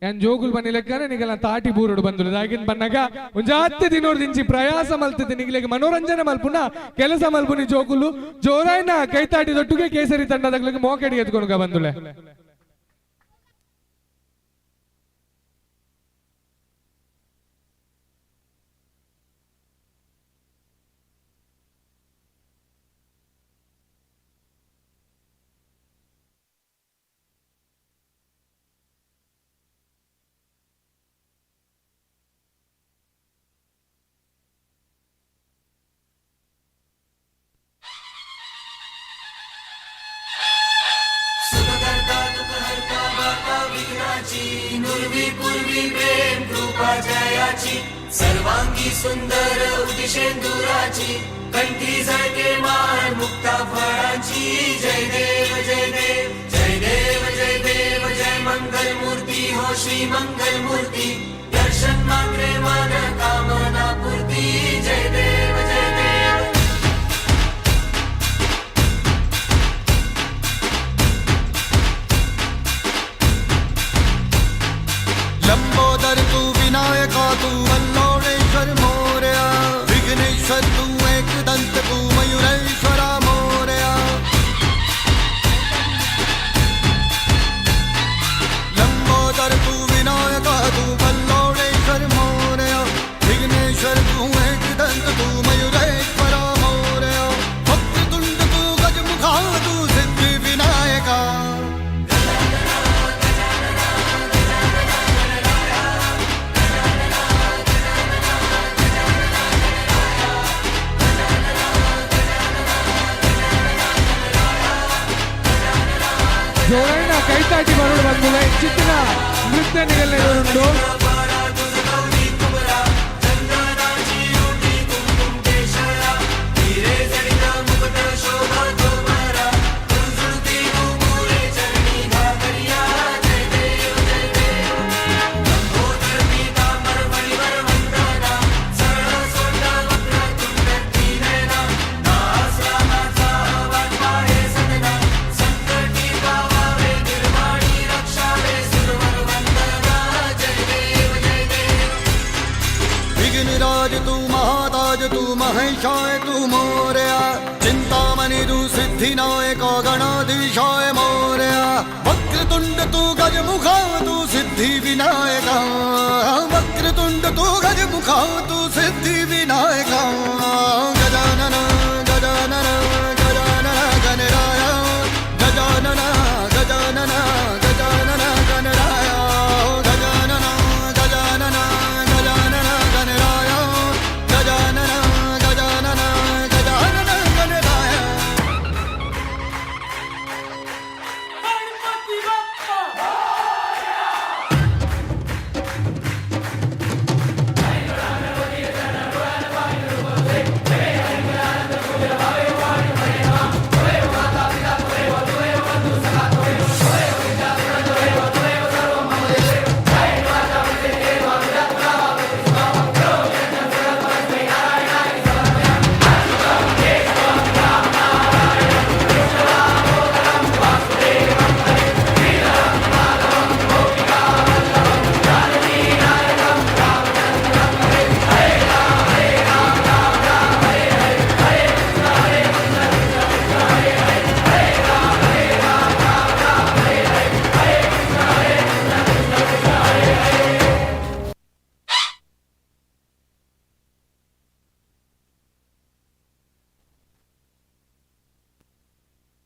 ಏನ್ ಜೋಕುಲು ಬನ್ನಿ ಲೆಕ್ಕನೆ ನಿಗಲ ತಾಟಿ ಬೂರುಡು ಬಂದುಲು. ದಾಗಿನ ಬನ್ನಗ ಒಂಜಾತಿ ದಿನೋರ್ದಿಂಚಿ ಪ್ರಯಾಸ ಮಲ್ತಿದ್ದೆ ನಿಗಲಿಗೆ ಮನೋರಂಜನೆ ಮಲ್ಪುನ ಕೆಲಸ ಮಲ್ಪುನಿ ಜೋಕುಲು ಜೋರಾಯ್ನ ಕೈತಾಟಿ ದೊಟ್ಟುಗೆ ಕೇಸರಿ ತಂಡದ ಮೋಕೆಡಿ ಎತ್ಕೊಂಡು ಬಂದುಲೆ. नुरवी पूर्वी प्रेम कृपा जयाची सर्वांगी सुंदर उदिशेंदुराची कंठी झळके माळ मुक्ता फळाची. जय देव जय देव जय देव जय देव जय मंगल मूर्ती हो श्री मंगल मूर्ती दर्शन मात्रे मन कामना पूर्ती. जय देव जय देव. लंबोदर तू विनायका तू वल्लोणेश्वर मोरया विघ्नेश्वर तू एकदंत तू मयूरेश्वरा मोरया. लंबोदर तू विनायका तू वल्लोणेश्वर मोरया विघ्नेश्वर तू एकदंत तू मयूरेश्वरा मोरया वक्रतुंड तू गजमुखा तू सिद्धि विनायका. ಜೋರಾಯಿನ ಕೈತಾಟಿ ಬರೋಡು ಬಂದುಲೆ ಚಿತ್ತಿನ ನೃತ್ಯ ನಿಗಲ್ನೆದುರುಂಡು. विघ्नराज तू महाताज तू महेशाय तू मोरया चिंतामणि तू सिद्धिनायक गणाधीशाय मोरया वक्रतुंड तू गजमुखा तू सिद्धि विनायक वक्रतुंड तू गजमुखा तू सिद्धि विनायक. गजानन गजानन गजानन गणराय गजानन गजानन गजानन गणराय गजानन गजानन गजानन गणराय गजानन गजानन गजानन गणराय.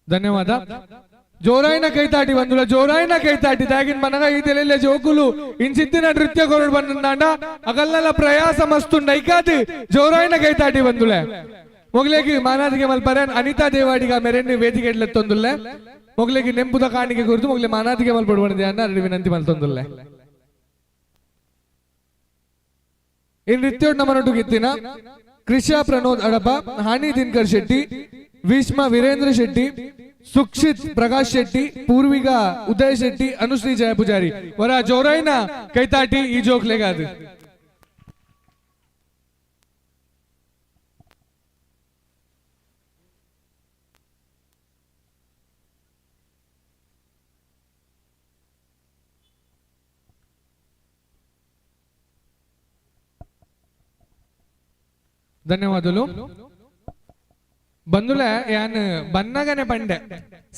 ಧನ್ಯವಾದ. ಜೋರಾಯಿನ ಕೈತಾಟಿ ಬಂದುಲ ಜೋರಾಯಿನ ಕೈತಾಟಿ ದಾಗಿನ ಮನಗ ಈ ತೆಲೆಲ್ಲ ಜೋಕುಲು ಇನ್ಸಿತ್ತಿನ ನೃತ್ಯ ಕೊರಡು ಬಂದಂಡ ಅಗಲ್ಲೆಲ್ಲ ಪ್ರಯಾಸ ಮಸ್ತು ನೈಕಾದು ಜೋರಾಯಿನ ಕೈತಾಟಿ ಬಂದುಲೆ. ಮೊಗಲೇಗಿ ಮಾನಾದಿಗೆ ಮಲ್ಪರನ್ ಅನಿತಾ ದೇವಾಡಿಗ ಮೆರೆನ್ ವೇದಿಕೆ ಎಡ್ಲೆತ್ತೊಂದುಲ್ಲೆ ಮೊಗಲೇಗಿ ನೆಂಪುದ ಕಾಣಿಕೆ ಕುರಿತು ಮೊಗಲೆ ಮಾನಾದಿಗೆ ಮಲ್ಪಡುವಣದೆ ಅನ್ನ ಅರಡಿ ವಿನಂತಿ ಮಲ್ತೊಂದುಲ್ಲೆ. ಈ ನೃತ್ಯ ನಮ್ಮನೊಟ್ಟಿಗೆ ಇತ್ತಿನ ಕ್ರಿಶಾ ಪ್ರಣೋದ್ ಅಡಪ, ಹಾನಿ ದಿನಕರ್ ಶೆಟ್ಟಿ, ವೀಷ್ಮ ವೀರೇಂದ್ರ ಶೆಟ್ಟಿ, ಸುಕ್ಷಿತ್ ಪ್ರಕಾಶ್ ಶೆಟ್ಟಿ, ಪೂರ್ವಿಕಾ ಉದಯ್ ಶೆಟ್ಟಿ, ಅನುಶ್ರೀ ಜಯ ಪೂಜಾರಿ. ವರ ಜೋರೈನ ಕೈತಾಟಿ ಈ ಜೋಕ್ಲೆಗಾದು. ಧನ್ಯವಾದಗಳು. ಬಂದುಲೆ ಯಾನ್ ಬನ್ನಗನೆ ಪಂಡೆ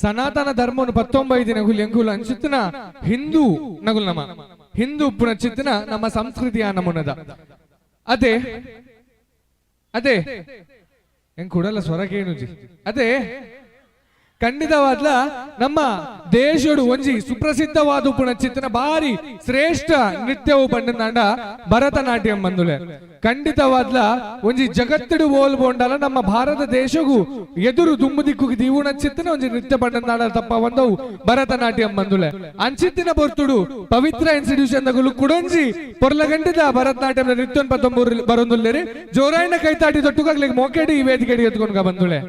ಸನಾತನ ಧರ್ಮನು 19 ನಗುಲ್ ಎಂಕುಲು ಅಂಚಿತ್ತಿನ ಹಿಂದೂ ನಗುಲ್ ನಮ ಹಿಂದೂ ಪುನಚಿತ್ತಿನ ನಮ್ಮ ಸಂಸ್ಕೃತಿಯ ನಮೂನದ ಅದೇ ಅದೇ ಹೆಂಗ್ ಕೊಡಲ್ಲ ಸ್ವರಕೇನುಜಿ ಅದೇ ಖಂಡಿತವಾದ್ಲ ನಮ್ಮ ದೇಶಡು ಒಂಜಿ ಸುಪ್ರಸಿದ್ಧವಾದ ಪುನಚಿತ್ತಿನ ಬಾರಿ ಶ್ರೇಷ್ಠ ನೃತ್ಯವು ಪಂಡನಾಂಡ ಭರತನಾಟ್ಯಂ ಬಂದುಲೆ. ಖಂಡಿತವಾದ್ಲ ಒಂಜಿ ಜಗತ್ತುಡು ಓಲ್ ಬೋಂಡಲ ನಮ್ಮ ಭಾರತ ದೇಶಗೂ ಎದುರು ದುಂಬು ದಿಕ್ಕುಗೆ ದೀವು ನಚ್ಚಿತ್ತಿನ ಒಂಜಿ ನೃತ್ಯ ಪಂಡನಾಡ ತಪ್ಪ ಒಂದವು ಭರತನಾಟ್ಯಂ ಬಂದುಲೆ. ಅಂಚಿತ್ತಿನ ಬೊರ್ತುಡು ಪವಿತ್ರ ಇನ್ಸ್ಟಿಟ್ಯೂಷನ್ ದಗುಲು ಕುಡೊಂಜಿ ಪೊರ್ಲಗಂಟಿದ ಭರತನಾಟ್ಯಂ ನೃತ್ಯ 19 ಬರೊಂದುಲ್ಲೇರಿ. ಜೋರಾಯಣ ಕೈತಾಟಿ ತೊಟ್ಟುಗಾಗ್ಲಿಗೆ ಮೋಕೆಡಿ ಈ ವೇದಿಕೆಡಿ ಎತ್ಕೊಂಡ್ಗ ಬಂದುಲೆ.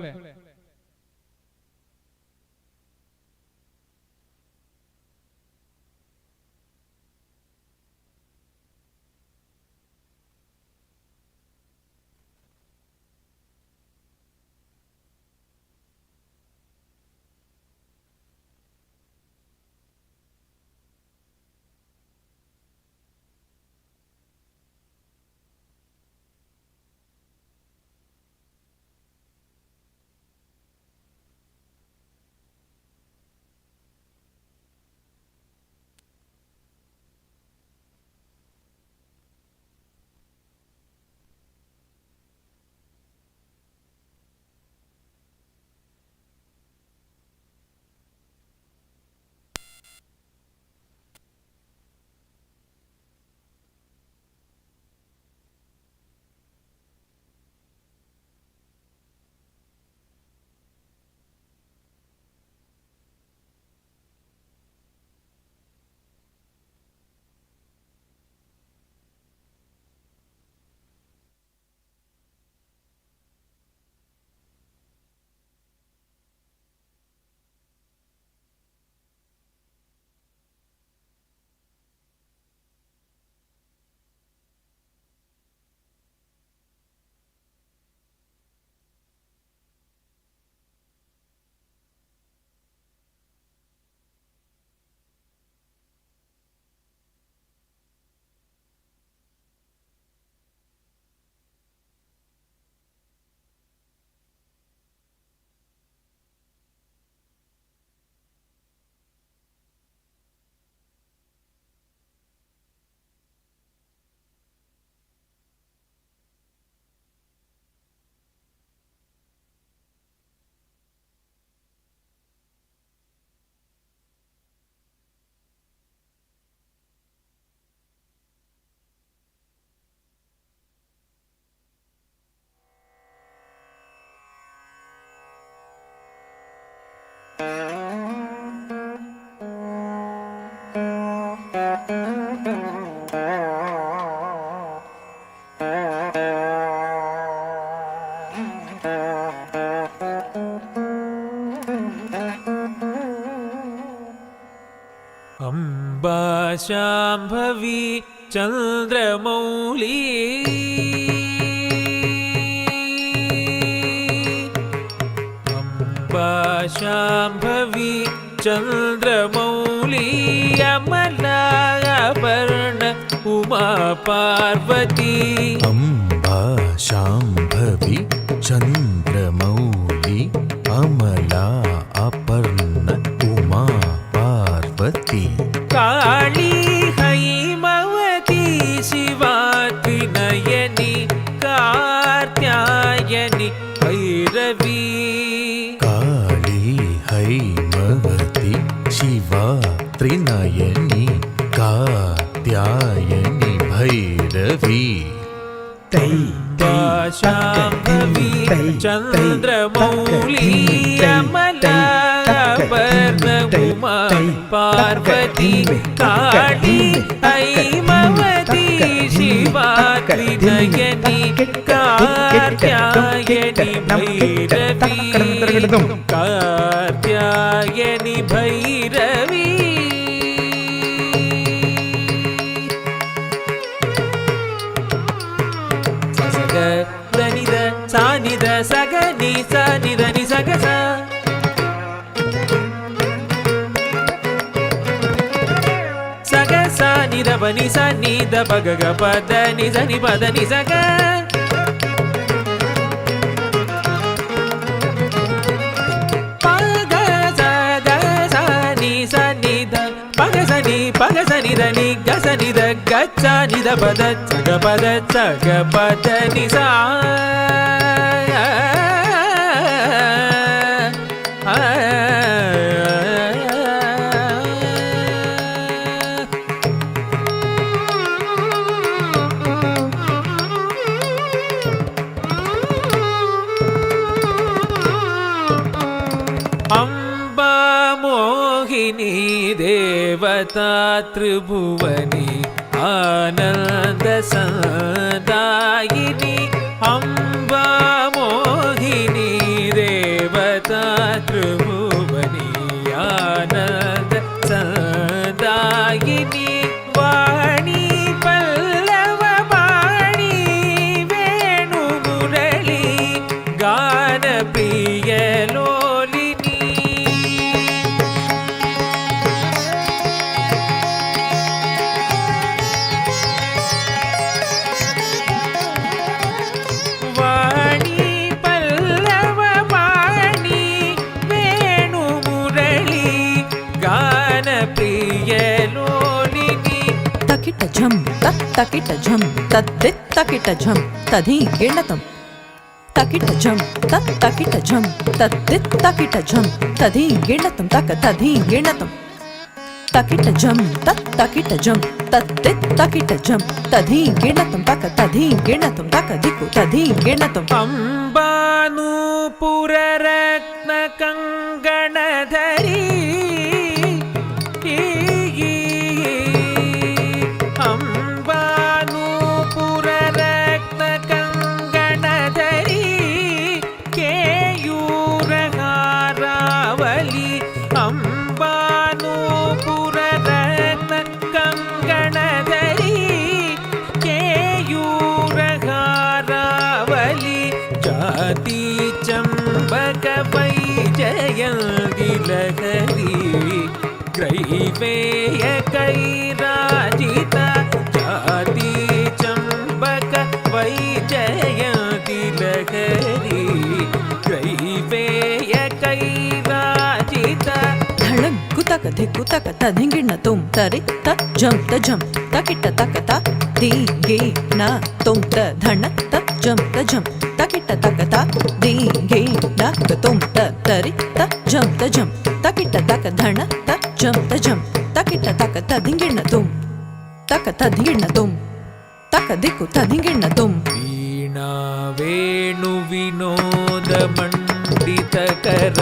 अम्बा शाम्भवी चन्द्रमौली अम्बा शाम्भवी चन्द्रमौली अमलापर्ण उमा पार्वती अम्बा शाम्भवी चन्द्रमौली अमला अपर्ण उमा पार्वती काली हैमवती शिवा त्रिनयनी कार्त्यायनी भैरवी काली हैमवती शिवा त्रिनयनी कात्यायनी भैरवी शाम्भवी चन्द्रमौली अमलापर्ण उमा पार्वती काली हैमवती शिवा त्रिनयनी कार्त्यायनी ಕಾತ್ಯಾಯನಿ ಭೈರವಿ, ಕಾತ್ಯಾಯನಿ ಭೈರವಿ. ಸಗ ದನಿದ ಸಾನಿದ ಸಗ ನಿ ಸಾನಿದ ನಿ ಸಗ ಸ ಸಗ ಸಾನಿದ ಬನಿ ಸ ನಿದ ಪಗ ಗ ಪದ ನಿ ಸ ನಿ ಪದ ನಿ ಸಗ ಪಗ ಸ the ಸ ನಿ ಸ ನಿ the ಪಗ ಸ ನಿ ಪಗ ಸ ನಿ the ನಿ ಗ ಸ ನಿ the ಗ ಚ ನಿ the ಪದ ಚ ಗ ಪದ ಚ ಗ ಪದ ನಿ ಸ. ಅಂಬಾ ಮೋಹಿನಿ ದೇವತಾ ತ್ರಿಭುವನಿ ಆನಂದ ಸಂದಾಯಿನಿ. ಅಂಬಾ ಮೋಹಿನಿ ದೇವತಾ ತ್ರಿಭುವನಿ ಆನಂದ ಸಂದಾಯಿನಿ. ವಾಣಿ ಪಲ್ಲವ ವಾಣಿ ವೇಣು ಮುರಳಿ ಗಾನ ಪ್ರಿಯ ಲೋಲಿನಿ. ವಾಣಿ ಪಲ್ಲವ ವಾಣಿ ವೇಣು ಮುರಳಿ ಗಾನ ಪ್ರಿಯ ಲೋಲಿನಿ. ತಕಿಟ ಝಂ ತತ್ ತಕಿಟ ಝಂ ತದ್ದಿತ್ ತಕಿಟ ಝಂ ತಧೀ ಗಿಣತಂ. ತಕಿಟ ಝಂ ತತ್ ತಕಿಟ ಝಂ ತದ್ದಿತ್ ತಕಿಟ ಝಂ ತಧೀ ಗಿಣತಂ ತಕ ತಧೀ ಗಿಣತಂ. ತಕಿಟ ಝಂ ತತ್ ತಕಿಟ ಝಂ ತದ್ದಿತ್ ತಕಿಟ ಝಂ ತಧೀ ಗಿಣತಂ ತಕ ತಧೀ ಗಿಣತಂ ತಕ ದಿಕ್ಕು ತಧೀ ಗಿಣತಂ. ಅಂಬಾನೂಪುರರತ್ನ ಕಂಗಣಧರಿ ಅಂಬಾನೂಪುರರತ್ನ ಕಂಗಣಧರಿ ಕೇಯೂರಹಾರಾವಲಿ. ಅಂಬಾನೂಪುರರತ್ನ ಕಂಗಣಧರಿ ಕೇಯೂರಹಾರಾವಲಿ. ಜಾತಿ ಚಂಬಕ ವೈಜಯಂತಿ ಲಹರಿ ಗ್ರೈವೇಯ ಕೈರಾಜಿತ. ಜಾತಿ ಚಂಬಕ ವೈಜಯಂತಿ ಲಹರಿ ಗ್ರೈವೇಯ ಕೈರಾಜಿತ. ಧಳಗ್ಗು ತಕ ಧಿಕ್ಕು ತಕ ತಧಿಂಗಿಣ ತುಂ ತರಿ ತ ಜಂ ತ ಜಂ ತಕಿಟ ತಕ ತ ದಿ ಗಿ ನ ತುಂ ತ ಧಣ ತ ಜಂ ತ ಜಂ ತಕಿಟ ತಕ ತ ದಿ ಗಿ ನ ಕ ತುಂ ತ ತರಿ ತ ಜಂ ತ ಜಂ ತಕಿಟ ತಕ ಧಣ ತ ಜಂ ತ ಜಂ ತಕಿಟ ತಕ ತಧಿಂಗಿಣ ತುಂ ತಕ ತಧಿಂಗಿಣ ತುಂ ತಕ ದಿಕ್ಕು ತಧಿಂಗಿಣ ತುಂ. ವೀಣಾ ವೇಣು ವಿನೋದ ಮಂಡಿತ ಕರ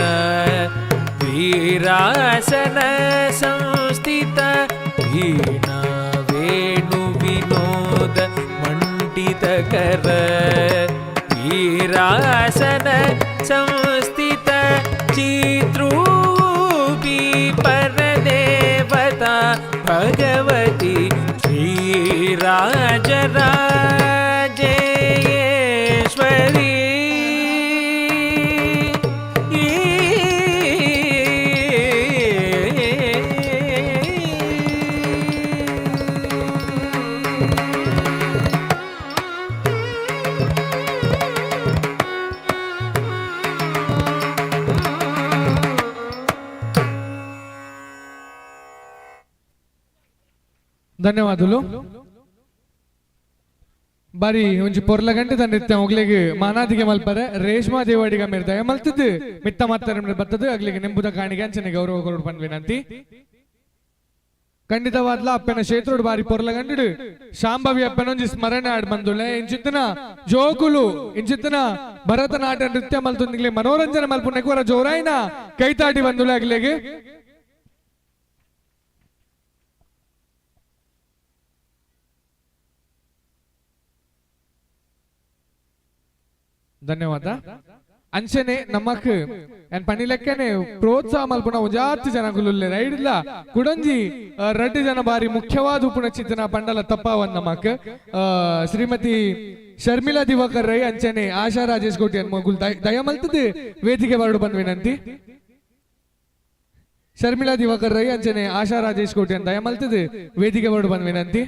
ವೀರಾಸನ ಸಂಸ್ಥಿತ. ವೀಣಾ ವೇಣು ವಿನೋದ ಮಂಡಿತ ಕರ ವೀರಾಸನ ಸಂಸ್ಥಿತ. ಚಿತ್ರೂಪಿ ಪರದೇವತಾ ಭಗವತಿ ಶ್ರೀರಾಜರಾಜೇಶ್ವರಿ. ಧನ್ಯವಾದಗಳು. ಬಾರಿ ಒಂಜಿ ಪೊರ್ಲ ಗಂಟೆ ನೃತ್ಯ ಒಗ್ಲಿಗೆ ಮಾನಾದಿಗೆ ಮಲ್ಪರೆ ರೇಷ್ಮಾ ದೇವಾಡಿಗ ಮೇರ್ದಾಗ ಮಲ್ತಿದ್ದು ಮಿತ್ತ ಮಾತ್ರ ಬತ್ತದು ಅಗ್ಲಿಗೆ ನೆಂಬುದ ಕಾಣಿಗೆ ಅಂಚನೆ ಗೌರವ ಕೊರಡು ಪನ್ ವಿನಂತಿ. ಖಂಡಿತವಾದ್ಲ ಅಪ್ಪನ ಕ್ಷೇತ್ರೋಡು ಬಾರಿ ಪೊರ್ಲ ಗಂಟು ಶಾಂಭವಿ ಅಪ್ಪನೊಂಜಿ ಸ್ಮರಣೆ ಆಡ್ ಬಂದುಳೆ ಇಂಚಿತ್ತನ ಜೋಕುಲು ಇಂಚಿತ್ತನ ಭರತನಾಟ್ಯ ನೃತ್ಯ ಮಲ್ತೊಂದಿಗ್ಲೆ ಮನೋರಂಜನೆ ಮಲ್ಪುನೆಕೋರ ಜೋರಾಯಿನ ಕೈತಾಟಿ ಬಂದುಳೆ ಅಗ್ಲಿಗೆ. ಧನ್ಯವಾದ. ಅಂಚನೆ ನಮಕ್ ಏನ್ ಪಣಿಲೆಕ್ಕನೆ ಪ್ರೋತ್ಸಾಹ ಮಲ್ಪುನ ಒಂಜಾತಿ ಜನಕುಲುಲ್ಲೆ ರೈಡ್ಲ ಕುಡಂಜಿ ರಡ್ಡ್ ಜನ ಬಾರಿ ಮುಖ್ಯವಾದ ಉಪುನ ಚಿತ್ತನ ಪಂಡಲ ತಪ್ಪಾವನ್ ನಮಕ್ ಶ್ರೀಮತಿ ಶರ್ಮಿಳಾ ದಿವಾಕರ್ ರೈ ಅಂಚನೆ ಆಶಾ ರಾಜೇಶ್ ಕೋಟಿ ಮಗುಲ್ ದಯಮಲ್ತದ ವೇದಿಕೆ ಬರಡು ಬಂದ್ ವಿನಂತಿ. ಶರ್ಮಿಳಾ ದಿವಾಕರ್ ರೈ ಅಂಚನೆ ಆಶಾ ರಾಜೇಶ್ ಕೋಟಿ ದಯಮಲ್ತದ ವೇದಿಕೆ ಬರಡು ಬಂದ್ ವಿನಂತಿ.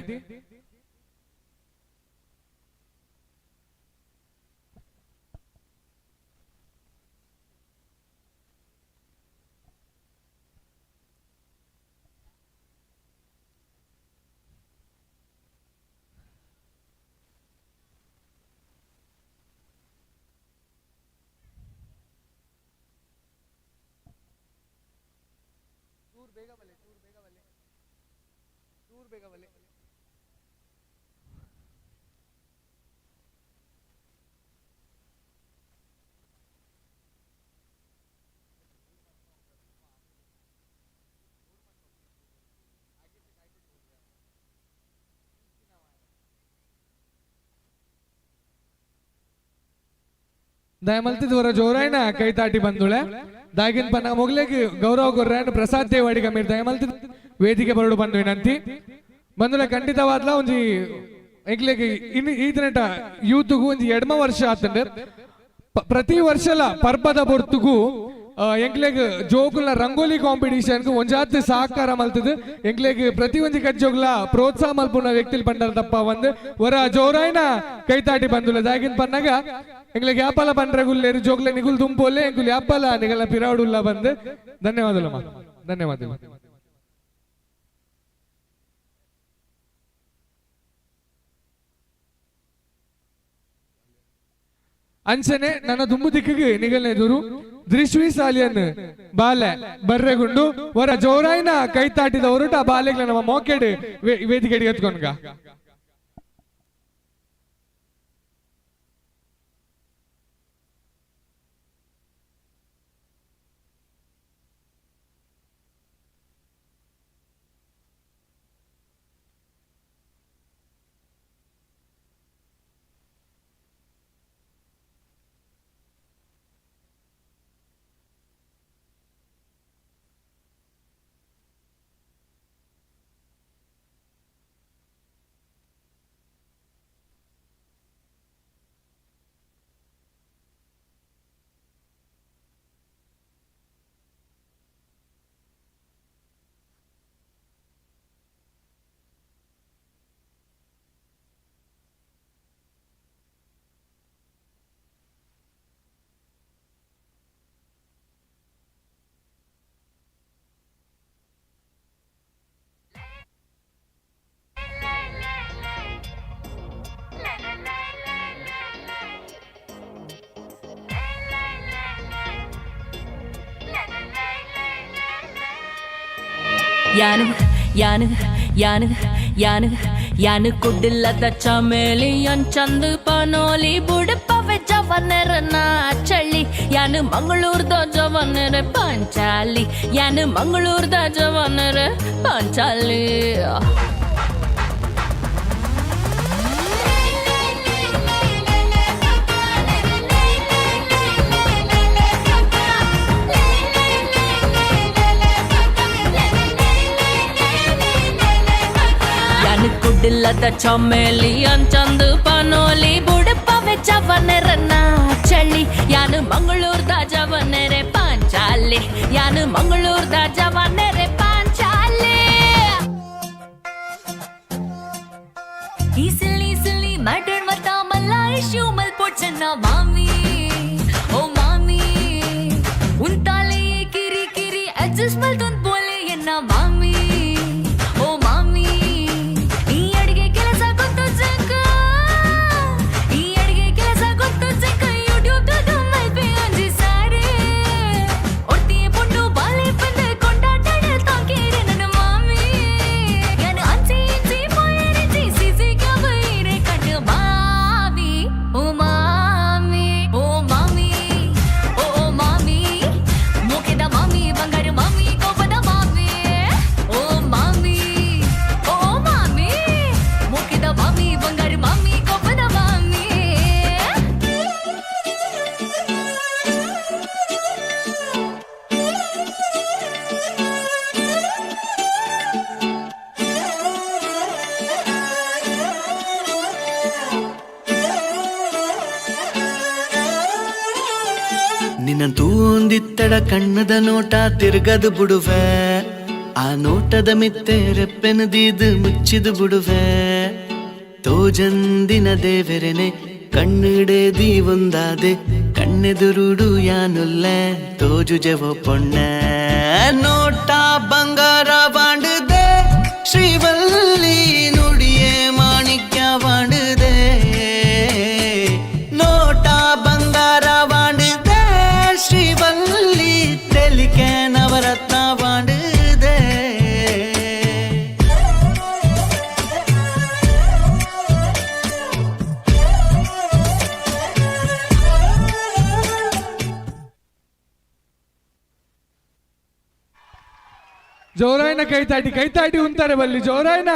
ದಯಮಲ್ತಿದ್ವರ ಜೋರಾಯ್ನ ಕೈತಾಟಿ ಬಂದುಳೆ ದಾಗಿನ ಪನ್ನ ಮೊಗ್ಲೆಗ್ ಗೌರವ ಕೊರ್ರಾಯನ್ ಪ್ರಸಾದ್ ದೇವಾಡಿಗ ಮೀರ್ ದಯಮಲ್ತಿದ್ ವೇದಿಕೆ ಬರಡು ಬಂದು ವಿನಂತಿ. ಬಂದುಳೆ ಖಂಡಿತವಾದ್ಲ ಒಂಜಿ ಎಂಕ್ಲೆಗ್ ಇನ್ನು ಈ ದಿನಟ ಯೂತ್ಗೂ ಒಂಜಿ ಎಡ್ಮ ವರ್ಷ ಆತಂಡ್ ಪ್ರತಿ ವರ್ಷಲ ಪರ್ಬದ ಬೊರ್ತುಗು ಎಂಕ್ಲೆಗ್ ಜೋಕುಲ್ನ ರಂಗೋಲಿ ಕಾಂಪಿಟಿಷನ್ ಒಂಜಾತ್ ಸಹಕಾರ ಮಲ್ತದ ಎಂಕ್ಲೆಗ್ ಪ್ರತಿ ಒಂಜಿ ಕಜ್ಜೋಗ್ಲ ಪ್ರೋತ್ಸಾಹ ಮಲ್ಪುನ ವ್ಯಕ್ತಿಲ್ ಪಂಡರ ತಪ್ಪ ಒಂದು ವರ ಜೋರಾಯ್ನ ಕೈತಾಟಿ ಬಂದುಲೆ ದಾಗಿನ ಪನ್ನಗ ಎಂಗ್ಲೆಗ್ ಯಾಪಲ ಪಂಡ್ರೆ ಗುಲ್ಲೇರು ಜೋಗ್ಲೆ ನಿಗುಲ್ ದುಂಪೋಲೆ ಎಂಕುಲ್ ಯಾಪಲ ನಿಗಲ ಪಿರಾಡುಲ್ಲ ಬಂದು. ಧನ್ಯವಾದಲಮ್ಮ, ಧನ್ಯವಾದಗಳು. ಅಂಚನೆ ನನ್ನ ದುಂಬು ದಿಕ್ಕಿಗೆ ನಿಗಲ್ನೆದುರು ದೃಶ್ವಿ ಸಾಲಿಯನ್ ಬಾಲೆ ಬರ್ರೆಗುಂಡು ವರ ಜೋರಾಯ್ನ ಕೈತಾಟಿದ ಹೊರಟ ಬಾಲೆಗ್ಲ ನಮ್ಮ ಮೋಕೆಡ್ ವೇದಿಕೆ ಎತ್ಕೊಂಡ್ಗ. ಯಾನು ಯಾನು ಯಾನು ಯಾನು ಯಾನು ಕುಡ್ಡಿಲ್ಲದ ಚಮೇಲಿ ಚಂದು ಪನೋಲಿ ಬುಡಪವೆ ಜವನರ ಚಳ್ಳಿ ಯಾನು ಮಂಗಳೂರ್ದ ಜವನರ ಪಾಂಚಾಲಿ ಯಾನು ಮಂಗಳೂರ್ದ ಜವನರ ಪಾಂಚಾಲಿ. ಕುಡ್ಡಿಲ್ಲದ ಚಮೇಲಿ ಚಂದು ಪನೋಲಿ ಬುಡಪವೆ ಜವನರ ಚಳ್ಳಿ ಯಾನು ಮಂಗಳೂರ್ದ ಜವನರೆ ಪಾಂಚಾಲಿ ಯಾನು ಮಂಗಳೂರ್ದ ಜವನರೆ ಪಾಂಚಾಲಿ. ಈ ಸಿಲ್ಲಿ ಸಿಲ್ಲಿ ಮ್ಯಾಟರ್ ಮತ್ತ ಮಲ್ಲ ಇಶ್ಯೂ ಮಲ್ಪೊಡ್ ಚೆನ್ನ ಮಾಮಿ ಓ ಮಾಮಿ ಉಂತಾಲೆ ಕಿರಿ ಕಿರಿ ಅಡ್ಜಸ್ಟ್ ಮಲ್ತೊಂದ್ ಬೋಲೆ ಎನ್ನ ಮಾಮಿ ಓ ಮಾಮಿ. ಈ ಅಡಿಗೆ ಕೆಲಸ ಗೊತ್ತು ಜಂಕ, ಈ ಅಡಿಗೆ ಕೆಲಸ ಗೊತ್ತು ಜಂಕ, ಯೂಟ್ಯೂಬ್ ಮಲ್ಪೆ ಅಂಜಿ ಸಾರೆ ಒಟ್ಟಿಗೆ ಪೊಣ್ಣು ಬಾಲೆ ಬಂದ ಕೊಂಡಾಟ ತಾಕೇರೆ ನನ್ನ ಮಾಮಿ. ಯಾನು ಅಂಚೆ ಇಂಚೆ ಪೋಯರೆ ಸಿಸಿ ಕಬೈರೆ ಕಟ್ಟು ಮಾಮಿ ಓ ಮಾಮಿ ಓ ನಿನ್ನ ತೂಂದಿತ್ತಡ ಕಣ್ಣದ ನೋಟ ತಿರುಗದು ಬಿಡುವೆ, ಆ ನೋಟದ ಮಿತ್ತೆ ರೆಪ್ಪೆನು ದೀದು ಮುಚ್ಚಿದು ಬಿಡುವೆ. ತೋಜಂದಿನ ದೇವೆರೆನೆ ಕಣ್ಣಿಡೆ ದೀವೊಂದಾದೆ, ಕಣ್ಣೆದುರುಡು ಯಾನುಲ್ಲೆ ತೋಜು ಜವ ಪೊಣ್ಣೆ. ನೋಟ ಬಂಗಾರ ಬಾಂಡುದೆ ಶ್ರೀವಲ್ಲಿ ನುಡಿಯೇ ಮಾಣಿಕ್ಯ ಬಾಂಡುದೆ. ನೋಟ ಬಂಗಾರ ಬಾಂಡುದೆ ಶ್ರೀವಲ್ಲಿ ತೆಲಿಕೆ ನವರತ್ನ ಬಾಂಡುದೆ. ಜೋರಾಯಿನ ಕೈತಾಟಿ ಕೈತಾಟಿ ಉಂತಾರೆ ಬಲ್ಲಿ, ಜೋರಾಯಿನ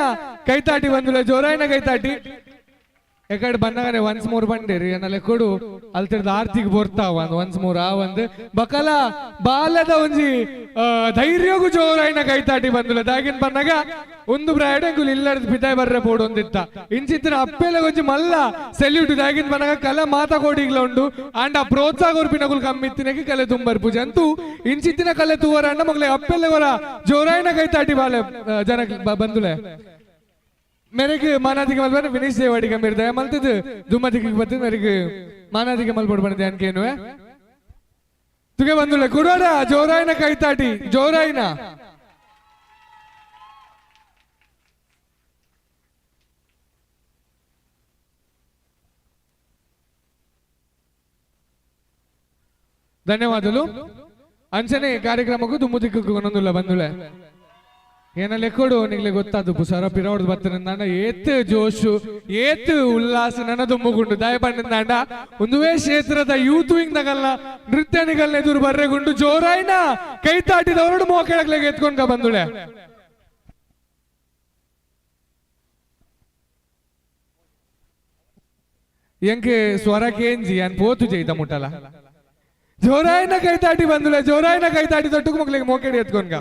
ಕೈತಾಟಿ ಬಂದುಲ, ಜೋರಾಯಿನ ಕೈತಾಟಿ. ಎಕಡೆ ಬಂದಾಗನೆ ಒನ್ಸ್ ಮೋರ್ ಬಂಡೇರಿ ಅನ್ನಲೆ ಕೊಡು ಅಲ್ತಿರ್ದ ಆರ್ತಿಗ್ ಬೋರ್ತಾವ ಒಂದ್ ಒನ್ಸ್ ಮೋರ್ ಆ ಒಂದು ಬಕಲ ಬಾಲದ ಒಂಜಿ ಧೈರ್ಯಗೂ ಜೋರಾಯಿನ ಕೈತಾಟಿ ಬಂದುಲ. ದಾಗಿನ ಬಂದಾಗ ಒಂದು ಬ್ರಾಯಡ್ ಇಲ್ಲದ ಪಿತಾಯ್ ಬರ್ರೆ ಬೋರ್ಡ್ ಒಂದಿತ್ತ ಇಂಚಿತ್ತಿನ ಅಪ್ಪೆಲ ಒಂಜಿ ಮಲ್ಲ ಸೆಲ್ಯೂಟ್. ದಾಗಿನ ಬಂದಾಗ ಕಲ ಮಾತಾ ಕೋಡಿಗ್ಲ ಉಂಡು ಅಂಡ ಆ ಪ್ರೋತ್ಸಾಹ ಕೊರ್ಪಿನಗುಲ್ ಕಮ್ಮಿತ್ತಿನಕ್ಕೆ ಕಲೆ ತುಂಬರ್ ಪೂಜೆ ಅಂತೂ ಇಂಚಿತ್ತಿನ ಕಲೆ ತೂವರ ಅಣ್ಣ ಮಗ್ಲೆ ಅಪ್ಪೆಲ್ಲ ಗೊರ ಜೋರಾಯಿನ ಕೈತಾಟಿ ಬಾಲೆ ಜನ ಬಂದುಲೆ. ಮೇರೆಗೆ ಮಾನಾದಿಗೆ ಮಲ್ಬಾನೆ ವಿನೀಶ್ ದೇವಾಡಿಗ ಮೇರೆ ದಯ ಮಲ್ತದ ದುಮ್ಮದಿಗೆ ಬರ್ತದೆ ಮೇರೆಗೆ ಮಾನಾದಿಗೆ ಮಲ್ಬೋಡ್ ಬಂದೆ ಅನ್ಕೇನುವೆ ತುಗೆ ಬಂದುಲೆ ಕುಡೋಡ ಜೋರಾಯಿನ ಕೈತಾಟಿ ಜೋರಾಯಿನ. ಧನ್ಯವಾದಗಳು. ಅಂಚನೆ ಕಾರ್ಯಕ್ರಮಕ್ಕೂ ದುಮ್ಮು ದಿಕ್ಕೂ ಒಂದೊಂದುಲ್ಲ ಬಂದುಲೆ ಏನ ಲೆಕ್ಕೊಡು ನಿಗ್ಲೆ ಗೊತ್ತಾದು ಪುಸಾರ ಪಿರವಡ್ದು ಬರ್ತನೆ ಏತ್ ಜೋಶು ಏತ್ ಉಲ್ಲಾಸ ನನ್ನ ದುಮ್ಮುಗುಂಡು ದಾಯ ಬಣ್ಣ ಒಂದುವೇ ಕ್ಷೇತ್ರದ ಯೂತ್ ವಿಂಗ್ ನಗಲ್ನ ನೃತ್ಯ ನಿಗಲ್ನ ಎದುರು ಬರ್ರೆಗುಂಡು ಜೋರಾಯ್ನ ಕೈ ತಾಟಿದವರಡು ಮೋಕೆಳಗ್ಲೆಗೆ ಎತ್ಕೊಂಡ ಬಂದುಳೆ. ಎಂಕೆ ಸ್ವರ ಕೇಂಜಿ ಅನ್ ಪೋತು ಜೈತ ಮುಟ್ಟಲ ಜೋರಾಯ್ನ ಕೈತಾಟಿ ಬಂದುಳೆ, ಜೋರಾಯ್ನ ಕೈತಾಟಿ ತೊಟ್ಟುಕು ಮಕ್ಳಿಗೆ ಮೋಕೆಡಿ ಎತ್ಕೊಂಡ್ಗ.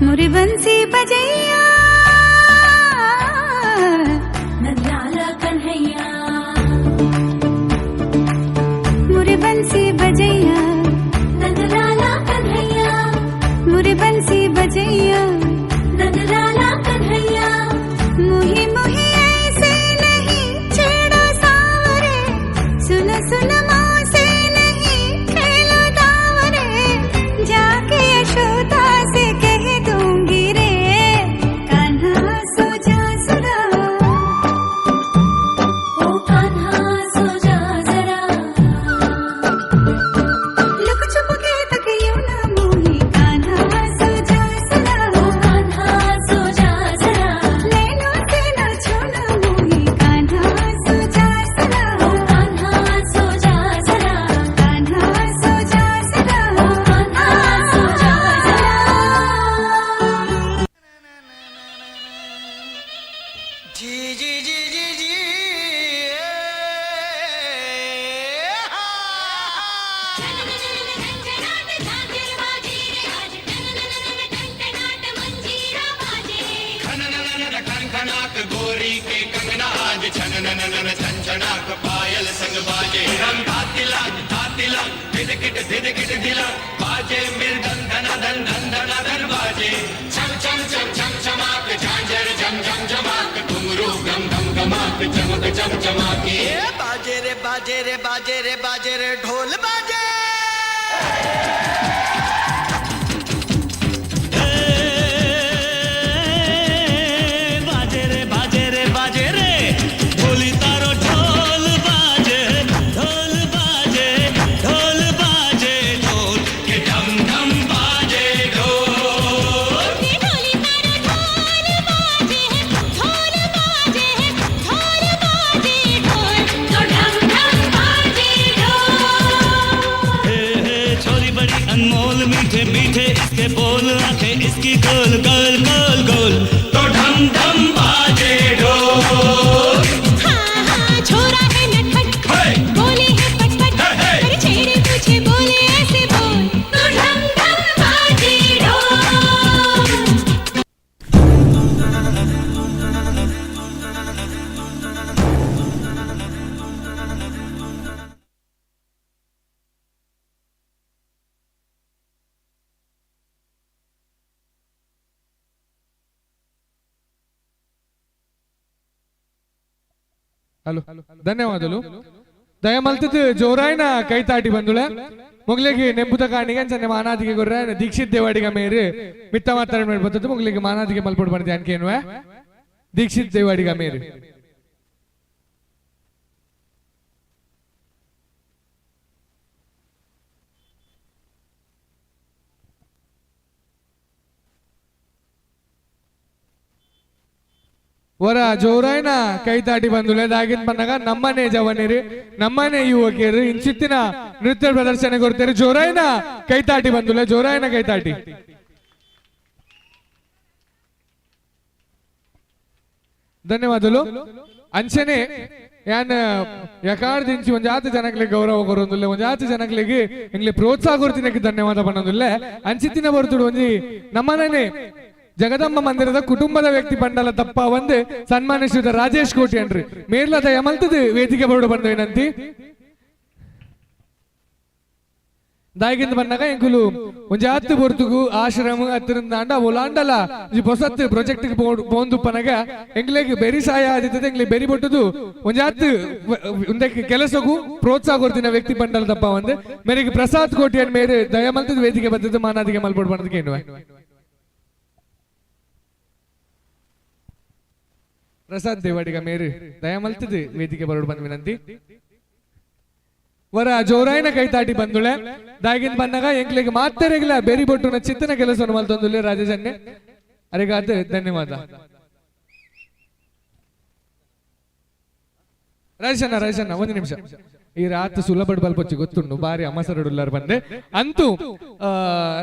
मुरे बंसी बजैया नंदलाला कन्हैया, मुरे बंसी बजैया नंदलाला कन्हैया, मुरे बंसी बजैया नंदलाला कन्हैया। मुही मुही ऐसे नहीं छेड़ो सावरे, सुन सुन माँ से नहीं खेलो दावरे, जाके यशोदा से कह दूंगी रे कान्हा सो जा जरा, ओ कान्हा सो जा जरा। लुक छुप के तक यूं ना मोही कान्हा सो जा जरा, ओ कान्हा सो जा जरा। नैनों से ना छूना मोही कान्हा सो जा जरा, ओ कान्हा सो जा छन नन नन छन छनाक पायल संग बाजे रंग तातिला तातिला धिदकिट धिदकिट धिला बाजे मृदंग धना धन धन धना धन बाजे छम छम छम छम छमाक झांझर झम झम झमाक घुंघरू घम घम घमाक चमक चम चमाके बाजे रे बाजे रे बाजे रे बाजे रे ढोल बाजे। बाजे रे बाजे रे बाजे रे ढोली तारो ढोल बाजे ढोल बाजे ढोल बाजे ढोल के ढम ढम बाजे ढोल। ढोली तारो ढोल बाजे ढोल बाजे ढोल बाजे ढोल तो ढम ढम बाजे ढोल। हे हे छोरी बड़ी अनमोल मीठे मीठे इसके बोल आंखें इसकी गोल गोल गोल गोल तो ढम ढम बाजे ढोल। हाँ हाँ छोरा है नटखट बोले है पटपट पर छेड़े तुझे बोले ऐसे बोल तो ढम ढम बाजे ढोल। ಹಲೋ, ಧನ್ಯವಾದಗಳು. ದಯಮಲ್ತದ್ದು ಜೋರಾಯ್ನ ಕೈತಾಟಿ ಬಂದುಳೆ ಮೊಗ್ಲಿಗೆ ನೆಂಪುದ ಕಾಣಿಗೆ ಅಂಚನೆ ಮಾನಾದಿಗೆ ಗೊರ್ರ ದೀಕ್ಷಿತ್ ದೇವಾಡಿಗ ಮೇರು ಮಿತ್ತ ಮಾತಾಡ ಬರ್ತದೆ ಮೊಗ್ಲಿಗೆ ಮಾನಾದಿಗೆ ಮಲ್ಪೊಡು ಬಂದೆ ಅನ್ಕೇನುವೆ ದೀಕ್ಷಿತ್ ದೇವಾಡಿಗ ಮೇರು ವರ ಜೋರಾಯ್ನ ಕೈತಾಟಿ ಬಂದುಲೆ ದಾಗಿನ ಬಂದಾಗ ನಮ್ಮನೆ ಜವನಿರು ನಮ್ಮನೆ ಯುವಕಿಯರು ಇಂಚಿತ್ತಿನ ನೃತ್ಯ ಪ್ರದರ್ಶನ ಕೊಡ್ತಾರೆ. ಜೋರಾಯ್ನ ಕೈತಾಟಿ ಬಂದುಲೆ, ಜೋರಾಯ್ನ ಕೈತಾಟಿ. ಧನ್ಯವಾದಗಳು. ಅಂಚನೆ ಯಾನ್ ಯಕಾರ್ ದಿಂಚಿ ಒಂಜಾತ ಜನಕ್ಲೆಗ್ ಗೌರವ ಕೊರೊಂದುಲ್ಲೆ, ಒಂಜಾತ ಜನಕ್ಲೆಗ್ ಎಂಗ್ಲೆ ಪ್ರೋತ್ಸಾಹ ಕೊರ್ತಿನಕ್ಕೆ ಧನ್ಯವಾದ ಪನ್ನೊಂದುಲ್ಲೆ. ಅಂಚಿತ್ತಿನ ಬರ್ತುಡು ಒಂಜಿ ನಮ್ಮನೆ ಜಗದಂಬ ಮಂದಿರದ ಕುಟುಂಬದ ವ್ಯಕ್ತಿ ಬಂಡಲ ತಪ್ಪ ಒಂದು ಸನ್ಮಾನ್ಯ ಶ್ರೀಯುತ ರಾಜೇಶ್ ಕೋಟಿ ಅನ್ರಿ ಮೇರ್ಲದ ಯಮಲ್ತದ ವೇದಿಕೆ ಬರೋಡು ಬಂದ ವಿನಂತಿ. ದಾಯಿಗಿಂದ ಬಂದಾಗ ಎಂಕುಲು ಒಂಜಾತ್ ಬೊರ್ತುಗು ಆಶ್ರಮ ಹತ್ತಿರಂದಾಂಡ ಒಲಾಂಡಲ ಈ ಹೊಸತ್ ಪ್ರಾಜೆಕ್ಟ್ ಪೋಂದುಪ್ಪನಗ ಎಂಗ್ಲೆಗ್ ಬೆರಿ ಸಹಾಯ ಆದಿತ್ತದ ಎಂಗ್ಲೆ ಬೆರಿ ಬೊಟ್ಟುದು ಒಂಜಾತ್ ಉಂದಕ್ಕೆ ಕೆಲಸಗೂ ಪ್ರೋತ್ಸಾಹ ಕೊಡ್ತಿನ ವ್ಯಕ್ತಿ ಬಂಡಲ ತಪ್ಪ ಒಂದು ಮೇರೆಗೆ ಪ್ರಸಾದ್ ಕೋಟಿ ಅನ್ ಮೇರೆ ದಯಮಲ್ತದ ವೇದಿಕೆ ಬರ್ತದೆ ಮಾನಾದಿಗೆ ಮಲ್ಪೊಡು ಬಂದಕ್ಕೆ ಎನ್ನುವೆ. ಪ್ರಸಾದ್ ದೇವಾಡಿಗ ಮೇರು ದಯಮಲ್ತದ ವೇದಿಕೆ ಬರೋಡು ಬಂದ ವಿನಂತಿ. ವರ ಜೋರಾಯಿನ ಕೈತಾಟಿ ಬಂದುಳೆ ದಾಗಿನ ಬಂದಾಗ ಎಂಕ್ಲೆಗ್ ಮಾತರೆಗಿಲ್ಲ ಬೆರಿ ಬೊಟ್ಟುನ ಚಿತ್ತನ ಕೆಲಸವನ್ನು ಮಲ್ತೊಂದುಲ್ಲೆ ರಾಜೇಶ್ ಅಣ್ಣೆ ಅರೆಗಾದ ಧನ್ಯವಾದ. ರಾಜೇಶ್ ಅಣ್ಣ, ರಾಜೇಶ್ ಅಣ್ಣ ಒಂದು ನಿಮಿಷ. ಈ ರಾತ್ ಸುಲಭಡ್ ಬಲ್ಪೊಚ್ಚಿ ಗೊತ್ತುಂಡು ಬಾರಿ ಅಮಸರಡುಲ್ಲಾರ್ ಬಂದೆ ಅಂತೂ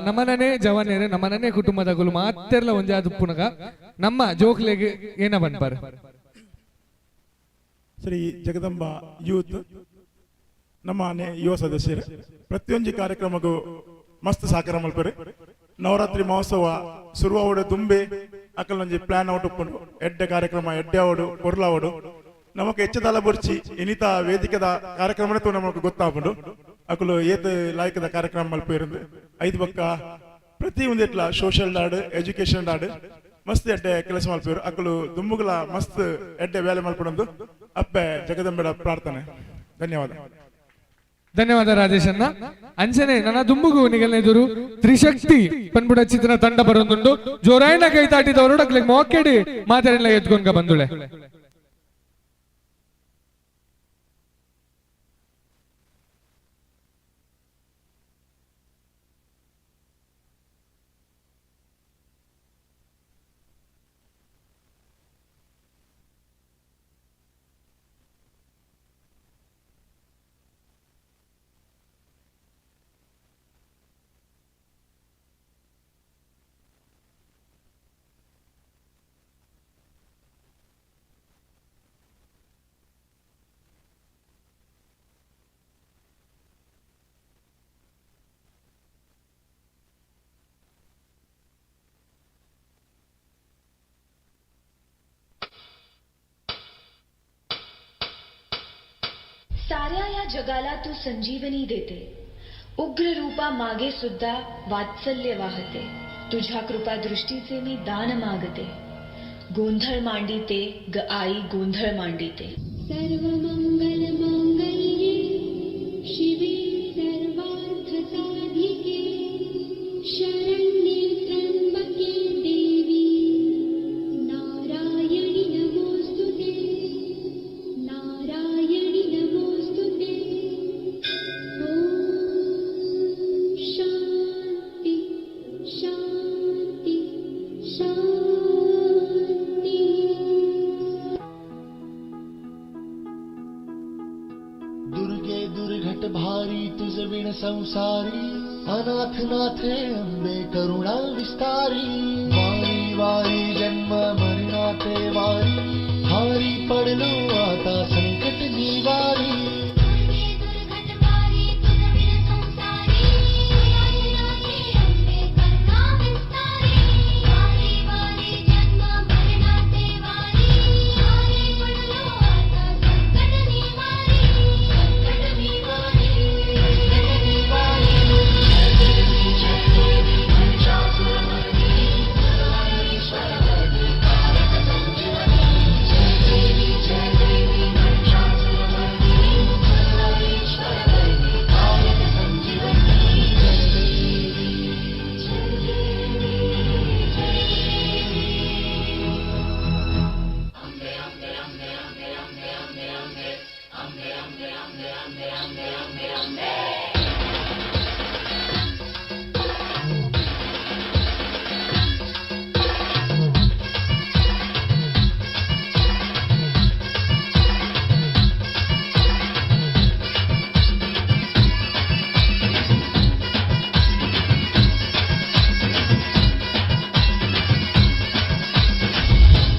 ನಮ್ಮನೇ ಜವಾನೇರೆ ನಮ್ಮನೇ ಕುಟುಂಬದಗುಲು ಮಾತೆರ್ಲ ಒಂಜಾದ ಪುನಗ ನಮ್ಮ ಜೋಕ್ಲೆಗ್ ಏನ ಬನ್ಪಾರ್. ಶ್ರೀ ಜಗದಂಬ ಯೂತ್ ನಮ್ಮ ಯುವ ಸದಸ್ಯರು ಪ್ರತಿಯೊಂದು ಕಾರ್ಯಕ್ರಮಕ್ಕೂ ಮಸ್ತ್ ಸಹಕಾರ ಮಲ್ಪರು. ನವರಾತ್ರಿ ಮಹೋತ್ಸವ ಸುರುವಾವಡು ದುಂಬೆ ಅಕಲೊಂಜಿ ಪ್ಲಾನ್ ಔಟ್ ಉಪ್ಪುಂಡು ಎಡ್ಡೆ ಕಾರ್ಯಕ್ರಮ ಎಡ್ಡೆ ಅವಡು ಪೊರ್ಲಾವಡು ನಮಕ್ ಹೆಚ್ಚದಲ ಬೊರ್ಚಿ ಇನಿತ ವೇದಿಕೆದ ಕಾರ್ಯಕ್ರಮನೇ ತೂ ನಮಕ್ ಗೊತ್ತಾಪುಂಡು ಅಕಲು ಏತ್ ಲಾಯ್ಕದ ಕಾರ್ಯಕ್ರಮ ಮಲ್ಪೇರಿಂದು ಐದು ಬಕ್ಕ ಪ್ರತಿ ಒಂದಿಟ್ಲ ಸೋಷಿಯಲ್ ದಾಡ್ ಎಜುಕೇಶನ್ ದಾಡ್ ಮಸ್ತ್ ಎಡ್ಡೆ ಕೆಲಸ ಮಲ್ಪೇರು ಅಕಲು ದುಂಬುಗಳ ಮಸ್ತ್ ಎಡ್ಡೆ ಬೇಲೆ ಮಲ್ಪಡೊಂದು ಅಪ್ಪೆ ಜಗದಂಬೆಡ ಪ್ರಾರ್ಥನೆ. ಧನ್ಯವಾದ. ಧನ್ಯವಾದ ರಾಜೇಶ್ ಅಣ್ಣ. ಅಂಚನೆ ನನ್ನ ದುಂಬುಗು ನಿಗಲ್ನೆದುರು ತ್ರಿಶಕ್ತಿ ಪನ್ಬುಡ ಚಿತ್ರ ತಂಡ ಬರೊಂದುಂಡು ಜೋರಾಯಣ ಕೈ ತಾಟಿದವರು ಅಕ್ಲೆಗ್ ಮೋಕೆಡಿ ಮಾತಾಡಿಲ್ಲ ಎತ್ಕೊಂಡ್ಕ ಬಂದುಳೆ. साऱ्या या जगाला तू संजीवनी देते. उग्र रूपा मागे सुद्धा वात्सल्य वाहते. तुझ्या कृपा दृष्टीचे मी दान मागते. गोंधळ मांडिते ग आई गोंधळ मांडिते. सर्वमङ्गलमाङ्गल्ये शिवे सर्वार्थसाधिके शरण्ये त्र्यम्बके देवी नारायणि नमोऽस्तु ते. नारायणि नमोऽस्तु ते. ॐ शान्ति शान्ति शान्ति. दुर्गे दुर्घट भारी तुझ विण संसारी, अनाथ नाथे अंबे करुणा विस्तारी. वारी वारी जन्म मरणाते वारी, हारी पडलो आता संकट निवारी.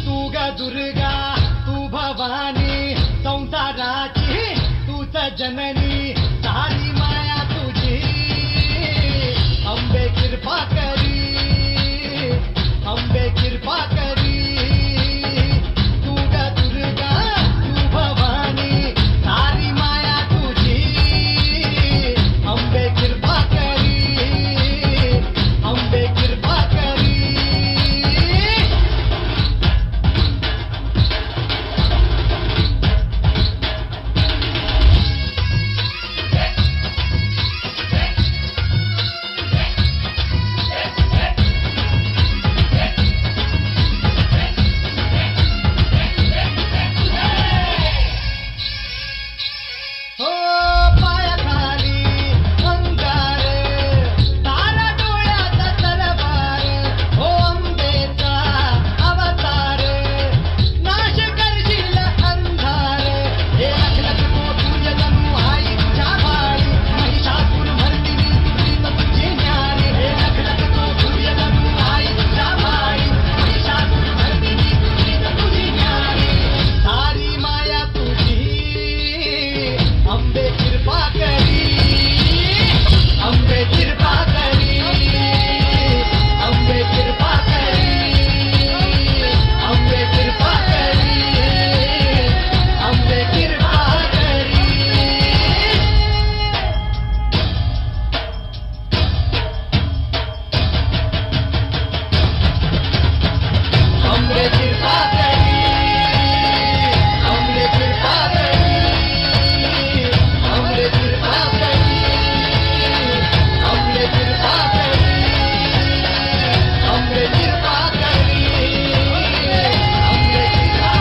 तू ग दुर्गा तू भवानी, संसाराची तूच जननी, सारी माया तुझी. अंबे कृपा करी, अंबे कृपा करी. तू ग दुर्गा तू भवानी, सारी माया तुझी. अंबे कृपा करी, अंबे कृपा करी. हो पायाखाली अंगार, तारा डोळ्याचा तलवार, हो अंबेचा अवतार, नाश करशील अंधार. हे लख लख तुझ जणू आई तुझ्या भाळी, महिषासुर मर्दिनी प्रीत तुझी न्यारी. हे लख लख तुझ जणू आई तुझ्या भाळी, महिषासुर मर्दिनी प्रीत तुझी न्यारी. सारी माया तुझी, अंबे कृपा करी, अंबे कृपा करी, अंबे कृपा करी, अंबे कृपा करी, अंबे कृपा करी. अंबे कृपा करी, अंबे कृपा करी, अंबे कृपा करी, अंबे कृपा करी, अंबे कृपा करी, अंबे कृपा.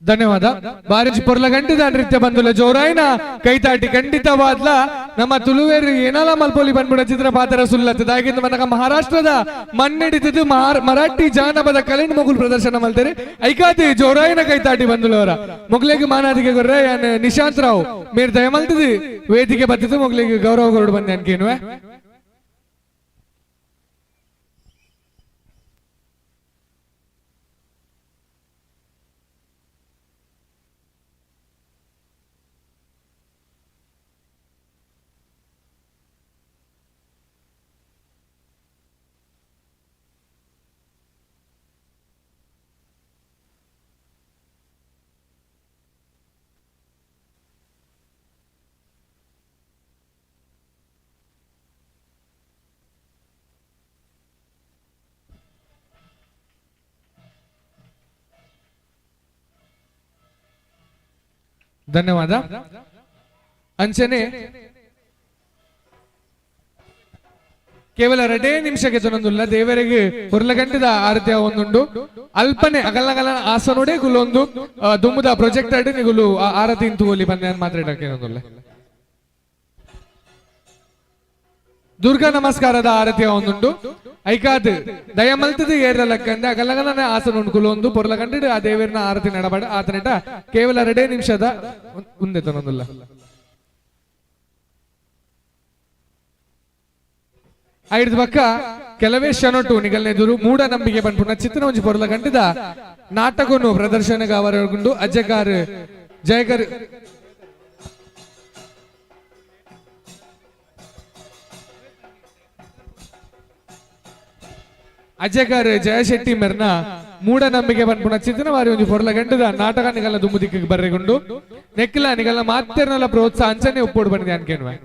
ಧನ್ಯವಾದ. ಬಾರಿಜ್ ಪೊರ್ಲ ಗಂಟಿದ ನೃತ್ಯ ಬಂದುಲ ಜೋರಾಯ್ನ ಕೈತಾಟಿ. ಖಂಡಿತವಾದ್ಲ ನಮ್ಮ ತುಳುವೇರು ಏನಲ ಮಲ್ಪೊಲಿ ಬಂದ್ಬಿಡ ಚಿತ್ರ ಪಾತ್ರ ಸುಲ್ಲತ್ತು ದಾಗಿಂದ ಮನಕ ಮಹಾರಾಷ್ಟ್ರದ ಮಣ್ಣೆಡಿತದ್ದು ಮರಾಠಿ ಜಾನಪದ ಕಲೆನ್ ಮೊಗುಲ್ ಪ್ರದರ್ಶನ ಮಲ್ತಾರೆ. ಐಕಾತಿ ಜೋರಾಯಿನ ಕೈತಾಟಿ ಬಂದುಲವರ ಮೊಗ್ಲಿಗೆ ಮಾನಾದಿಗೆ ಗೊರ್ರೆ ಯಾನ್ ನಿಶಾಂತ್ ರಾವ್ ಮೇರ್ ದಯಮಲ್ತದು ವೇದಿಕೆ ಬತ್ತಿದ್ದು ಮೊಗ್ಲಿಗೆ ಗೌರವ ಕೊರಡು ಬಂದೆ ಅನ್ಕೇನುವೆ. ಧನ್ಯವಾದ. ಅಂಚನೆ ಕೇವಲ 2 ನಿಮಿಷಕ್ಕೆ ಜನೊಂದುಲ್ಲ ದೇವರಿಗೆ ಹೊರ್ಲಗಂಟದ ಆರತಿಯ ಒಂದುಂಡು ಅಲ್ಪನೆ ಅಗಲಗಲ ಆಸನೋಡೆ ಗುಲೊಂದು ದುಮ್ಮುದ ಪ್ರೊಜೆಕ್ಟರ್ ನಿಗುಲು ಆರತಿ ಇಂತುವಲ್ಲಿ ಬಂದೆ ಮಾತಾಡಕ್ಕೆ. ದುರ್ಗಾ ನಮಸ್ಕಾರದ ಆರತಿಯ ಒಂದುಂಡು ಐಕಾದ್ ದಯಮಲ್ತದ ಏರ ಲಕ್ಕಂದೆ ಅಗಲಗಲನೆ ಆಸನ ಉಂಡು ಪೊರ್ಲಗಂಟು ಆ ದೇವರನ ಆರತಿ ನಡಬಾಡ ಆತನೆಟ ಕೇವಲ 2 ನಿಮಿಷದ ಉಂದೆತನೊಂದುಲ್ಲ. ಐದು ಪಕ್ಕ ಕೆಲವೇ ಶನೊಟ್ಟು ನಿಗಲ್ನೆದುರು ಮೂಢನಂಬಿಕೆ ಪನ್ಪುನ ಚಿತ್ರ ಒಂಜಿ ಪೊರ್ಲ ಗಂಟದ ನಾಟಕನು ಪ್ರದರ್ಶನಗ ಅವರಗುಂಡು ಅಜ್ಜಗಾರ್ ಜಯಕರ್ ಅಜಯಗಾರ್ ಜಯಶೆಟ್ಟಿ ಮೆರ್ನ ಮೂಢನಂಬಿಕೆ ಪನ್ಪುನ ಚಿತ್ರ ವಾರಿ ಒಂಜಿ ಪೊರ್ಲ ಗಂಟದ ನಾಟಕ ನಿಗಲ್ನ ದುಮ್ಮು ದಿಕ್ಕಿಗೆ ಬರ್ರೆಗುಂಡು ನೆಕ್ಲ ನಿಗಲ್ನ ಮಾತೆರ್ನಲ ಪ್ರೋತ್ಸಾಹ ಅಂಚನೆ ಒಪ್ಪೋಡು ಬಂದಿದೆ ಅನ್ಕೇನುವೆ.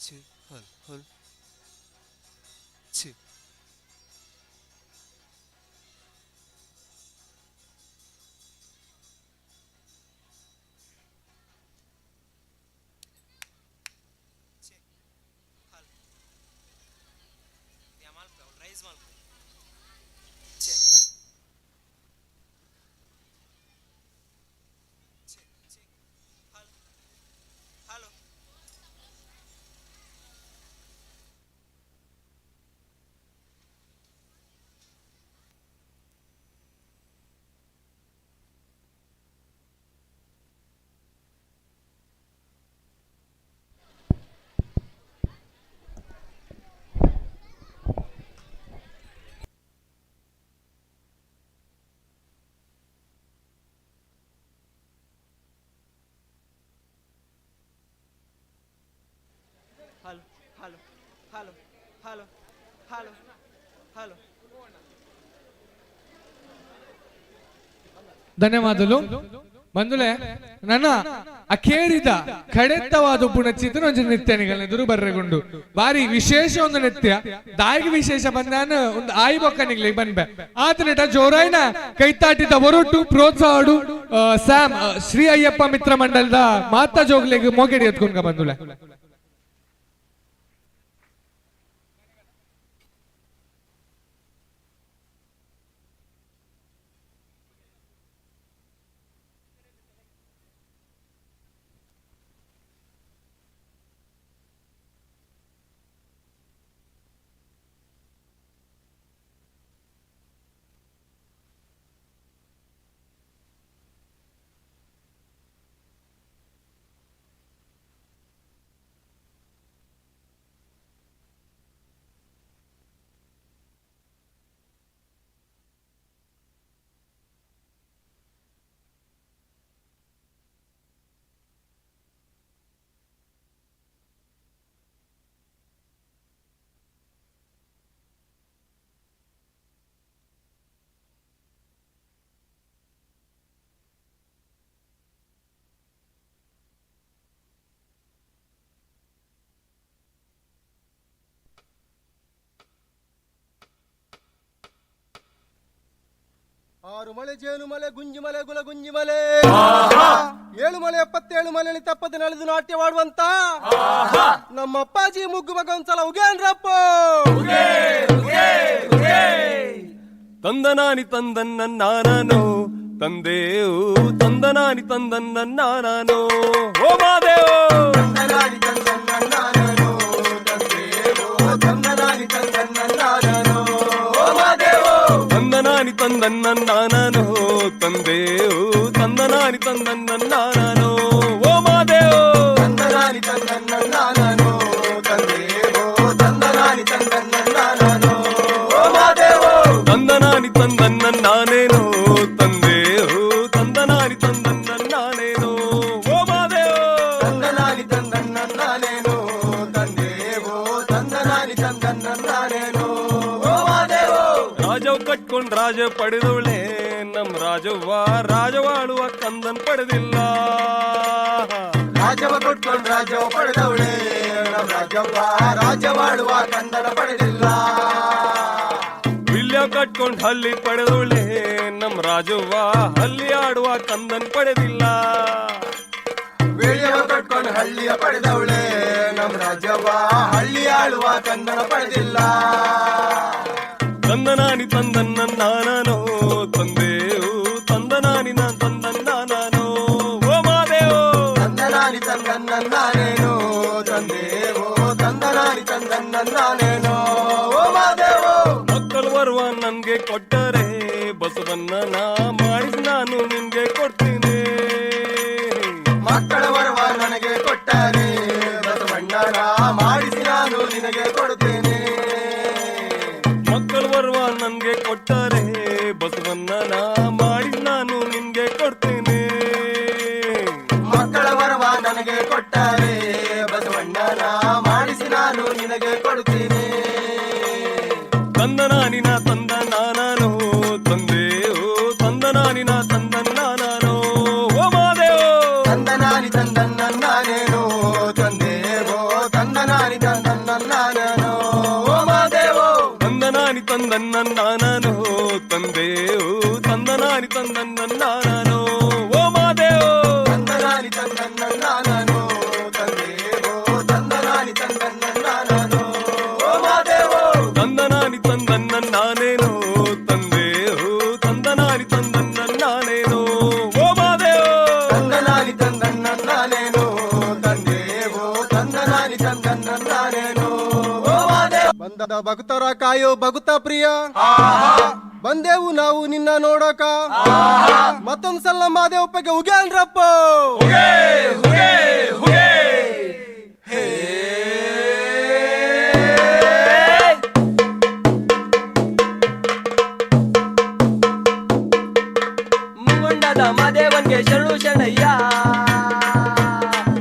츠, 헐, 헐, 츠. Hello hello hello hello hello. ಧನ್ಯವಾದಗಳು ಬಂದುಲೆ. ನನ್ನ ಅಖೇರಿದ ಕಡೆತ್ತವಾದ ಪುಣಚಿತನ ಒಂಜಿ ನೃತ್ಯ ನಿಗಲ್ನೆದುರು ಬರ್ರೆಗುಂಡು. ಬಾರಿ ವಿಶೇಷ ಒಂದು ನೃತ್ಯ. ದಾಯಿಗೆ ವಿಶೇಷ ಬಂದಾನ ಒಂದು ಆಯಿ ಬೊಕ್ಕ ನಿಗ್ಲಿಗೆ ಬನ್ಬೆ ಆತನಿಟ ಜೋರಾಯ್ನ ಕೈತಾಟಿದ ಒರಟು ಪ್ರೋತ್ಸಾಹಡು ಸ್ಯಾಮ್ ಶ್ರೀ ಅಯ್ಯಪ್ಪ ಮಿತ್ರ ಮಂಡಲದ ಮಾತಾ ಜೋಗ್ಲಿಗೆ ಮೋಗೆಡಿ ಎತ್ಕೊಂಡ್ಕ ಬಂದುಲೆ. ಆರು ಮಳೆ ಜೇನು ಮಲೆ ಗುಂಜಿ ಮಲೆ ಗುಲ ಗುಂಜಿ ಮಲೆ ಏಳು ಮಲೆ 77 ಮಲೆಯಲ್ಲಿ ತಪ್ಪದೆ ನಲಿದು ನಾಟ್ಯವಾಡುವಂತ ನಮ್ಮ ಅಪ್ಪಾಜಿ ಮುಗ್ಗು ಮಗ ಒಂದ್ಸಲ ಉಗೇನ್ರಪ್ಪ. ತಂದನಾನಿ ತಂದನ್ನ ನಾನೋ ತಂದೆಯೋ ತಂದನಾನಿ ತಂದನ್ನ ನಾನೋ ಓ ಮಾದೇವೋ ತಂದನಾನಿ ತಂದನ್ನ ನಾನೋ ತಂದೆಯೋ ತಂದನಾನಿ ತಂದನ್ನ ನಾನೋ ಓ ಮಾದೇವೋ ತಂದನಾನಿ ತಂದನ್ನ ನಾನೋ ತಂದೆಯೋ ತಂದನಾನಿ ತಂದನ್ನ ನಾನೋ ಓ ಮಾದೇವೋ ತಂದನಾನಿ ತಂದನ್ನ ನಾನೋ ತಂದೆಯೋ ತಂದನಾನಿ ತಂದನ್ನ ನಾನೋ ಓ ಮಾದೇವೋ ತಂದನಾನಿ ತಂದನ್ನ ನಾನೇನೋ ತಂದೆಯೋ ತಂದನಾನಿ ತಂದನ್ನ ನಾನೇನೋ ಓ ಮಾದೇವೋ ತಂದನಾನಿ ತಂದನ್ನ ನಾನೇನೋ ತಂದೆಯೋ ತಂದನಾನಿ ತಂದನ್ನ ನಾನೇನೋ ಓ ಮಾದೇವೋ. ರಾಜವ್ ಕಟ್ಕೊಂಡ್ ರಾಜ ಪಡೆದವಳೆ ನಮ್ ರಾಜವ್ವ ರಾಜವಾಳುವ ಕಂದನ್ ಪಡೆದಿಲ್ಲ. ರಾಜವ ಕೊಟ್ಕೊಂಡ್ ರಾಜವ ಪಡೆದವಳೆ ನಮ್ ರಾಜವ್ವ ರಾಜವಾಳುವ ಕಂದನ ಪಡೆದಿಲ್ಲ. ವಿಲ್ಯ ಕಟ್ಕೊಂಡ್ ಹಲ್ಲಿ ಪಡೆದವಳೆ ನಮ್ ರಾಜವ್ವ ಹಲ್ಲಿ ಆಡುವ ಕಂದನ್ ಪಡೆದಿಲ್ಲ. ವಿಳ್ಯವ ಕಟ್ಕೊಂಡ್ ಹಳ್ಳಿಯ ಪಡೆದವಳೆ ನಮ್ ರಾಜವ್ವ ಹಳ್ಳಿ ಆಳುವ ಕಂದನ ಪಡೆದಿಲ್ಲ. ತಂದನಾನಿ ತಂದನ್ನ ನಾನೋ ತಂದೆಯೋ ತಂದನಾನಿ ನಾನ್ ತಂದನ್ನ ನಾನೋ ಓ ಮಾದೇವೋ ತಂದನಾನಿ ತಂದನ್ನ ನಾನೇನೋ ತಂದೆಯೋ ತಂದನಾನಿ ತಂದನ್ನ ನಾನೇನೋ ಓ ಮಾದೇವೋ. ಮಕ್ಕಳು ಬರುವ ನನ್ಗೆ ಕೊಟ್ಟರೆ ಬಸವನ್ನ ನಾ ಮಾಡಿಸಿ ನಾನು ನಿನ್ಗೆ ಕೊಡ್ತೀನಿ. ಮಕ್ಕಳ ವರವ ನನಗೆ ಕೊಟ್ಟರೆ ಬಸವಣ್ಣನ ಮಾಡಿಸಿ ನಾನು ನಿನಗೆ ಕೊಡುತ್ತೇನೆ. ಮಕ್ಕಳು ಬರುವ ನನ್ಗೆ ಕೊಟ್ಟರೆ ಬಸವನ್ನ ನಾ ಮಾಡಿಸಿ ನಾನು ನಿನ್ಗೆ ಕೊಡ್ತೀನಿ. ಮಕ್ಕಳ ವರವ ನನಗೆ ಕೊಟ್ಟರೆ ಬಸವಣ್ಣನ ಮಾಡಿಸಿ ನಾನು ನಿನಗೆ ಕೊಡುತ್ತೇನೆ. ತಂದನಾನಿನ ತಂದ ನಾನೋ ತಂದೆಯೋ ತಂದನಾನಿನ ತಂದನ್ನ ನಾನೋ ಓ ಮಾದೇವೋ ತಂದನಾನಿ ತಂದನ್ನ ನಾನೇನೋ ತಂದೆಯೋ ತಂದನಾನಿ ತಂದನ್ನ ನಾನೇನೋ ಓ ಮಾದೇವೋ ತಂದನಾನಿ ತಂದನ್ನ ನಾನೋ ತಂದೆಯೋ ತಂದನಾನಿ ತಂದನ್ನ ನಾನೋ ಓ ಮಾದೇವೋ ತಂದನಾನಿ ತಂದನ್ನ ನಾನೋ ತಂದೆಯೋ ತಂದನಾನಿ ತಂದನ್ನ ನಾನೋ ಓ ಮಾದೇವೋ ತಂದನಾನಿ ತಂದನ್ನ ನಾನೇನೋ ತಂದೆಯೋ ತಂದನಾನಿ ತಂದನ್ನ ನಾನೇನೋ ಓ ಮಾದೇವೋ ತಂದನಾನಿ ತಂದನ್ನ ನಾನೇನೋ ತಂದೆಯೋ ತಂದನಾನಿ ತಂದನ್ನ ನಾನೇನೋ ಓ ಮಾದೇವೋ. ಬಂದ ಭಕ್ತರ ಕಾಯೋ ಭಕ್ತ ಪ್ರಿಯ ಬಂದೆವು ನಾವು ನಿನ್ನ ನೋಡಕ ಮತ್ತೊಂದ್ಸಲ ಮಾದೇವಪ್ಪಗೆ ಉಗ್ಯಾನ್ರಪ್ಪ. ಮುಂಗೊಂಡದ ಮಾದೇವನ್ಗೆ ಶರಣು ಶರಣಯ್ಯ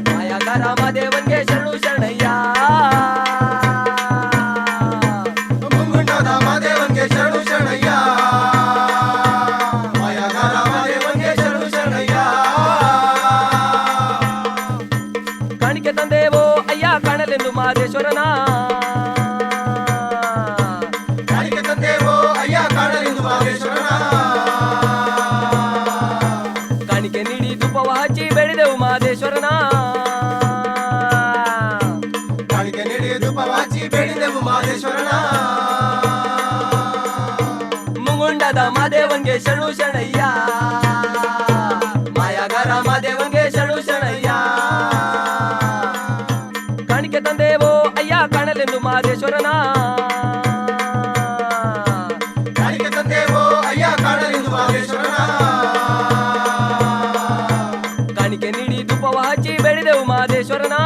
ಮಾಯಾಕಾರ ಮಾದೇವನ್ಗೆ ಶರಣು ಶರಣಯ್ಯ. ತಂದೆವೋ ಅಯ್ಯ ಕಾಣಲೆಂದು ಮಾದೇಶ್ವರನ. ಕಾಣಿಕೆ ತಂದೆವೋ ಅಯ್ಯ ಕಾಣಲೆಂದು ಮಾದೇಶ್ವರನ. ಕಾಣಿಕೆ ನೀಡಿ ಧೂಪವ ಹಚ್ಚಿ ಬೇಡಿದೆವು ಮಾದೇಶ್ವರನ. ಕಾಣಿಕೆ ನೀಡಿ ಧೂಪವ ಹಚ್ಚಿ ಬೇಡಿದೆವು ಮಾದೇಶ್ವರನ. ಮುಂಗುಂಡದ ಮಾದೇವನ್ಗೆ ಶರಣು ಶರಣಯ್ಯ, ಮಾಯಾಗಾರ ಮಾದೇವನ್ಗೆ ಶರಣು ಶರಣಯ್ಯ. ಕಾಣಿಕೆ ತಂದೆವೋ ಅಯ್ಯ ಕಾಣಲೆಂದು ಮಾದೇಶ್ವರನ. ಕಾಣಿಕೆ ತಂದೆವೋ ಅಯ್ಯ ಕಾಣಲೆಂದು ಮಾದೇಶ್ವರನ. ಕಾಣಿಕೆ ನೀಡಿ ಧೂಪವ ಹಚ್ಚಿ ಬೇಡಿದೆವು ಮಾದೇಶ್ವರನ.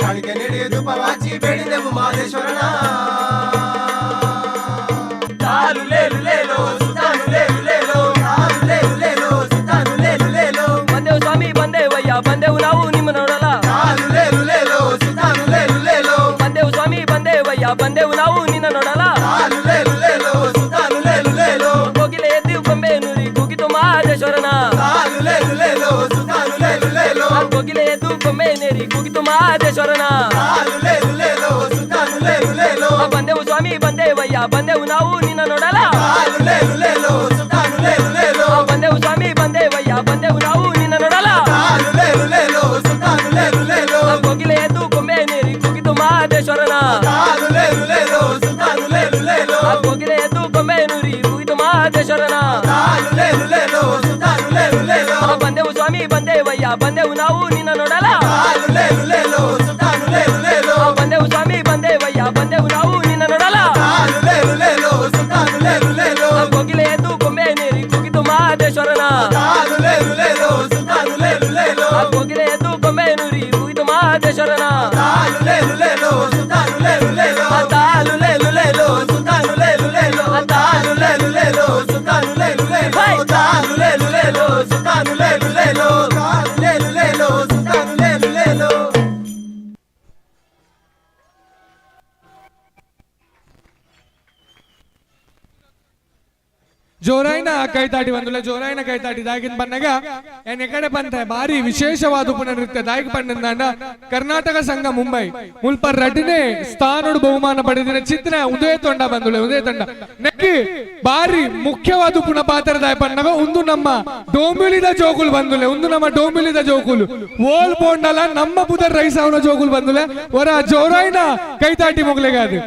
ಕಾಣಿಕೆ ನೀಡಿ ಧೂಪವ ಹಚ್ಚಿ ಬೇಡಿದೆವು ಮಾದೇಶ್ವರನ. ತಾಲು ಲೇಲು ಲೇಲೋ ಸುತಾನು ಲೇಲು ಲೇಲೋ, ತಾಲು ಲೇಲು ಲೇಲೋ ಸುತಾನು ಲೇಲು ಲೇಲೋ. ಬಂದೆವು ಸ್ವಾಮಿ ಬಂದೇವಯ್ಯ ಬಂದೆವು ನಾವು ನಿಮ್ಮ ನೋಡಲ. ತಾಲು ಲೇಲು ಲೇಲೋ ಸುತಾನು ಲೇಲು ಲೇಲೋ. ಬಂದೆವು ಸ್ವಾಮಿ ಬಂದೇವಯ್ಯ ಬಂದೆವು ನಾವು ನಿನ್ನ ನೋಡಲ. ತಾಲು ಲೇಲು ಲೇಲೋ ಸುತಾನು ಲೇಲು ಲೇಲೋ. ಕೋಗಿಲೆ ಎದ್ದು ಕೊಂಬೆ ನುರಿ ಕೂಗಿತು ಮಹದೇಶ್ವರನ. ತಾಲು ಲೇಲು ಲೇಲೋ ಸುತಾನು ಲೇಲು ಲೇಲೋ. ಕೋಗಿಲೆ ಎದ್ದು ಕೊಂಬೆ ನೇರಿ ಕೂಗಿತು ಮಹದೇಶ್ವರನ. ತಾಲು ಲೇಲು ಲೇಲೋ ಸುತಾನು ಲೇಲು ಲೇಲೋ. ಬಂದೆವು ಸ್ವಾಮಿ ಬಂದೇವಯ್ಯ ಬಂದೆವು ನಾವು ನಿನ್ನ ನೋಡಲ. ತಾಲು ಲೇಲು ಲೇಲೋ ಸುತಾನು ಲೇಲು ಲೇಲೋ. ಬಂದೆವು ಸ್ವಾಮಿ ಬಂದೇವಯ್ಯ ಬಂದೆವು ನಾವು ನಿನ್ನ ನೋಡಲ. ತಾಲು ಲೇಲು ಲೇಲೋ ಸುತಾನು ಲೇಲು ಲೇಲೋ. ಕೋಗಿಲೆ ಎದ್ದು ಕೊಂಬೆ ನೇರಿ ಕೂಗಿತು ಮಹದೇಶ್ವರನ. ತಾಲು ಲೇಲು ಲೇಲೋ ಸುತಾನು ಲೇಲು ಲೇಲೋ. ಕೋಗಿಲೆ ಎದ್ದು ಕೊಂಬೆ ನುರಿ ಕೂಗಿತು ಮಹದೇಶ್ವರನ. ತಾಲು ಲೇಲು ಲೇಲೋ ಸುತಾನು ಲೇಲು ಲೇಲೋ. ಬಂದೆವು ಸ್ವಾಮಿ ಬಂದೇವಯ್ಯ ಬಂದೆವು ನಾವು ನಿನ್ನ ನೋಡಲ. ತಾಲು ಲೇಲು ಲೇಲೋ ಸುತಾನು ಲೇಲು ಲೇಲೋ. ಬಂದೆವು ಸ್ವಾಮಿ ಬಂದೇವಯ್ಯ ಬಂದೆವು ನಾವು ನಿನ್ನ ನೋಡಲ. ತಾಲು ಲೇಲು ಲೇಲೋ ಸುತಾನು ಲೇಲು ಲೇಲೋ. ಕೋಗಿಲೆ ಎದ್ದು ಕೊಂಬೆ ನೇರಿ ಕೂಗಿತು ಮಹದೇಶ್ವರನ. ತಾಲು ಲೇಲು ಲೇಲೋ ಸುತಾನು ಲೇಲು ಲೇಲೋ. ಕೋಗಿಲೆ ಎದ್ದು ಕೊಂಬೆ ನುರಿ ಕೂಗಿತು ಮಹದೇಶ್ವರನ. ತಾಲು ಲೇಲು ಲೇಲೋ ಸುತಾನು ಲೇಲು ಲೇಲೋ. ತಾಲು ಲೇಲು ಲೇಲೋ ಸುತಾನು ಲೇಲು ಲೇಲೋ. ತಾಲು ಲೇಲು ಲೇಲೋ ಸುತಾನು ಲೇಲು ಲೇಲೋ. ತಾಲು ಲೇಲು ಲೇಲೋ ಸುತಾನು ಲೇಲು ಲೇಲೋ. ತಾಲು ಲೇಲು ಲೇಲೋ ಸುತಾನು ಲೇಲು ಲೇಲೋ. ಜೋರಾಯಿನ ಕೈತಾಟಿ ಬಂದುಲ್ಲ, ಜೋರಾಯಿನ ಕೈತಾಟಿ ದಾಗಿನ ಬನ್ನಗ ಏನ್ ಎಕಡೆ ಬಂತ ಭಾರಿ ವಿಶೇಷವಾದ ಪುನರ್ನೃತ್ಯ ದಾಯಿಗೆ ಪಂಡಂದಾಂಡ ಕರ್ನಾಟಕ ಸಂಘ ಮುಂಬೈ ಮುಲ್ಪ ರಡ್ನೇ ಸ್ಥಾನೋಡು ಬಹುಮಾನ ಪಡೆದಿನ ಚಿತ್ರ ಉದಯ ತೊಂಡ ಬಂದುಳೆ ಉದಯ ತಂಡ ನೆಕ್ಕಿ ಭಾರಿ ಮುಖ್ಯವಾದ ಪುನಃ ಪಾತ್ರ ದಾಯ ಪನ್ನಗ ಒಂದು ನಮ್ಮ ಡೋಮಿಲಿದ ಜೋಕುಲು ಬಂದುಲೆ, ಒಂದು ನಮ್ಮ ಡೋಮಿಲಿದ ಜೋಕುಲು ಓಲ್ ಬೋಂಡಲ ನಮ್ಮ ಬುಧರ್ ರೈಸ್ ಅವನ ಜೋಕುಲು ಬಂದುಲೆ ವರ ಜೋರಾಯಿನ ಕೈತಾಟಿ ಮೊಗಲೆಗಾದು.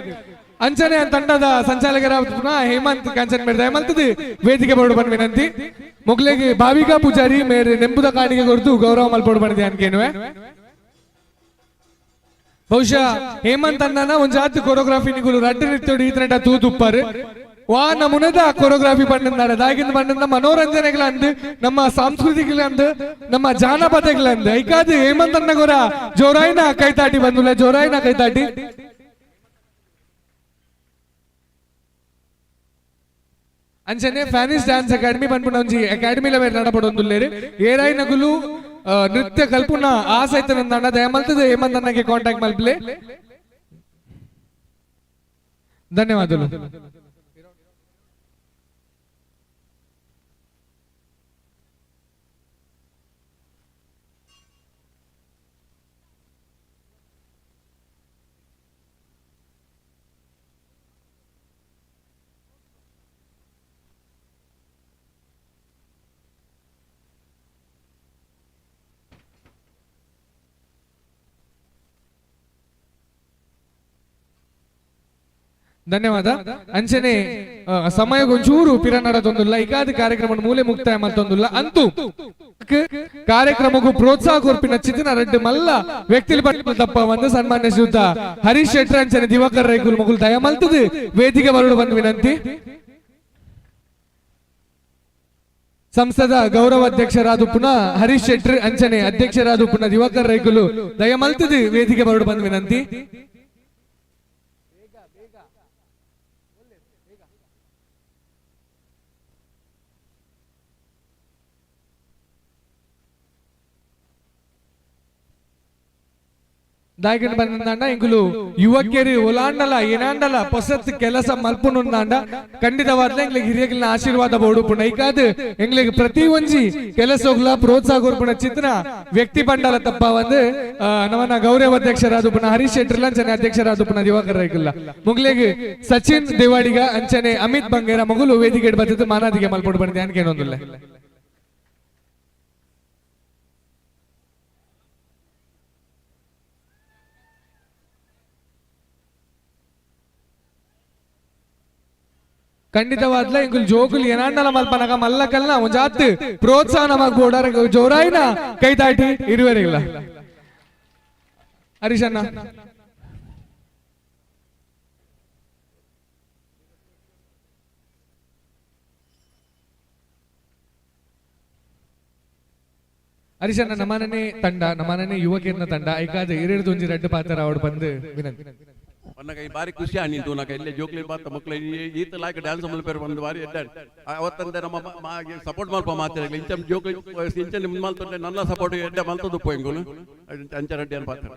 ಅಂಚನೆ ತಂಡದ ಸಂಚಾಲಕರ ಪುನಃ ಹೇಮಂತ್ ಕಾಂಚನ್ ಮೇರೆ ದಯಮಲ್ತದೆ ವೇದಿಕೆ ಬೋರ್ಡ್ ಬಂದ್ ವಿನಂತಿ. ಮೊಗಲಿಗೆ ಭಾವಿಕಾ ಪೂಜಾರಿ ಮೇರೆ ನೆಂಬುದ ಕಾಣಿಕೆ ಕೊಡ್ತು ಗೌರವ ಮಲ್ಪೋಡು ಬಂದಿದೆ ಅನ್ಕೇನುವೆ. ಬಹುಶಃ ಹೇಮಂತ್ ಅಣ್ಣನ ಒಂದ್ ಜಾತಿ ಕೊರಿಯೋಗ್ರಫಿ ನಿಗುಲು ರಡ್ಡು ನೃತ್ಯೋಡು ಈ ತರಟ ತೂದುಪ್ಪಾರು ವಾ ನಮುನದ ಕೊರಿಯೋಗ್ರಫಿ ಪಂಡಂದಾಡ ದಾಗಿಂದ ಪಂಡಂದ ಮನೋರಂಜನೆಗಳಂದು ನಮ್ಮ ಸಾಂಸ್ಕೃತಿಕಗಳಂದು ನಮ್ಮ ಜಾನಪದಗಳಂದು ಐಕಾದು ಹೇಮಂತ್ ಅಣ್ಣ ಗೊರ ಜೋರಾಯಿನ ಕೈತಾಟಿ ಬಂದುಲ್ಲ, ಜೋರಾಯಿನ ಕೈತಾಟಿ. ಅಂಚನೆ ಫ್ಯಾನಿಸ್ ಡ್ಯಾನ್ಸ್ ಅಕಾಡೆಮಿ ಪನ್ಪುನ ಒಂಜಿ ಅಕಾಡೆಮಿಲ ಬೇರೆ ನಡಪಡೊಂದುಲ್ಲೇರು ಏರಾಯಿ ನಗುಲು ನೃತ್ಯ ಕಲ್ಪುನ ಆಸೈತ ನಂದಣ್ಣ ದಯಮಲ್ತದೆ ಹೇಮಂತ್ ಅಣ್ಣಗೆ ಕಾಂಟ್ಯಾಕ್ಟ್ ಮಲ್ಪಲೆ. ಧನ್ಯವಾದಗಳು. ಧನ್ಯವಾದ. ಅಂಚನೆ ಸಮಯ ಒಂಚೂರು ಪಿರನಡ ತೊಂದುಲ್ಲ ಇಕಾದ ಕಾರ್ಯಕ್ರಮ ಮೂಲೆ ಮುಕ್ತಾಯ ಮತ್ತೊಂದುಲ್ಲ ಅಂತೂ ಕಾರ್ಯಕ್ರಮಕ್ಕೂ ಪ್ರೋತ್ಸಾಹ ಕೊರ್ಪಿನ ಚಿತಿನ ರೆಡ್ಡಿ ಮಲ್ಲ ವ್ಯಕ್ತಿಲಿ ಪಟ್ಟ ತಪ್ಪ ಒಂದು ಸನ್ಮಾನ್ಯ ಶ್ರೀಯುತ ಹರೀಶ್ ಶೆಟ್ಟರ್ ಅಂಚನೆ ದಿವಾಕರ್ ರೈಕುಲ್ ಮುಗುಲ್ ದಯ ಮಲ್ತದೆ ವೇದಿಕೆ ಬರಡು ಬಂದು ವಿನಂತಿ. ಸಂಸ್ಥದ ಗೌರವ ಅಧ್ಯಕ್ಷರಾದ ಪುನಃ ಹರೀಶ್ ಶೆಟ್ಟರ್ ಅಂಚನೆ ಅಧ್ಯಕ್ಷರಾದ ಪುನಃ ದಿವಾಕರ್ ರೈಕುಲು ದಯ ಮಲ್ತದೆ ವೇದಿಕೆ ಬರಡು ಬಂದು ವಿನಂತಿ. ದಾಯಕನ ಬಂದಂಡ ಎಂಕುಲು ಯುವಕರು ಒಲಾಂಡಲ ಏನಾಂಡಲ ಪೊಸತ್ ಕೆಲಸ ಮಲ್ಪುನುಂದಾಂಡ ಖಂಡಿತವಾದ್ಲ ಎಂಗ್ಲಿಗೆ ಹಿರಿಯಕಲ್ನ ಆಶೀರ್ವಾದ ಬೋಡುಪುಣ ಐಕಾದ್ ಎಂಗ್ಲಿಗೆ ಪ್ರತಿ ಒಂಜಿ ಕೆಲಸೋಗ್ಲ ಪ್ರೋತ್ಸಾಹ ಕೊರ್ಪುಣ ಚಿತ್ರ ವ್ಯಕ್ತಿ ಬಂಡಲ ತಪ್ಪ ಒಂದು ನಮ್ಮನ್ನ ಗೌರವ ಅಧ್ಯಕ್ಷರಾದ ಪುನಃ ಹರೀಶ್ ಶೆಟ್ಟರ್ಲ ಅಂಚನೆ ಅಧ್ಯಕ್ಷರಾದ ಪುನಃ ದಿವಾಕರ್ ರೈಕುಲ್ಲ ಮುಗ್ಲೆಗ್ ಸಚಿನ್ ದೇವಾಡಿಗ ಅಂಚನೆ ಅಮಿತ್ ಬಂಗೇರ ಮಗುಲು ವೇದಿಕೆ ಬತ್ತಿದ್ದು ಮಾನಾದಿಗೆ ಮಲ್ಪೊಡು ಬಂದಿದೆ ಅನ್ಕೇನೊಂದುಲ್ಲ. ಖಂಡಿತವಾದ್ಲ ಇಂಗುಲ್ ಜೋಗುಲ್ ಏನಾಂಡಲ ಮಲ್ಪನಗ ಮಲ್ಲಕಲ್ನ ಒಂಜಾತ್ ಪ್ರೋತ್ಸಾಹ ನಮಗ್ ಬೋಡಾರ ಜೋರಾಯಿನ ಕೈ ತಾಟಿ ಇರುವರೆಗಿಲ್ಲ. ಹರೀಶಣ್ಣ ಹರೀಶಣ್ಣ ನಮ್ಮನೇ ತಂಡ ನಮ್ಮನೇ ಯುವಕರನ್ನ ತಂಡ ಐಕಾದ ಇರೆಡ್ದು ಒಂಜಿ ರಡ್ಡು ಪಾತ್ರ ಅವಡು ಬಂದು ವಿನಂತಿ. ಒನ್ನಗ ಈ ಬಾರಿ ಖುಷಿ ಆನಿಂತು ನಾಕ ಇಲ್ಲೇ ಜೋಕ್ಲಿ ಬಾತ ಮಕ್ಕಳು ಈತ ಲಾಯ್ಕ ಡ್ಯಾನ್ಸ್ ಮಲ್ಪೇರು ಒಂದು ಬಾರಿ ಎಡ್ಡ ಅವತ್ತಂತೆ ನಮ್ಮ ಸಪೋರ್ಟ್ ಮಲ್ಪ ಮಾತಾಡಲಿ ಇಂಚ ಜೋಕ್ಲಿ ಇಂಚ ನಿಮ್ಮ ಮಲ್ತೊಂಡೆ ನನ್ನ ಸಪೋರ್ಟ್ ಎಡ್ಡ ಮಲ್ತದ್ದು ಪೋಯಿಂಗುನು ಅಂಚ ರೆಡ್ಡಿ ಅನ್ ಪಾತ್ರ.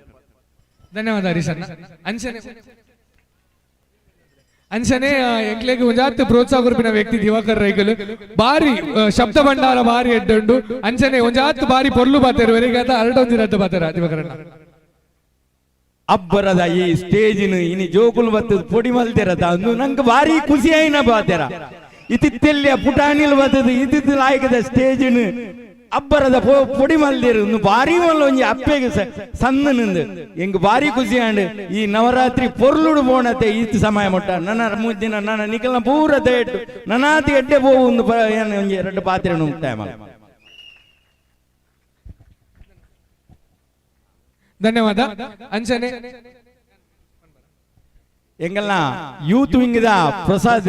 ಧನ್ಯವಾದ ಹರೀಶಣ್ಣ. ಅಂಚನೆ ಅಂಚನೆ ಎಂಕ್ಲೆಗ್ ಒಂಜಾತ್ ಪ್ರೋತ್ಸಾಹ ಕೊರ್ಪಿನ ವ್ಯಕ್ತಿ ದಿವಾಕರ್ ರೈಕಲ್ ಬಾರಿ ಶಬ್ದ ಭಂಡಾರ ಬಾರಿ ಎಡ್ಡುಂಡು ಅಂಚನೆ ಒಂಜಾತ್ ಬಾರಿ ಪೊರ್ಲು ಬಾತೇರು ವೆರಿಗಾತ ಅರಡೊಂಜಿ ರದ್ದು ಬಾತೇರ ದಿವಾಕರಣ್ಣ. ಅಬ್ಬರದ ಈ ಸ್ಟೇಜಿನ ಇನಿ ಜೋಕುಲು ಬತ್ತದ ಪೊಡಿ ಮಲ್ತೆರತ ಅಂದು ನಂಗೆ ಭಾರಿ ಖುಷಿ ಆಯ್ನ ಬಾತೆರ ಇತಿತ್ತೆಲ್ಲಿಯ ಪುಟಾಣಿಲ್ ಬತ್ತದ ಇತಿತ್ತು ಲಾಯಕದ ಸ್ಟೇಜಿನ ಅಬ್ಬರದ ಪೊಡಿ ಮಲ್ದಿರು ಇಂದು ಭಾರಿ ಮಲ್ಲ ಒಂಜಿ ಅಪ್ಪೆಗೆ ಸಣ್ಣ ನಿಂದು ಎಂಗ್ ಭಾರಿ ಖುಷಿ ಆಂಡ್ ಈ ನವರಾತ್ರಿ ಪೊರ್ಲುಡು ಪೋಣತೆ ಈತ್ ಸಮಯ ಮೊಟ್ಟ ನನ್ನ ಮುದ್ದಿನ ನನ್ನ ನಿಕಲ್ನ ಪೂರ ದಯಟ್ಟು ನನಾತಿ ಎಡ್ಡೆ ಪೋವು ಒಂದು ಒಂಜಿ ಎರಡು ಪಾತ್ರೆ ನುಂಗ್ತಾಯ ಮಲ್ಲ. ಧನ್ಯವಾದ. ಅಂಚನೆ ಎಂಗಲ್ನ ಯೂತ್ ವಿಂಗ್ the Prasad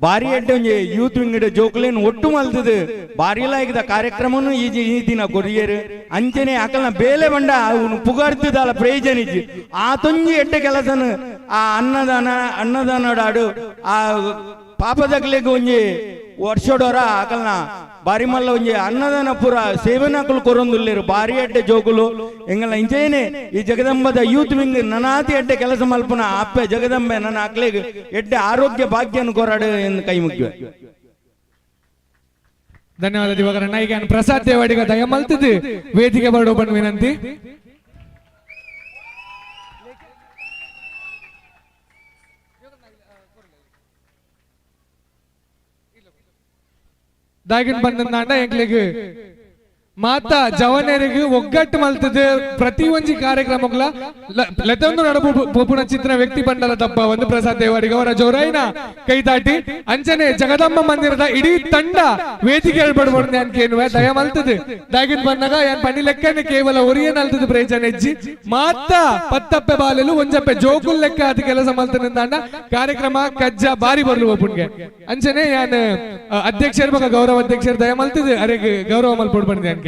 ಬಾರಿ ಎಡ್ಡೆ ಒಂಜಿ ಯೂತ್ ವಿಂಗ್ ಜೋಕ್ಲೇನ್ ಒಟ್ಟು ಮಲ್ತದು ಬಾರಿ ಲಾಯ್ಕದ ಕಾರ್ಯಕ್ರಮನು ಈ ಈ ದಿನ ಕೊರಿಯರು ಅಂಚನೆ ಅಕಲ್ನ ಬೇಲೆ ಬಂಡ ಅವನು ಪುಗಾರ್ತದಲ್ಲ ಪ್ರಯೋಜನ ಇಜ್ಜಿ ಆ ತೊಂಜಿ ಎಡ್ಡೆ ಕೆಲಸನ ಆ ಅನ್ನದಾನ ಅನ್ನದಾನಡಾಡು ಆ ಪಾಪದಕ್ಲೆಗ್ ಒಂಜಿ ವರ್ಷಡೋರ ಅಕಲ್ನ ಬಾರಿ ಮಲ್ಲ ಒಂಜಿ ಅನ್ನದಾನ ಪೂರ ಸೇವನಾಕಲು ಕೊರೊಂದುಲ್ಲೇರು ಬಾರಿ ಎಡ್ಡೆ ಜೋಕುಲು ಎಂಗಲ್ನ ಇಂಚೇನೆ ಈ ಜಗದಂಬದ ಯೂತ್ ವಿಂಗ್ ನನಾತಿ ಎಡ್ಡೆ ಕೆಲಸ ಮಲ್ಪುನ ಅಪ್ಪೆ ಜಗದಂಬೆ ನನ್ನ ಅಕ್ಲೆಗ್ ಎಡ್ಡೆ ಆರೋಗ್ಯ ಭಾಗ್ಯನು ಕೊರಾಡು ಎಂದು ಕೈ ಮುಗಿಯುವೆ. ಧನ್ಯವಾದ ದಿವಾಕರಣ್ಣ. ಈಗ ಪ್ರಸಾದ್ ದೇವಾಡಿಗ ದಯ ಮಲ್ತದ್ದು ವೇದಿಕೆ ಬರಡು ಬಂದ್ ವಿನಂತಿ. ದಾಗಿನ ಬಂದಂದಾಂಡ ಎಂಕ್ಲೆಗ್ ಮಾತಾ ಜವನರಿಗೆ ಒಗ್ಗಟ್ಟು ಮಲ್ತದೆ ಪ್ರತಿ ಒಂಜಿ ಕಾರ್ಯಕ್ರಮಗಳ ಲತೊಂದು ನಡಪು ಪೋಪುನ ಚಿತ್ರ ವ್ಯಕ್ತಿ ಬಂಡಲ ತಪ್ಪ ಒಂದು ಪ್ರಸಾದ್ ದೇವರಿಗೆ ಅವರ ಜೋರಾಯಿನ ಕೈತಾಟಿ ಅಂಚನೆ ಜಗದಂಬ ಮಂದಿರದ ಇಡೀ ತಂಡ ವೇದಿಕೆ ಹೇಳ್ಬಡ್ಬೋದು ನಾನು ಕೇಳುವೆ ದಯ ಮಲ್ತದೆ ದಾಗಿನ ಬಂದಾಗ ಯಾನ್ ಪನಿ ಲೆಕ್ಕನೆ ಕೇವಲ ಒರಿಯನ್ ಅಲ್ತದೆ ಪ್ರಯೋಜನ ಹೆಜ್ಜಿ ಮಾತಾ ಪತ್ತಪ್ಪೆ ಬಾಲೆಲು ಒಂಜಪ್ಪೆ ಜೋಕುಲ್ ಲೆಕ್ಕ ಅದು ಕೆಲಸ ಮಲ್ತದೆ ಕಾರ್ಯಕ್ರಮ ಕಜ್ಜ ಬಾರಿ ಬರ್ಲು ಒಪ್ಪುನ್ಗೆ ಅಂಚನೆ ಯಾನ್ ಅಧ್ಯಕ್ಷರ ಬಗ ಗೌರವ ಅಧ್ಯಕ್ಷರ ದಯ ಮಲ್ತದೆ ಅರೆಗೆ ಗೌರವ ಮಲ್ಪೊಡು ಬಂದೆ ಅನ್ಕೆ.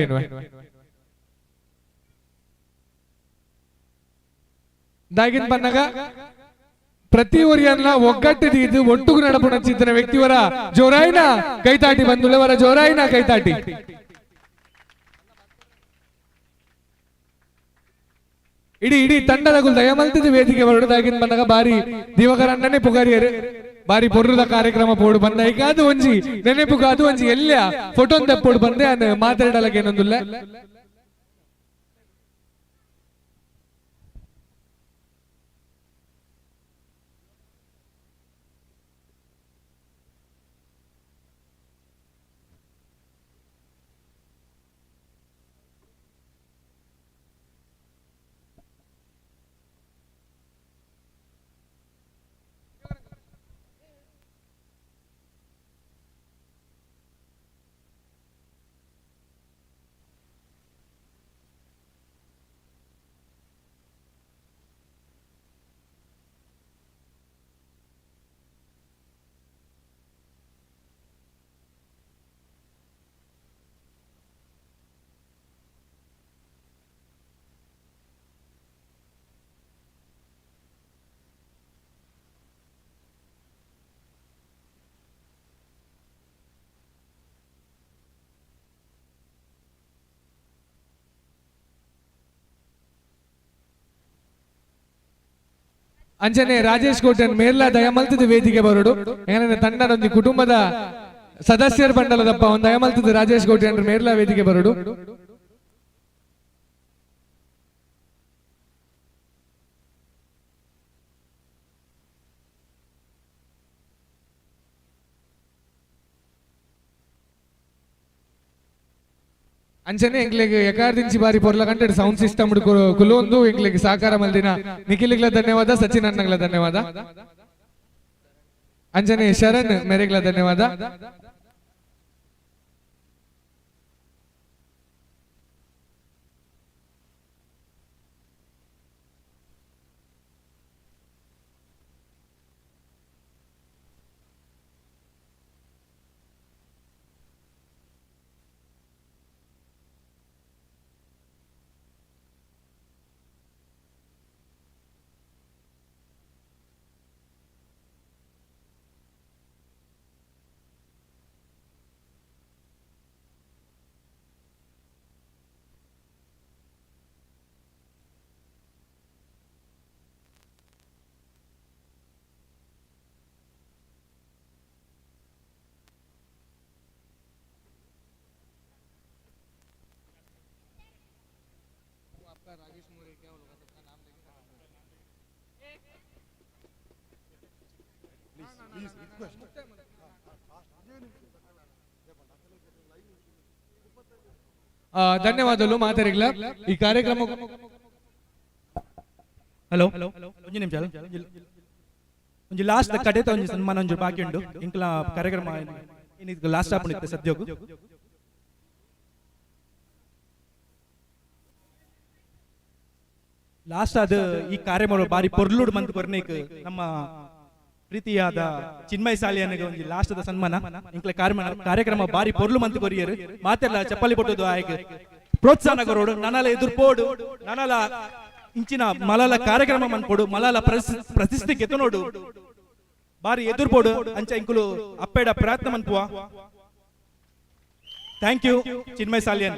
ದಾಗಿನ ಬಂದಾಗ ಪ್ರತಿ ಒರಿಯನ್ನ ಒಗ್ಗಟ್ಟು ಇದು ಒಟ್ಟುಗು ನಡಪುಣ ಚಿಂತನ ವ್ಯಕ್ತಿಯವರ ಜೋರಾಯಿನ ಕೈತಾಟಿ ಬಂದುಳ್ಳವರ ಜೋರಾಯಿನ ಕೈತಾಟಿ. ಇಡೀ ಇಡೀ ತಂಡದ ಗುಲ್ ದಯ ಮಲ್ತಿದ್ದು ವೇದಿಕೆ ಬರಡು ದಾಗಿನ ಬಂದಾಗ ಬಾರಿ ದಿವಕರಣ್ಣನೇ ಪುಗಾರಿಯರು ಬಾರಿ ಪೊರ್ರುದ ಕಾರ್ಯಕ್ರಮ ಪೋಡು ಬಂದ ಈಗ ಅದು ಒಂಜಿ ನೆನಪುಗ ಅದು ಒಂಜಿ ಎಲ್ಲ ಫೋಟೋ ತೆಪ್ಪೋಡು ಬಂದೆ ಅನ್ ಮಾತಾಡಲಕ್ಕೆ ಏನೊಂದುಲ್ಲ. ಅಂಚನೆ ರಾಜೇಶ್ ಕೋಟೆನ್ ಮೇರ್ಲಾ ದಯಮಲ್ತದ ವೇದಿಕೆ ಬರೋಡು. ಎಂಗನ ತಂಡನೊಂಜಿ ಕುಟುಂಬದ ಸದಸ್ಯರು ಬಂಡಲದಪ್ಪ ಒಂದು ದಯಮಲ್ತದ ರಾಜೇಶ್ ಕೋಟೆನ್ ಮೇರ್ಲಾ ವೇದಿಕೆ ಬರೋಡು. ಅಂಚನೆ ಎಂಕ್ಲೆಗ್ ಎಕಾರ್ದಿಂಚಿ ಬಾರಿ ಪೊರ್ಲ ಕಂಟೆಡ್ ಸೌಂಡ್ ಸಿಸ್ಟಮ್ ಕುಲೊಂದು ಎಂಕ್ಲೆಗ್ ಸಹಕಾರ ಮಲ್ದಿನ ನಿಖಿಲ್ಗ್ಲ ಧನ್ಯವಾದ, ಸಚಿನ್ ಅಣ್ಣಗ್ಲ ಧನ್ಯವಾದ, ಅಂಚನೆ ಶರಣ್ ಮೇರೆಗ್ಲ ಧನ್ಯವಾದ. ಧನ್ಯವಾದಗಳು ಮಾತಾಡಿಗ್ಲ ಈ ಕಾರ್ಯಕ್ರಮ. ಹಲೋ, ಒಂಜಿ ನಿಮಿಷ, ಒಂಜಿ ಲಾಸ್ಟ್ ಕಡೆತ ಒಂಜಿ ಸನ್ಮಾನ ಒಂಜಿ ಬಾಕಿ ಉಂಡು. ಇಂಕ್ಲ ಕಾರ್ಯಕ್ರಮ ಲಾಸ್ಟ್ ಆಪುಂಡು ಸದ್ಯೋಗು. ಲಾಸ್ಟ್ ಅದು ಈ ಕಾರ್ಯಕ್ರಮ ಬಾರಿ ಪೊರ್ಲುಡು ಮಂತ್ ಕೊರ್ನೇಕ್ ನಮ್ಮ ಪ್ರೀತಿಯಾದ ಚಿನ್ಮಯ ಸಾಲಿಯನಿಗೆ ಒಂಜಿ ಲಾಸ್ಟ್ ದ ಸನ್ಮಾನ. ಇಂಕ್ಲ ಕಾರ್ಯಕ್ರಮ ಬಾರಿ ಪೊರ್ಲು ಮಂತ್ ಕೊರಿಯರು ಮಾತೆಲ್ಲ ಚಪ್ಪಲಿ ಪೊಟ್ಟುದು ಆಯ್ಕೆ ಪ್ರೋತ್ಸಾಹ ಕೊರೋಡು ನನಲ ಎದುರು ಪೋಡು ನನಲ ಇಂಚಿನ ಮಲಲ ಕಾರ್ಯಕ್ರಮ ಮನ್ಪೋಡು ಮಲಲ ಪ್ರಶಸ್ತಿ ಗೆತನೋಡು ಬಾರಿ ಎದುರು ಪೋಡು ಅಂಚ ಇಂಕುಲು ಅಪ್ಪೆಡ ಪ್ರಯತ್ನ ಮನ್ಪುವ. Thank you Chinmay Salian.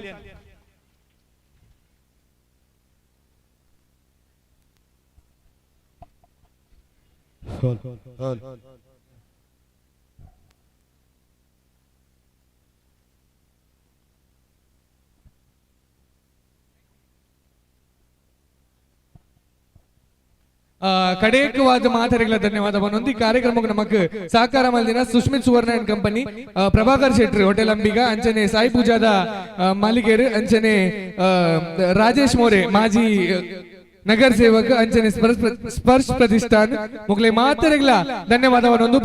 ಕಡೇಕವಾದ ಮಾತಾಡಿಗಳ ಧನ್ಯವಾದ. ಒಂದೊಂದು ಈ ಕಾರ್ಯಕ್ರಮಕ್ಕೆ ನಮಕ್ ಸಹಕಾರ ಮಲ್ದಿನ Sushmit Suvarna and company, Prabhakar Shetty hotel Ambika, ಅಂಚನೆ ಸಾಯಿ ಪೂಜಾದ ಮಾಲೀಕರು, ಅಂಚನೆ ರಾಜೇಶ್ ಮೋರೆ ಮಾಜಿ ನಗರ ಸೇವಕ, ಅಂಚನೆ ಸ್ಪರ್ಶ ಪ್ರತಿಷ್ಠಾನ ಮುಗ್ಲೆ ಮಾತೆರೆಗ್ಲ ಧನ್ಯವಾದವನ್ನೊಂದು,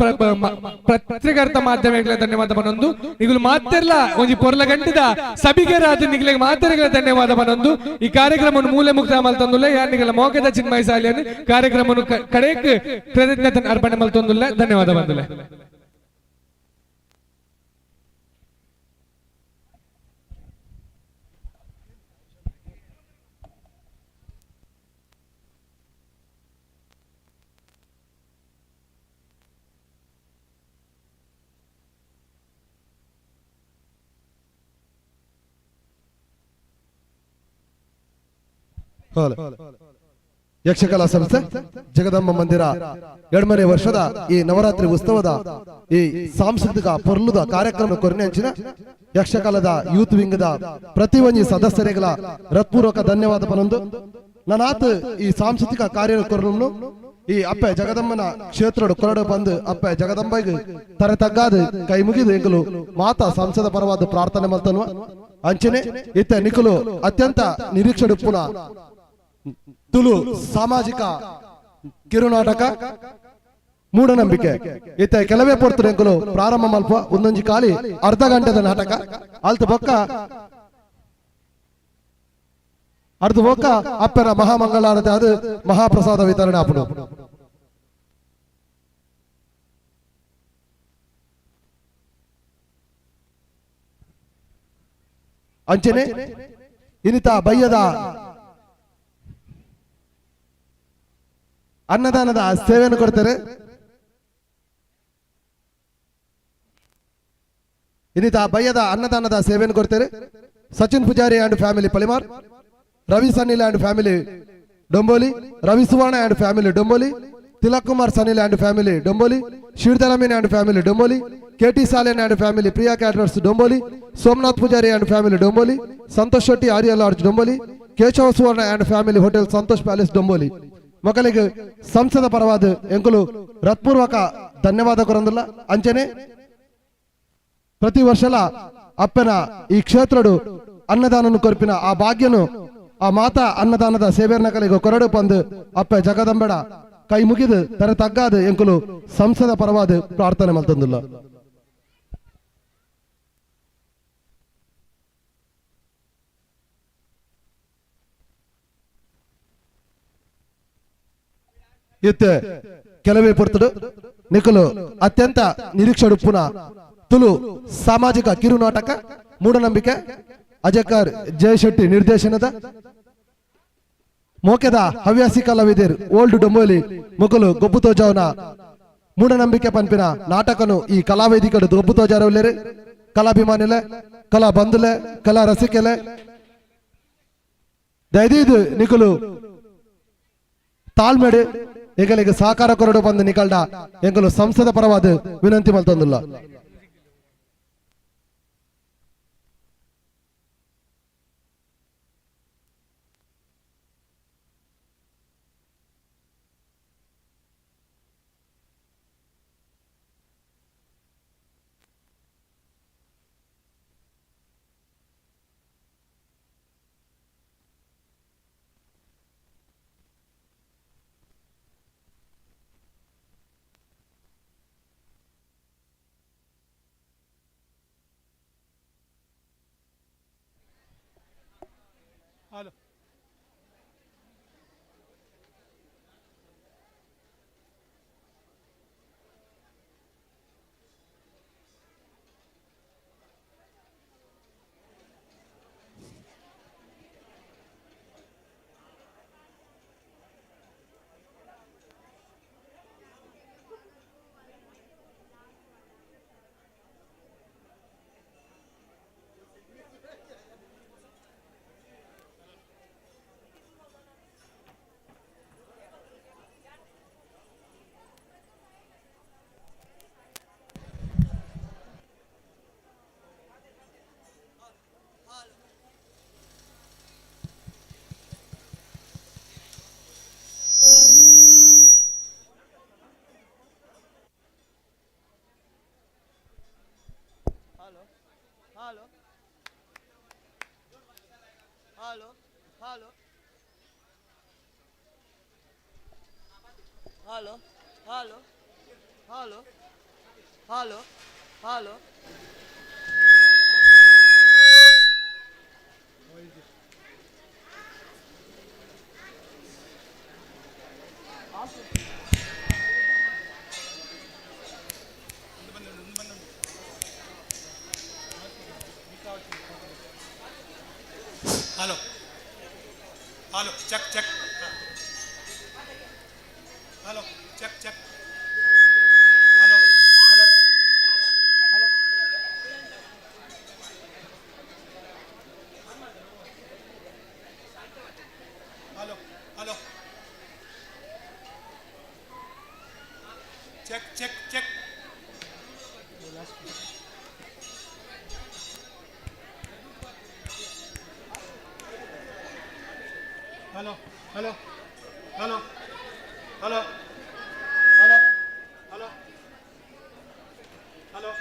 ಪತ್ರಕರ್ತ ಮಾಧ್ಯಮಗಳ ಧನ್ಯವಾದವನ್ನೊಂದು, ನಿಗುಲು ಮಾತೆರ್ಲ ಒಂಜಿ ಪೊರ್ಲ ಗಂಟದ ಸಭಿಕರಾದ ನಿಗ್ಲೆ ಮಾತೆರೆಗ್ಲ ಧನ್ಯವಾದವನ್ನೊಂದು. ಈ ಕಾರ್ಯಕ್ರಮವನ್ನು ಮೂಲೆ ಮುಕ್ತ ಮಲ್ತಂದುಲ್ಲ ಯಾರ್ ನಿಗಲ ಮೋಕದ ಚಿನ್ಮಯ ಸಾಲಿಯನ್ನು ಕಾರ್ಯಕ್ರಮವನ್ನು ಕಡೆಕ್ ಕೃತಜ್ಞತೆ ಅರ್ಪಣೆ ಮಲ್ತಂದುಲ್ಲ. ಧನ್ಯವಾದ ಬಂದುಲೆ. ಯಕ್ಷಕಲಾ ಸಂಸ್ಥೆ ಜಗದಂಬ ಮಂದಿರ 2ನೇ ವರ್ಷದ ಈ ನವರಾತ್ರಿ ಉತ್ಸವದ ಈ ಸಾಂಸ್ಕೃತಿಕ ಪೊರ್ಲುದ ಕಾರ್ಯಕ್ರಮ ಕೊರನೆ ಅಂಚಿನ ಯಕ್ಷಕಲದ ಯೂತ್ ವಿಂಗ್ದ ಪ್ರತಿ ಒಂಜಿ ಸದಸ್ಯರಿಗಳ ಹೃತ್ಪೂರ್ವಕ ಧನ್ಯವಾದ ಪನೊಂದು. ನನಾತ್ ಈ ಸಾಂಸ್ಕೃತಿಕ ಕಾರ್ಯ ಕೊರನು ಈ ಅಪ್ಪೆ ಜಗದಂಬನ ಕ್ಷೇತ್ರಡು ಕೊರಡು ಬಂದು ಅಪ್ಪೆ ಜಗದಂಬಗೆ ತರೆ ತಗ್ಗಾದ ಕೈ ಮುಗಿದು ಎಂಕಲು ಮಾತಾ ಸಂಸದ ಪರವಾದ ಪ್ರಾರ್ಥನೆ ಮಲ್ತನ್ವ. ಅಂಚನೆ ಇತ್ತ ನಿಕುಲು ಅತ್ಯಂತ ನಿರೀಕ್ಷೆಡುಪ್ಪುನ ತುಳು ಸಾಮಾಜಿಕ ಕಿರುನಾಟಕ ಮೂಢನಂಬಿಕೆ ಇತ್ತ ಕೆಲವೇ ಪೊರ್ತು ಎಂಕುಲು ಪ್ರಾರಂಭ ಮಲ್ಪ ಒಂದೊಂಜಿ ಖಾಲಿ ಅರ್ಧ ಗಂಟೆದ ನಾಟಕ ಅಲ್ತ ಬೊಕ್ಕ ಅರ್ಧ ಬೊಕ್ಕ ಅಪ್ಪರ ಮಹಾಮಂಗಳಾರತಿ ಅದು ಮಹಾಪ್ರಸಾದ ವಿತರಣೆ ಆಪುಂಡು. ಅಂಚನೆ ಇನಿತ ಬಯ್ಯದ ಅನ್ನದಾನದ ಸೇವೆಯನ್ನು ಕೊಡ್ತಾರೆ. ಇನ್ನಿತ ಬಯ್ಯದ ಅನ್ನದಾನದ ಸೇವೆಯನ್ನು ಕೊಡ್ತಾರೆ Sachin Pujari and family Palimar, Ravi Sanil and family Domboli, Ravi Suvarna and family Domboli, Tilak Kumar Sanil and family Domboli, Sridhar Amin and family Domboli, KT Salian and family Priya caterers Domboli, Somnath Pujari and family Domboli, Santosh Shetty Arya lodge Domboli, Keshava Suvarna and family hotel Santosh palace Domboli. ಮೊಕಲಿಗೆ ಸಂಸದ ಪರವಾದ ಎಂಕುಲು ಹೃತ್ಪೂರ್ವಕ ಧನ್ಯವಾದ ಕೊರಂದಿಲ್ಲ. ಅಂಚನೆ ಪ್ರತಿ ವರ್ಷಲ ಅಪ್ಪನ ಈ ಕ್ಷೇತ್ರಡು ಅನ್ನದಾನನು ಕೊರ್ಪಿನ ಆ ಭಾಗ್ಯನು ಆ ಮಾತಾ ಅನ್ನದಾನದ ಸೇವೆಯನ್ನ ಕಲಿಗೆ ಕೊರಡು ಪಂದು ಅಪ್ಪ ಜಗದಂಬೆಡ ಕೈ ಮುಗಿದು ತರ ತಗ್ಗಾದ ಎಂಕುಲು ಸಂಸದ ಪರವಾದ ಪ್ರಾರ್ಥನೆ ಮಲ್ತಂದಿಲ್ಲ. ಇತ್ತೆ ಕೆಲವೇ ಪೊರ್ತುಡು ನಿಕುಲು ಅತ್ಯಂತ ನಿರೀಕ್ಷೆಡುಪ್ಪುನ ತುಳು ಸಾಮಾಜಿಕ ಕಿರುನಾಟಕ ಮೂಢನಂಬಿಕೆ ಅಜಕರ್ ಜಯಶೆಟ್ಟಿ ನಿರ್ದೇಶನದ ಮೋಕೆದ ಹವ್ಯಾಸಿ ಕಲಾವಿದರ್ ಓಲ್ಡ್ ಡೊಂಬೋಲಿ ಮುಕುಲು ಗೊಬ್ಬು ತೋಜಾವನ ಮೂಢನಂಬಿಕೆ ಪನ್ಪಿನ ನಾಟಕನು ಈ ಕಲಾವೇದಿಕಡು ಗೊಬ್ಬು ತೋಜಾರವುಲ್ಲೇರು. ಕಲಾಭಿಮಾನಿಲೆ, ಕಲಾ ಬಂಧುಲೆ, ಕಲಾ ರಸಿಕೆಲೆ ದಯದೀದು ನಿಕುಲು ತಾಳ್ಮೆಡು ಎಂಗಲಿಗೆ ಸಹಕಾರ ಕೊರಡು ಬಂದು ನಿಕಲ್ಡ ಎಂಕಲು ಸಂಸದ ಪರವಾದ ವಿನಂತಿ ಮಲ್ತೊಂದುಲ್ಲ. Hello hello hello hello hello hello hello hello hello. Hello hello check check hello check check hello hello hello hello hello check check check. Hello hello hello hello hello hello hello.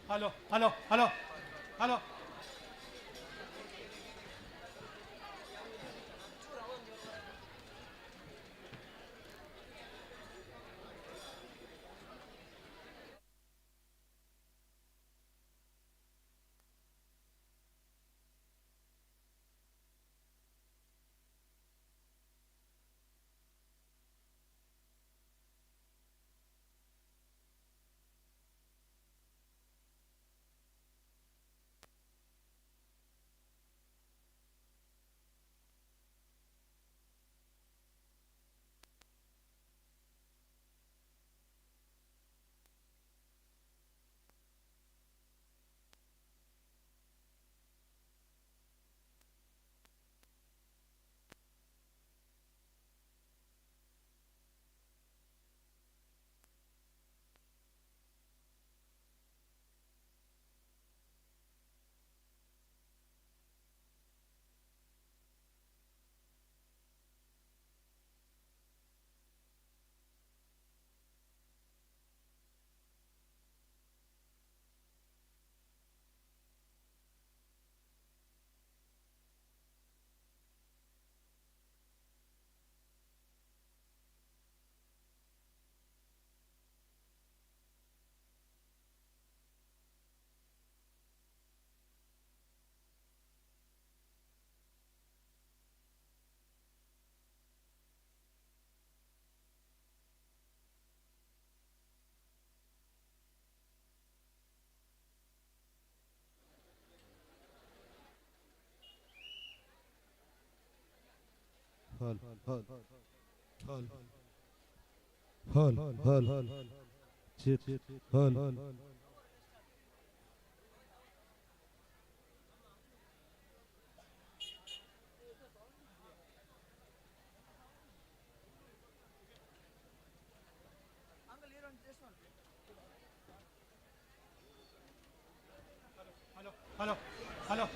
Hello hello hello hello. Hall hall check hall hello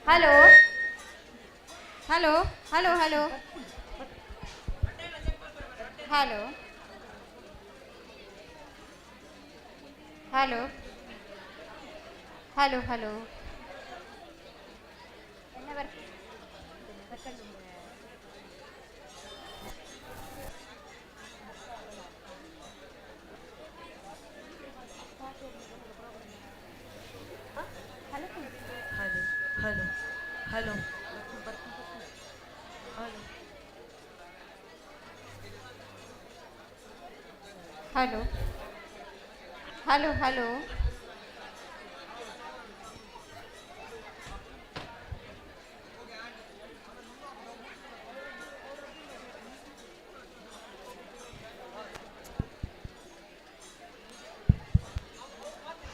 hello Hello hello hello hello hello hello hello hello Hello hello hello hello hello hello hello hello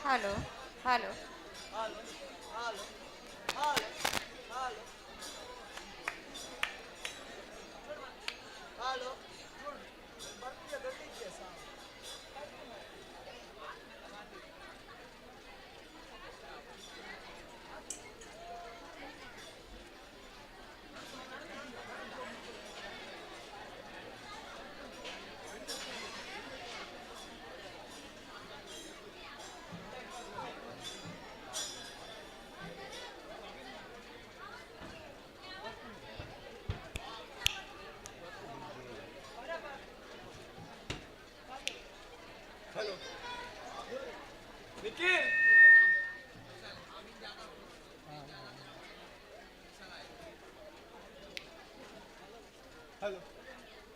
hello hello hello Hello Nikhil hello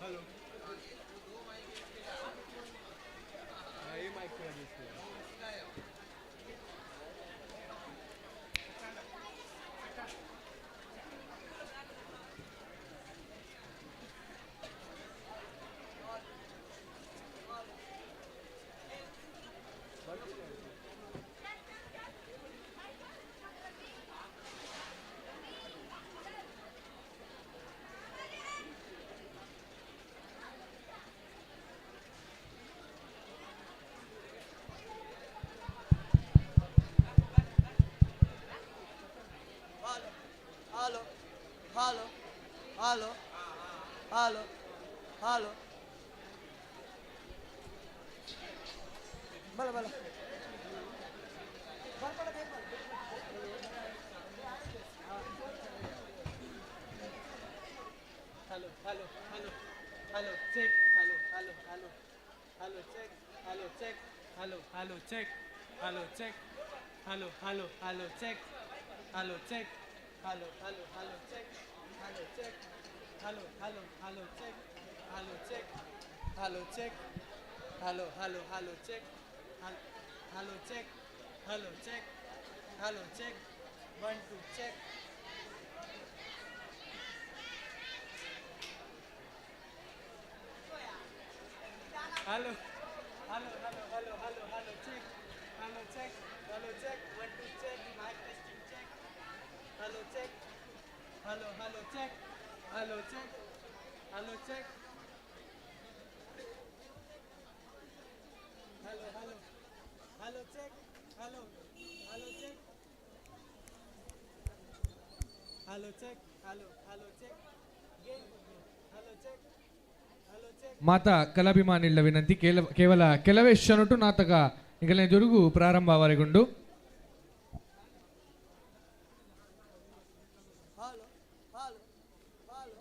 hello ये mic थोड़ा hello hello hello hello hello ಬಲ ಬಲ hello hello hello hello check hello hello hello Hello check, hello check, hello hello check, hello check, hello hello hello check, hello check, hello hello hello check, hello check, hello hello hello check, hello check, hello check, hello hello hello check, hello check, hello check, hello check, 1 2 check. Hello hello hello hello hello hello check, hello check, hello check, 1 2 check, mic testing check, hello check, hello hello check, hello check, hello check, hello hello hello check, hello hello check, hello check, hello hello check, hello check, hello check. ಮಾತಾ ಕಲಾಭಿಮಾನಿಗಳ ವಿನಂತಿ, ಕೇವಲ ಕೆಲವೇ ಕ್ಷಣಟು ನಾಟಕ ನಿಗಲನೆ ಜೊರುಗು ಪ್ರಾರಂಭ ಅವರೆಗೊಂಡು. Hello hello hello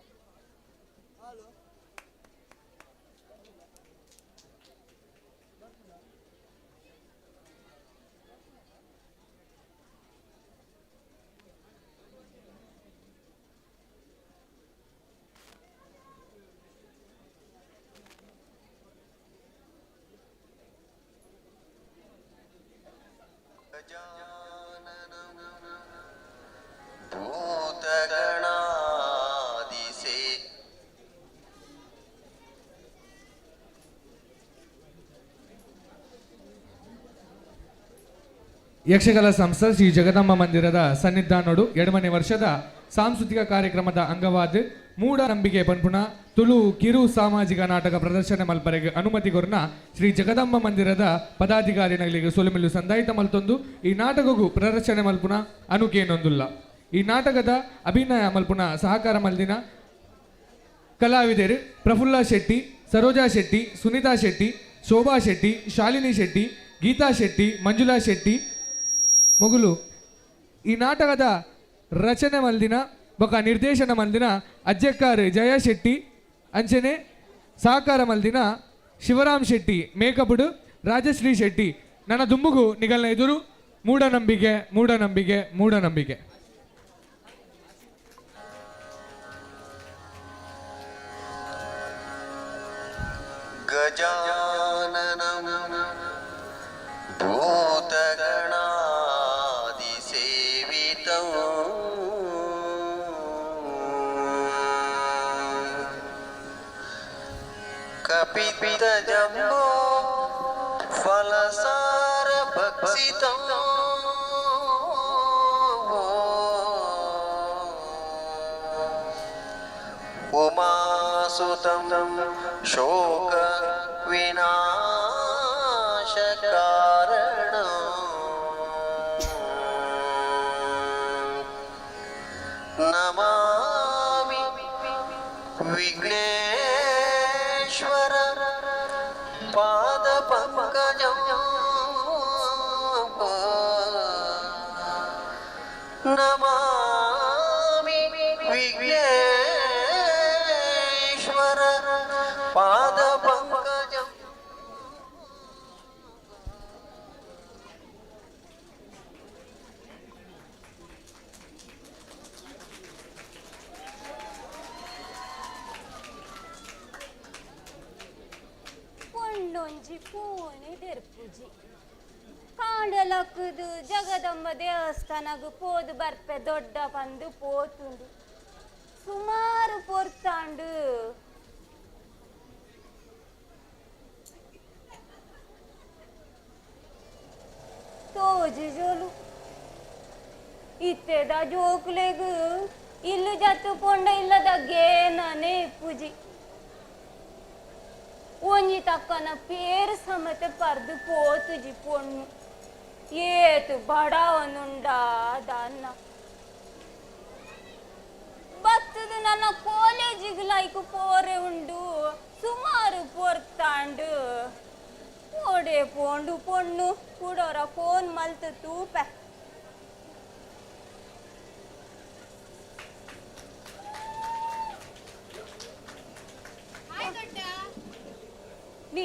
hello. ಭೂತಗಣಾದಿಸೇ Yakshagana ಸಂಸ್ಥೆ ಶ್ರೀ ಜಗದಾಂಬ ಮಂದಿರದ ಸನ್ನಿಧಾನೋಡು 2ನೇ ವರ್ಷದ ಸಾಂಸ್ಕೃತಿಕ ಕಾರ್ಯಕ್ರಮದ ಅಂಗವಾದ ಮೂಢನಂಬಿಕೆ ಪನ್ಪುಣ ತುಳು ಕಿರು ಸಾಮಾಜಿಕ ನಾಟಕ ಪ್ರದರ್ಶನ ಮಲ್ಪರೆಗೆ ಅನುಮತಿ ಕೊರ್ನ ಶ್ರೀ ಜಗದಾಂಬ ಮಂದಿರದ ಪದಾಧಿಕಾರಿ ನಗಲಿಗೆ ಸೊಲುಮಿಲ್ಲು ಸಂದಾಯಿತ ಮಲ್ತೊಂದು ಈ ನಾಟಕಗೂ ಪ್ರದರ್ಶನ ಮಲ್ಪುಣ ಅನುಕೇನೊಂದುಲ್ಲ. ಈ ನಾಟಕದ ಅಭಿನಯ ಮಲ್ಪುಣ ಸಹಕಾರ ಮಲ್ದಿನ ಕಲಾವಿದರು ಪ್ರಫುಲ್ಲ ಶೆಟ್ಟಿ, ಸರೋಜಾ ಶೆಟ್ಟಿ, ಸುನೀತಾ ಶೆಟ್ಟಿ, ಶೋಭಾ ಶೆಟ್ಟಿ, ಶಾಲಿನಿ ಶೆಟ್ಟಿ, ಗೀತಾ ಶೆಟ್ಟಿ, ಮಂಜುಳಾ ಶೆಟ್ಟಿ ಮೊಗುಲು. ಈ ನಾಟಕದ ರಚನೆ ಮಲ್ದಿನ ಬೊಕ ನಿರ್ದೇಶನ ಮಲ್ದಿನ ಅಜ್ಜಕ್ಕಾರ್ ಜಯ ಶೆಟ್ಟಿ, ಅಂಚನೆ ಸಹಕಾರ ಮಲ್ದಿನ ಶಿವರಾಮ್ ಶೆಟ್ಟಿ, ಮೇಕಪುಡು ರಾಜಶ್ರೀ ಶೆಟ್ಟಿ. ನನ್ನ ದುಂಬುಗು ನಿಗಲ್ನ ಎದುರು ಮೂಢನಂಬಿಕೆ, ಮೂಢನಂಬಿಕೆ, ಮೂಢನಂಬಿಕೆ. ಗಜಾನನಂ ಭೂತಗಣಾದಿಸೇವಿತಂ ಕಪಿತ್ತಜಂಬೋ ಫಲಸಾರಭಕ್ಷಿತಂ ಉಮಾಸುತಂ ಶೋಕ ವಿನಾಶಕಾರಣಂ ನಮಾಮಿ ವಿಘ್ನೇಶ್ವರ ಪಾದಪಂಕಜಂ ನಮಾಮಿ ವಿಘ್ನೇಶ್ವರ ಪಾದಪಂಕಜಂ. ಪೊಣ್ಣೊಂಜಿ ಪೂನಿ ದೆರ್ಪುಜಿ ಕಾಂಡಲಕ್ಕದು ಜಗದಮ್ಮ ದೇವಸ್ಥಾನಗು ಪೋದು ಬರ್ಪೆ ದೊಡ್ಡ ಪಂದು ಪೋತುಂಡು ಸುಮಾರು ಪೊರ್ತಾಂಡು. ತೋಜಿ ಜೋಲು ಇತ್ತೆದ ಜೋಕುಲೆಗು ಇಲ್ಲು ಜತ್ತು ಪೊಂಡ ಇಲ್ಲದ ಗೇನನೆ ಪೂಜಿ ಒಂಜಿ ತಕ್ಕನ ಪೇರು ಸಮೇತ ಪರ್ದು ಪೋತುಜಿ ಪೊಣ್ಣು ಏತು ಬಡವನುಂಡ ದಾನ್ನ ಬತ್ತದು ನನ್ನ ಕಾಲೇಜಿಗೆ ಲೈಕ್ ಪೋರೆ ಉಂಡು ಸುಮಾರು ಪೊರ್ತಾಂಡು ಓಡೆ ಪೋಂಡು ಪೊಣ್ಣು ಕೂಡೋರ ಫೋನ್ ಮಲ್ತು ತೂಪೆ.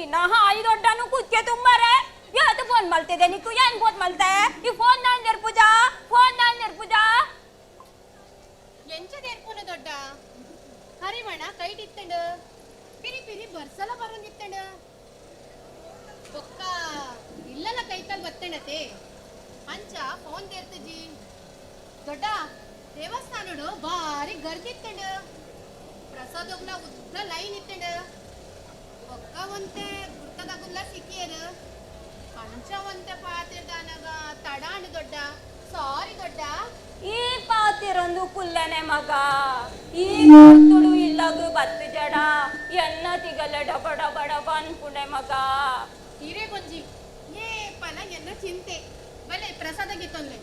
ನಿನ್ನ ಹಾಯಿ ದೊಡ್ಡನು ಕುಕ್ಕೆ ತುಂಬಾರೆ ಯಾತು ಫೋನ್ ಮಲ್ತಿದೆ ನಿಕ್ಕು ಏನ್ ಫೋನ್ ಮಲ್ತೆ ಈ ಫೋನ್ ನಾನ್ ನೆರ್ಪುಜಾ ಫೋನ್ ನಾನ್ ನೆರ್ಪುಜಾ ಎಂಚ ನೆರ್ಪುನ ದೊಡ್ಡ ಹರಿಮಣ ಕೈಟಿತ್ತಂಡು ಪಿರಿ ಪಿರಿ ಬರ್ಸಲ ಬರೋಂದಿತ್ತಂಡು ಬೊಕ್ಕ ಇಲ್ಲಲ ಕೈತಲ್ ಬತ್ತಣತೆ ಅಂಚ ಫೋನ್ ದೇರ್ತಜಿ ದೊಡ್ಡ ದೇವಸ್ಥಾನಡು ಬಾರಿ ಗರ್ದಿತ್ತಂಡು ಪ್ರಸಾದೋಗ್ಲ ಉದ್ದ ಲೈನ್ ಇತ್ತಂಡು ಬೊಕ್ಕ ಒಂತೆ ಗುರ್ತದಗುಲ್ಲ ಸಿಕ್ಕಿಯರು ಅಂಚ ಒಂತೆ ಪಾತಿರ್ದಾನಗ ತಡಾಣು ದೊಡ್ಡ ಸಾರಿ ದೊಡ್ಡ ಈ ಪಾತಿರೊಂದು ಕುಲ್ಲನೆ ಮಗ ಈ ಗುರ್ತುಡು ಇಲ್ಲಗು ಬತ್ತು ಜಡ ಎನ್ನ ತಿಗಲ ಡಬ ಡಬ ಡಬ ಅನ್ಪುಣೆ ಮಗ ಹಿರೇ ಗೊಂಜಿ ಏ ಪಲ ಎನ್ನ ಚಿಂತೆ ಬಲೆ ಪ್ರಸಾದಕ್ಕೆ ತೊಂದ್ರೆ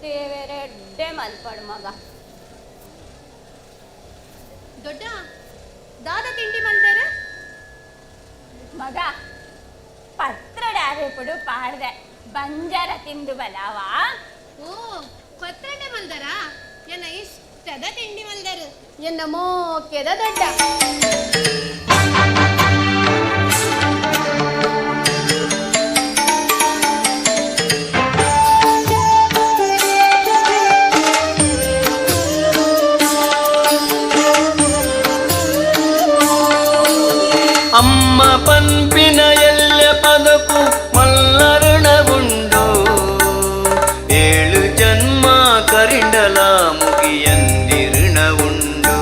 ದೇವರೆಡ್ಡೆ ಮಲ್ಪಡು ಮಗ ದೊಡ್ಡ ದಾದ ತಿಂಡಿ ಮಲ್ದಾರ ಮಗ ಪತ್ರೊಡೆ ಪಾಡ್ದೆ ಬಂಜಾರ ತಿಂದು ಬಲಾವಾ ಓ ಪತ್ರೊಡೆ ಮಲ್ದಾರ ಎನ್ನ ಇಷ್ಟದ ತಿಂಡಿ ಮಲ್ದಾರು ಎನ್ನ ಮೋಕೆದ ದೊಡ್ಡ ಅಮ್ಮ ಪನ್ಪಿನ ಎಲ್ಲ ಪದಕು ಮಲ್ಲರಣವುಂಡು ಏಳು ಜನ್ಮ ಕರಿಂಡಲ ಮುಗಿಯಂದಿರುಣವುಂಡು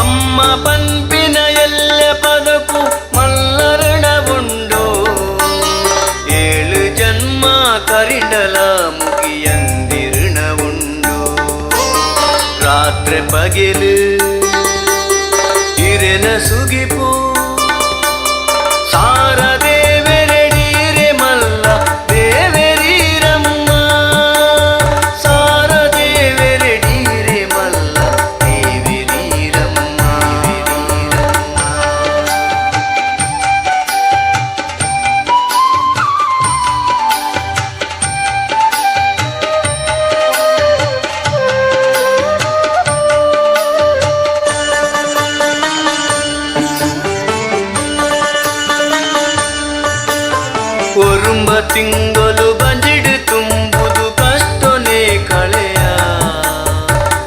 ಅಮ್ಮ ಪನ್ಪಿನ ಎಲ್ಲ ಪದಕು ಮಲ್ಲರಣವುಂಡು ಏಳು ಜನ್ಮ ಕರಿಂಡಲ ಮುಗಿಯಂದಿರುಣವುಂಡು ರಾತ್ರಿ ಪಗಿಲು ಇರೆನ ಸುಗಿಪು ಸಾರ ದೇವೆರೆಡೀರೆ ಮಲ್ಲ ದೇವೆರೀರಮ್ಮ ಸಾರ ದೇವೆರೆಡೀರೆ ಮಲ್ಲ ದೇವೆರೀರಮ್ಮ. ಒರುಂಬ ತಿಂಗಳು ಬಂಜಿಡು ತುಂಬುದು ಕಷ್ಟನೇ ಕಳೆಯ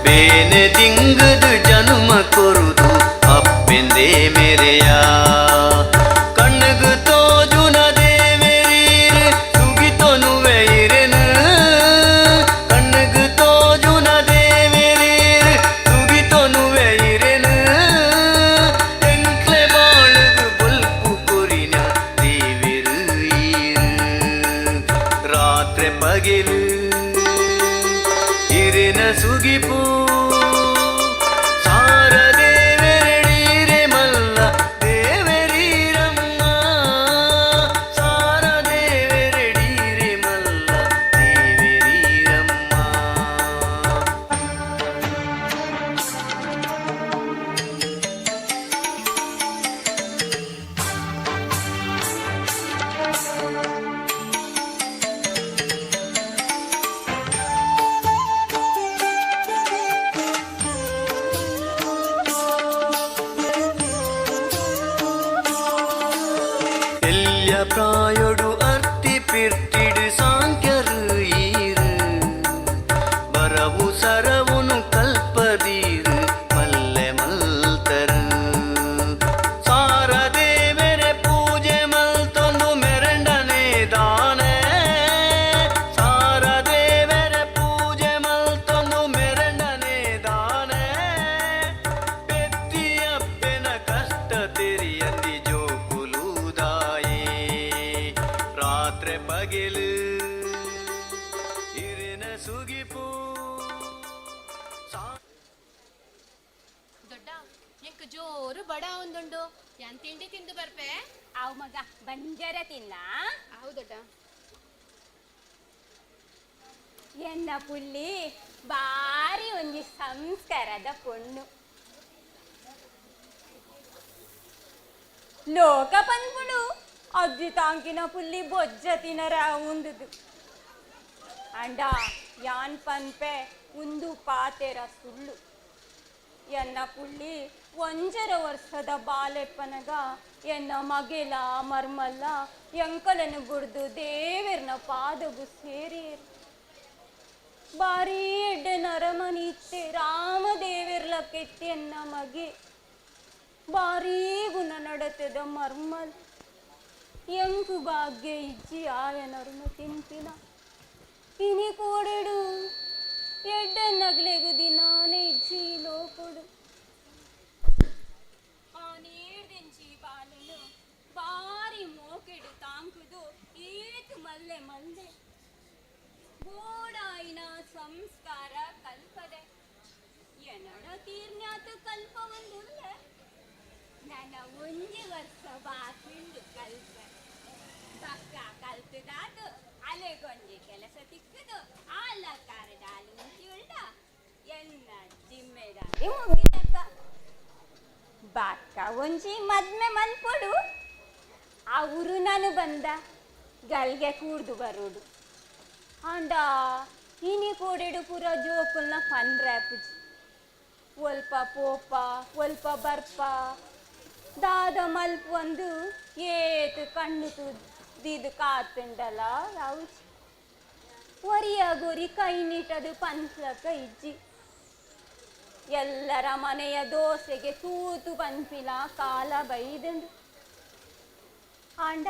ಬೇನೆ ದಿಂಗದು ಜನ್ಮ ಕೊರುದು ಅಪ್ಪೆಂದೇ ಮೇರೆಯ ಕಣ್ಣುಗು ತೋಜುನ ದೇವೆರೀರು ಸುಗಿತೊನುವೆ ಇರೆನು ಕಣ್ಣುಗು ತೋಜುನ ದೇವೆರೀರು ಸುಗಿತೊನುವೆ ಇರೆನು ಎಂಕ್ಲೆ ಬಾಳುಗು ಬೊಲ್ಪು ಕೊರಿನ ದೇವೆರು ಈರು ರಾತ್ರಿ ಪಗಿಲು ಇರಿನ ಸುಗಿಪು ಸಾರ ದೇವೆರೆಡೀರೆ ಮಲ್ಲ ದೇವೆರೀರಮ್ಮ ಸಾರ ದೇವೆರೆಡೀರೆ ಮಲ್ಲ ದೇವೆರೀರಮ್ಮ. ಎಲ್ಯ ಪ್ರಾಯೊಡು ಅರ್ತಿ ಪಿರ್ತಿಡು ಸಾಂಕ್ಯರು ಈರು ಬರವು ಸರವುನು ಕಲ್ಪದೀರು ಮಲ್ಲೆ ಮಲ್ತರು ಸಾರ ದೇವೆರೆ ಪೂಜೆ ಮಲ್ತೊಂದು ಮೆರಂಡನೆ ದಾನೆ ಸಾರ ದೇವೆರೆ ಪೂಜೆ ಮಲ್ತೊಂದು ಮೆರಂಡನೆ ದಾನೆ ಪೆತ್ತಿಯಪ್ಪೆನ ಕಷ್ಟ ತೆರಿಯಂದಿ ಜೋಕುಲುದಾಯೇ ರಾತ್ರಿ ಪಗಿಲು ಇರಿನ ಸುಗಿಪು ದೊಡ್ಡ ಎಂಕ್ ಜೋರು ಬಡ ಒಂದುಂಡು ಯಾನ್ ತಿಂಡಿ ತಿಂದು ಬರ್ಪೆ ಅವ್ ಮಗ ಬಂಜಾರ ತಿನ್ನ ಅವು ದೊಡ್ಡ ಎನ್ನ ಪುಲ್ಲಿ ಬಾರಿ ಒಂಜಿ ಸಂಸ್ಕಾರದ ಪೊಣ್ಣು ಲೋಕ ಪನ್ಪುಡು ಅಜ್ಜಿ ತಾಂಕಿನ ಪುಲ್ಲಿ ಬೊಜ್ಜ ತಿನರ ಉಂದುದು ಅಂಡ ಯಾನ್ ಪನ್ಪೆ ಉಂದು ಪಾತೆರ ಸುಳ್ಳು. ಎನ್ನ ಪುಳ್ಳಿ 1.5 ವರ್ಷದ ಬಾಲೆಪ್ಪನಗ ಎನ್ನ ಮಗೆಲ ಮರ್ಮಲ್ಲ ಎಂಕಲನ್ನು ಬುಡ್ದು ದೇವೆರ್ನ ಪಾದಗು ಸೇರಿಯರು. ಬಾರಿ ಎಡ್ಡೆ ನರಮನಿ ಇತ್ತೆ ರಾಮದೇವೆರ್ಲ ಕೆತ್ತೆ ಎನ್ನ ಮಗೆ, ಬಾರೀ ಗುಣ ನಡತೆದ ಮರ್ಮಲ್. ಎಂಕು ಭಾಗ್ಯ ಇಜ್ಜಿ ಆಯ ನರ್ಮ ತಿಂಪಿನ ಇನಿ ಕೋಡೆಡು ಎಡ್ಡೆ ನಗ್ಲೆಗು ದಿನಾನೆ ಇಜ್ಜಿ ಲೋಕೊಡು. ಆ ನೀರ್ದಿಂಚಿ ಬಾಲನು ಬಾರಿ ಮೋಕೆಡು ತಾಂಕುದು ಏತು ಮಲ್ಲೆ ಮಲ್ಲೆ ಬೋಡಾಯಿನ ಸಂಸ್ಕಾರ ಕಲ್ಪದೆ ಎನ್ನಡ ತೀರ್ನ್ಯಾತ ಕಲ್ಪ ಒಂದುಲ್ಲ. ನನ್ನ 1 ವರ್ಷ ಬಾಕಿಂಡು ಕಲ್ಪ ಪಕ್ಕ ಕಲ್ತದಾತು ಅಲೆಗೊಂಜಿ ಕೆಲಸ ತಿಕ್ಕದು ಆಲಕಾರದ ಉಂಟಿಯುಳ್ಳ ಎನ್ನ ಜಿಮ್ಮೆದಾರಿ ಮುಗಿದಕ್ಕ. ಬಾಕ್ಕ ಒಂಜಿ ಮದ್ಮೆ ಮಲ್ಪೊಡು ಅವರು ನಾನು ಬಂದ ಗಲ್ಗೆ ಕೂಡ್ದು ಬರೋಡು. ಆಂಡ ಇನಿ ಕೋಡೆಡು ಪೂರ ಜೋಕುಲ್ನ ಫನ್ ರ್ಯಾಪುಜಿ ಒಲ್ಪ ಪೋಪ ಒಲ್ಪ ಬರ್ಪ ದಾದ ಮಲ್ಪು ಒಂದು ಏತು ಕಣ್ಣು ತುದ್ದಿದ್ದು ಕಾತುಂಡಲ ಯಾವ್ಜಿ ಒರಿಯ ಗೊರಿ ಕೈ ನೀಟದು ಪನ್ಸ್ಲಕ ಇಜ್ಜಿ. ಎಲ್ಲರ ಮನೆಯ ದೋಸೆಗೆ ತೂತು ಪನ್ಪಿನ ಕಾಲ ಬೈದಂಡು. ಆಂಡ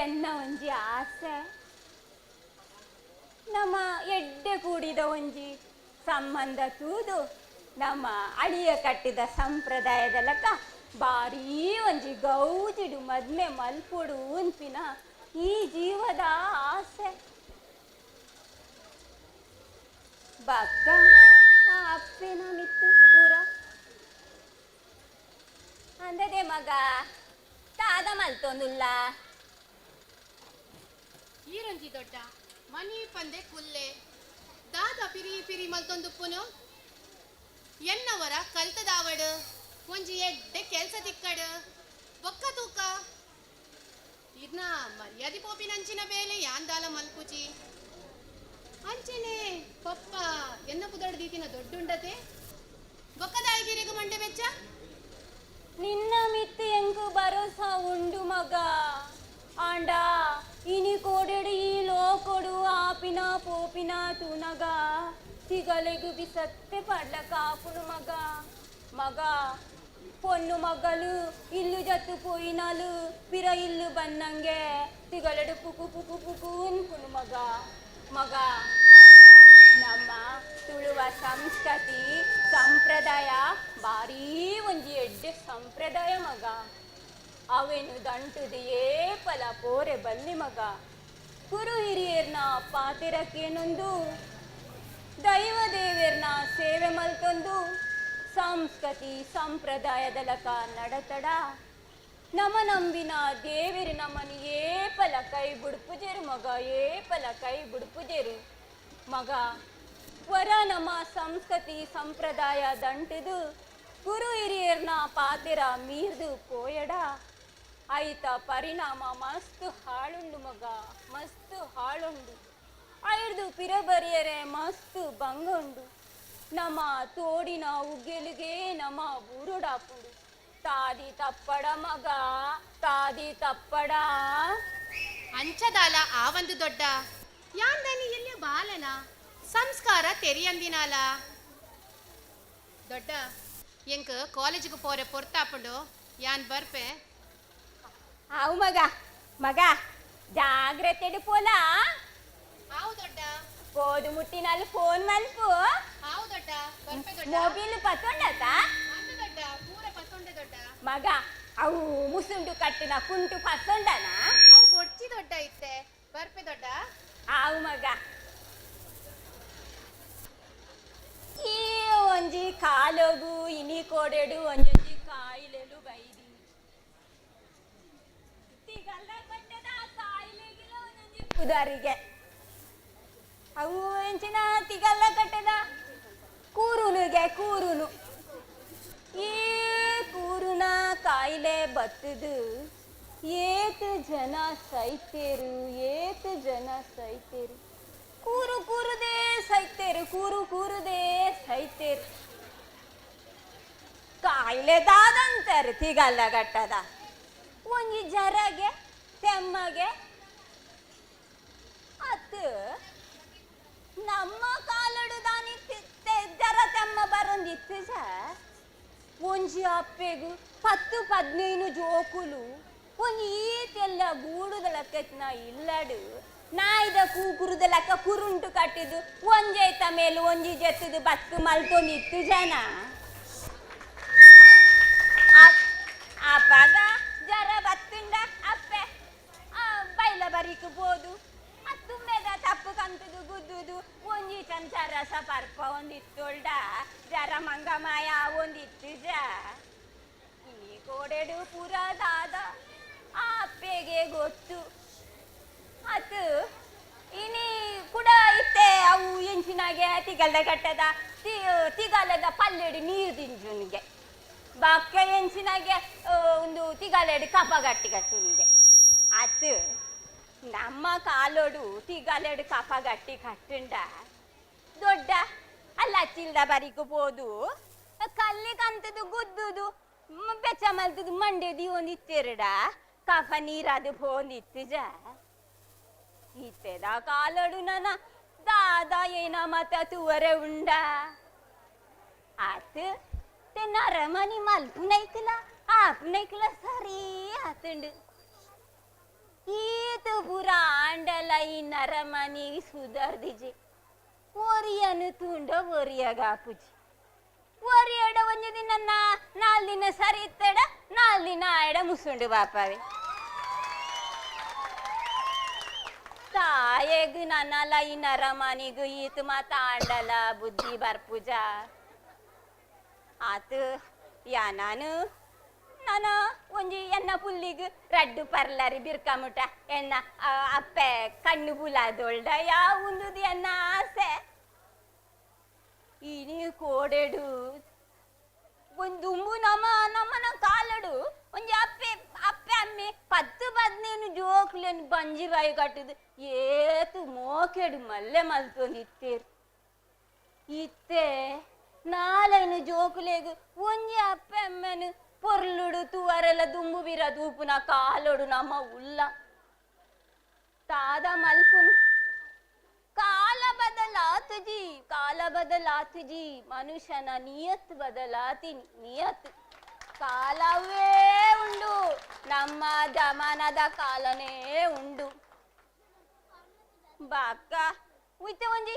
ಎನ್ನ ಒಂಜಿ ಆಸೆ ನಮ್ಮ ಎಡ್ಡೆ ಕೂಡಿದ ಒಂಜಿ ಸಂಬಂಧ ತೂದು ನಮ್ಮ ಅಳಿಯ ಕಟ್ಟಿದ ಸಂಪ್ರದಾಯದ ಲೆಕ್ಕ ಬಾರೀ ಒಂಜಿ ಗೌಜಿಡು ಮದ್ಮೆ ಮಲ್ಪೊಡು ಉನ್ಪಿನ ಈ ಜೀವದ ಆಸೆ. ಬಕ್ಕ ಆ ಅಪ್ಪೆನ ಮಿತ್ತು ಪೂರ ಅಂದದೆ ಮಗ ತಾದ ಮಲ್ತೊಂದುಲ್ಲ. ಈರೊಂಜಿ ದೊಡ್ಡ ಮನಿ ಪಂದೆ ಕುಲ್ಲೆ ದಾದ ಪಿರಿ ಪಿರಿ ಮಲ್ತೊಂದುಪ್ಪುನು ಎನ್ನವರ ಕಲ್ತದಾವಡು ಒಂಜಿ ಎಡ್ಡೆ ಕೆಲ್ಸ ತಿಕ್ಕಡು ಬೊಕ್ಕ ತೂಕ ಇರ್ನ ಮರ್ಯಾದೆ ಪೋಪಿನಂಚಿನ ಬೇಲೆ ಯಾಂದಾಲ ಮಲ್ಪುಜಿ ಅಂಚೆನೆ ಪಪ್ಪ ಎನ್ನ ಪುದಡ್ ದೀತಿನ ದೊಡ್ಡುಂಡತೆ ಬೊಕ್ಕದಾಯಿಗಿರಿಗು ಮಂಡೆ ಬೆಚ್ಚ. ನಿನ್ನ ಮಿತ್ತು ಎಂಕು ಭರೋಸಾ ಉಂಡು ಮಗ. ಆಂಡ ಇನಿ ಕೋಡೆಡು ಈ ಲೋಕೊಡು ಆಪಿನ ಪೋಪಿನ ತೂನಗ ತಿಗಲೆಗು ಬಿಸತ್ತೆ ಪಡ್ಲ ಕಾಪುನು ಮಗ. ಮಗ ಪೊನ್ನು ಮಗಲು ಇಲ್ಲು ಜತ್ತು ಪೋಯಿನಾಲು ಪಿರ ಇಲ್ಲು ಬನ್ನಂಗೆ ತಿಗಲೆಡು ಪುಕು ಪುಕು ಪುಕು ಅನ್ಪುನು ಮಗ. ಮಗ ನಮ್ಮ ತುಳುವ ಸಂಸ್ಕೃತಿ ಸಂಪ್ರದಾಯ ಭಾರೀ ಒಂಜಿ ಎಡ್ಡೆ ಸಂಪ್ರದಾಯ ಮಗ. ಅವೇನು ದಂಟುದು ಏಪಲ ಪೋರೆ ಬಲ್ಲಿ ಮಗ. ಗುರು ಹಿರಿಯರ್ನ ಪಾತಿರಕ್ಕೇನೊಂದು ದೈವ ದೇವೆರ್ನ ಸೇವೆ ಮಲ್ತೊಂದು ಸಂಸ್ಕೃತಿ ಸಂಪ್ರದಾಯದ ಲಕ ನಡತಡ ನಮ ನಂಬಿನ ದೇವಿರು ನಮನಿ ಏಪಲ ಕೈ ಬುಡ್ಪುಜೇರು ಮಗ, ಏಪಲ ಕೈ ಬುಡ್ಪುಜೇರು ಮಗ. ವರ ನಮ್ಮ ಸಂಸ್ಕೃತಿ ಸಂಪ್ರದಾಯ ದಂಟುದು ಗುರು ಹಿರಿಯರ್ನ ಪಾತಿರ ಮೀರ್ದು ಪೋಯಡ ಐತ ಪರಿಣಾಮ ಮಸ್ತ್ ಹಾಳುಂಡು ಮಗ, ಮಸ್ತ್ ಹಾಳುಂಡು. ಐರ್ದು ಪಿರಬರಿಯರೆ ಮಸ್ತ್ ಬಂಗುಂಡು. ನಮ್ಮ ತೋಡಿನ ಉಗ್ಗೆಲಿಗೆ ನಮ್ಮ ಬೂರುಡಾಪುಂಡು. ತಾದಿ ತಪ್ಪಡ ಮಗ, ತಾದಿ ತಪ್ಪಡ. ಅಂಚದಾಲ ಆ ಒಂದು ದೊಡ್ಡ ಯಾಂದನಿ ಎಲ್ಲಿಯ ಬಾಲನ ಸಂಸ್ಕಾರ ತೆರಿಯಂದಿನಾಲ ದೊಡ್ಡ ಎಂಕ್ ಕಾಲೇಜಿಗೆ ಪೋರೆ ಪೊರ್ತಾಪುಂಡು ಯಾನ್ ಬರ್ಪೆ. ಆವು ಮಗ, ಮಗ ಜಾಗ್ರತೆ ಪೋಲ. ಆವು ದೊಡ್ಡ ಪೋದು ಮುಟ್ಟಿನಲ್ಲಿ ಫೋನ್ ಮಲ್ಪು. ಆವು ದೊಡ್ಡ ಬರ್ಪೆ ದೊಡ್ಡ. ಮೊಬೈಲ್ ಪತ್ತೊಂಡತ ದೊಡ್ಡ ಪೂರ ಪತ್ತೊಂಡೆ ದೊಡ್ಡ ಮಗ. ಅವು ಮುಸುಂಡು ಕಟ್ಟಿನ ಕುಂಟು ಪತ್ತೊಂಡನ ಅವು ಬೊಡ್ಚಿ ದೊಡ್ಡ ಇತ್ತೆ ಬರ್ಪೆ ದೊಡ್ಡ. ಆವು ಮಗ ಈ ಒಂಜಿ ಕಾಲೋಗು ಇನಿ ಕೋಡೆಡು ಒಂಜೊಂಜಿ ಕಾಯಿಲೆಲು ಬೈದಿ ತಿಗಲ್ಲ ಕಟ್ಟದ ಕಾಯಿಲೆಗಿಲ ಒಂಜೊಂಜಿ ಪುದಾರಿಗೆ ಅವು ಎಂಚಿನ ತಿಗಲ್ಲ ಕಟ್ಟದ ಕೂರುನುಗೆ ಕೂರುನು. ಈ ಕೂರುನ ಕಾಯಿಲೆ ಬತ್ತದು ಏತು ಜನ ಸೈತೇರು, ಏತು ಜನ ಸೈತೇರು. ಕೂರು ಕೂರುದೇ ಸೈತೇರು, ಕೂರು ಕೂರುದೇ ಸೈತೇರು. ಕಾಯಿಲೆ ದಾದಂತಾರೆ ತಿಗಲ್ಲ ಗಟ್ಟದ ಒಂಜಿ ಜರಗೆ ತೆಮ್ಮಗೆ ಅತ್ತು. ನಮ್ಮ ಕಾಲಡು ದಾನಿ ಜರ ತೆಮ್ಮ ಬರೊಂದಿತ್ತು ಸ. ಒಂಜಿ ಅಪ್ಪೆಗು 10 15 ಜೋಕುಲು ಒಂಜಿ ಈತೆಲ್ಲ ಗೂಡುದ ಲೆಕ್ಕನ ಇಲ್ಲಡು ನಾಯ್ದ ಕೂಕುರುದ ಲೆಕ್ಕ ಕುರುಂಟು ಕಟ್ಟಿದ್ದು ಒಂಜೈತ ಮೇಲೆ ಒಂಜಿ ಜೆತ್ತದು ಬತ್ತು ಮಲ್ತೊಂದಿತ್ತು ಜನ. ಅಪ್ಪಾಗ ಜರ ಬತ್ತುಂಡ ಅಪ್ಪೆ ಬೈಲ ಬರಿಕು ಬೋದು ತುಂಬೇದ ತಪ್ಪು ಕಂತದು ಗುದ್ದುದು ಒಂಜಿ ಚಂಚ ರಸ ಪರ್ಪ ಒಂದಿತ್ತೊಲ್ಡ ಜರ ಮಂಗಮಾಯ ಒಂದಿತ್ತು ಜ. ಈ ಕೋಡೆಡು ಪೂರ ದಾದ ಆ ಅಪ್ಪೆಗೆ ಗೊತ್ತು ಅದು. ಇನಿ ಕೂಡ ಇತ್ತೆ ಅವು ಎಂಚಿನಾಗೆ ತಿಗಲ್ದ ಕಟ್ಟದ ತಿಗಲದ ಪಲ್ಲೆಡು ನೀರು ತಿಂಜುನಿಗೆ ಬಾಕ್ಕ ಎಂಚಿನಾಗೆ ಒಂದು ತಿಗಲೆಡು ಕಪ ಗಟ್ಟಿ ಕಟ್ಟುನಿಗೆ ಅದು. ನಮ್ಮ ಕಾಲೋಡು ತಿಗಲೆಡು ಕಪ ಗಟ್ಟಿ ಕಟ್ಟುಂಡ ದೊಡ್ಡ ಅಲ್ಲ ಚಿಲ್ದ ಬರಿಕು ಪೋದು ಕಲ್ಲಿಗಂತದು ಗುದ್ದುದು ಬೆಚ್ಚ ಮಲ್ತದು ಮಂಡೆ ದೀವೊಂದಿತ್ತೆರಡ ಕಫ ನೀರಾದು ಪೋಂದಿತ್ತು ಜ. ಇತ್ತೆದ ಕಾಲೋಡು ನನ್ನ ದಾದ ಏನ ಮತ ತುವರೆ ಉಂಡ ಆತು ನರಮನಿ ಮಲ್ಪುನೈಕಲ ಆಪುನೈಕಲ ಸರಿ ಆತುಂಡು. ಈತು ಪೂರ ಆಂಡಲ ಈ ನರಮನಿ ಸುಧಾರ್ದಿಜೆ ಒರಿಯನು ತೂಂಡ ಒರಿಯಗಾಪುಜಿ ಒರಿಯಡ ಒಂಜಿ ದಿನ 4 ದಿನ ಸರಿ ಇತ್ತಡ 4 ದಿನ ಆಯಡ ಮುಸುಂಡು ಬಾಪವೆ. ತಾಯೆಗ್ ನನ್ನಲ ಈ ನರಮನಿಗು ಈತು ಮಾತ ಆಂಡಲ ಬುದ್ಧಿ ಬರ್ಪುಜ ಆತು. ಯಾ ನಾನು ನಾನು ಒಂಜಿ ಎನ್ನ ಪುಲ್ಲಿಗ್ ರಡ್ಡು ಪರ್ಲರಿ ಬಿರ್ಕಮುಟ ಎನ್ನ ಅಪ್ಪೆ ಕಣ್ಣು ಬುಲಾದೊಳ್ಡ ಯಾ ಉಂದುದು ಎನ್ನ ಆಸೆ. ಇನಿ ಕೋಡೆಡು ಒಂದುಂಬು ನಮ್ಮ ನಮ್ಮನ ಕಾಲಡು ಒಂಜಿ ಅಪ್ಪೆ ಅಪ್ಪೆ ಅಮ್ಮೆ 10 15 ಜೋಕ್ಲೆನ್ ಬಂಜಿ ಬಾಯಿ ಕಟ್ಟುದು ಏತು ಮೋಕೆಡು ಮಲ್ಲೆ ಮಲ್ತೊಂದಿತ್ತೇರು. ಇತ್ತೆ 4 ಜೋಕುಲೆಗ್ ಒಂಜಿ ಅಪ್ಪೆ ಅಮ್ಮನು ಪೊರ್ಲುಡು ತುವರೆಲ್ಲ ದುಂಬು ಬೀರ ದೂಪುನ ಕಾಲೋಡು ನಮ್ಮ ಉಲ್ಲ ತಾದ ಮಲ್ಪುನು. ಕಾಲ ಬದಲಾತುಜಿ ಕಾಲ ಬದಲಾತುಜಿ ಮನುಷ್ಯನ ನಿಯತ್ ಬದಲಾತಿ ನಿಯತ್ ಕಾಲವೇ ಉಂಡು ನಮ್ಮ ಜಮಾನದ ಕಾಲನೇ ಉಂಡು. ಬಾಕ್ಕ ಉಯ್ತೆ ಒಂಜಿ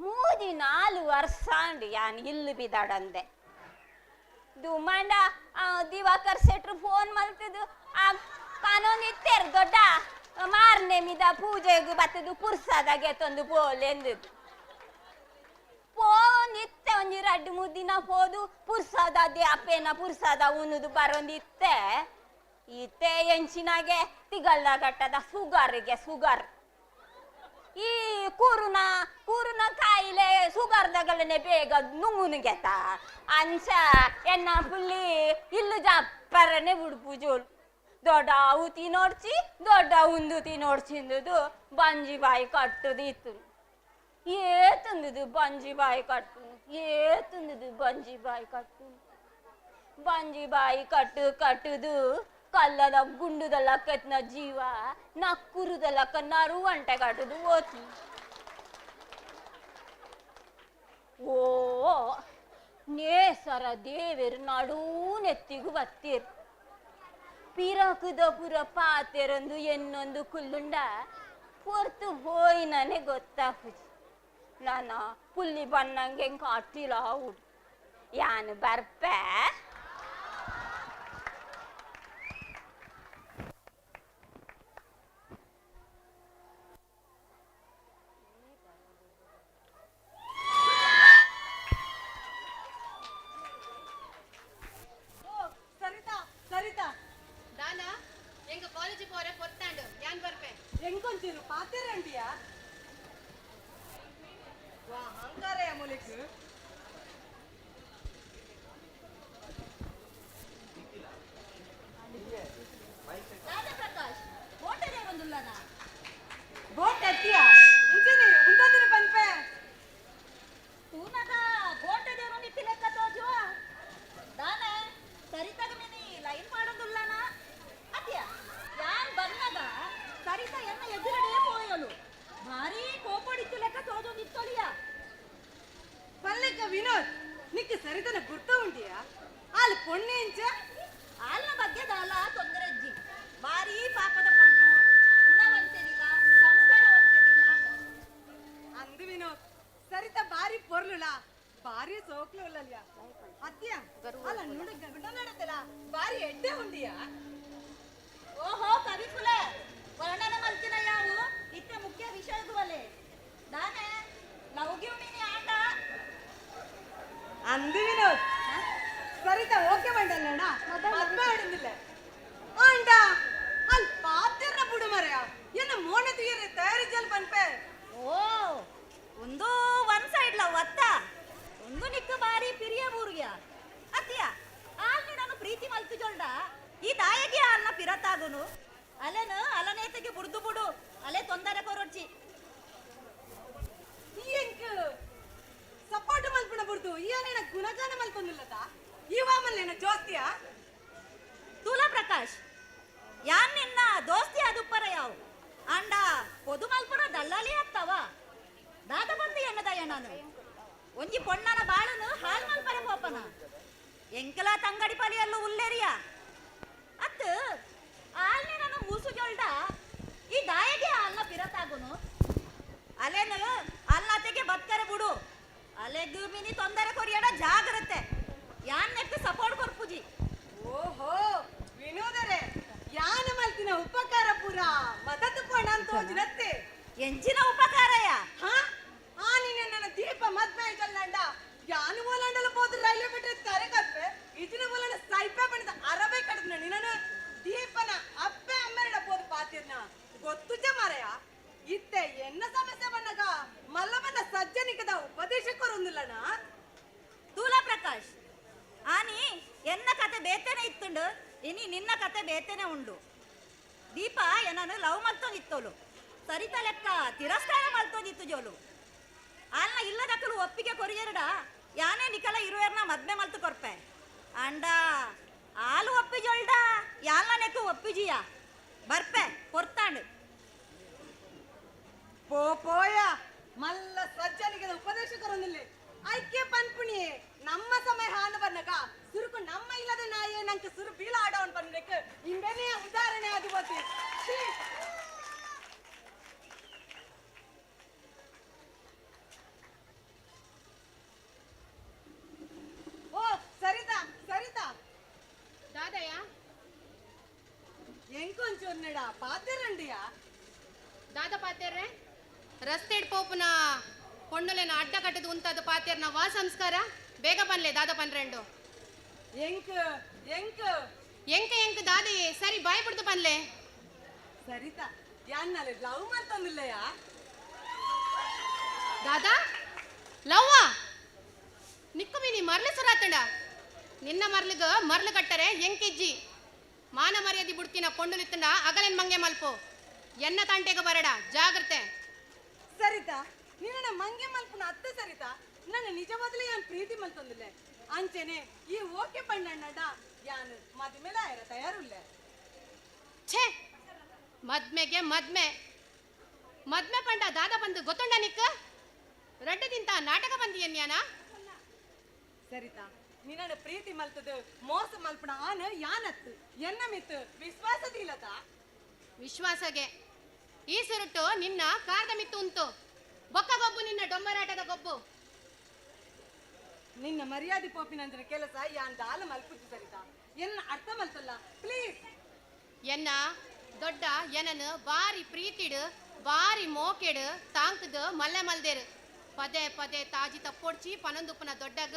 3 4 ವರ್ಷ ಅಂಡು ಯಾನ್ ಇಲ್ಲು ಬಿದಾಡಂದೆ ದುಮ್ಮಂಡ ದಿವಾಕರ್ ಶೆಟ್ರು ಫೋನ್ ಮಲ್ತದು ಆ ಕಾನೊಂದು ಇತ್ತೇರು ದೊಡ್ಡ ಮಾರನೇ ಮಿದ ಪೂಜೆಗೆ ಬತ್ತದು ಪುರ್ಸದಾಗೆ ತಂದು ಪೋಲೆಂದದು ಪೋಂದಿತ್ತೆ ಒಂಜಿ 2 3 ದಿನ ಪೋದು ಪುರ್ಸದ ಅಪ್ಪೇನ ಪುರ್ಸದ ಉಣ್ಣುದು ಬರೋಂದಿತ್ತೆ. ಇತ್ತೆ ಎಂಚಿನಾಗೆ ತಿಗಲ್ದ ಗಟ್ಟದ ಸುಗರ್ಗೆ ಸುಗರ್ ಈ ಕೂರುನ ಕೂರುನ ಕಾಯಿಲೆ ಸುಗರ್ದಗಳನ್ನೇ ಬೇಗ ನುಂಗುನುಗೆತ ಅಂಚ ಎನ್ನ ಪುಲ್ಲಿ ಇಲ್ಲು ಜಪ್ಪರನೆ ಬಿಡ್ಪುಜೋಲು ದೊಡ್ಡ ಅವು ತಿನ್ನೋಡ್ಚಿ ದೊಡ್ಡ ಉಂದು ತಿನ್ನೋಡ್ಚಿಂದುದು ಬಂಜಿ ಬಾಯಿ ಕಟ್ಟುದು ಇತ್ತು. ಏತಂದುದು ಬಂಜಿ ಬಾಯಿ ಕಟ್ಟು ಏತಂದುದು ಬಂಜಿ ಬಾಯಿ ಕಟ್ಟು ಬಂಜಿ ಬಾಯಿ ಕಟ್ಟು ಕಟ್ಟುದು ಕಲ್ಲದ ಗುಂಡುದ ಲಕ್ಕತ್ನ ಜೀವ ನಕ್ಕುರುದ ಲಕ್ಕ ನರು వంట ಕಟ್ಟುದು ಓತಿ. ಓ ನೇಸರ ದೇವರು ನಡೂ ನೆತ್ತಿಗು ಬತ್ತೀರ್ ಪಿರಕುದ ಪುರ ಪಾತೆರೊಂದು ಎನ್ನೊಂದು ಕುಲ್ಲುಂಡ ಪೊರ್ತು ಹೋಯಿನೇ ಗೊತ್ತಾಪುಜಿ. ನಾನ ಪುಲ್ಲಿ ಬನ್ನಂಗೆ ಕಾಟಿಲ್ಲ ಉಡು ಯಾನು ಬರ್ಪೆ. ಸರಿತಾ ಸರಿತಾ ದಾನಾ ಎಂಗ ಕಾಲೇಜ್ ಪೋರೆ ಪೊತ್ತಾಂಡು ಯಾನ್ ಬರ್ಪೆ ಎಂಕೊಂಚಿರು ಪಾತೆರಂಡಿಯಾ ವಾ ಹಂಗಾರೆ ಅಮೂಲಿಕ್. ಪ್ರಕಾಶ್ ಬೋಟದೇ ಬಂದುಲ್ಲನಾ ಬೋಟ್ ಎತ್ತಿಯಾ ಇಂಚನೆ ಉಂಟಂದಿನ ಬಾರಿ ಎಡ್ಡೆ ಉಂಡಿಯಾ. ಓಹೋ ಕವಿಕುಲೆ ವರ್ಣನ ಮಲ್ತಿನ ಯಾವು ಇತ್ತ ಮುಖ್ಯ ವಿಷಯಗುವಲೆ ದಾನೆ ಲವ್ಗಿವ್ ಮಿನಿ ಆಂಡ ಅಂದು ವಿನೋದ್ ಸರಿತಾ ಓಕೆ ಮಂಡಲಣ್ಣ ಮದ್ವೆ ಆಡಿಂದಿಲ್ಲ ಆಂಡ ಅಲ್ಲಿ ಪಾತಿರ್ನ ಬುಡು ಮರೆಯ ಎನ್ನ ಮೋನೆ ತೀರಿ ತಯಾರಿ ಜಲ್ ಬನ್ಪೆ. ಓ ಒಂದು ಒನ್ ಸೈಡ್ ಲವ್ ಅತ್ತ ಒಂದು ನಿಕ್ಕ ಬಾರಿ ಪಿರಿಯ ಬೂರ್ಗ್ಯ ಅತ್ತಿಯ ಆಲ್ನಿ ನಾನು ಪ್ರೀತಿ ಮಲ್ತು ಜೊಲ್ಡ ಈ ದಾಯಗೆ ಅಲ್ನ ಪಿರತಾಗುನು ಅಲೆನು ಅಲನೇತಗೆ ಬುಡ್ದು ಬುಡು ಅಲೆ ತೊಂದರೆ ಕೊರೊಡ್ಚಿ. ಎಂಕ್ ಸಪೋರ್ಟ್ ಮಲ್ಪುಣ ಬುಡ್ದು ಏನೇನ ಗುಣಗಾನ ಮಲ್ಕೊಂದಿಲ್ಲದ ಇವ ಮಲ್ಲೇನ ಜೋಸ್ತಿಯ. ತೂಲಾ ಪ್ರಕಾಶ್ ಯಾನ್ ನಿನ್ನ ದೋಸ್ತಿ ಅದುಪ್ಪರ ಯಾವು ಅಂಡ ಪೊದು ಮಲ್ಪುಣ ದಳ್ಳಾಲಿ ಆಗ್ತಾವ ದಾದ ಬಂದು ಎನ್ನದಯ್ಯ ನಾನು ಒಂಜಿ ಪೊಣ್ಣನ ಬಾಳನು ಹಾಲ್ ಮಲ್ಪರೆ ಪೋಪನ ಎಂಕಲ ತಂಗಡಿ ಪಲಿಯಲ್ಲು ಉಲ್ಲೇರಿಯ ಅತ್ತು ಆಲ್ನೆ ನಾನು ಮೂಸು ಜೊಲ್ಡ ಈ ದಾಯಗೆ ಅಲ್ಲ ಪಿರತಾಗುನು ಅಲೇನು ಅಲ್ಲಾತೆಗೆ ಬತ್ಕರೆ ಬಿಡು ಅಲೆಗು ಮಿನಿ ತೊಂದರೆ ಕೊರಿಯಡ ಜಾಗ್ರತೆ ಯಾನ್ ನೆಟ್ಟು ಸಪೋರ್ಟ್ ಕೊರ್ಪುಜಿ. ಓಹೋ ವಿನೋದರೆ ಯಾನ ಮಲ್ತಿನ ಉಪಕಾರ ಪೂರ ಮದತು ಪೋಣ ಅಂತ ಹೋಜಿನತ್ತೆ. ಎಂಚಿನ ಉಪಕಾರಯ? ಹಾ ಆ ನೀನೆ ನನ್ನ ದೀಪ ಮದ್ವೆ ಜಲ್ಲಂಡ ಯಾನು ಬೋಲಂಡಲ ಹೋದ ರೈಲ್ವೆ ಬಿಟ್ಟರೆ ತರೆ ಕಪ್ಪೆ ಇಜಿನ ಬೋಲಂಡ ಸೈಪೆ ಬಣ್ಣದ ಅರಬೆ ಕಡದ್ನ ನಿನ್ನ ದೀಪನ ಅಪ್ಪೆ ಅಮ್ಮೆರಡ ಬೋದು ಪಾತಿರ್ನ ಗೊತ್ತುಜ ಮಾರಯ. ಇತ್ತೆ ಎನ್ನ ಸಮಸ್ಯೆ ಬಣ್ಣಗ ಮಲ್ಲಬನ್ನ ಸಜ್ಜನಿಕದ ಉಪದೇಶ ಕೊರೊಂದಿಲ್ಲನ. ತೂಲಾ ಪ್ರಕಾಶ್ ಆನಿ ಎನ್ನ ಕತೆ ಬೇತೇನೆ ಇತ್ತುಂಡು ಇನಿ ನಿನ್ನ ಕತೆ ಬೇತೇನೆ ಉಂಡು. ದೀಪ ಏನನು ಲವ್ ಮಲ್ತೊಂದಿತ್ತೋಲು ಸರಿತ ಲೆಕ್ಕ ತಿರಸ್ಕಾರ ಮಲ್ತೊಂದಿತ್ತು ಜೋಲು ಅಲ್ಲ ಇಲ್ಲದಕ್ಕಲು ಒಪ್ಪಿಗೆ ಕೊರಿಯರ್ಡ ಯಾನೇ ನಿಕಲ ಇರುವೆರ್ನ ಮದ್ಮೆ ಮಲ್ತು ಕೊರ್ಪೆ ಅಂಡ ಆಲು ಒಪ್ಪಿಜೊಲ್ಡ ಯಾಲ್ನ ನೆಕ್ಕು ಒಪ್ಪಿಜಿಯ ಬರ್ಪೆ ಕೊರ್ತಾಂಡು. ಪೋ ಪೋಯ ಮಲ್ಲ ಸಜ್ಜನಿಗೆ ಉಪದೇಶ ಕೊರೊಂದಿಲ್ಲ ಐಕ್ಯ ಪನ್ಪುಣಿಯೇ ನಮ್ಮ ಸಮಯ ಹಾನು ಬನ್ನಗ ಸುರುಕು ನಮ್ಮ ಇಲ್ಲದ ನಾಯೇ ನಂಗೆ ಸುರು ಬೀಳ ಆಡವನ್ ಪನ್ಬೇಕು ಇಂಬೆನೇ ಉದಾಹರಣೆ ಅದು ಬೋತಿ. ಓ ಸರಿತಾ ಸರಿತಾ ದಾದಯ್ಯ ಎಂಕೊಂಚೂರ್ನೆಡ ಪಾತೆರಂಡಿಯಾ. ದಾದ ಪಾತೇರ್ರೆ ರಸ್ತೆಡ್ ಪೋಪುನ ಪೊಣ್ಣುಲೆನ ಅಡ್ಡ ಕಟ್ಟದು ಉಂತಾದ ಪಾತೇರ್ನ ವಾ ಸಂಸ್ಕಾರ ಬೇಗ ಬನ್ಲೆ ದಾದ ಪನ್ರೆಂಡು. ಎಂಕ್ ಎಂಕ್ ಎಂಕ ಎಂಕ್ ದಾದೆಯೇ ಸರಿ ಬಾಯ್ ಬಿಡ್ದು ಬನ್ಲೆ. ಸರಿತಾ ಯಾನ್ನಲೆ ಲವ್ ಮಾಡ್ತಂದಿಲ್ಲಯ್ಯ. ದಾದಾ ಲವ್ವಾ ನಿಕ್ಕು ಮೀನಿ ಮರ್ಲು ಸುರಾತಂಡ ನಿನ್ನ ಮರ್ಲಿಗ ಮರ್ಲು ಕಟ್ಟರೆ ಎಂಕಿಜ್ಜಿ ಮಾನ ಮರ್ಯಾದೆ ಬುಡ್ತಿನ ಪೊಣ್ಣುಲಿತ್ತಂಡ ಅಗಲೆನ್ ಮಂಗೆ ಮಲ್ಪು ಎನ್ನ ತಂಟೆಗೆ ಬರಡ ಜಾಗ್ರತೆ. ಸರಿತಾ ನಿನ್ನ ಮಂಗೆ ಮಲ್ಪುನ ಅತ್ತೆ ಸರಿತಾ ನನ್ನ ನಿಜ ಬದಲು ಯಾನ್ ಪ್ರೀತಿ ಮಲ್ತೊಂದಿಲ್ಲ ಅಂಚೆನೆ ಈ ಓಕೆ ಪಣ್ಣಣ್ಣಡ ಯಾನ್ ಮದ್ಮೇಲೆ ಆಯರ ತಯಾರುಲ್ಲ. ಛೇ ಮದ್ಮೆಗೆ ಮದ್ಮೆ ಮದ್ಮೆ ಪಂಡ ದಾದ ಬಂದು ಗೊತ್ತುಂಡ ನಿಕ್ಕ ರಡ್ಡು ತಿಂತ ನಾಟಕ ಬಂದಿಯನ್ಯಾನ. ಸರಿತಾ ನಿನ್ನ ಪ್ರೀತಿ ಮಲ್ತದು ಮೋಸ ಮಲ್ಪಣ ಆನ ಯಾನತ್ತು ಎನ್ನ ಮಿತ್ತು ವಿಶ್ವಾಸದಿಲ್ಲತಾ. ವಿಶ್ವಾಸಗೆ ಈ ಸುರುಟು ನಿನ್ನ ಕಾರ್ದ ಮಿತ್ತು ಉಂಟು ಬೊಕ್ಕ ಗೊಬ್ಬು ನಿನ್ನ ಡೊಂಬರಾಟದ ಗೊಬ್ಬು. ನಿನ್ನ ಮರ್ಯಾದೆ ಪೋಪಿನಂದಿನ ಕೆಲಸ ಯಾನ್ ದಾಲ ಮಲ್ಪುಜಿ ಸರಿತಾ ಎನ್ನ ಅರ್ಥ ಮಲ್ತಲ್ಲ ಪ್ಲೀಸ್. ಎನ್ನ ದೊಡ್ಡ ಎನನು ಬಾರಿ ಪ್ರೀತಿಡು ಬಾರಿ ಮೋಕೆಡು ತಾಂಕದು ಮಲ್ಲೆ ಮಲ್ದೇರು ಪದೇ ಪದೇ ತಾಜಿ ತಪ್ಪೊಡ್ಚಿ ಪನೊಂದುಪ್ಪನ ದೊಡ್ಡಗ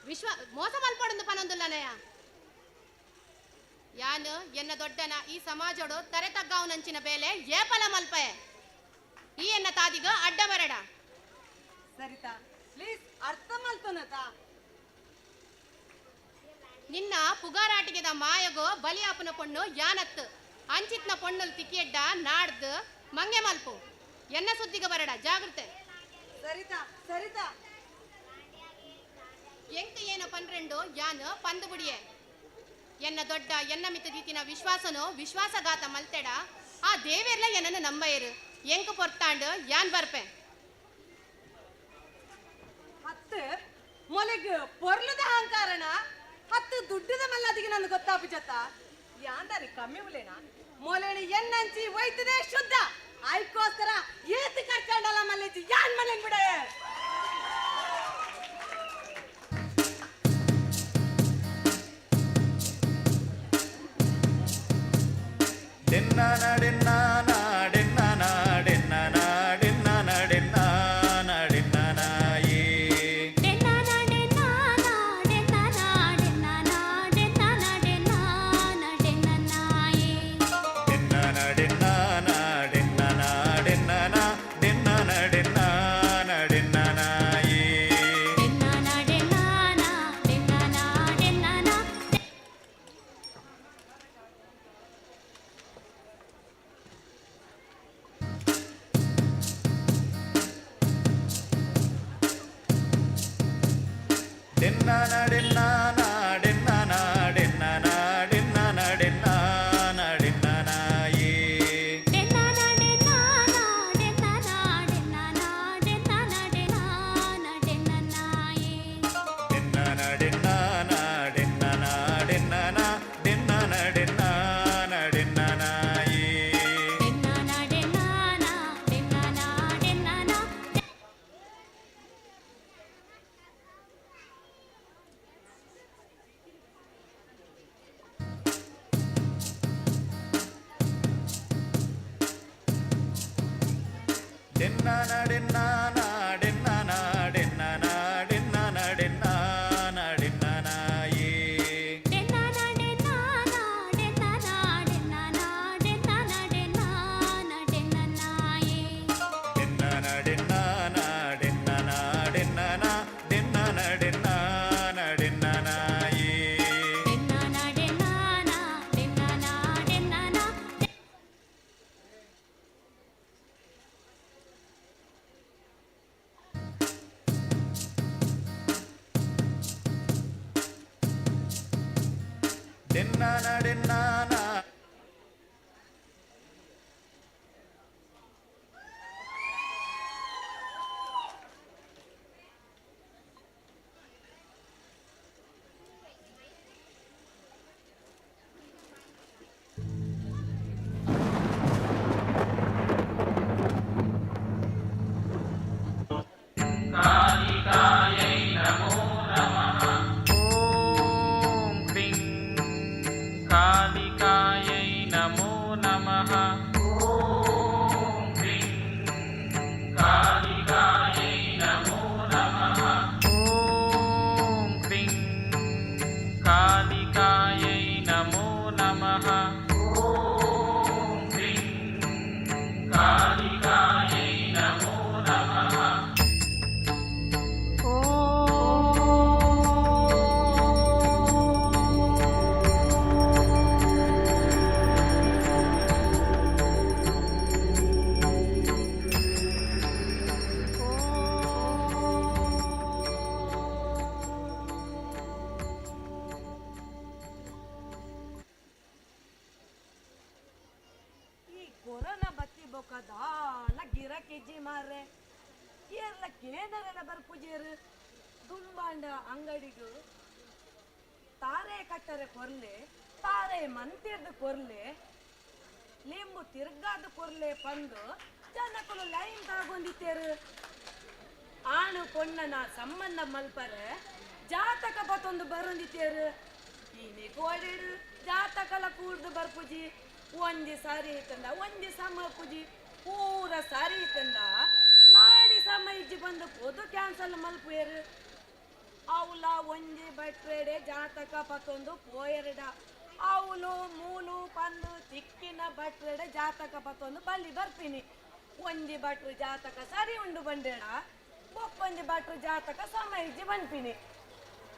ವಿಶ್ವ ಮೋಸ ಮಲ್ಪಡೊಂದು ಪನೊಂದುಲ್ಲನಯ. ಯಾನು ಎನ್ನ ದೊಡ್ಡನ ಈ ಸಮಾಜೋಡು ತರೆ ತಗ್ಗಾವನಂಚಿನ ಬೇಲೆ ಏಪಲ ಮಲ್ಪೆ ಈ ಎನ್ನ ತಾದಿಗ ಅಡ್ಡ ಬರಡ. ಸರಿತಾ ಪ್ಲೀಸ್ ಅರ್ಥ ಮಲ್ತೊನತ. ನಿನ್ನ ಪುಗಾರಾಟಿಗೆದ ಮಾಯಗೋ ಬಲಿಯಾಪನ ಪೊಣ್ಣು ಯಾನತ್ತು ಅಂಚಿತ್ನ ಪೊಣ್ಣುಲ್ ತಿಕ್ಕಿಯಡ್ಡ ನಾಡ್ದು ಮಂಗೆ ಮಲ್ಪು ಎನ್ನ ಸುದ್ದಿಗ ಬರಡ ಜಾಗ್ರತೆ. ಸರಿತಾ ಸರಿತಾ ಎಂಕ ಏನ ಪನ್ರೆಂಡು ಯಾನು ಪಂದು ಬುಡಿಯೆ ಎನ್ನ ದೊಡ್ಡ ಎನ್ನ ಮಿತ ದೀತಿನ ವಿಶ್ವಾಸನು ವಿಶ್ವಾಸಘಾತ ಮಲ್ತೆಡ ಆ ದೇವೇರ್ಲ ಏನನ್ನು ನಂಬೈರು ಎಂಕ ಪೊರ್ತಾಂಡು ಯಾನ್ ಬರ್ಪೆ. ಹತ್ತು ಮೊಲೆಗ್ ಪೊರ್ಲದ ಅಹಂಕಾರಣ ಹತ್ತು ದುಡ್ಡದ ಮಲ್ಲದಿಗೆ ನನ್ನ ಗೊತ್ತಾಪು ಜತ್ತ ಯಾಂದಾರಿ ಕಮ್ಮಿ ಉಲೇನಾ ಮೊಲೆಣಿ ಎನ್ನಂಚಿ ಒಯ್ತದೆ ಶುದ್ಧ ಆಯ್ಕೋಸ್ಕರ ಏತ್ ಖರ್ಚಾಂಡಲ್ಲ ಮಲ್ಲೆಜ್ಜಿ ಯಾನ್ ಮಲ್ಲೆನ್ ಬಿಡ.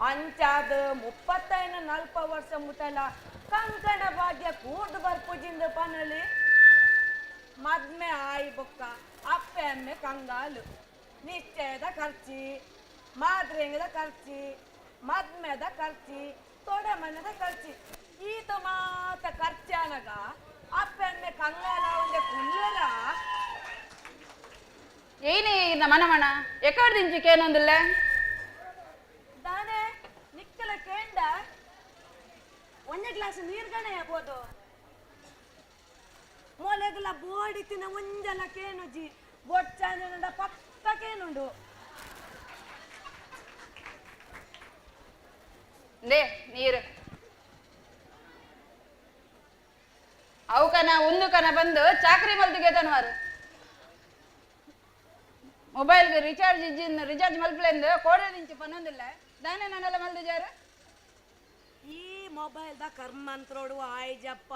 ಅಂಚಾದ 35 40 ವರ್ಷ ಮುಟಲ ಕಂಕಣ ಭಾಗ್ಯ ಕೂರ್ದು ಬರ್ಪುಜಿಂದ ಪನಲಿ ಮದ್ಮೆ ಆಯಿ ಬೊಕ್ಕ ಅಪ್ಪೆ ಅಮ್ಮೆ ಕಂಗಾಲು ನಿಶ್ಚಯದ ಖರ್ಚಿ ಮಾದ್ರೆಂಗದ ಖರ್ಚಿ ಮದ್ಮೆದ ಖರ್ಚಿ ತೊಡೆ ಮನೆದ ಖರ್ಚಿ ಈತ ಮಾತ ಖರ್ಚಾನಗ ಅಪ್ಪೆ ಅಮ್ಮೆ ಕಂಗಾಲ ಒಂದೆ ಕುಲ್ಲರ ಏನೇ ಮನಮಣ ಎಕ್ಕಡ್ದಿಂಚಿಕೇನೊಂದಿಲ್ಲ ದಾನೆ ನಿಕ್ಕಲ ಕೇಂಡ ಒಂದೇ ಗ್ಲಾಸ್ ನೀರ್ಗಣೆ ಬೋದು ಮೊಲೆಗಲ ಬೋಡಿತಿನ ಒಂಜಲ ಕೇನುಜಿ ಬೊಚ್ಚಾಂಜನ ಪಕ್ಕ ಕೇನುಂಡು ಲೇ ನೀರು ಅವಕನ ಉಂದುಕನ ಬಂದು ಚಾಕ್ರಿ ಮಲ್ತಿಗೆ ತನ್ವಾರು. ಮೊಬೈಲ್ಗೆ ರಿಚಾರ್ಜ್ ಇಜ್ಜಿನ್ ರಿಚಾರ್ಜ್ ಮಲ್ಪಲೆಂದು ಕೋಡೆ ದಿಂಚಿ ಪನ್ನೊಂದಿಲ್ಲ ದಾನೆ ನನ್ನೆಲ್ಲ ಮಲ್ದಿಜಾರು. ಈ ಮೊಬೈಲ್ the ಕರ್ಮಂತ್ರೋಡು ಆಯ್ಜಪ್ಪ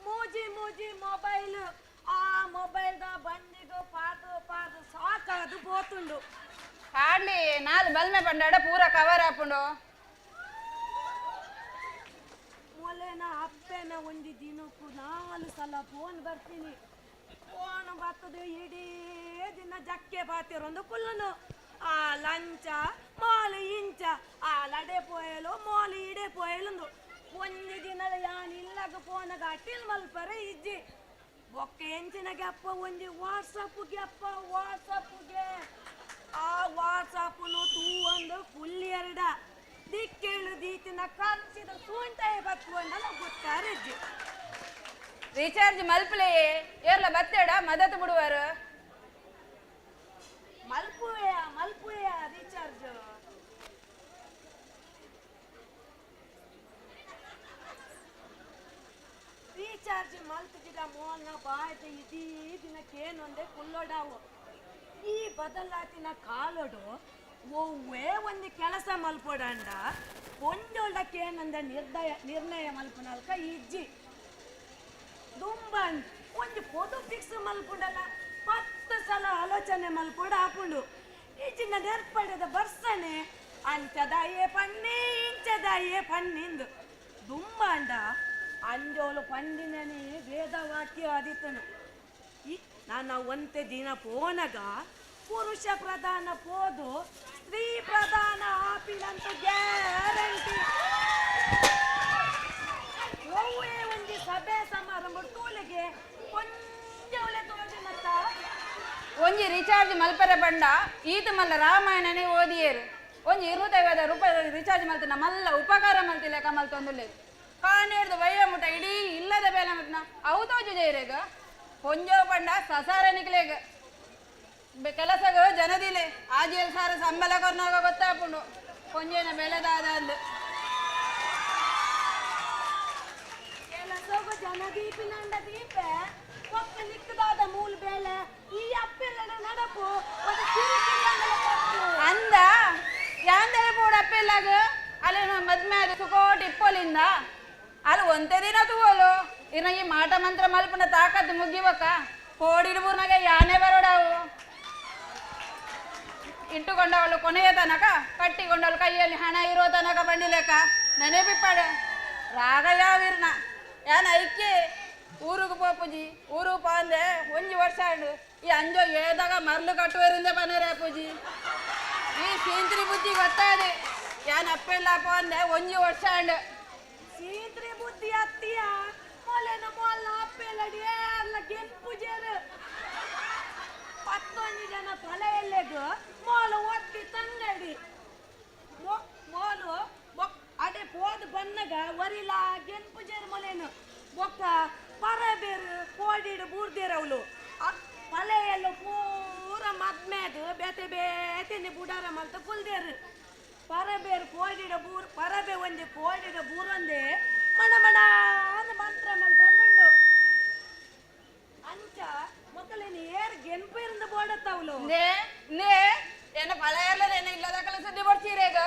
ಮೂಜಿ ಮೂಜಿ ಮೊಬೈಲ್ ಆ ಮೊಬೈಲ್ the ಬಂದಿಗು ಪಾದು ಪಾದು ಸಾಕಾದು ಪೋತುಂಡು. ಹಾಡ್ಲಿ ನಾಲ್ ಬಲ್ಮೆ ಪಂಡಾಡ ಪೂರ ಕವರ್ ಆಪುಂಡು. ಮೊಲೆನ ಅಪ್ಪೆನ ಒಂಜಿ ದಿನಕ್ಕೂ 4 ಸಲ ಫೋನ್ ಬರ್ತೀನಿ. ಫೋನ್ ಬರ್ತದೆ ಇಡೀ ದಿನ ಜಕ್ಕೆ ಬಾತಿರೊಂದು ಕುಲ್ಲನು. ಆ ಲಂಚ ಮಾಲು ಇಂಚ ಆ ಲಡೆ ಪೋಯಲು ಮಾಲು ಇಡೆ ಪೋಯಲುಂದು ಒಂಜಿ ದಿನ ಯಾನ್ ಇಲ್ಲಗ ಫೋನಗ ಅಟಿಲ್ ಮಲ್ಪರೆ ಇಜ್ಜಿ. ಬೊಕ್ಕ ಎಂಚಿನ ಗ್ಯಪ್ಪ ಒಂಜಿ ವಾಟ್ಸಪ್ ಗ್ಯಪ್ಪ ವಾಟ್ಸಪ್ಗೆ ಆ ವಾಟ್ಸಪ್ನು ತೂ ಒಂದು ಕುಲ್ಲಿ ಎರಡ ದಿಕ್ಕೇಳು ದೀತಿನ ಕರ್ಚಿದ ಸೂಂಟಾಯ ಬತ್ಕೊಂಡಲ್ಲ ಗೊತ್ತಾರಜ್ಜಿ. ರಿಚಾರ್ಜ್ ಮಲ್ಪಲೆ ಏರ್ಲ ಬತ್ತೇಡ ಮದತ್ ಬಿಡುವಾರು. ಮಲ್ಪುವೆಯ ಮಲ್ಪುವೆಯ ರಿಚಾರ್ಜ್ ರೀಚಾರ್ಜ್ ಮಲ್ತುಜಿಡ ಮೋಲ್ನ ಬಾಯ್ದ ಇದೀ ದಿನಕ್ಕೇನೊಂದೇ ಕುಲ್ಲೋಡಾವು. ಈ ಬದಲಾತಿನ ಕಾಲೋಡು ಒವ್ವೇ ಒಂದು ಕೆಲಸ ಮಲ್ಪೋಡಂಡ ಒಂಜೊಳಕ್ಕೇನಂದ ನಿರ್ಣಯ ಮಲ್ಪನಲ್ಕ ಇಜ್ಜಿ. ದುಂಬನ್ ಒಂದು ಫೋಟೋ ಫಿಕ್ಸ್ ಮಲ್ಪುಂಡಲ್ಲ 10 ಸಲ ಆಲೋಚನೆ ಮಲ್ಪೋಡ ಹಾಪುಂಡು. ಈಚಿನ ನೆರ್ಪಡೆದ ಬರ್ಸನೆ ಅಂಚದಾಯೇ ಪನ್ನಿ ಇಂಚದಾಯೇ ಪನ್ನಿಂದು ದುಂಬಾಂಡ ಅಂಜೋಲು ಪಂಡಿನನೇ ವೇದವಾಕ್ಯ ಆದಿತ್ತನು. ಈ ನಾನು ಒಂತೆ ದಿನ ಪೋನಗ ಪುರುಷ ಪ್ರಧಾನ ಪೋದು ಸ್ತ್ರೀ ಪ್ರಧಾನ ಆಪಿನಂತ ಗ್ಯಾರಂಟಿ. ಒವ್ವೇ ಒಂಜಿ ಸಭೆ ಸಮಾರಂಭ ತೂಲೆಗೆ ಕೊಂಚ ತೋಜಿನತ್ತ ಒಂಜಿ ರಿಚಾರ್ಜ್ ಮಲ್ಪರೆ ಬಂಡ ಈತ ಮಲ್ಲ ರಾಮಾಯಣನೇ ಓದಿಯೇರು. ಒಂಜಿ 25 ರೂಪಾಯಿ ರಿಚಾರ್ಜ್ ಮಲ್ತಿನ ಮಲ್ಲ ಉಪಕಾರ ಮಲ್ತಿಲ್ಲ ಮಲ್ತೊಂದುಲ್ಲೇರು. ಕಾನೇಡ್ದು ವಯ್ಯ ಮುಟ ಇಡೀ ಇಲ್ಲದ ಬೇಲೆ ಮಟ್ನ ಅವು ತೋಜು ಜೈರೇಗ ಕೊಂಜೋ ಪಂಡ ಸಸಾರ ನಿಕ್ಲೇಗ ಕೆಲಸಗ ಜನದಿಲೆ ಆಜಿಯಲ್ ಸಾರ ಸಂಬಳ ಕೊರ್ನಾಗ ಗೊತ್ತಾಪುಂಡು ಕೊಂಜೇನ ಬೆಲೆದಾದ ಅಂದು. ಕೆಲಸಗ ಜನದೀಪಿನಂಡ ದೀಪೆ ಒಕ್ಕ ನಿಕ್ಕದಾದ ಮೂಲ ಬೇಲೆ ಈ ಅಪ್ಪೆಲ್ಲಡ ನಡಪು ಅಂದ ಯಾಂದರೆ ಪೋಡ ಅಪ್ಪೆಲ್ಲಾಗ ಅಲ್ಲಿ ಮದ್ಮೆ ಆದ ಸುಕೋಟಿ ಇಪ್ಪೋಲಿಂದ ಅಲ್ಲಿ ಒಂದೇ ದಿನ ತಗೋಲು ಇನ್ನ ಈ ಮಾಟ ಮಂತ್ರ ಮಲ್ಪನ ತಾಕತ್ತು ಮುಗಿವಕ್ಕ ಕೋಡಿಡ್ಬೂರ್ನಾಗ ಯಾನೇ ಬರೋಡಾವು. ಇಟ್ಟುಕೊಂಡವಳು ಕೊನೆಯ ತನಕ ಕಟ್ಟಿಕೊಂಡವಳು ಕೈಯಲ್ಲಿ ಹಣ ಇರೋ ತನಕ ಬಂಡಿಲೇಕ ನೆನೆ ಬಿಪ್ಪಾಡು ರಾಗ ಯಾವಿರ್ನ ಯಾನ ಐಕೆ ಊರಿಗೆ ಪೋಪುಜಿ ಊರಿಗೆ ಪೋಂದೆ ಒಂಜಿ ವರ್ಷ ಆಂಡು ಈ ಅಂಜೋ ಏದಾಗ ಮರ್ಲು ಕಟ್ಟುವರಿಂದ ಬನರೆ ಪೂಜಿ. ಈ ಸೀಂತ್ರಿ ಬುದ್ಧಿ ಗೊತ್ತಾದೆ ಯಾನ್ ಅಪ್ಪೆಲ್ಲ ಪೋಂದೆ ಒಂಜಿ ವರ್ಷ ಆಂಡು. ಸೀಂತ್ರಿ ಬುದ್ಧಿ ಅತ್ತಿಯ ಮೊಲೆನ ಮೊಲ್ಲ ಅಪ್ಪೆಲ್ಲಡಿ ಏರ್ಲ ಗೆಂಪುಜೇರು 11 ಜನ ತಲೆ ಎಲ್ಲೆಗು ಮೋಲು ಒತ್ತಿ ತಂಗಡಿ ಮೋಲು ಅಡೆ ಪೋದು ಬನ್ನಗ ವರಿಲ ಗೆಂಪುಜೇರು ಮೊಲೇನು ಬೊಕ್ಕ ಪರಬೇರು ಕೋಡಿಡು ಬೂರ್ದೇರವಳು ತಲೆಯೆಲ್ಲ ಪೂರ ಮದ್ಮೇದು ಬೇತೆ ಬೇತೆನೆ ಬುಡಾರ ಮಲ್ತ ಕುಲ್ದೇರು ಪರಬೇರು ಕೋಡಿಡ ಬೂರ್ ಪರಬೆ ಒಂಜಿ ಕೋಡಿಡ ಬೂರೊಂದೆ ಮಣ ಮಣ ಮಂತ್ರ ಮಲ್ತೊಂದುಂಡು. ಅಂಚ ಮೊಕಲೇನು ಏರ್ ಗೆನ್ಪು ಬೋಡತ್ತವಳು ನೇ ನೇ ಏನ ಪಳೆಯರ್ಲದ ಏನ ಇಲ್ಲದ ಸುದ್ದಿ ಬಡ್ತೀರೇಗ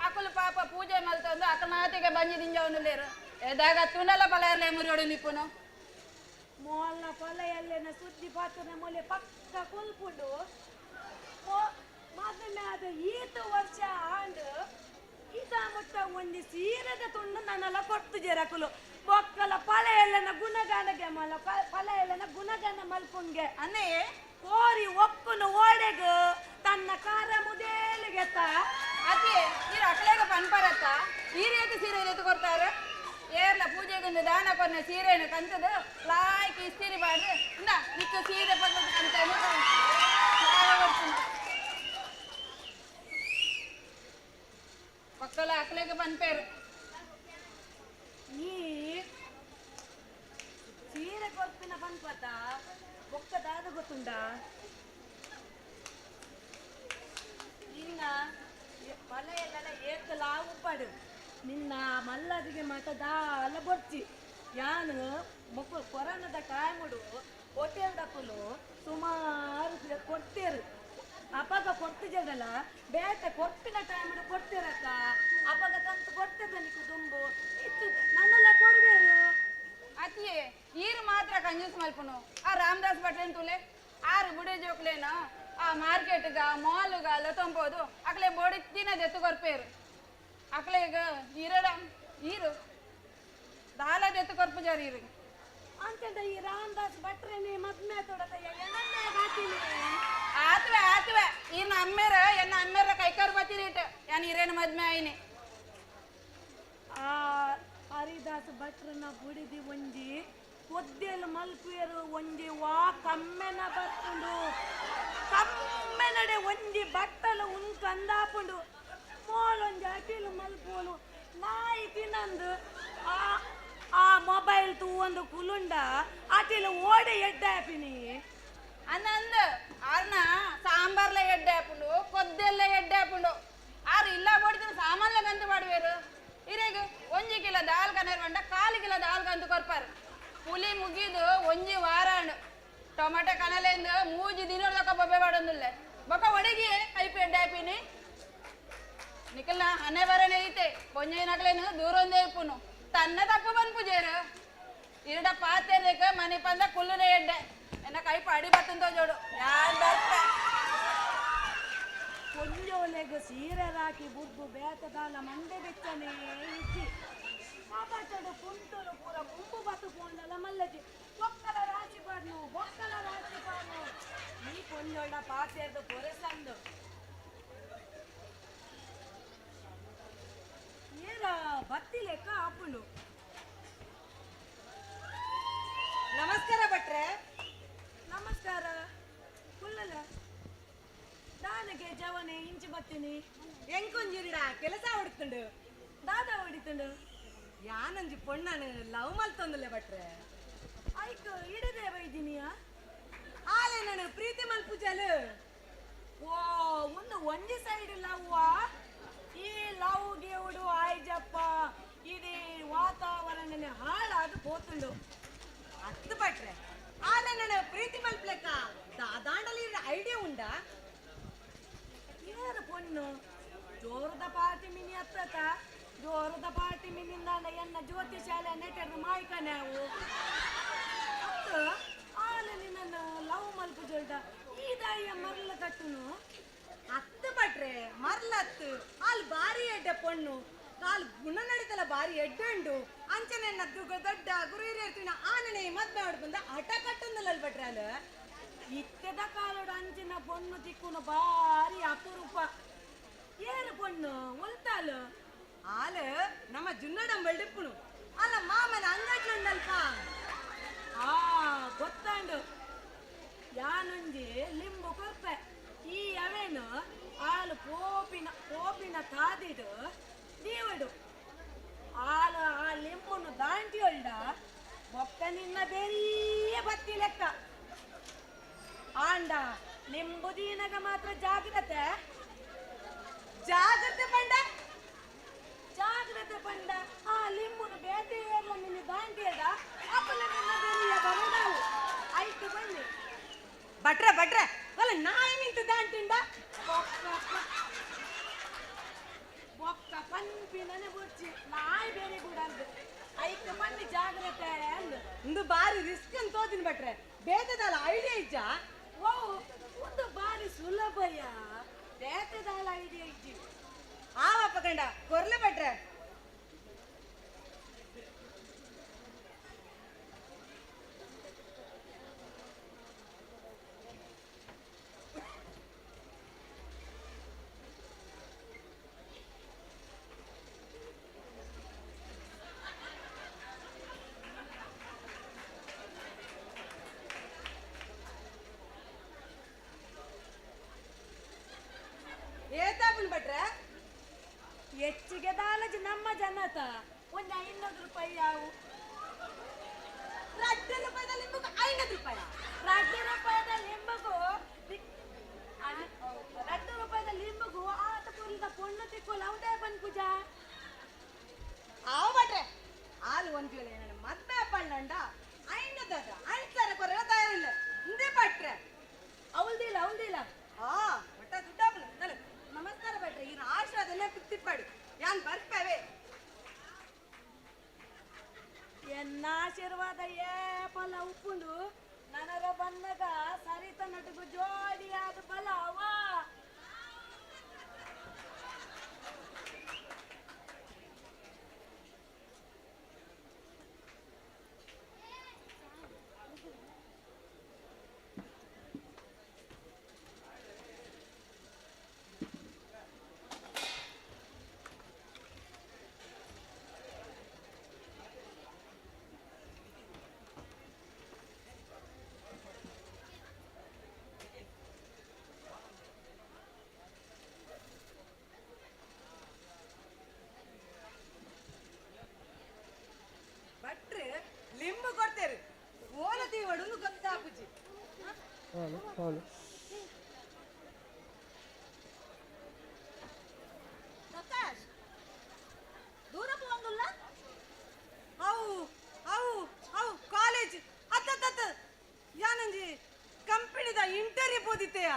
ಅಕುಲು ಪಾಪ ಪೂಜೆ ಮಲ್ತೊಂದು ಅಕನಾತಿಗೆ ಬಂಜಿ ದಿಂಜವನುಲ್ಲೇರು ಎದಾಗ ತುನಲ ಪಳೆಯರ್ಲೆ ಮುರಿಯೋಡು ನಿಪ್ಪುನು. ಮೋಲ್ನ ಪೊಲೆಯಲ್ಲೇನ ಸುದ್ದಿ ಪಾತ್ರ ಮೊಲೆ ಪಕ್ಕ ಕುಲ್ಪುಂಡು. ಮದುವೆ ಆದ ಈತ ವರ್ಷ ಆಂಡು ಈತ ಮುಟ್ಟ ಒಂಜಿ ಸೀರೆದ ತುಂಡು ನನ್ನೆಲ್ಲ ಕೊಟ್ಟು ಜರಕುಲು ಬೊಕ್ಕಲ ಪಲೆಯಲ್ಲನ ಗುಣಗಾನಗೆ ಮಲ್ಲ ಪಲೆಯಲ್ಲನ ಗುಣಗಾನ ಮಲ್ಪುಂಗೆ ಅನ್ನೇ ಕೋರಿ ಒಕ್ಕುನು ಓಡೆಗು ತನ್ನ ಕಾರ ಮುದೇಲಿಗೆತ್ತ ಅತಿ ನೀರು ಅಕಲೇಗ ಪನ್ಪರತ್ತ ಈ ರೀತಿ ಸೀರೆ ಎತ್ತು ಕೊಡ್ತಾರೆ ಏರ್ಲ ಪೂಜೆಗೊಂದು ದಾನ ಕೊನ್ನ ಸೀರೆಯನ್ನು ಕಂತದ ಲಾಯ್ಕ್ ಇಸ್ತೀರಿ ಬಾಡ್ದು ಇಂದ ನಿಕ್ಕ ಸೀರೆ ಪಕ್ಕದ ಕಂತ ಪಕ್ಕಲ ಅಕಲೇಗ ಪನ್ಪೇರು. ನೀ ಸೀರೆ ಕೊರ್ಪಿನ ಪನ್ಪತ ಬೊಕ್ಕದಾದ ಗೊತ್ತುಂಡ ನಿನ್ನ ಮಲೆಯಲ್ಲೆಲ್ಲ ಏಕಲಾ ಉಪ್ಪಾಡು ನಿನ್ನ ಮಲ್ಲದಿಗೆ ಮಾತ ದಾಲ ಬೊರ್ಚಿ ಯಾನು ಮೊಕ್ಕು ಕೊರೋನಾದ ಟೈಮುಡು ಹೋಟೆಲ್ ದಕ್ಕುಲು ಸುಮಾರು ಕೊಡ್ತೇರು ಅಪಗ ಕೊಡ್ತಿದ್ದಲ್ಲ ಬೇಟೆ ಕೊಟ್ಟಿನ ಟೈಮುಡು ಕೊಡ್ತಿರಕ್ಕ ಅಪಗ ಕಂತು ಕೊಡ್ತಿದ್ದ ನಿಕ್ಕು ದುಂಬು ಇತ್ತು ನನ್ನೆಲ್ಲ ಕೊಡ್ಬೇರು ಅತಿಯೇ ಈರು ಮಾತ್ರ ಕಂಜೂಸ್ ಮಲ್ಪುನು ಆ ರಾಮದಾಸ್ ಭಟ್ರೇನ್ ತುಲೆ ಆರು ಬುಡೆ ಜೋಕ್ಲೇನ ಆ ಮಾರ್ಕೆಟ್ಗ ಮಾಲ್ಗ ಲತೊಂಬೋದು ಅಕ್ಲೆ ಬೋಡಿ ತಿನ್ನದೆತ್ತು ಕೊರ್ಪೇರು ಅಕ್ಲೆ ಈಗ ಈರಡ ಈರು ದಾಲದೆತ್ತು ಕೊರ್ಪು ಜಾರಿ ಈರು ಅಂತಂದ ಈ ರಾಮದಾಸ್ ಭಟ್ರೇನೆ ಮದ್ಮೆ ತೊಡತಯ್ಯ ಎನ್ನನ್ನೇ ಹಾಕಿನಿ ಆತ್ವೆ ಆತ್ವೆ ಈನ ಅಮ್ಮೇರ ಎನ್ನ ಅಮ್ಮೇರ ಕೈಕಾರು ಬತ್ತೀರಿ ಇಟ್ಟು ಯಾನ್ ಈರೇನು ಮದ್ಮೆ ಆಯಿನಿ ಆ ಹರಿದಾಸ್ ಭಟ್ರನ ಬುಡಿದಿ ಒಂಜಿ ಕೊದ್ದೆಲ್ ಮಲ್ಪೇರು ಒಂಜಿ ವಾ ಕಮ್ಮೆನ ಬತ್ತುಂಡು ಕಮ್ಮೆನಡೆ ಒಂಜಿ ಬಟ್ಟಲು ಉಂಕಂದಾಪುಂಡು ಮೋಲೊಂಜಿ ಅಟಿಲು ಮಲ್ಪೋಲು ನಾಯಿ ತಿನ್ನಂದು ಆ ಆ ಮೊಬೈಲ್ ತೂವೊಂದು ಕುಲುಂಡ ಅಟಿಲು ಓಡೆ ಎಡ್ಡಾಪಿನಿ ಅಂದಂದು ಆರ್ನ ಸಾಂಬಾರ್ಲ ಎಡ್ಡೆ ಹಾಪುಂಡು ಕೊದ್ದೆಲ್ಲ ಎಡ್ಡೆ ಹಾಪುಂಡು ಆರು ಇಲ್ಲ ಬೋಡಿದ್ರೆ ಸಾಮಾನ್ಲ ಗಂತು ಮಾಡುವೇರು ಇರೇಗ ಒಂಜಿ ಕಿಲೋ ದಾಲ್ ಕನೇರ್ ಬಂಡ ಕಾಲು ಕಿಲೋ ದಾಲ್ ಗಂತು ಕೊರ್ಪಾರು ಪುಲಿ ಮುಗಿದು ಒಂಜಿ ವಾರಾಂಡು ಟೊಮೆಟೊ ಕನಲೆಂದು ಮೂಜಿ ದಿನದೊಕ್ಕ ಬೊಬ್ಬೆ ಮಾಡೋದಿಲ್ಲ ಬೊಕ್ಕ ಒಡಗಿ ಐಪಿ ಎಡ್ಡೆ ಹಾಪಿನಿ ನಿಕಲ್ನ ಹನೆ ಬರನೆ ಐತೆ ಪೊಂಜೈನಕ್ಲೇನು ದೂರೊಂದೇ ಇಪ್ಪುನು ತನ್ನ ತಪ್ಪು ಬನ್ಪುಜೇರು ಇರಡ ಪಾತೆರೇಕ ಮನೆ ಪಂದ ಕುಲ್ಲುನೆ ಎಡ್ಡೆ ಎನ್ನ ಕೈ ಪಾಡಿ ಬತ್ತಂತ ಜೋಡು ಯಾನ್ ಬರ್ಪೆ ಕೊಂಜೋಲೆಗ್ ಸೀರೆ ರಾಕಿ ಬುಡ್ಡು ಬೇತದಾಲ ಮಂಡೆ ಬೆಚ್ಚನೆ ಇಜ್ಜಿ ಕಬಟಡು ಕುಂಟುಲು ಪೂರ ಮುಂಬು ಬತ್ತು ಪೋಂಡಲ ಮಲ್ಲಜಿ ಬೊಕ್ಕಲ ರಾಶಿ ಪಾಡ್ನು ಬೊಕ್ಕಲ ರಾಶಿ ಪಾಡ್ನು ಈ ಕೊಂಜೋಳ ಪಾತೆರ್ದು ಪೊರೆಸಂದು ಏರ ಬತ್ತಿ ಲೆಕ್ಕ ಆಪುಂಡು ನಮಸ್ಕಾರ ಭಟ್ರೆ ನಮಸ್ಕಾರ ಕುಲ್ಲಲ ದಾನಗೆ ಜವನೆ ಇಂಚಿ ಬತ್ತೀನಿ ಎಂಕೊಂಜಿರಿಡ ಕೆಲಸ ಹೊಡ್ತುಂಡು ದಾದಾ ಹೊಡಿತುಂಡು ಯಾನಂಜಿ ಪೊಣ್ಣನು ಲವ್ ಮಲ್ತೊಂದುಲೆ ಭಟ್ರೆ ಐಕ್ ಇಡದೆ ಬೈದಿನಿಯ ಆಲೆ ನಾನು ಪ್ರೀತಿ ಮಲ್ಪುಜಲು ಓ ಒಂದು ಒಂಜಿ ಸೈಡ್ ಲವ್ವಾ ಈ ಲವ್ ಗೆವುಡು ಆಯ್ಜಪ್ಪ ಇಡೀ ವಾತಾವರಣನೇ ಹಾಳಾದ ಪೋತುಂಡು ಅತ್ತು ಭಟ್ರೆ ಆಲೆ ನಾನು ಪ್ರೀತಿ ಮಲ್ಪ್ಲೆಕ್ಕ ದಾದಾಂಡಲಿ ಐಡಿಯಾ ಉಂಡಾ ಏರು ಪೊಣ್ಣು ಜೋರದ ಪಾರ್ಟಿ ಮಿನಿ ಅತ್ತತ ಜೋರದ ಪಾರ್ಟಿ ಮಿನಿಂದ ಎನ್ನ ಜ್ಯೋತಿ ಶಾಲೆ ನೆಟರ್ ಮಾಯ್ಕನ್ಯಾವು ಅತ್ತ ಆಲೆ ನಿನ್ನ ಲವ್ ಮಲ್ಪು ಜೊಲ್ಡ ಈ ದಾಯಿಯ ಮರ್ಲ ಕಟ್ಟುನು ಅತ್ತು ಭಟ್ರೆ ಮರ್ಲತ್ತು ಆಲ್ ಬಾರಿ ಎಡ್ಡೆ ಪೊಣ್ಣು ಕಾಲ್ ಗುಣ ನಡೀತಲ್ಲ ಬಾರಿ ಎಡ್ಡೆ ಉಂಡು ಅಂಚನೆ ದೊಡ್ಡ ಗುರು ಹಿರಿಯರ್ತಿನ ಆನನೆ ಮದ್ವೆ ಬಂದ ಹಠ ಕಟ್ಟೊಂದಲ್ಲ ಭಟ್ರೆ ಅಲ್ಲ ಇತ್ತೆದ ಕಾಲೋಡು ಅಂಚಿನ ಪೊಣ್ಣು ತಿಕ್ಕುನು ಬಾರಿ ಅಪರೂಪ ಏರು ಪೊಣ್ಣು ಒಲ್ತಾಲು ಆಲು ನಮ್ಮ ಜುನ್ನಡಂಬಲ್ ಅಲ್ಲ ಮಾಮನ ಅಂಗಡ್ಲುಂಡಲ್ಪ ಆ ಗೊತ್ತಾಂಡು ಯಾನೊಂಜಿ ಲಿಂಬು ಕೊರ್ಪೆ ಈ ಅವೇನು ಆಲು ಪೋಪಿನ ಪೋಪಿನ ತಾದಿಡು ದೀವಡು ಆಲು ಆ ಲಿಂಬುನು ದಾಂಟಿಯೊಳ್ಡ ಬೊಕ್ಕ ನಿನ್ನ ಬೇರಿಯೇ ಬತ್ತಿ ಲೆಕ್ಕ ಆಂಡ ಲಿಂಬು ದೀನಗ ಮಾತ್ರ ಜಾಗ್ರತೆ ಜಾಗ್ರತೆ ಪಂಡ ಜಾಗ್ರತೆ ಪಂಡ ಆ ಲಿಂಬುನು ಬೇಟೆ ಏರ್ಲ ನಿನ್ನ ದಾಂಟಿಯದ ಅಪ್ಪಲ ನಿನ್ನ ಬೇರಿಯ ಬರಡಾವು ಆಯ್ತು ಬನ್ನಿ ಭಟ್ರೆ ಭಟ್ರೆ ಅಲ್ಲ ನಾಯಿ ನಿಂತು ದಾಂಟಿಂಡ ಬೊಕ್ಕ ಪಂಪಿನನೆ ಬುಡ್ಚಿ ನಾಯಿ ಬೇರೆ ಕೂಡ ಅಂದು ಐಕ್ ಬನ್ನಿ ಜಾಗ್ರತೆ ಅಂದು ಒಂದು ಬಾರಿ ರಿಸ್ಕ್ ಅಂತ ತೋದಿನ ಭಟ್ರೆ ಬೇತದಲ್ಲ ಐಡಿಯಾ ಇಜ್ಜ ಓ ಒಂದು ಬಾರಿ ಸುಲಭಯ್ಯ ಬೇತದಲ್ಲ ಐಡಿಯಾ ಇಜ್ಜಿ ಆವಪ್ಪ ಗಂಡ ಕೊರ್ಲೆ ಭಟ್ರೆ ಏತಾಪುನ್ ಭಟ್ರೆ ಹೆಚ್ಚಿಗೆ ದಾಲಜಿ ನಮ್ಮ ಜನತ ಒಂದು 500 ರೂಪಾಯಿ ಯಾವು 2 ರೂಪಾಯಿದಲ್ಲಿ ನಿಮಗೂ 500 ರೂಪಾಯಿ 2 ರೂಪಾಯಿದಲ್ಲಿ ನಿಮಗೂ 2 ರೂಪಾಯಿದಲ್ಲಿ ನಿಮಗೂ ಆತ ಪುರಿದ ಪೊಣ್ಣು ತಿಕ್ಕೋಲ್ಲ ಹೌದೇ ಬಂದ್ ಪೂಜಾ ಆವು ಭಟ್ರೆ ಹಾಲು ಒಂದು ವೇಳೆ ನನ್ನ ಮದ್ವೆ ಪಂಡ ಐನ ದಾದ ಐನ್ಸರ ಕೊರಲ ತಯಾರಿಲ್ಲ ಇಂದೇ ಭಟ್ರೆ ಅವಲ್ದಿಲ್ಲ ಅವಲ್ದಿಲ್ಲ ಆ ಒಟ್ಟ ದುಡ್ಡಾಪಲ ನಮಸ್ಕಾರ ಭಟ್ರೆ ಈ ಆಶೀರ್ವಾದನೆ ಪಿತ್ತಿಪ್ಪಾಡು ಯಾನ್ ಬರ್ಪೇವೆ ಎನ್ನ ಆಶೀರ್ವಾದ ಏಪಲ ಉಪ್ಪುಂಡು ನನರ ಬನ್ನಗ ಸರಿತ ನಟಗು ಜೋಡಿಯಾದ ಬಲ ಅವ ಭಟ್ರೆ ಲಿಂಬು ಕೊಡ್ತೇರು ಓಲತಿ ಒಡಲು ಗೊತ್ತಾಪುಜಿ ಹಲೋ ಹಲೋ ಪ್ರಕಾಶ್ ದೂರ ಪೋಂಗುಲ್ಲ ಅವು ಅವು ಅವು ಕಾಲೇಜ್ ಅತ್ತ ಅತ್ತ ಯಾನಂಜಿ ಕಂಪನಿದ ಇಂಟರ್ವ್ಯೂ ಪೋದಿತ್ತೆಯ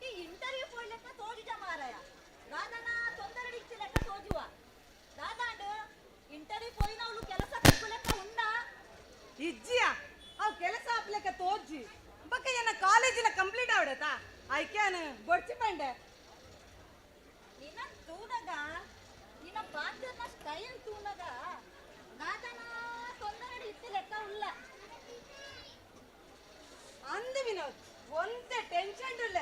ಈ ಇಂಟರ್ವ್ಯೂ ಪೋಯ್ಲೆಕ್ಕ ತೋಜುಜ ಮಾರಾಯ ದಾದನ ತೊಂದರೆ ಇಚ್ಚಿ ಲೆಕ್ಕ ತೋಜುವ ದಾದಾಂಡ್ ಇಂಟರ್ವ್ಯೂ ಪೋಯಿನವಳು ಕೆಲಸ ತಿಕ್ಕುಲೆಕ್ಕ ಉಂಡ ಇಜ್ಜಿಯ ಅವು ಕೆಲಸ ಆಪ್ಲೆಕ್ಕ ತೋಜಿ ಬಕ್ಕ ಏನ ಕಾಲೇಜಿನ ಕಂಪ್ಲೀಟ್ ಆವಡತಾ ಐಕ್ಯಾನ ಬೊಡ್ಚಿ ಪಂಡೆ ನಿನ್ನ ತೂನಗ ನಿನ್ನ ಪಾತ್ರನ ಸ್ಟೈಲ್ ತೂನಗ ದಾದನ ತೊಂದರೆ ಇಚ್ಚಿ ಲೆಕ್ಕ ಉಲ್ಲ ಅಂದು ವಿನೋದ್ ಒಂದೇ ಟೆನ್ಷನ್ ಇಲ್ಲ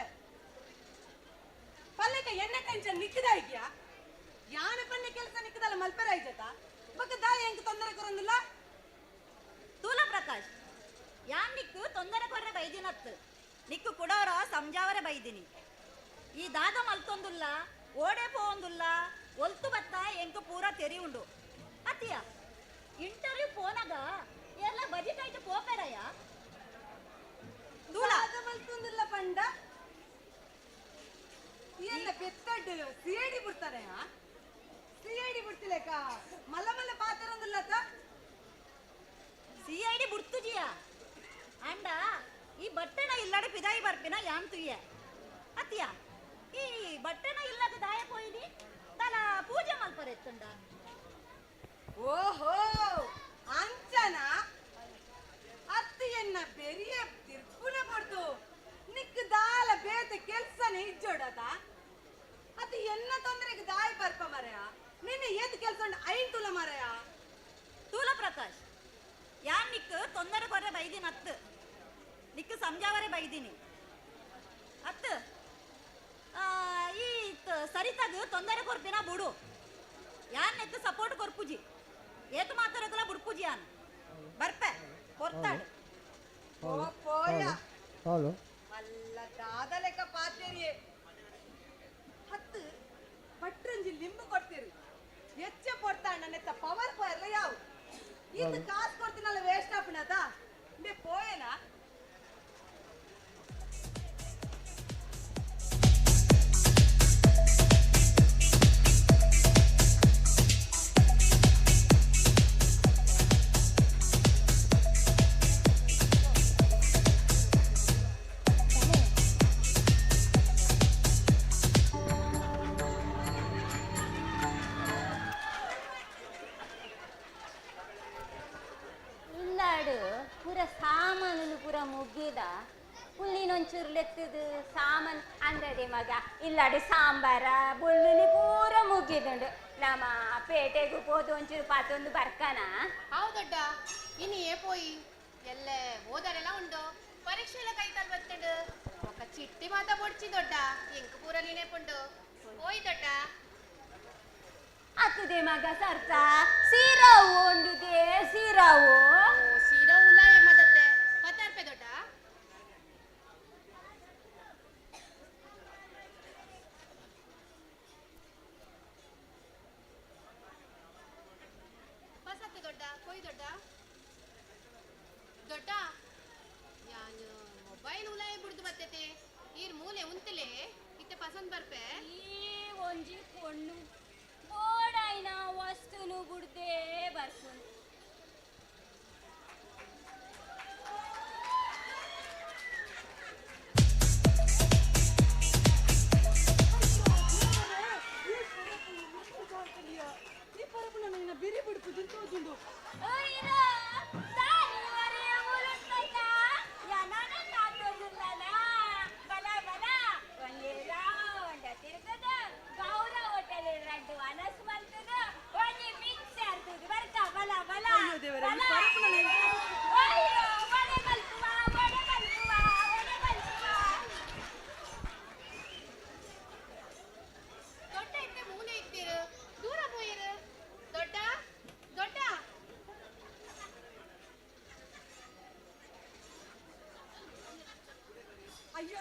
ಪಲ್ಲೆಕ ಎನ್ನ ಟೆನ್ಷನ್ ನಿಕ್ಕದ ಐಕ್ಯಾ ಯಾನ ಪಲ್ಲೆ ಕೆಲಸ ನಿಕ್ಕದಲ್ಲ ಮಲ್ಪೆರ ಐಜತ ಬಕ್ಕ ದಾಯ ಎಂಕ್ ತೊಂದರೆ ಕೊರಂದಿಲ್ಲ ತೂಲ ಪ್ರಕಾಶ್ ಯಾನ್ ನಿಕ್ಕು ತೊಂದರೆ ಕೊರ್ರೆ ಬೈದಿನತ್ತು ನಿಕ್ಕು ಕುಡೋರ ಸಂಜಾವರೆ ಬೈದಿನಿ ಈ ದಾದ ಮಲ್ತೊಂದುಲ್ಲ ಓಡೆ ಪೋಂದುಲ್ಲ ಒಲ್ತು ಬತ್ತ ಎಂಕು ಪೂರ ತೆರಿ ಉಂಡು ಅತ್ತಿಯ ಇಂಟರ್ವ್ಯೂ ಪೋನಾಗ ಎಲ್ಲ ಬಜೆಟ್ ಆಯ್ತು ಪೋಪೆರಯ್ಯ ತೂಲ ಮಲ್ತೊಂದಿಲ್ಲ ಪಂಡ ಎಲ್ಲ ಪೆತ್ತಡ್ಡು ಸಿಐಡಿ ಬಿಡ್ತಾರೆ ಸಿಐಡಿ ಬಿಡ್ತಿಲೇಕ ಮಲ್ಲ ಮಲ್ಲ ಪಾತರಂದಿಲ್ಲತ ಸಿ I D ಬಿಡ್ತುಜಿಯ ಅಂಡ ಈ ಬಟ್ಟೆನ ಇಲ್ಲಡೆ ಪಿದಾಯಿ ಬರ್ಪಿನ ಯಾನ್ ತುಯ್ಯ ಅತ್ತಿಯ ಈ ಬಟ್ಟೆನ ಇಲ್ಲದ ದಾಯ ಪೋಯಿನಿ ತಲ ಪೂಜೆ ಮಲ್ಪರೆತ್ತುಂಡ ಓಹೋ ಅಂಚನ ಅತ್ತಿಯನ್ನ ಪೆರಿಯ ತಿರ್ಪುನ ಕೊಡ್ತು ನಿಕ್ ದಾಲ ಬೇತ ಕೆಲ್ಸನ ಇಜ್ಜೋಡದ ಅತಿ ಎನ್ನ ತೊಂದರೆಗೆ ದಾಯಿ ಬರ್ಪ ಮರೆಯ ನಿನ್ನೆ ಏತ್ ಕೆಲ್ಸ ಉಂಡು ಐನ್ ತುಲ ಮರೆಯ ತೂಲ ಪ್ರಕಾಶ್ ಯಾನ್ ನಿಕ್ ತೊಂದರೆ ಕೊರ್ರೆ ಬೈದಿನ ಅತ್ತು ನಿಕ್ ಸಂಜಾವರೆ ಬೈದಿನಿ ಅತ್ತು ಈ ಸರಿತಾಗ ತೊಂದರೆ ಕೊರ್ಪಿನ ಬುಡು ಯಾನ್ ನೆಕ್ ಸಪೋರ್ಟ್ ಕೊರ್ಪುಜಿ ಏತು ಮಾತಾಡೋಕಲ ಬುಡ್ಪುಜಿ ಯಾನ್ ಬರ್ಪೆ ಕೊರ್ತಾಡು ಓ ಪೋಯ ಹಲೋ ಅಲ್ಲ ದಾದ ಲೆಕ್ಕ ಪಾತೇರಿಯೇ ಹತ್ತು ಪಟ್ರಂಜಿ ಲಿಂಬು ಕೊಡ್ತೀರಿ ಹೆಚ್ಚ ಕೊಡ್ತಾ ನೆತ್ತ ಪವರ್ ಪೋಯರ್ಲ ಯಾವು ಇದು ಕಾಸು ಕೊಡ್ತೀನಲ್ಲ ವೇಸ್ಟ್ ಆಪಣದ ಬೇ ಪೋಯನಾ ಇಲ್ಲಾಡು ಪೂರ ಸಾಮಾನು ಪೂರ ಮುಗಿದ ಪುಲ್ಲಿನೊಂಚೂರು ಲೆತ್ತದು ಸಾಮಾನು ಅಂದದೆ ಮಗ ಇಲ್ಲಾಡು ಸಾಂಬಾರ ಬುಳ್ಳುಲಿ ಪೂರ ಮುಗಿದುಂಡು ನಮ್ಮ ಪೇಟೆಗೂ ಪೋದು ಒಂಚೂರು ಪಾತೊಂದು ಬರ್ಕನ ಹಾವು ದೊಡ್ಡ ಇನ್ನು ಏ ಪೋಯಿ ಎಲ್ಲೆ ಓದರೆಲ್ಲ ಉಂಡು ಪರೀಕ್ಷೆ ಎಲ್ಲ ಕೈ ತಲ್ಬತ್ತಂಡು ఒక ಚಿಟ್ಟಿ ಮಾತ ಬೊಡ್ಚಿ ದೊಡ್ಡ ಎಂಕ್ ಪೂರ ನೆನಪುಂಡು ಪೋಯಿ ದೊಡ್ಡ ಅತ್ತದೆ ಮಗ ಸರ್ತ ಸೀರಾವು ಉಂಡುದೇ ಸೀರಾವು ಸೀರಾ ಉಲ್ಲ ಎಮ್ಮದತ್ತೆ ಪತ್ತಾರ್ಪೆ ದೊಡ್ಡ ಬಸತ್ತೆ ದೊಡ್ಡ ಕೊಯ್ ದೊಡ್ಡ ದೊಡ್ಡ ಯಾನು ಮೊಬೈಲ್ ಉಲಾಯ ಬಿಡ್ದು ಬತ್ತತೆ ಈರ್ ಮೂಲೆ ಉಂತಲೆ ಇತ್ತೆ ಪಸಂದ್ ಬರ್ಪೆ ಈ ಒಂಜಿ ಪೊಣ್ಣು ಬೋಡಾಯ್ನ ವಸ್ತುನು ಬುಡ್ದೇ ಬರ್ಪುಂಡು.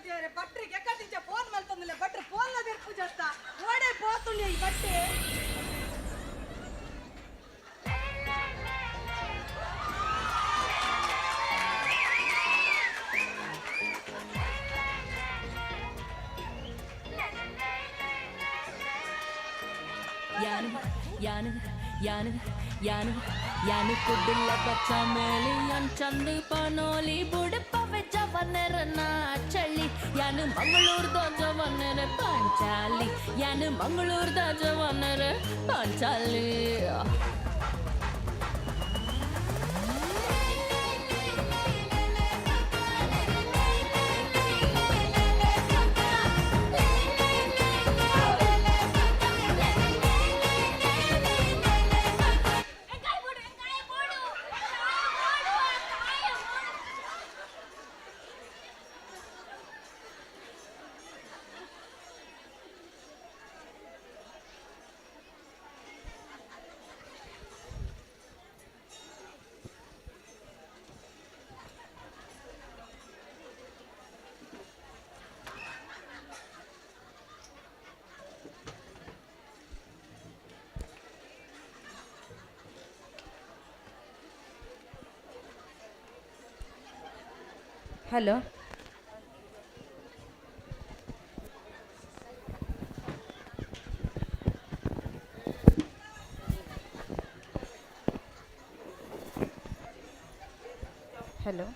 ದೇವರೇ, ಬಟ್ರಿಗೆ ಎಕ್ಕದಿಂಚ ಫೋನ್ ಮಲ್ತಂದಿಲ್ಲ, ಬಟ್ರು ಫೋನ್ ಪೂಜಾಸ್ತ ಓಡೆ ಪೋತುಂಡೆ ಈ ಬಟ್ಟೆ. ಯಾನು ಯಾನು ಯಾನು ಯಾನು ಯಾನು ಕುಡ್ಡುಲ್ಲ ಬಚ್ಚ ಮೇಲಿ ಯಾನ್ ಚಂದು ಪನೋಲಿ ಬುಡಪವೆ ಜವನರ ನಾಚಳಿ ಯಾನು ಮಂಗಳೂರ್ದ ಜವನರ ಪಾಂಚಾಲಿ ಯಾನು ಮಂಗಳೂರ್ದ ಜವನರ ಪಾಂಚಾಲಿ. ಹಲೋ ಹಲೋ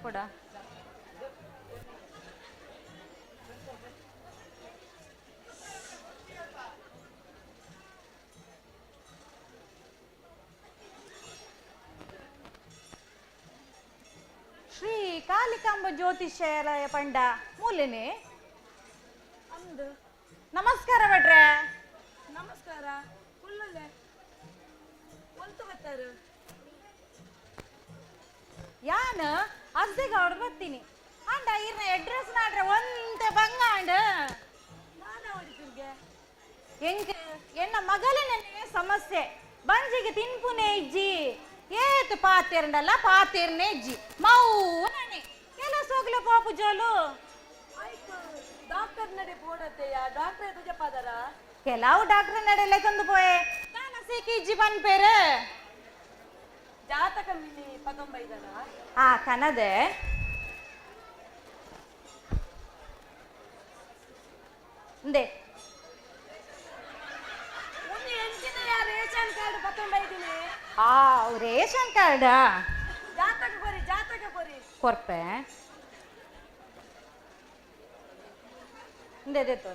ಕೊಡ. ಶ್ರೀ ಕಾಳಿಕಾಂಬ ಜ್ಯೋತಿಷ್ಯಾಲಯ ಪಂಡ ಮೂಲೆನೆ ಅಂದು. ನಮಸ್ಕಾರ ಭಟ್ರೆ. ನಮಸ್ಕಾರ. ಕುಲ್ಲಲೆ ಒಲ್ತು ಬರ್ತಾರೆ? ಯಾನ್ ಅರ್ಧೆಗೌಡ ಬರ್ತೀನಿ ಅಂಡ ಇರ್ನ ಅಡ್ರೆಸ್ ನಾಡ್ರೆ ಒಂತೆ ಬಂಗಾಂಡ್. ಎಂಕ್ ಎನ್ನ ಮಗಲಿನ ಸಮಸ್ಯೆ, ಬಂಜಿಗೆ ತಿನ್ಪುನೆ ಇಜ್ಜಿ, ಏತ್ ಪಾತೇರ್ಂಡಲ್ಲ ಪಾತೇರ್ನೆ ಇಜ್ಜಿ ಮೌನನೆ ಕೆಲಸ ಹೋಗ್ಲ ಪಾಪು ಜೋಲು. ಆಯ್ತು, ಡಾಕ್ಟರ್ ನಡೆ ಪೋಡತ್ತೆಯ, ಡಾಕ್ಟರ್ ತುಜಪಾದರ? ಕೆಲವು ಡಾಕ್ಟರ್ ನಡೆಲೆ ತಂದು ಪೋಯೆ ತಾನ ಸೀಕಿ ಇಜ್ಜಿ ಪನ್ಪೇರು. ಜಾತಕ ಮಿನಿ ಪತೊಂಬೈದರ? ಆ ಕನದೆ. ಇಂದೆ. ಒಂದು ಎಂಚಿನ ರೇಷನ್ ಕಾರ್ಡ್ ಪತೊಂಬೈದಿನಿ? ಆ ರೇಷನ್ ಕಾರ್ಡಾ? ಜಾತಕ ಕೊರಿ, ಜಾತಕ ಕೊರಿ. ಕೊರ್ಪೆ ಇಂದೆ ದೇತು.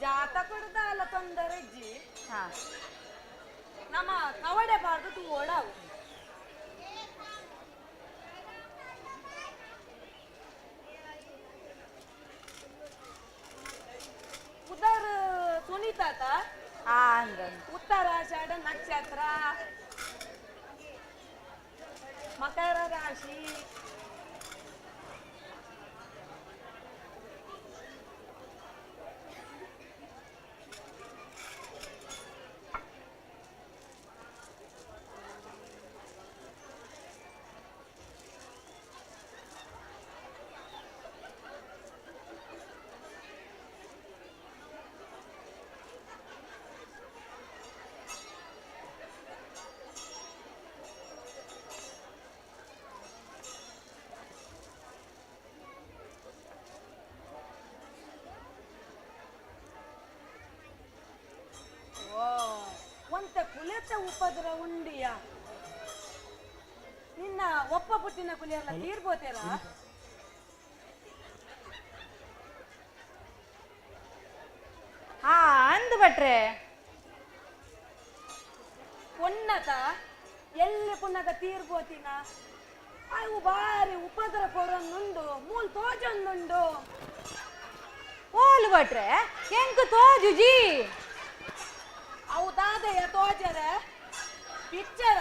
ಜಾತಕದ ಅಲ್ಲ ತೊಂದರೆ ಇಜ್ಜಿ. ಹಾ. ನಮ್ಮ ಕವಡೆ ಬಾರ್ದು ತೂ ಓಡಾವು. ಉದರ್ ಸುನೀತಾತ? ಆ ಅಂದ. ಉತ್ತರಾಷಾಢ ನಕ್ಷತ್ರ, ಮಕರ ರಾಶಿ. ಓ ಒಂತೆ ಕುಲೆತ ಉಪದ್ರ ಉಂಡಿಯ, ನಿನ್ನ ಒಪ್ಪ ಪುಟ್ಟಿನ ಕುಲಿಯಲ್ಲ ತೀರ್ಬೋತೇರ? ಆ ಅಂದು ಭಟ್ರೆ. ಪೊನ್ನತ ಎಲ್ಲಿ ಪುನ್ನಗ ತೀರ್ಬೋತಿನ, ಅವು ಬಾರಿ ಉಪದ್ರ ಕೊರನ್ನುಂಡು, ಮೂಲ್ ತೋಜನ್ನುಂಡು. ಓಲು ಭಟ್ರೆ ಎಂಕ್ ತೋಜುಜಿ. ಅವು ದಾದಯ್ಯ ತೋಜರೆ ಪಿಕ್ಚರ?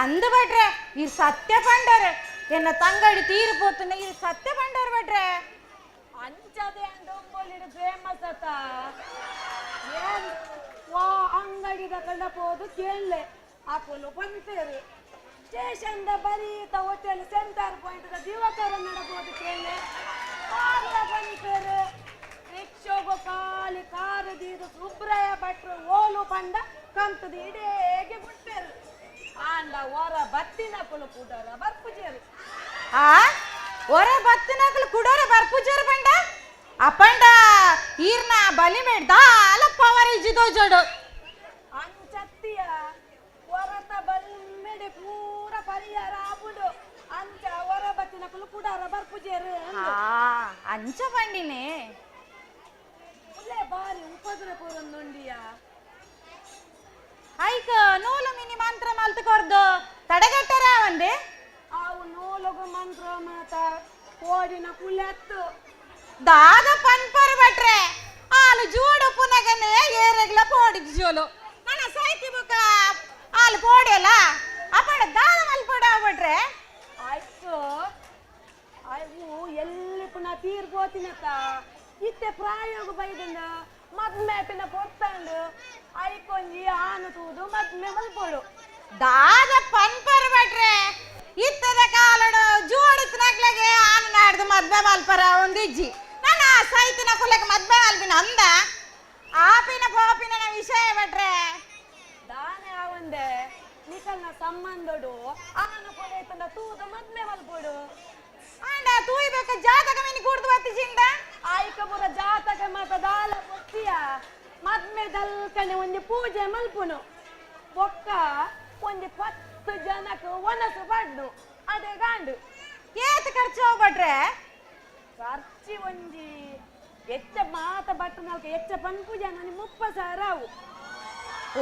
ಅಂದು ಭಟ್ರೆ, ಇರ್ ಸತ್ಯ ಪಂಡರೆ ಎನ್ನ ತಂಗಡಿ ತೀರು ಪೋತುನ ಇರ್ ಸತ್ಯ ಪಂಡರ್ ಭಟ್ರೆ. ಅಂಚದೆ ಅಂಡೊಂಬೊಲಿಡು ಫೇಮಸ್ ಅತ. ಏನ್ ವಾ ಅಂಗಡಿದ ಕಂಡ ಪೋದು ಕೇಳಲೆ ಅಕುಲು ಪಂತೇರು. ಸ್ಟೇಷನ್ the ಬರೀತ hotel centre point the Divakara ನಡಬೋದು ಕೇಳಲೆ ಕಾರ್ಲ ಪಂತೇರು. ರಿಕ್ಷೋಗು ಖಾಲಿ ಕಾರು ದೀದು ಸುಬ್ರಾಯ ಭಟ್ರು ಓಲು ಪಂಡ ಕಂತದ ಇಡೇಗೆ ಬಿಟ್ಟೇರು. ಆಂಡ ಹೊರ ಬತ್ತಿನಕುಲು ಕೂಡರ ಬರ್ಪುಜೇರು. ಆ ಒರ ಬತ್ತಿನಕುಲು ಕುಡೋರ ಬರ್ಪುಜೇರು ಪಂಡ ಅಪಂಡ ಈರ್ನ ಬಲಿ ಮೇಡ್ದ ಅಲ ಪವರ್ ಇಜ್ಜಿ ತೋಜೋಡು. ಅಂಚತ್ತಿಯ ಹೊರತ ಬಲ್ಮೆಡೆ ಪೂರ ಪರಿಹಾರ ಆಪುಂಡು. ಅಂಚ ಹೊರ ಬತ್ತಿನಕುಲು ಕುಡಾರ ಬರ್ಪುಜೇರು. ಅಂಚ ಬಂಡಿನೇ ಉಲ್ಲೇ ಬಾರಿ ಉಪದ್ರ ಪೂರೊಂದುಂಡಿಯ. ಐಕ ನೂಲು ಮಿನಿ ಮಂತ್ರ ಮಲ್ತು ಕೊರ್ದು ತಡೆಗಟ್ಟರ ಒಂದೇ. ಅವು ನೂಲುಗು ಮಂತ್ರ ಮಾತ ಕೋಡಿನ ಕುಲೆತ್ತು. ದಾದ ಪನ್ಪರ್ ಭಟ್ರೆ, ಆಲು ಜೋಡು ಪುನಗನೆ ಏರೆಗ್ಲ ಪೋಡಿದ್ ಜೋಲು ನನ್ನ ಸೈತಿ ಬುಕ ಆಲು ಪೋಡೆಲ್ಲ ಅಪಡ ದಾದ ಮಲ್ಪಡ ಭಟ್ರೆ. ಆಯ್ತು ಅವು ಎಲ್ಲಿ ಪುನಃ ತೀರ್ಬೋತಿನತ ಇತ್ತೆ ಪ್ರಾಯೋಗ ಬೈದನ ಮದ್ಮೆ ಪಿನ ಪೊರ್ತಂಡು ಐಕೊಂಜಿ ಆನು ತೂದು ಮದ್ಮೆ ಮಲ್ಪೋಡು. ದಾದ ಪನ್ಪರ್ ಭಟ್ರೆ, ಇತ್ತದ ಕಾಲಡು ಜೋಡಿತ್ನಕ್ಲೆಗೆ ಆನು ನಾಡ್ದು ಮದ್ಮೆ ಮಲ್ಪರ ಒಂದಿಜ್ಜಿ. ನನ್ನ ಸೈತಿನ ಕುಲಕ್ಕೆ ಮದ್ಮೆ ಮಲ್ಪಿನ ಅಂದ ಆಪಿನ ಪೋಪಿನ ವಿಷಯ ಭಟ್ರೆ. ದಾನೆ ಆವಂದೆ ನಿಕಲ್ನ ಸಂಬಂಧಡು ಆನು ಕೊಡೈತಂದ ತೂದು ಮದ್ಮೆ ಮಲ್ಪೋಡು. ಆಂಡ ತೂಯ್ಬೇಕ ಜಾತಕ ಮಿನಿ ಕೂಡ್ದು ಬತ್ತಿಜಿಂದ. ಆಯ್ಕಪುರ ಜಾತಕ ಮಾತ ದಾಲ ಬೊತ್ತಿಯ ಮದ್ಮೆ ದಲ್ಕನೆ ಒಂಜಿ ಪೂಜೆ ಮಲ್ಪುನು. ಬೊಕ್ಕ ಒಂಜಿ 10 ಜನಕ್ಕೆ ಒನಸು ಪಡ್ಡು ಅದೇ ಗಾಂಡು. ಏತ್ ಖರ್ಚು ಭಟ್ರೆ? ಖರ್ಚಿ ಒಂಜಿ ಎಚ್ಚ ಮಾತ ಬಟ್ಟು ನಾಲ್ಕು ಎಚ್ಚ ಪನ್ಪುಜ ಒಂಜಿ 30,000 ಅವು.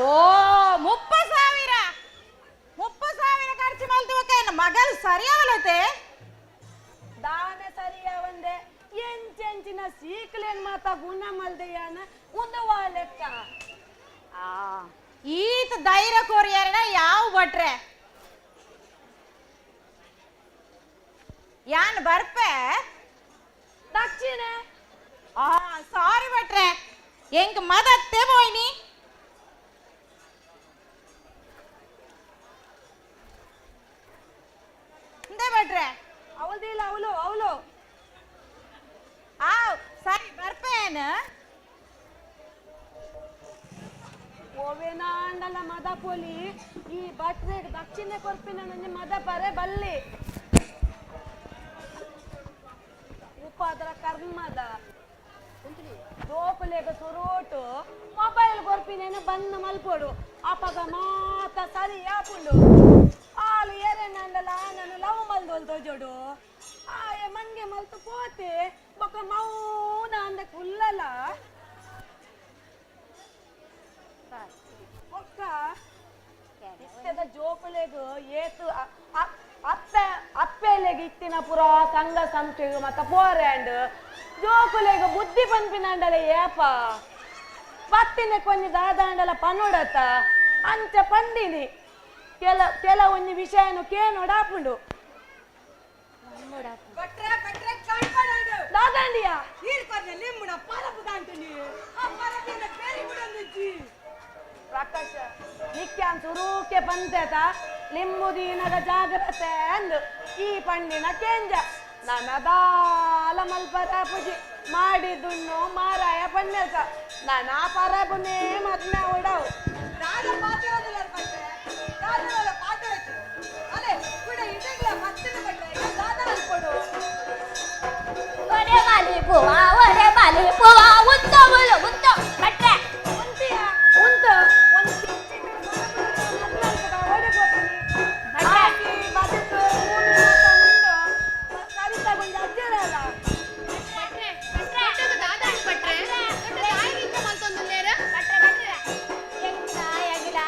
ಓ 30,000? 30,000 ಖರ್ಚು ಮಲ್ತು ಮಗಲ್ ಸರಿಯಾವಲತೆ? ದಾನೆ ಸರಿಯಾವಂದೆ ಎಂಚೆಂಚಿನ ಸೀಕ್ಲೇನ್ ಮಾತ ಗುಣ ಮಲ್ದೆಯಾನ ಉಂದುವ ಲೆಕ್ಕ. ಈತ ಧೈರ್ಯ ಕೋರಿಯರಡ ಯಾವ ಭಟ್ರೆ ಯಾನ್ ಬರ್ಪೆ ದಕ್ಷಿಣ. ಆ ಸಾರಿ ಭಟ್ರೆ, ಎಂಕ್ ಮದತ್ತೆ ಪೋಯ್ನಿ. ಇಂದೇ ಭಟ್ರೆ. ಅವಳ್ದಿಲ್ಲ ಅವಳು ಅವಳು. ಆ ಸರಿ ಬರ್ಪೇನ. ಓವೇನಾಂಡಲ ಮದ ಪೊಲಿ ಈ ಭಟ್ರೆಗ್ ದಕ್ಷಿಣ ಕೊರ್ಪಿನ ನಂಜಿ ಮದ ಪರೆ ಬಲ್ಲಿ. ಉಪಾದ್ರ ಕರ್ಮದ ದೋಪುಲೆಗ ಸುರೋಟು ಮೊಬೈಲ್ ಕೊರ್ಪಿನೇನು ಬಂದ್ ಮಲ್ಪೋಡು. ಅಪಗ ಮಾತ ಸರಿ ಆಪುಂಡು. ಆಲು ಏರೇನಂಡಲ ನಾನು ಲವ್ ಮಲ್ದೋಲ್ ತೋಜೋಡು. ಆಯೆ ಮಂಗೆ ಮಲ್ತು ಪೋತೆ ಬೊಕ ಮೌನ ಅಂದ ಕುಲ್ಲಲ. ಬೊಕ್ಕ ಇತ್ತೆದ ಜೋಕುಲೆಗ್ ಏತು ಅಪ್ಪೆ ಅಪ್ಪೆಲೆಗ್ ಇತ್ತಿನ ಪುರ ಸಂಘ ಸಂಸ್ಥೆಗ್ ಮತ್ತ ಪೋರೆಂಡ್ ಜೋಕುಲೆಗ್ ಬುದ್ಧಿ ಪನ್ಪಿನಂಡಲ ಏಪ ಬತ್ತಿನ ಕೊಂಜಿ ದಾದಾಂಡಲ ಪನೋಡತ ಅಂಚ ಪಂಡಿನಿ. ಕೆಲ ಕೆಲ ಒಂಜಿ ವಿಷಯನು ಕೇನೋಡಾಪುಂಡು. ದಾದಾಂಡಿಯ ಪ್ರಕಾಶ ನಿಕ್ಯಾನ್ ಸುರೂಕೆ ಪಂತೆತ ಲಿಂಬುದೀನದ ಜಾಗ್ರತೆ ಅಂದು ಈ ಪಂಡಿನ ಕೇಂಜ ನನ್ನ ದಾಲ ಮಲ್ಪರ ಪೂಜೆ ಮಾಡಿದುಣ್ಣು ಮಾರಾಯ ಪಣ್ಣಕ ನನ್ನ ಪರಬುನೇ ಮದ್ಮೆ ಉಡವು. ಒರೆ ಬಾಲಿ ಪೂವ ಒರೆ ಬಾಲಿ ಪೂವ ಉಂತ ಉಂತ ಭಟ್ರೆ. ಉಂತಿಯ ಉಂತ ಒಂದು ಭಟ್ರೆ ದಾಯಿ ಇಂಚ ಮಲ್ತೊಂದುಲ್ಲೇರ? ಎಂಕ್ಲ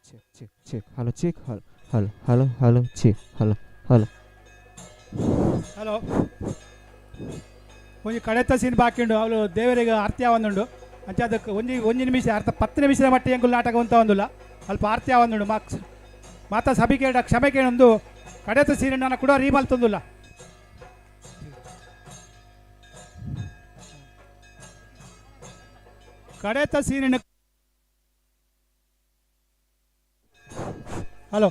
Check check hello check hello hello hello hello check hello hello. Hello ಒಂಜಿ ಕಡೆತ ಸೀನ್ ಬಾಕಿ ಉಂಡು ಅವಳು ದೇವರಿಗೆ ಆರ್ತಿ ಒಂದುಂಡು ಅಂಚ ಅದಕ್ಕೆ ಒಂಜಿ ಒಂಜಿ ನಿಮಿಷ ಅರ್ಥ 10 ನಿಮಿಷದ ಮಟ್ಟ ಎಂಕುಲು ನಾಟಕ ಅಂತ ಒಂದುಲ್ಲ ಅಲ್ಪ ಆರ್ತಿ ಒಂದುಂಡು ಮಾಕ್ಸ್ ಮಾತಾ ಸಭಿಕೇಡ ಕ್ಷಮೆ ಕೇಳೊಂದು ಕಡೆತ ಸೀನ್ ನಾನು ಕೂಡ ರೀಮಲ್ ತಂದುಲ್ಲ. ಕಡೆತ ಸೀನ್ ಹಲೋ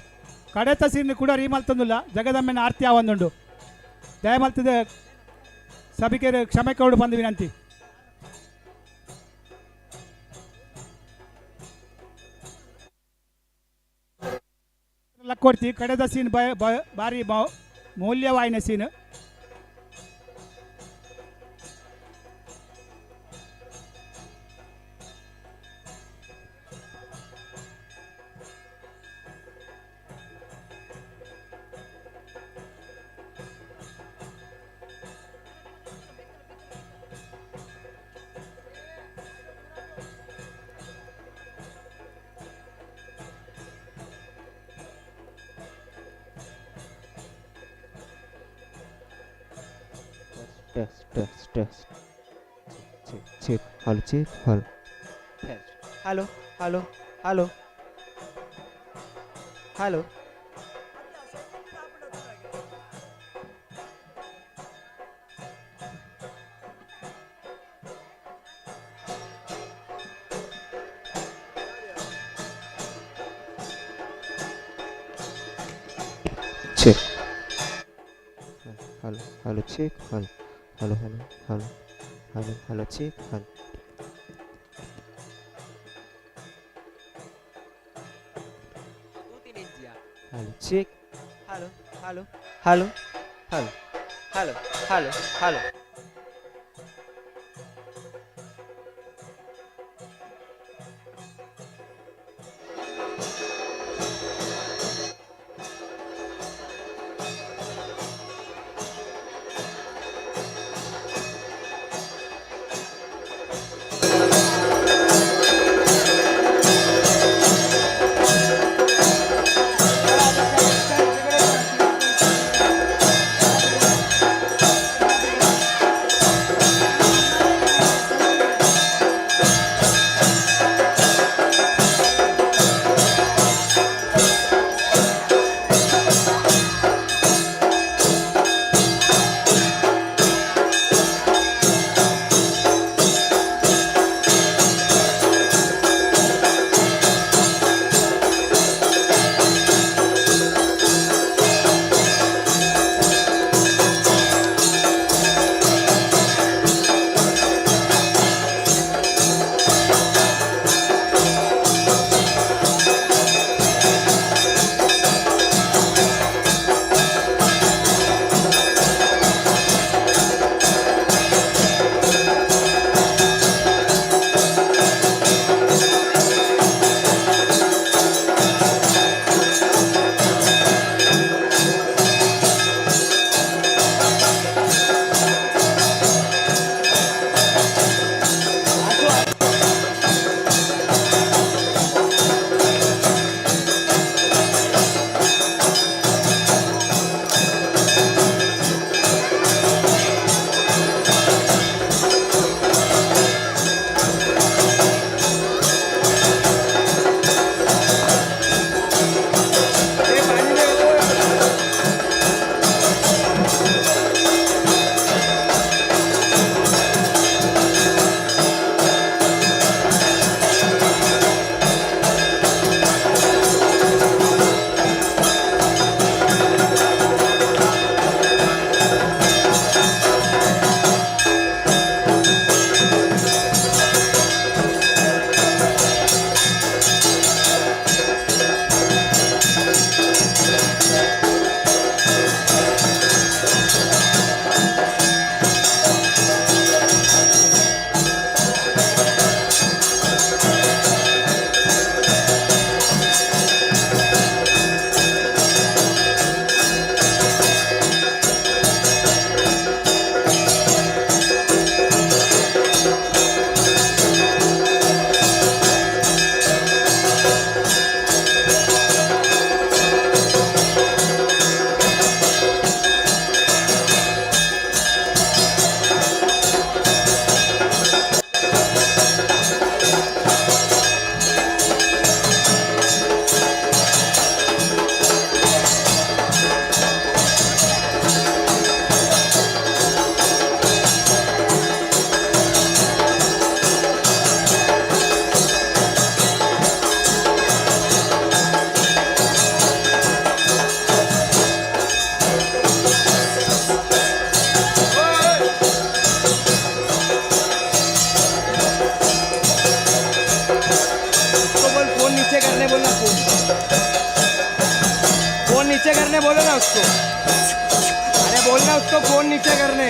ಕಡೆತ ಸೀನ್ ಕೂಡ ರೀಮಲ್ ತಂದುಲ್ಲ ಜಗದಮ್ಮೆನ ಆರ್ತಿ ಒಂದುಂಡು ದಯಮಲ್ತದೆ ಸಭಿಕರು ಕ್ಷಮೆ ಕೊಡು ಬಂದು ವಿನಂತಿ. ಕೊಡ್ತಿ ಕಡೆದ ಸೀನ್ ಭಾರಿ ಮೌಲ್ಯವಾಯಿನ scene. Test test test check check hello check hello test hello hello hello hello. Check hello hello check hello hello hello hello hello hello check hello. Hello check hello hello hello hello hello hello hello. करने बोलना phone, phone नीचे करने बोलो ना उसको। अरे बोलना उसको फोन नीचे करने।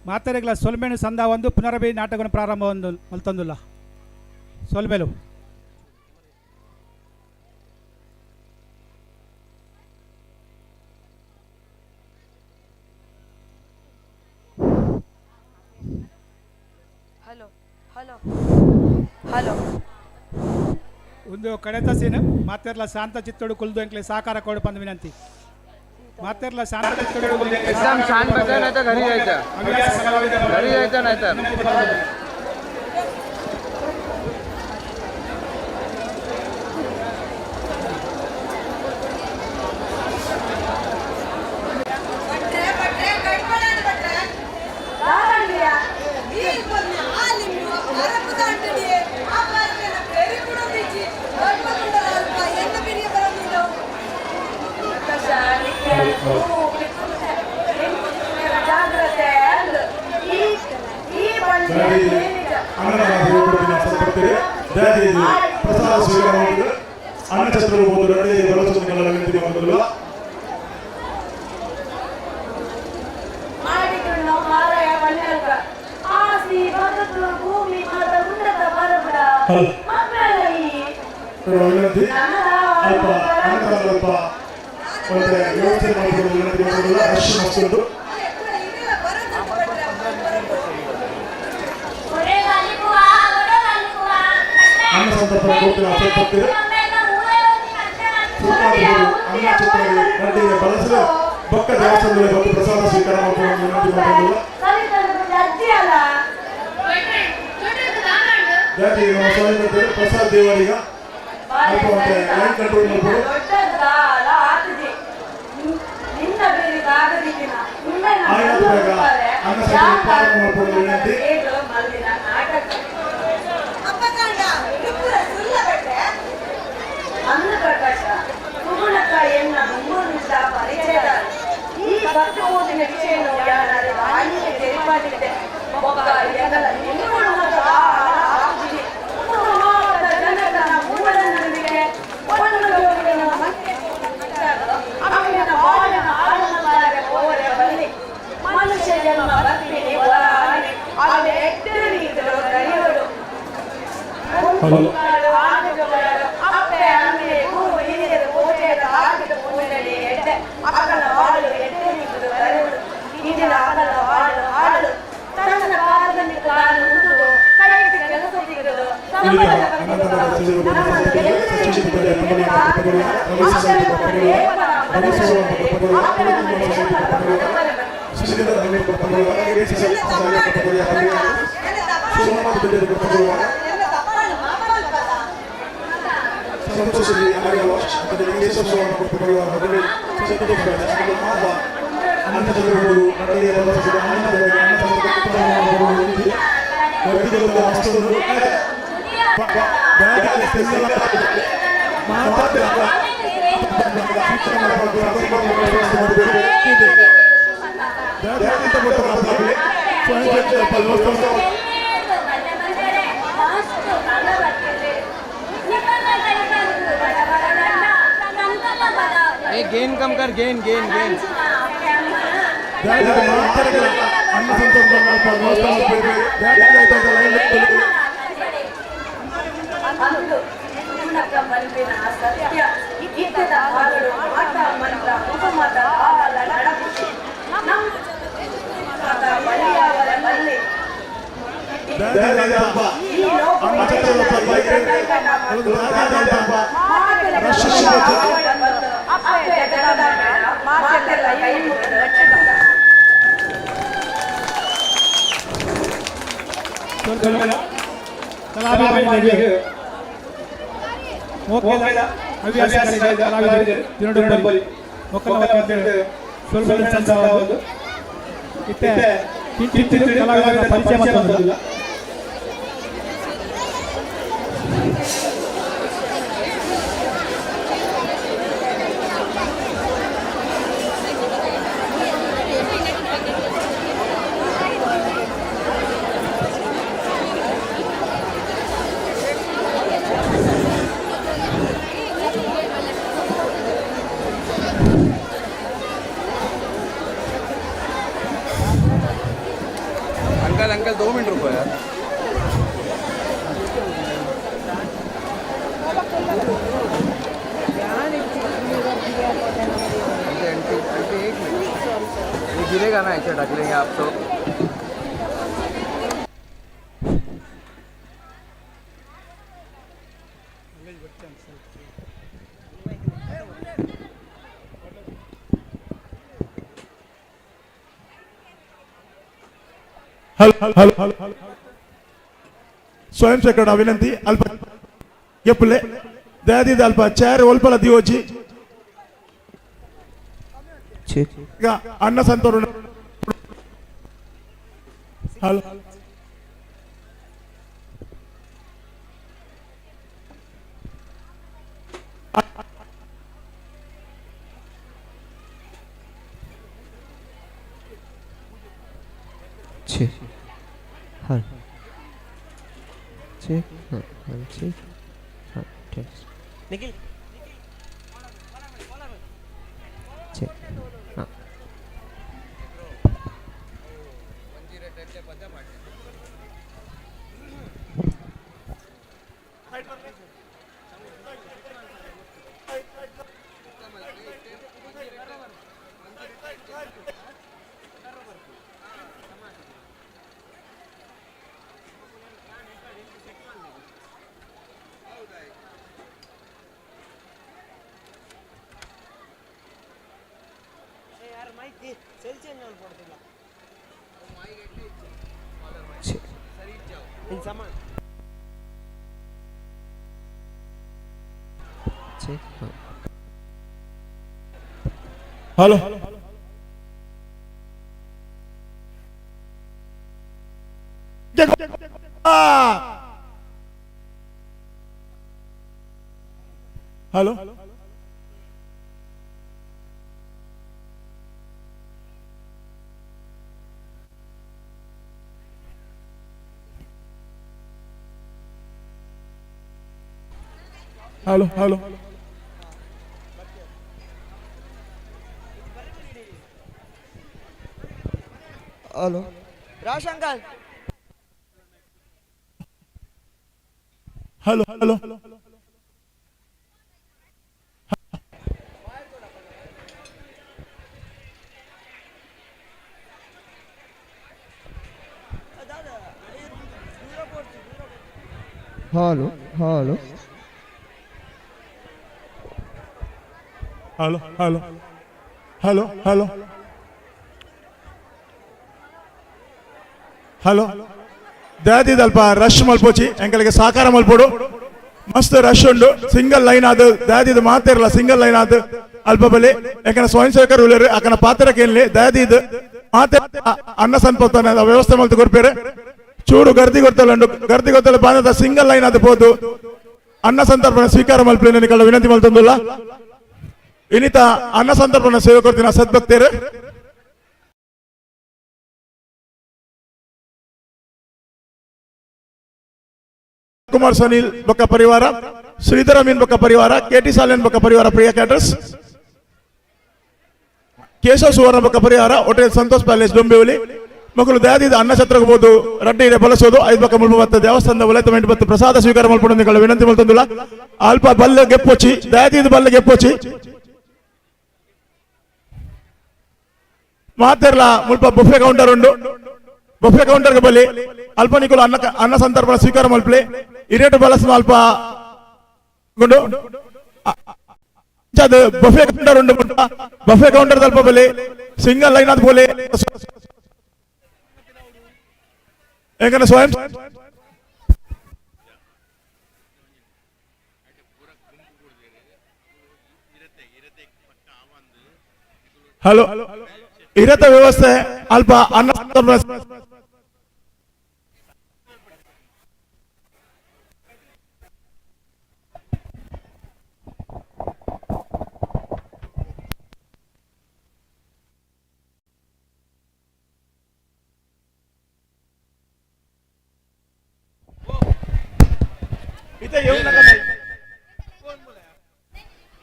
ಮಾತೆರೆಗಳ ಸೊಲ್ಮೆನು ಸಂದ ಒಂದು ಪುನರಭಿ ನಾಟಕವನ್ನು ಪ್ರಾರಂಭ ಒಂದು ಮಲ್ತೊಂದುಲ್ಲ ಸೊಲ್ಮೆಲು. ಹಲೋ ಹಲೋ ಹಲೋ ಒಂದು ಕಡೆತ ಸೀನ್ ಮಾತೆರ್ಲ ಶಾಂತ ಚಿತ್ತೋಡು ಕುಲ್ದು ಎಂಕ್ಲೆ ಸಹಕಾರ ಕೊಡು ಪಂದ್ ವಿನಂತಿ. ಮಾತೆರ್ಲ ಶಾಂತ ಚಿತ್ತೋಡು ಕುಲ್ದು ಎಂಕ್ಲೆ एकदम शांत बसा नाही तर घरी जायचं, घरी जायचं नाही तर. ಪ್ರಸಾದ ಸ್ವೀಕಾರ ಮಾಡಿದ ಅನ್ನಛತ್ರರು ಒಂದು ರೆಡ್ಡಿ ವಿನಂತಿ ಮಾಡುವುದಿಲ್ಲ. ವಿನಂತಿ ಅಲ್ಪ ಅಲ್ಪ ಮತ್ತೆ ವ್ಯವಸ್ಥೆ ಮಾಡಿಕೊಳ್ಳಲು ವಿನಂತಿ ಮಾಡುವುದಿಲ್ಲ. ರಶ್ ಮತ್ತೊಂದು ಅನ್ನ ಸಂತರ್ಪಣೆ ಕೊಡ್ತೀನಿ ಅಸಂತೃಪ್ತಿದೆ. ಅನ್ನ ಛತ್ರಗೆ ರೆಡ್ಡಿಗೆ ಬಳಸಿದ ಬೊಕ್ಕ ದೇವಸ್ಥಾನದಲ್ಲಿ ಬಂದು ಪ್ರಸಾದ ಸ್ವೀಕಾರ ಮಾಡಿಕೊಳ್ಳಲು ವಿನಂತಿ ಮಾಡುವುದಿಲ್ಲ. ಪ್ರಸಾದ್ ದೇವರಿಗ ಅಲ್ಪ ಮತ್ತೆ ಲೈನ್ ಕಂಟ್ರೋಲ್ ಮಾಡ್ಬೋದು. ಅನ್ನ ಸಂತರ್ಪಣೆ ಮಾಡಿಕೊಳ್ಳಲು ವಿನಂತಿ. गेन कम कर, गेन गेन गेन। ಪರಿಚಯ. अंकल अंकल 2 मिनट रुको यार। आंटी आंटी 1 मिनट, ये गिरेगा ना, ऐसे ढक लेंगे आप तो। हॅलो हॅलो स्वयंसेवक विनंती अल्प ಎಪ್ಪುಲೆ ದಯಾದಿದ ಅಲ್ಪ ಚೇರ್ ಒಲ್ಪಲ ದಿಯೋಜಿ ಈಗ ಅನ್ನ ಸಂತೋರು. Hello Nikhil hello hello hello hello hello Raj uncle. Hello hello hello hello hello hello hello hello. Hello ದಯಾದಿದಲ್ಪ rush ಮಲ್ಪೋಚಿ ಎಂಕಲಿಗೆ ಸಹಕಾರ ಮಲ್ಪೋಡು ಮಸ್ತ್ ರಶ್ ಉಂಡು ಸಿಂಗಲ್ ಲೈನ್ ಆದ್ ದಯಾದಿದ ಮಾತಿರಲ್ಲ ಸಿಂಗಲ್ ಲೈನ್ ಆದ್ ಅಲ್ಪ ಬಲೆ ಯಾಕಂದ್ರೆ ಸ್ವಯಂ ಸೇವಕರು ಉಲ್ಲೇರು ಅಕನ ಪಾತ್ರ ಕೇಳಲಿ ದಯಾದಿದ್ ಮಾತೆ ಅನ್ನ ಸಂಪತ್ತನ ವ್ಯವಸ್ಥೆ ಮಲ್ತು ಕೊರ್ಪೇರು ಚೂರು ಗರ್ದಿ ಗೊತ್ತಲ್ಲ ಉಂಡು ಗರ್ದಿ ಗೊತ್ತಲ್ಲ ಬಾನದ ಸಿಂಗಲ್ ಲೈನ್ ಆದ್ ಪೋದು ಅನ್ನ ಸಂತರ್ಪಣೆ ಸ್ವೀಕಾರ ಮಲ್ಪಲೆ ನಿಕಲ ವಿನಂತಿ ಮಲ್ತೊಂದುಲ್ಲ ಇನ್ನಿತ ಅನ್ನ ಸಂತರ್ಪಣೆ ಸೇವೆ ಕೊಡ್ತೀನಿ ಸದ್ಭಕ್ತರು. ಕುಮಾರ್ ಸನಿಲ್ ಬೊಕ್ಕ ಪರಿವಾರ, ಶ್ರೀಧರ ಮೀನ್ ಬೊಕ್ಕ ಪರಿವಾರ, ಕೆಟಿ ಸಾಲಿನ್ ಬೊಕ್ಕ ಪರಿವಾರ, ಪ್ರಿಯ ಕ್ಯಾಟರ್ಸ್, ಕೇಶವ ಸುವರ್ಣ ಬೊಕ್ಕ ಪರಿವಾರ, ಹೋಟೆಲ್ ಸಂತೋಷ್ ಪ್ಯಾಲೇಸ್ ಡೊಂಬೇವಲಿ ಮಕ್ಕಳು ದಯಾದಿದ ಅನ್ನ ಛತ್ರಕ್ಕೆ ಬೋದು ರಡ್ಡಿ ಇರೆ ಬಳಸೋದು ಐದು ಬೊಕ್ಕ ಮುಲ್ಪ ಬತ್ತ ದೇವಸ್ಥಾನದ ಒಲೈತ ಮೆಂಟು ಬತ್ತು ಪ್ರಸಾದ ಸ್ವೀಕಾರ ಮಲ್ಪೊಂದು ವಿನಂತಿ ಮಲ್ತೊಂದುಲ್ಲ. ಅಲ್ಪ ಬಲ್ಲೆ ಗೆಪ್ಪೊಚ್ಚಿ ದಯಾದಿದ ಬಲ್ಲೆ ಗೆಪ್ಪೊಚ್ಚಿ ಮಾತೆರ್ಲ ಮುಲ್ಪ ಬುಫೆ ಕೌಂಟರ್ ಉಂಡು ಬಫೆ ಕೌಂಟರ್ ಬಲ್ಲಿ ಅಲ್ಪ ನಿಕುಲು ಅನ್ನ ಅನ್ನ ಸಂದರ್ಭ ಸ್ವೀಕಾರ ಮಲ್ಪಲೆ ಇರೇಟು ಬಲಸ ಅಲ್ಪ ಗುಂಡು ಅದು ಬಫೆ ಕೌಂಟರ್ ಉಂಡು ಬಫೆ ಕೌಂಟರ್ ಅಲ್ಪ ಬಲ್ಲಿ ಸಿಂಗಲ್ ಲೈನ್ ಆದ ಬೋಲೆ ಯಾಕಂದ್ರೆ ಸ್ವಯಂ ಹಲೋ ಇರತ ವ್ಯವಸ್ಥೆ ಅಲ್ಪ ಅನ್ನ ಸಂದರ್ಭ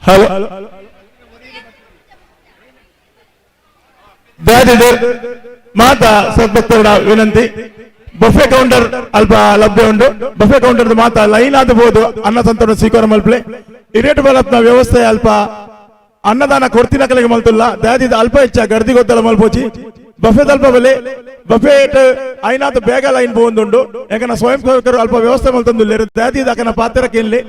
हॅलो ಮಾತಾ ಸದ್ಭಕ್ತರ ವಿನಂತಿ ಬಫೆ ಕೌಂಟರ್ ಅಲ್ಪ ಲಭ್ಯ ಉಂಟು ಬಫೆ ಕೌಂಟರ್ ಮಾತಾ ಲೈನ್ ಆದಬಹುದು ಅನ್ನ ಸಂತರಣ ಸ್ವೀಕಾರ ಮಲ್ಪಲೆ ಇರೇಟು ಬಲತ್ನ ವ್ಯವಸ್ಥೆ ಅಲ್ಪ ಅನ್ನದಾನ ಕೊಡ್ತಿನ ಕಲೆಗೆ ಮಲ್ತುಲ್ಲ ದಯಾದಿದ ಅಲ್ಪ ಹೆಚ್ಚ ಗರ್ದಿ ಗೊತ್ತಲ್ಲ ಮಲ್ಪೋಚಿ ಬಫೆ ತಲ್ಪ ಬಲೆ ಬಫೆ ಐನಾತ ಬೇಗ ಲೈನ್ ಪೋಂದುಂಡು ಯಾಕಂದ್ರೆ ಸ್ವಯಂ ಸೇವಕರು ಅಲ್ಪ ವ್ಯವಸ್ಥೆ ಮಲ್ತೊಂದುಲ್ಲೆರ್ ದಯಾದಿದ ಅಕನ ಪಾತ್ರ ಕೇಳಲಿ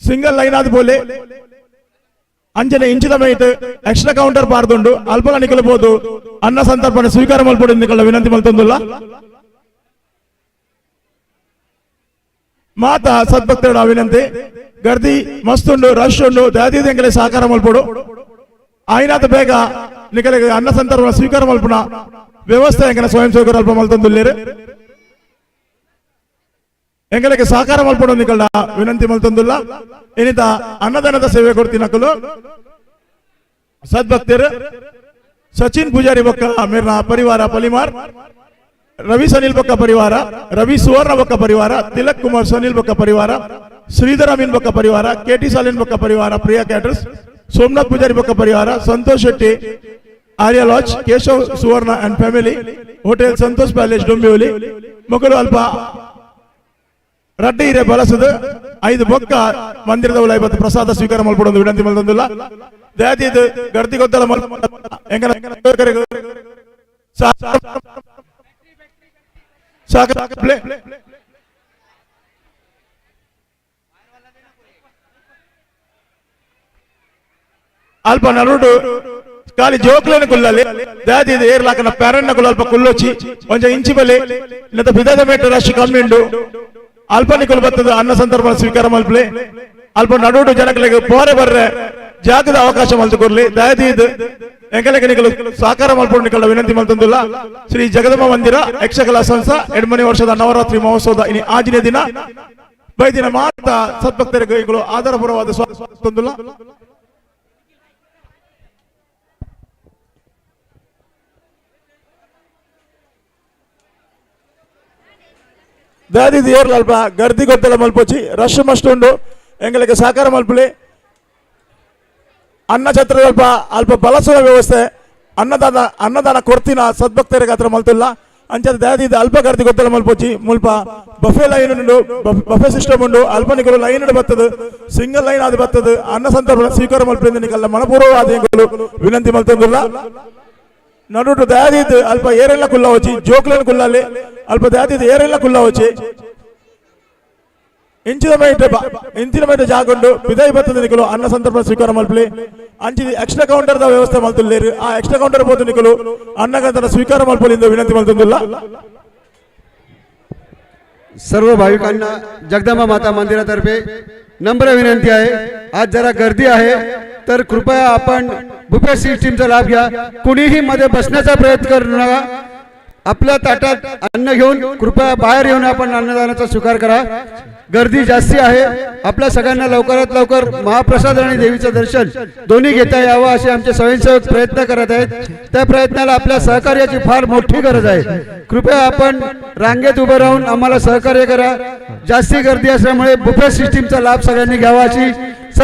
ಸಿಂಗಲ್ ಲೈನ್ ಆದ ಬೋಲೆ ಅಂಜನೆ ಇಂಚಿದ mate extra counter ಪಾರ್ದುಂಡು ಅಲ್ಪ ನಿಕಲಬಹುದು ಅನ್ನ ಸಂತರ್ಪಣೆ ಸ್ವೀಕಾರ ಮಲ್ಪೊಡು ನಿಕಲ ವಿನಂತಿ ಮಲ್ತೊಂದುಲ್ಲ. ಮಾತಾ ಸದ್ಭಕ್ತರ ವಿನಂತಿ ಗರ್ದಿ ಮಸ್ತುಂಡು ರಶ್ ಉಂಡು ದಯಾದೀದ ಎಂಕಲೆ ಸಹಕಾರ ಮಲ್ಪೊಡು ಆಯ್ನಾತ ಬೇಗ ನಿಕಲಿಗೆ ಅನ್ನ ಸಂತರ್ಪಣೆ ಸ್ವೀಕಾರ ಮಲ್ಪುನ ವ್ಯವಸ್ಥೆ ಎಂಕಲೆ ಸ್ವಯಂ ಸೇವಕರು ಅಲ್ಪ ಮಲ್ತೊಂದುಲ್ಲೆರ್ ಎಂಕಲೆಗೆ ಸಹಕಾರ ಮಲ್ಪೊಡು ನಿಕಲ್ಡ ವಿನಂತಿ ಮಲ್ತೊಂದುಲ್ಲ. ಏನಿತ ಅನ್ನದಾನದ ಸೇವೆ ಕೊಡ್ತಿನಕಲು ಸದ್ಭಕ್ತರು ಸಚಿನ್ ಪೂಜಾರಿ ಬೊಕ್ಕ ಮೇರ್ನ ಪರಿವಾರ ಪಲಿಮಾರ್, ರವಿ ಸನಿಲ್ ಬೊಕ್ಕ ಪರಿವಾರ, ರವಿ ಸುವರ್ಣ ಬೊಕ್ಕ ಪರಿವಾರ, ತಿಲಕ್ ಕುಮಾರ್ ಸನಿಲ್ ಬೊಕ್ಕ ಪರಿವಾರ, ಶ್ರೀಧರ ಮೀನ್ ಬೊಕ್ಕ ಪರಿವಾರ, ಕೆಟಿ ಸಾಲಿನ್ ಬೊಕ್ಕ ಪರಿವಾರ, ಪ್ರಿಯಾ ಕ್ಯಾಟರ್ಸ್, ಸೋಮನಾಥ್ ಪೂಜಾರಿ ಬೊಕ್ಕ ಪರಿವಾರ, Santosh Shetty, Arya lodge, Keshav Suvarna and family, hotel Santosh palace Dombivli ಮೊಕಲು ಅಲ್ಪ ರಡ್ಡಿ ಇರೆ ಬಳಸದು ಐದು ಬೊಕ್ಕ ಮಂದಿರದ ಉಲೈಬತ್ತು ಪ್ರಸಾದ ಸ್ವೀಕಾರ ಮಲ್ಪೊಡು ವಿನಂತಿ ಮಲ್ತೊಂದುಲ್ಲ. ದಯಾದಿದ್ ಗರ್ದಿ ಗೊತ್ತಲ ಅಲ್ಪ ನಡುಡು ಖಾಲಿ ಜೋಕ್ಲೇನ ಕುಲ್ಲಲ್ಲಿ ದಯಾದಿದ್ ಏರ್ಲಾಕನ ಪ್ಯಾರನ್ನ ಕುಲ್ಲ ಅಲ್ಪ ಕುಲ್ಲೊಚ್ಚಿ ಒಂಜ ಇಂಚಿ ಬಲೆ ಇಲ್ಲದ ಬಿದಾದ ಮೇಟ ರಶ್ ಕಮ್ಮಿ ಉಂಡು ಅಲ್ಪ ನಿಕುಲು ಬತ್ತದ ಅನ್ನ ಸಂದರ್ಭ ಸ್ವೀಕಾರ ಮಲ್ಪಲೆ ಅಲ್ಪ ನಡುಡು ಜನಗಳಿಗೆ ಪೋರೆ ಬರ್ರೆ ಜಾಗದ ಅವಕಾಶ ಮಲ್ತುಕೊರ್ಲಿ ದಯದೀದ್ ಎಂಕಲೆಗೆ ನಿಕಲು ಸಹಕಾರ ಮಲ್ಪೊಡು ನಿಕಲ ವಿನಂತಿ ಮಲ್ತೊಂದುಲ್ಲ. ಶ್ರೀ ಜಗದಂಬ ಮಂದಿರ ಯಕ್ಷಕಲಾ ಸಂಸ್ಥಾ ಎಡ್ಮನೆ ವರ್ಷದ ನವರಾತ್ರಿ ಮಹೋತ್ಸವದ ಇನಿ ಆಜಿನ ದಿನ ಬೈದಿನ ಮಾತ ಸದ್ಭಕ್ತರಿಗೆ ಆಧಾರಪೂರ್ವವಾದ ಸ್ವಾಗತ. ದಾದಿದ ಏರ್ಲ ಅಲ್ಪ ಗರ್ದಿ ಗೊತ್ತಲ್ಲ ಮಲ್ಪೊಚ್ಚಿ ರಶ್ ಮಸ್ಟ್ ಉಂಡು ಎಂಗಳಿಗೆ ಸಹಕಾರ ಮಲ್ಪಲೆ ಅನ್ನ ಛತ್ರ ಅಲ್ಪ ಅಲ್ಪ ಬಳಸುವ ವ್ಯವಸ್ಥೆ ಅನ್ನದಾನ ಅನ್ನದಾನ ಕೊಡ್ತಿನ ಸದ್ಭಕ್ತರಿಗೆ ಹತ್ರ ಮಲ್ತಿಲ್ಲ ಅಂಚದ ದಾದಿದ ಅಲ್ಪ ಗರ್ದಿ ಗೊತ್ತಲ್ಲ ಮಲ್ಪೊಚ್ಚಿ ಮುಲ್ಪ ಬಫೆ ಲೈನ್ ಉಂಡು ಬಫೆ ಸಿಸ್ಟಮ್ ಉಂಡು ಅಲ್ಪ ನಿಕಲು ಲೈನ್ ಬರ್ತದೆ ಸಿಂಗಲ್ ಲೈನ್ ಆದ ಬರ್ತದೆ ಅನ್ನ ಸಂದರ್ಭ ಸ್ವೀಕಾರ ಮಲ್ಪಲಿಂದ ನಿಕಲ್ಲ ಮನಪೂರ್ವವಾದ ಎಂಕುಲು ವಿನಂತಿ ಮಲ್ತೊಂದುಲ್ಲ. ನಡುಟು ದಯಾದಿದ್ ಅಲ್ಪ ಏರೆಲ್ಲ ಕುಲ್ಲ ವಚ್ಚಿ ಜೋಕ್ಲನ್ ಕುಲ್ಲಲ್ಲಿ ಅಲ್ಪ ದಯಾದಿದ್ ಏರೆಲ್ಲ ಕುಲ್ಲ ವಚ್ಚಿ ಇಂಚಿನ ಮೈಟ್ ಇಂಚಿನ ಮೈಟ್ ಜಾಗುಂಡು ಬಿದಾಯಿ ಬರ್ತದೆ ನಿಕಲು ಅನ್ನ ಸಂದರ್ಭ ಸ್ವೀಕಾರ ಮಲ್ಪಲಿ ಅಂಚಿ ಎಕ್ಸ್ಟ್ರಾ ಕೌಂಟರ್ ದ ವ್ಯವಸ್ಥೆ ಮಲ್ತುಲ್ಲೇರು. ಆ ಎಕ್ಸ್ಟ್ರಾ ಕೌಂಟರ್ ಪೋತು ನಿಕುಲು ಅನ್ನಗಂತನ ಸ್ವೀಕಾರ ಮಲ್ಪೊಲಿಂದ ವಿನಂತಿ ಮಲ್ತೊಂದುಲ್ಲ. सर्व भाविकांना जगदंबा माता मंदिरातर्फे नम्र विनंती आहे. आज जरा गर्दी आहे, तर कृपया आपण बुफे सिस्टीमचा लाभ घ्या. कुणीही मध्ये बसण्याचा प्रयत्न करू नका. आपल्या ताटात अन्न घेऊन कृपया बाहेर येऊन आपण अन्नदानाचा स्वीकार करा. गर्दी जास्ती आहे. आपल्या सगळ्यांना लवकरात लवकर महाप्रसाद आणि देवीचं दर्शन दोन्ही घेता यावं असे आमचे स्वयंसेवक प्रयत्न करत आहेत. त्या प्रयत्नाला आपल्या सहकार्याची फार मोठी गरज आहे. कृपया आपण रांगेत उभं राहून आम्हाला सहकार्य करा. जास्ती गर्दी असल्यामुळे बुफे सिस्टीमचा लाभ सगळ्यांनी घ्यावा अशी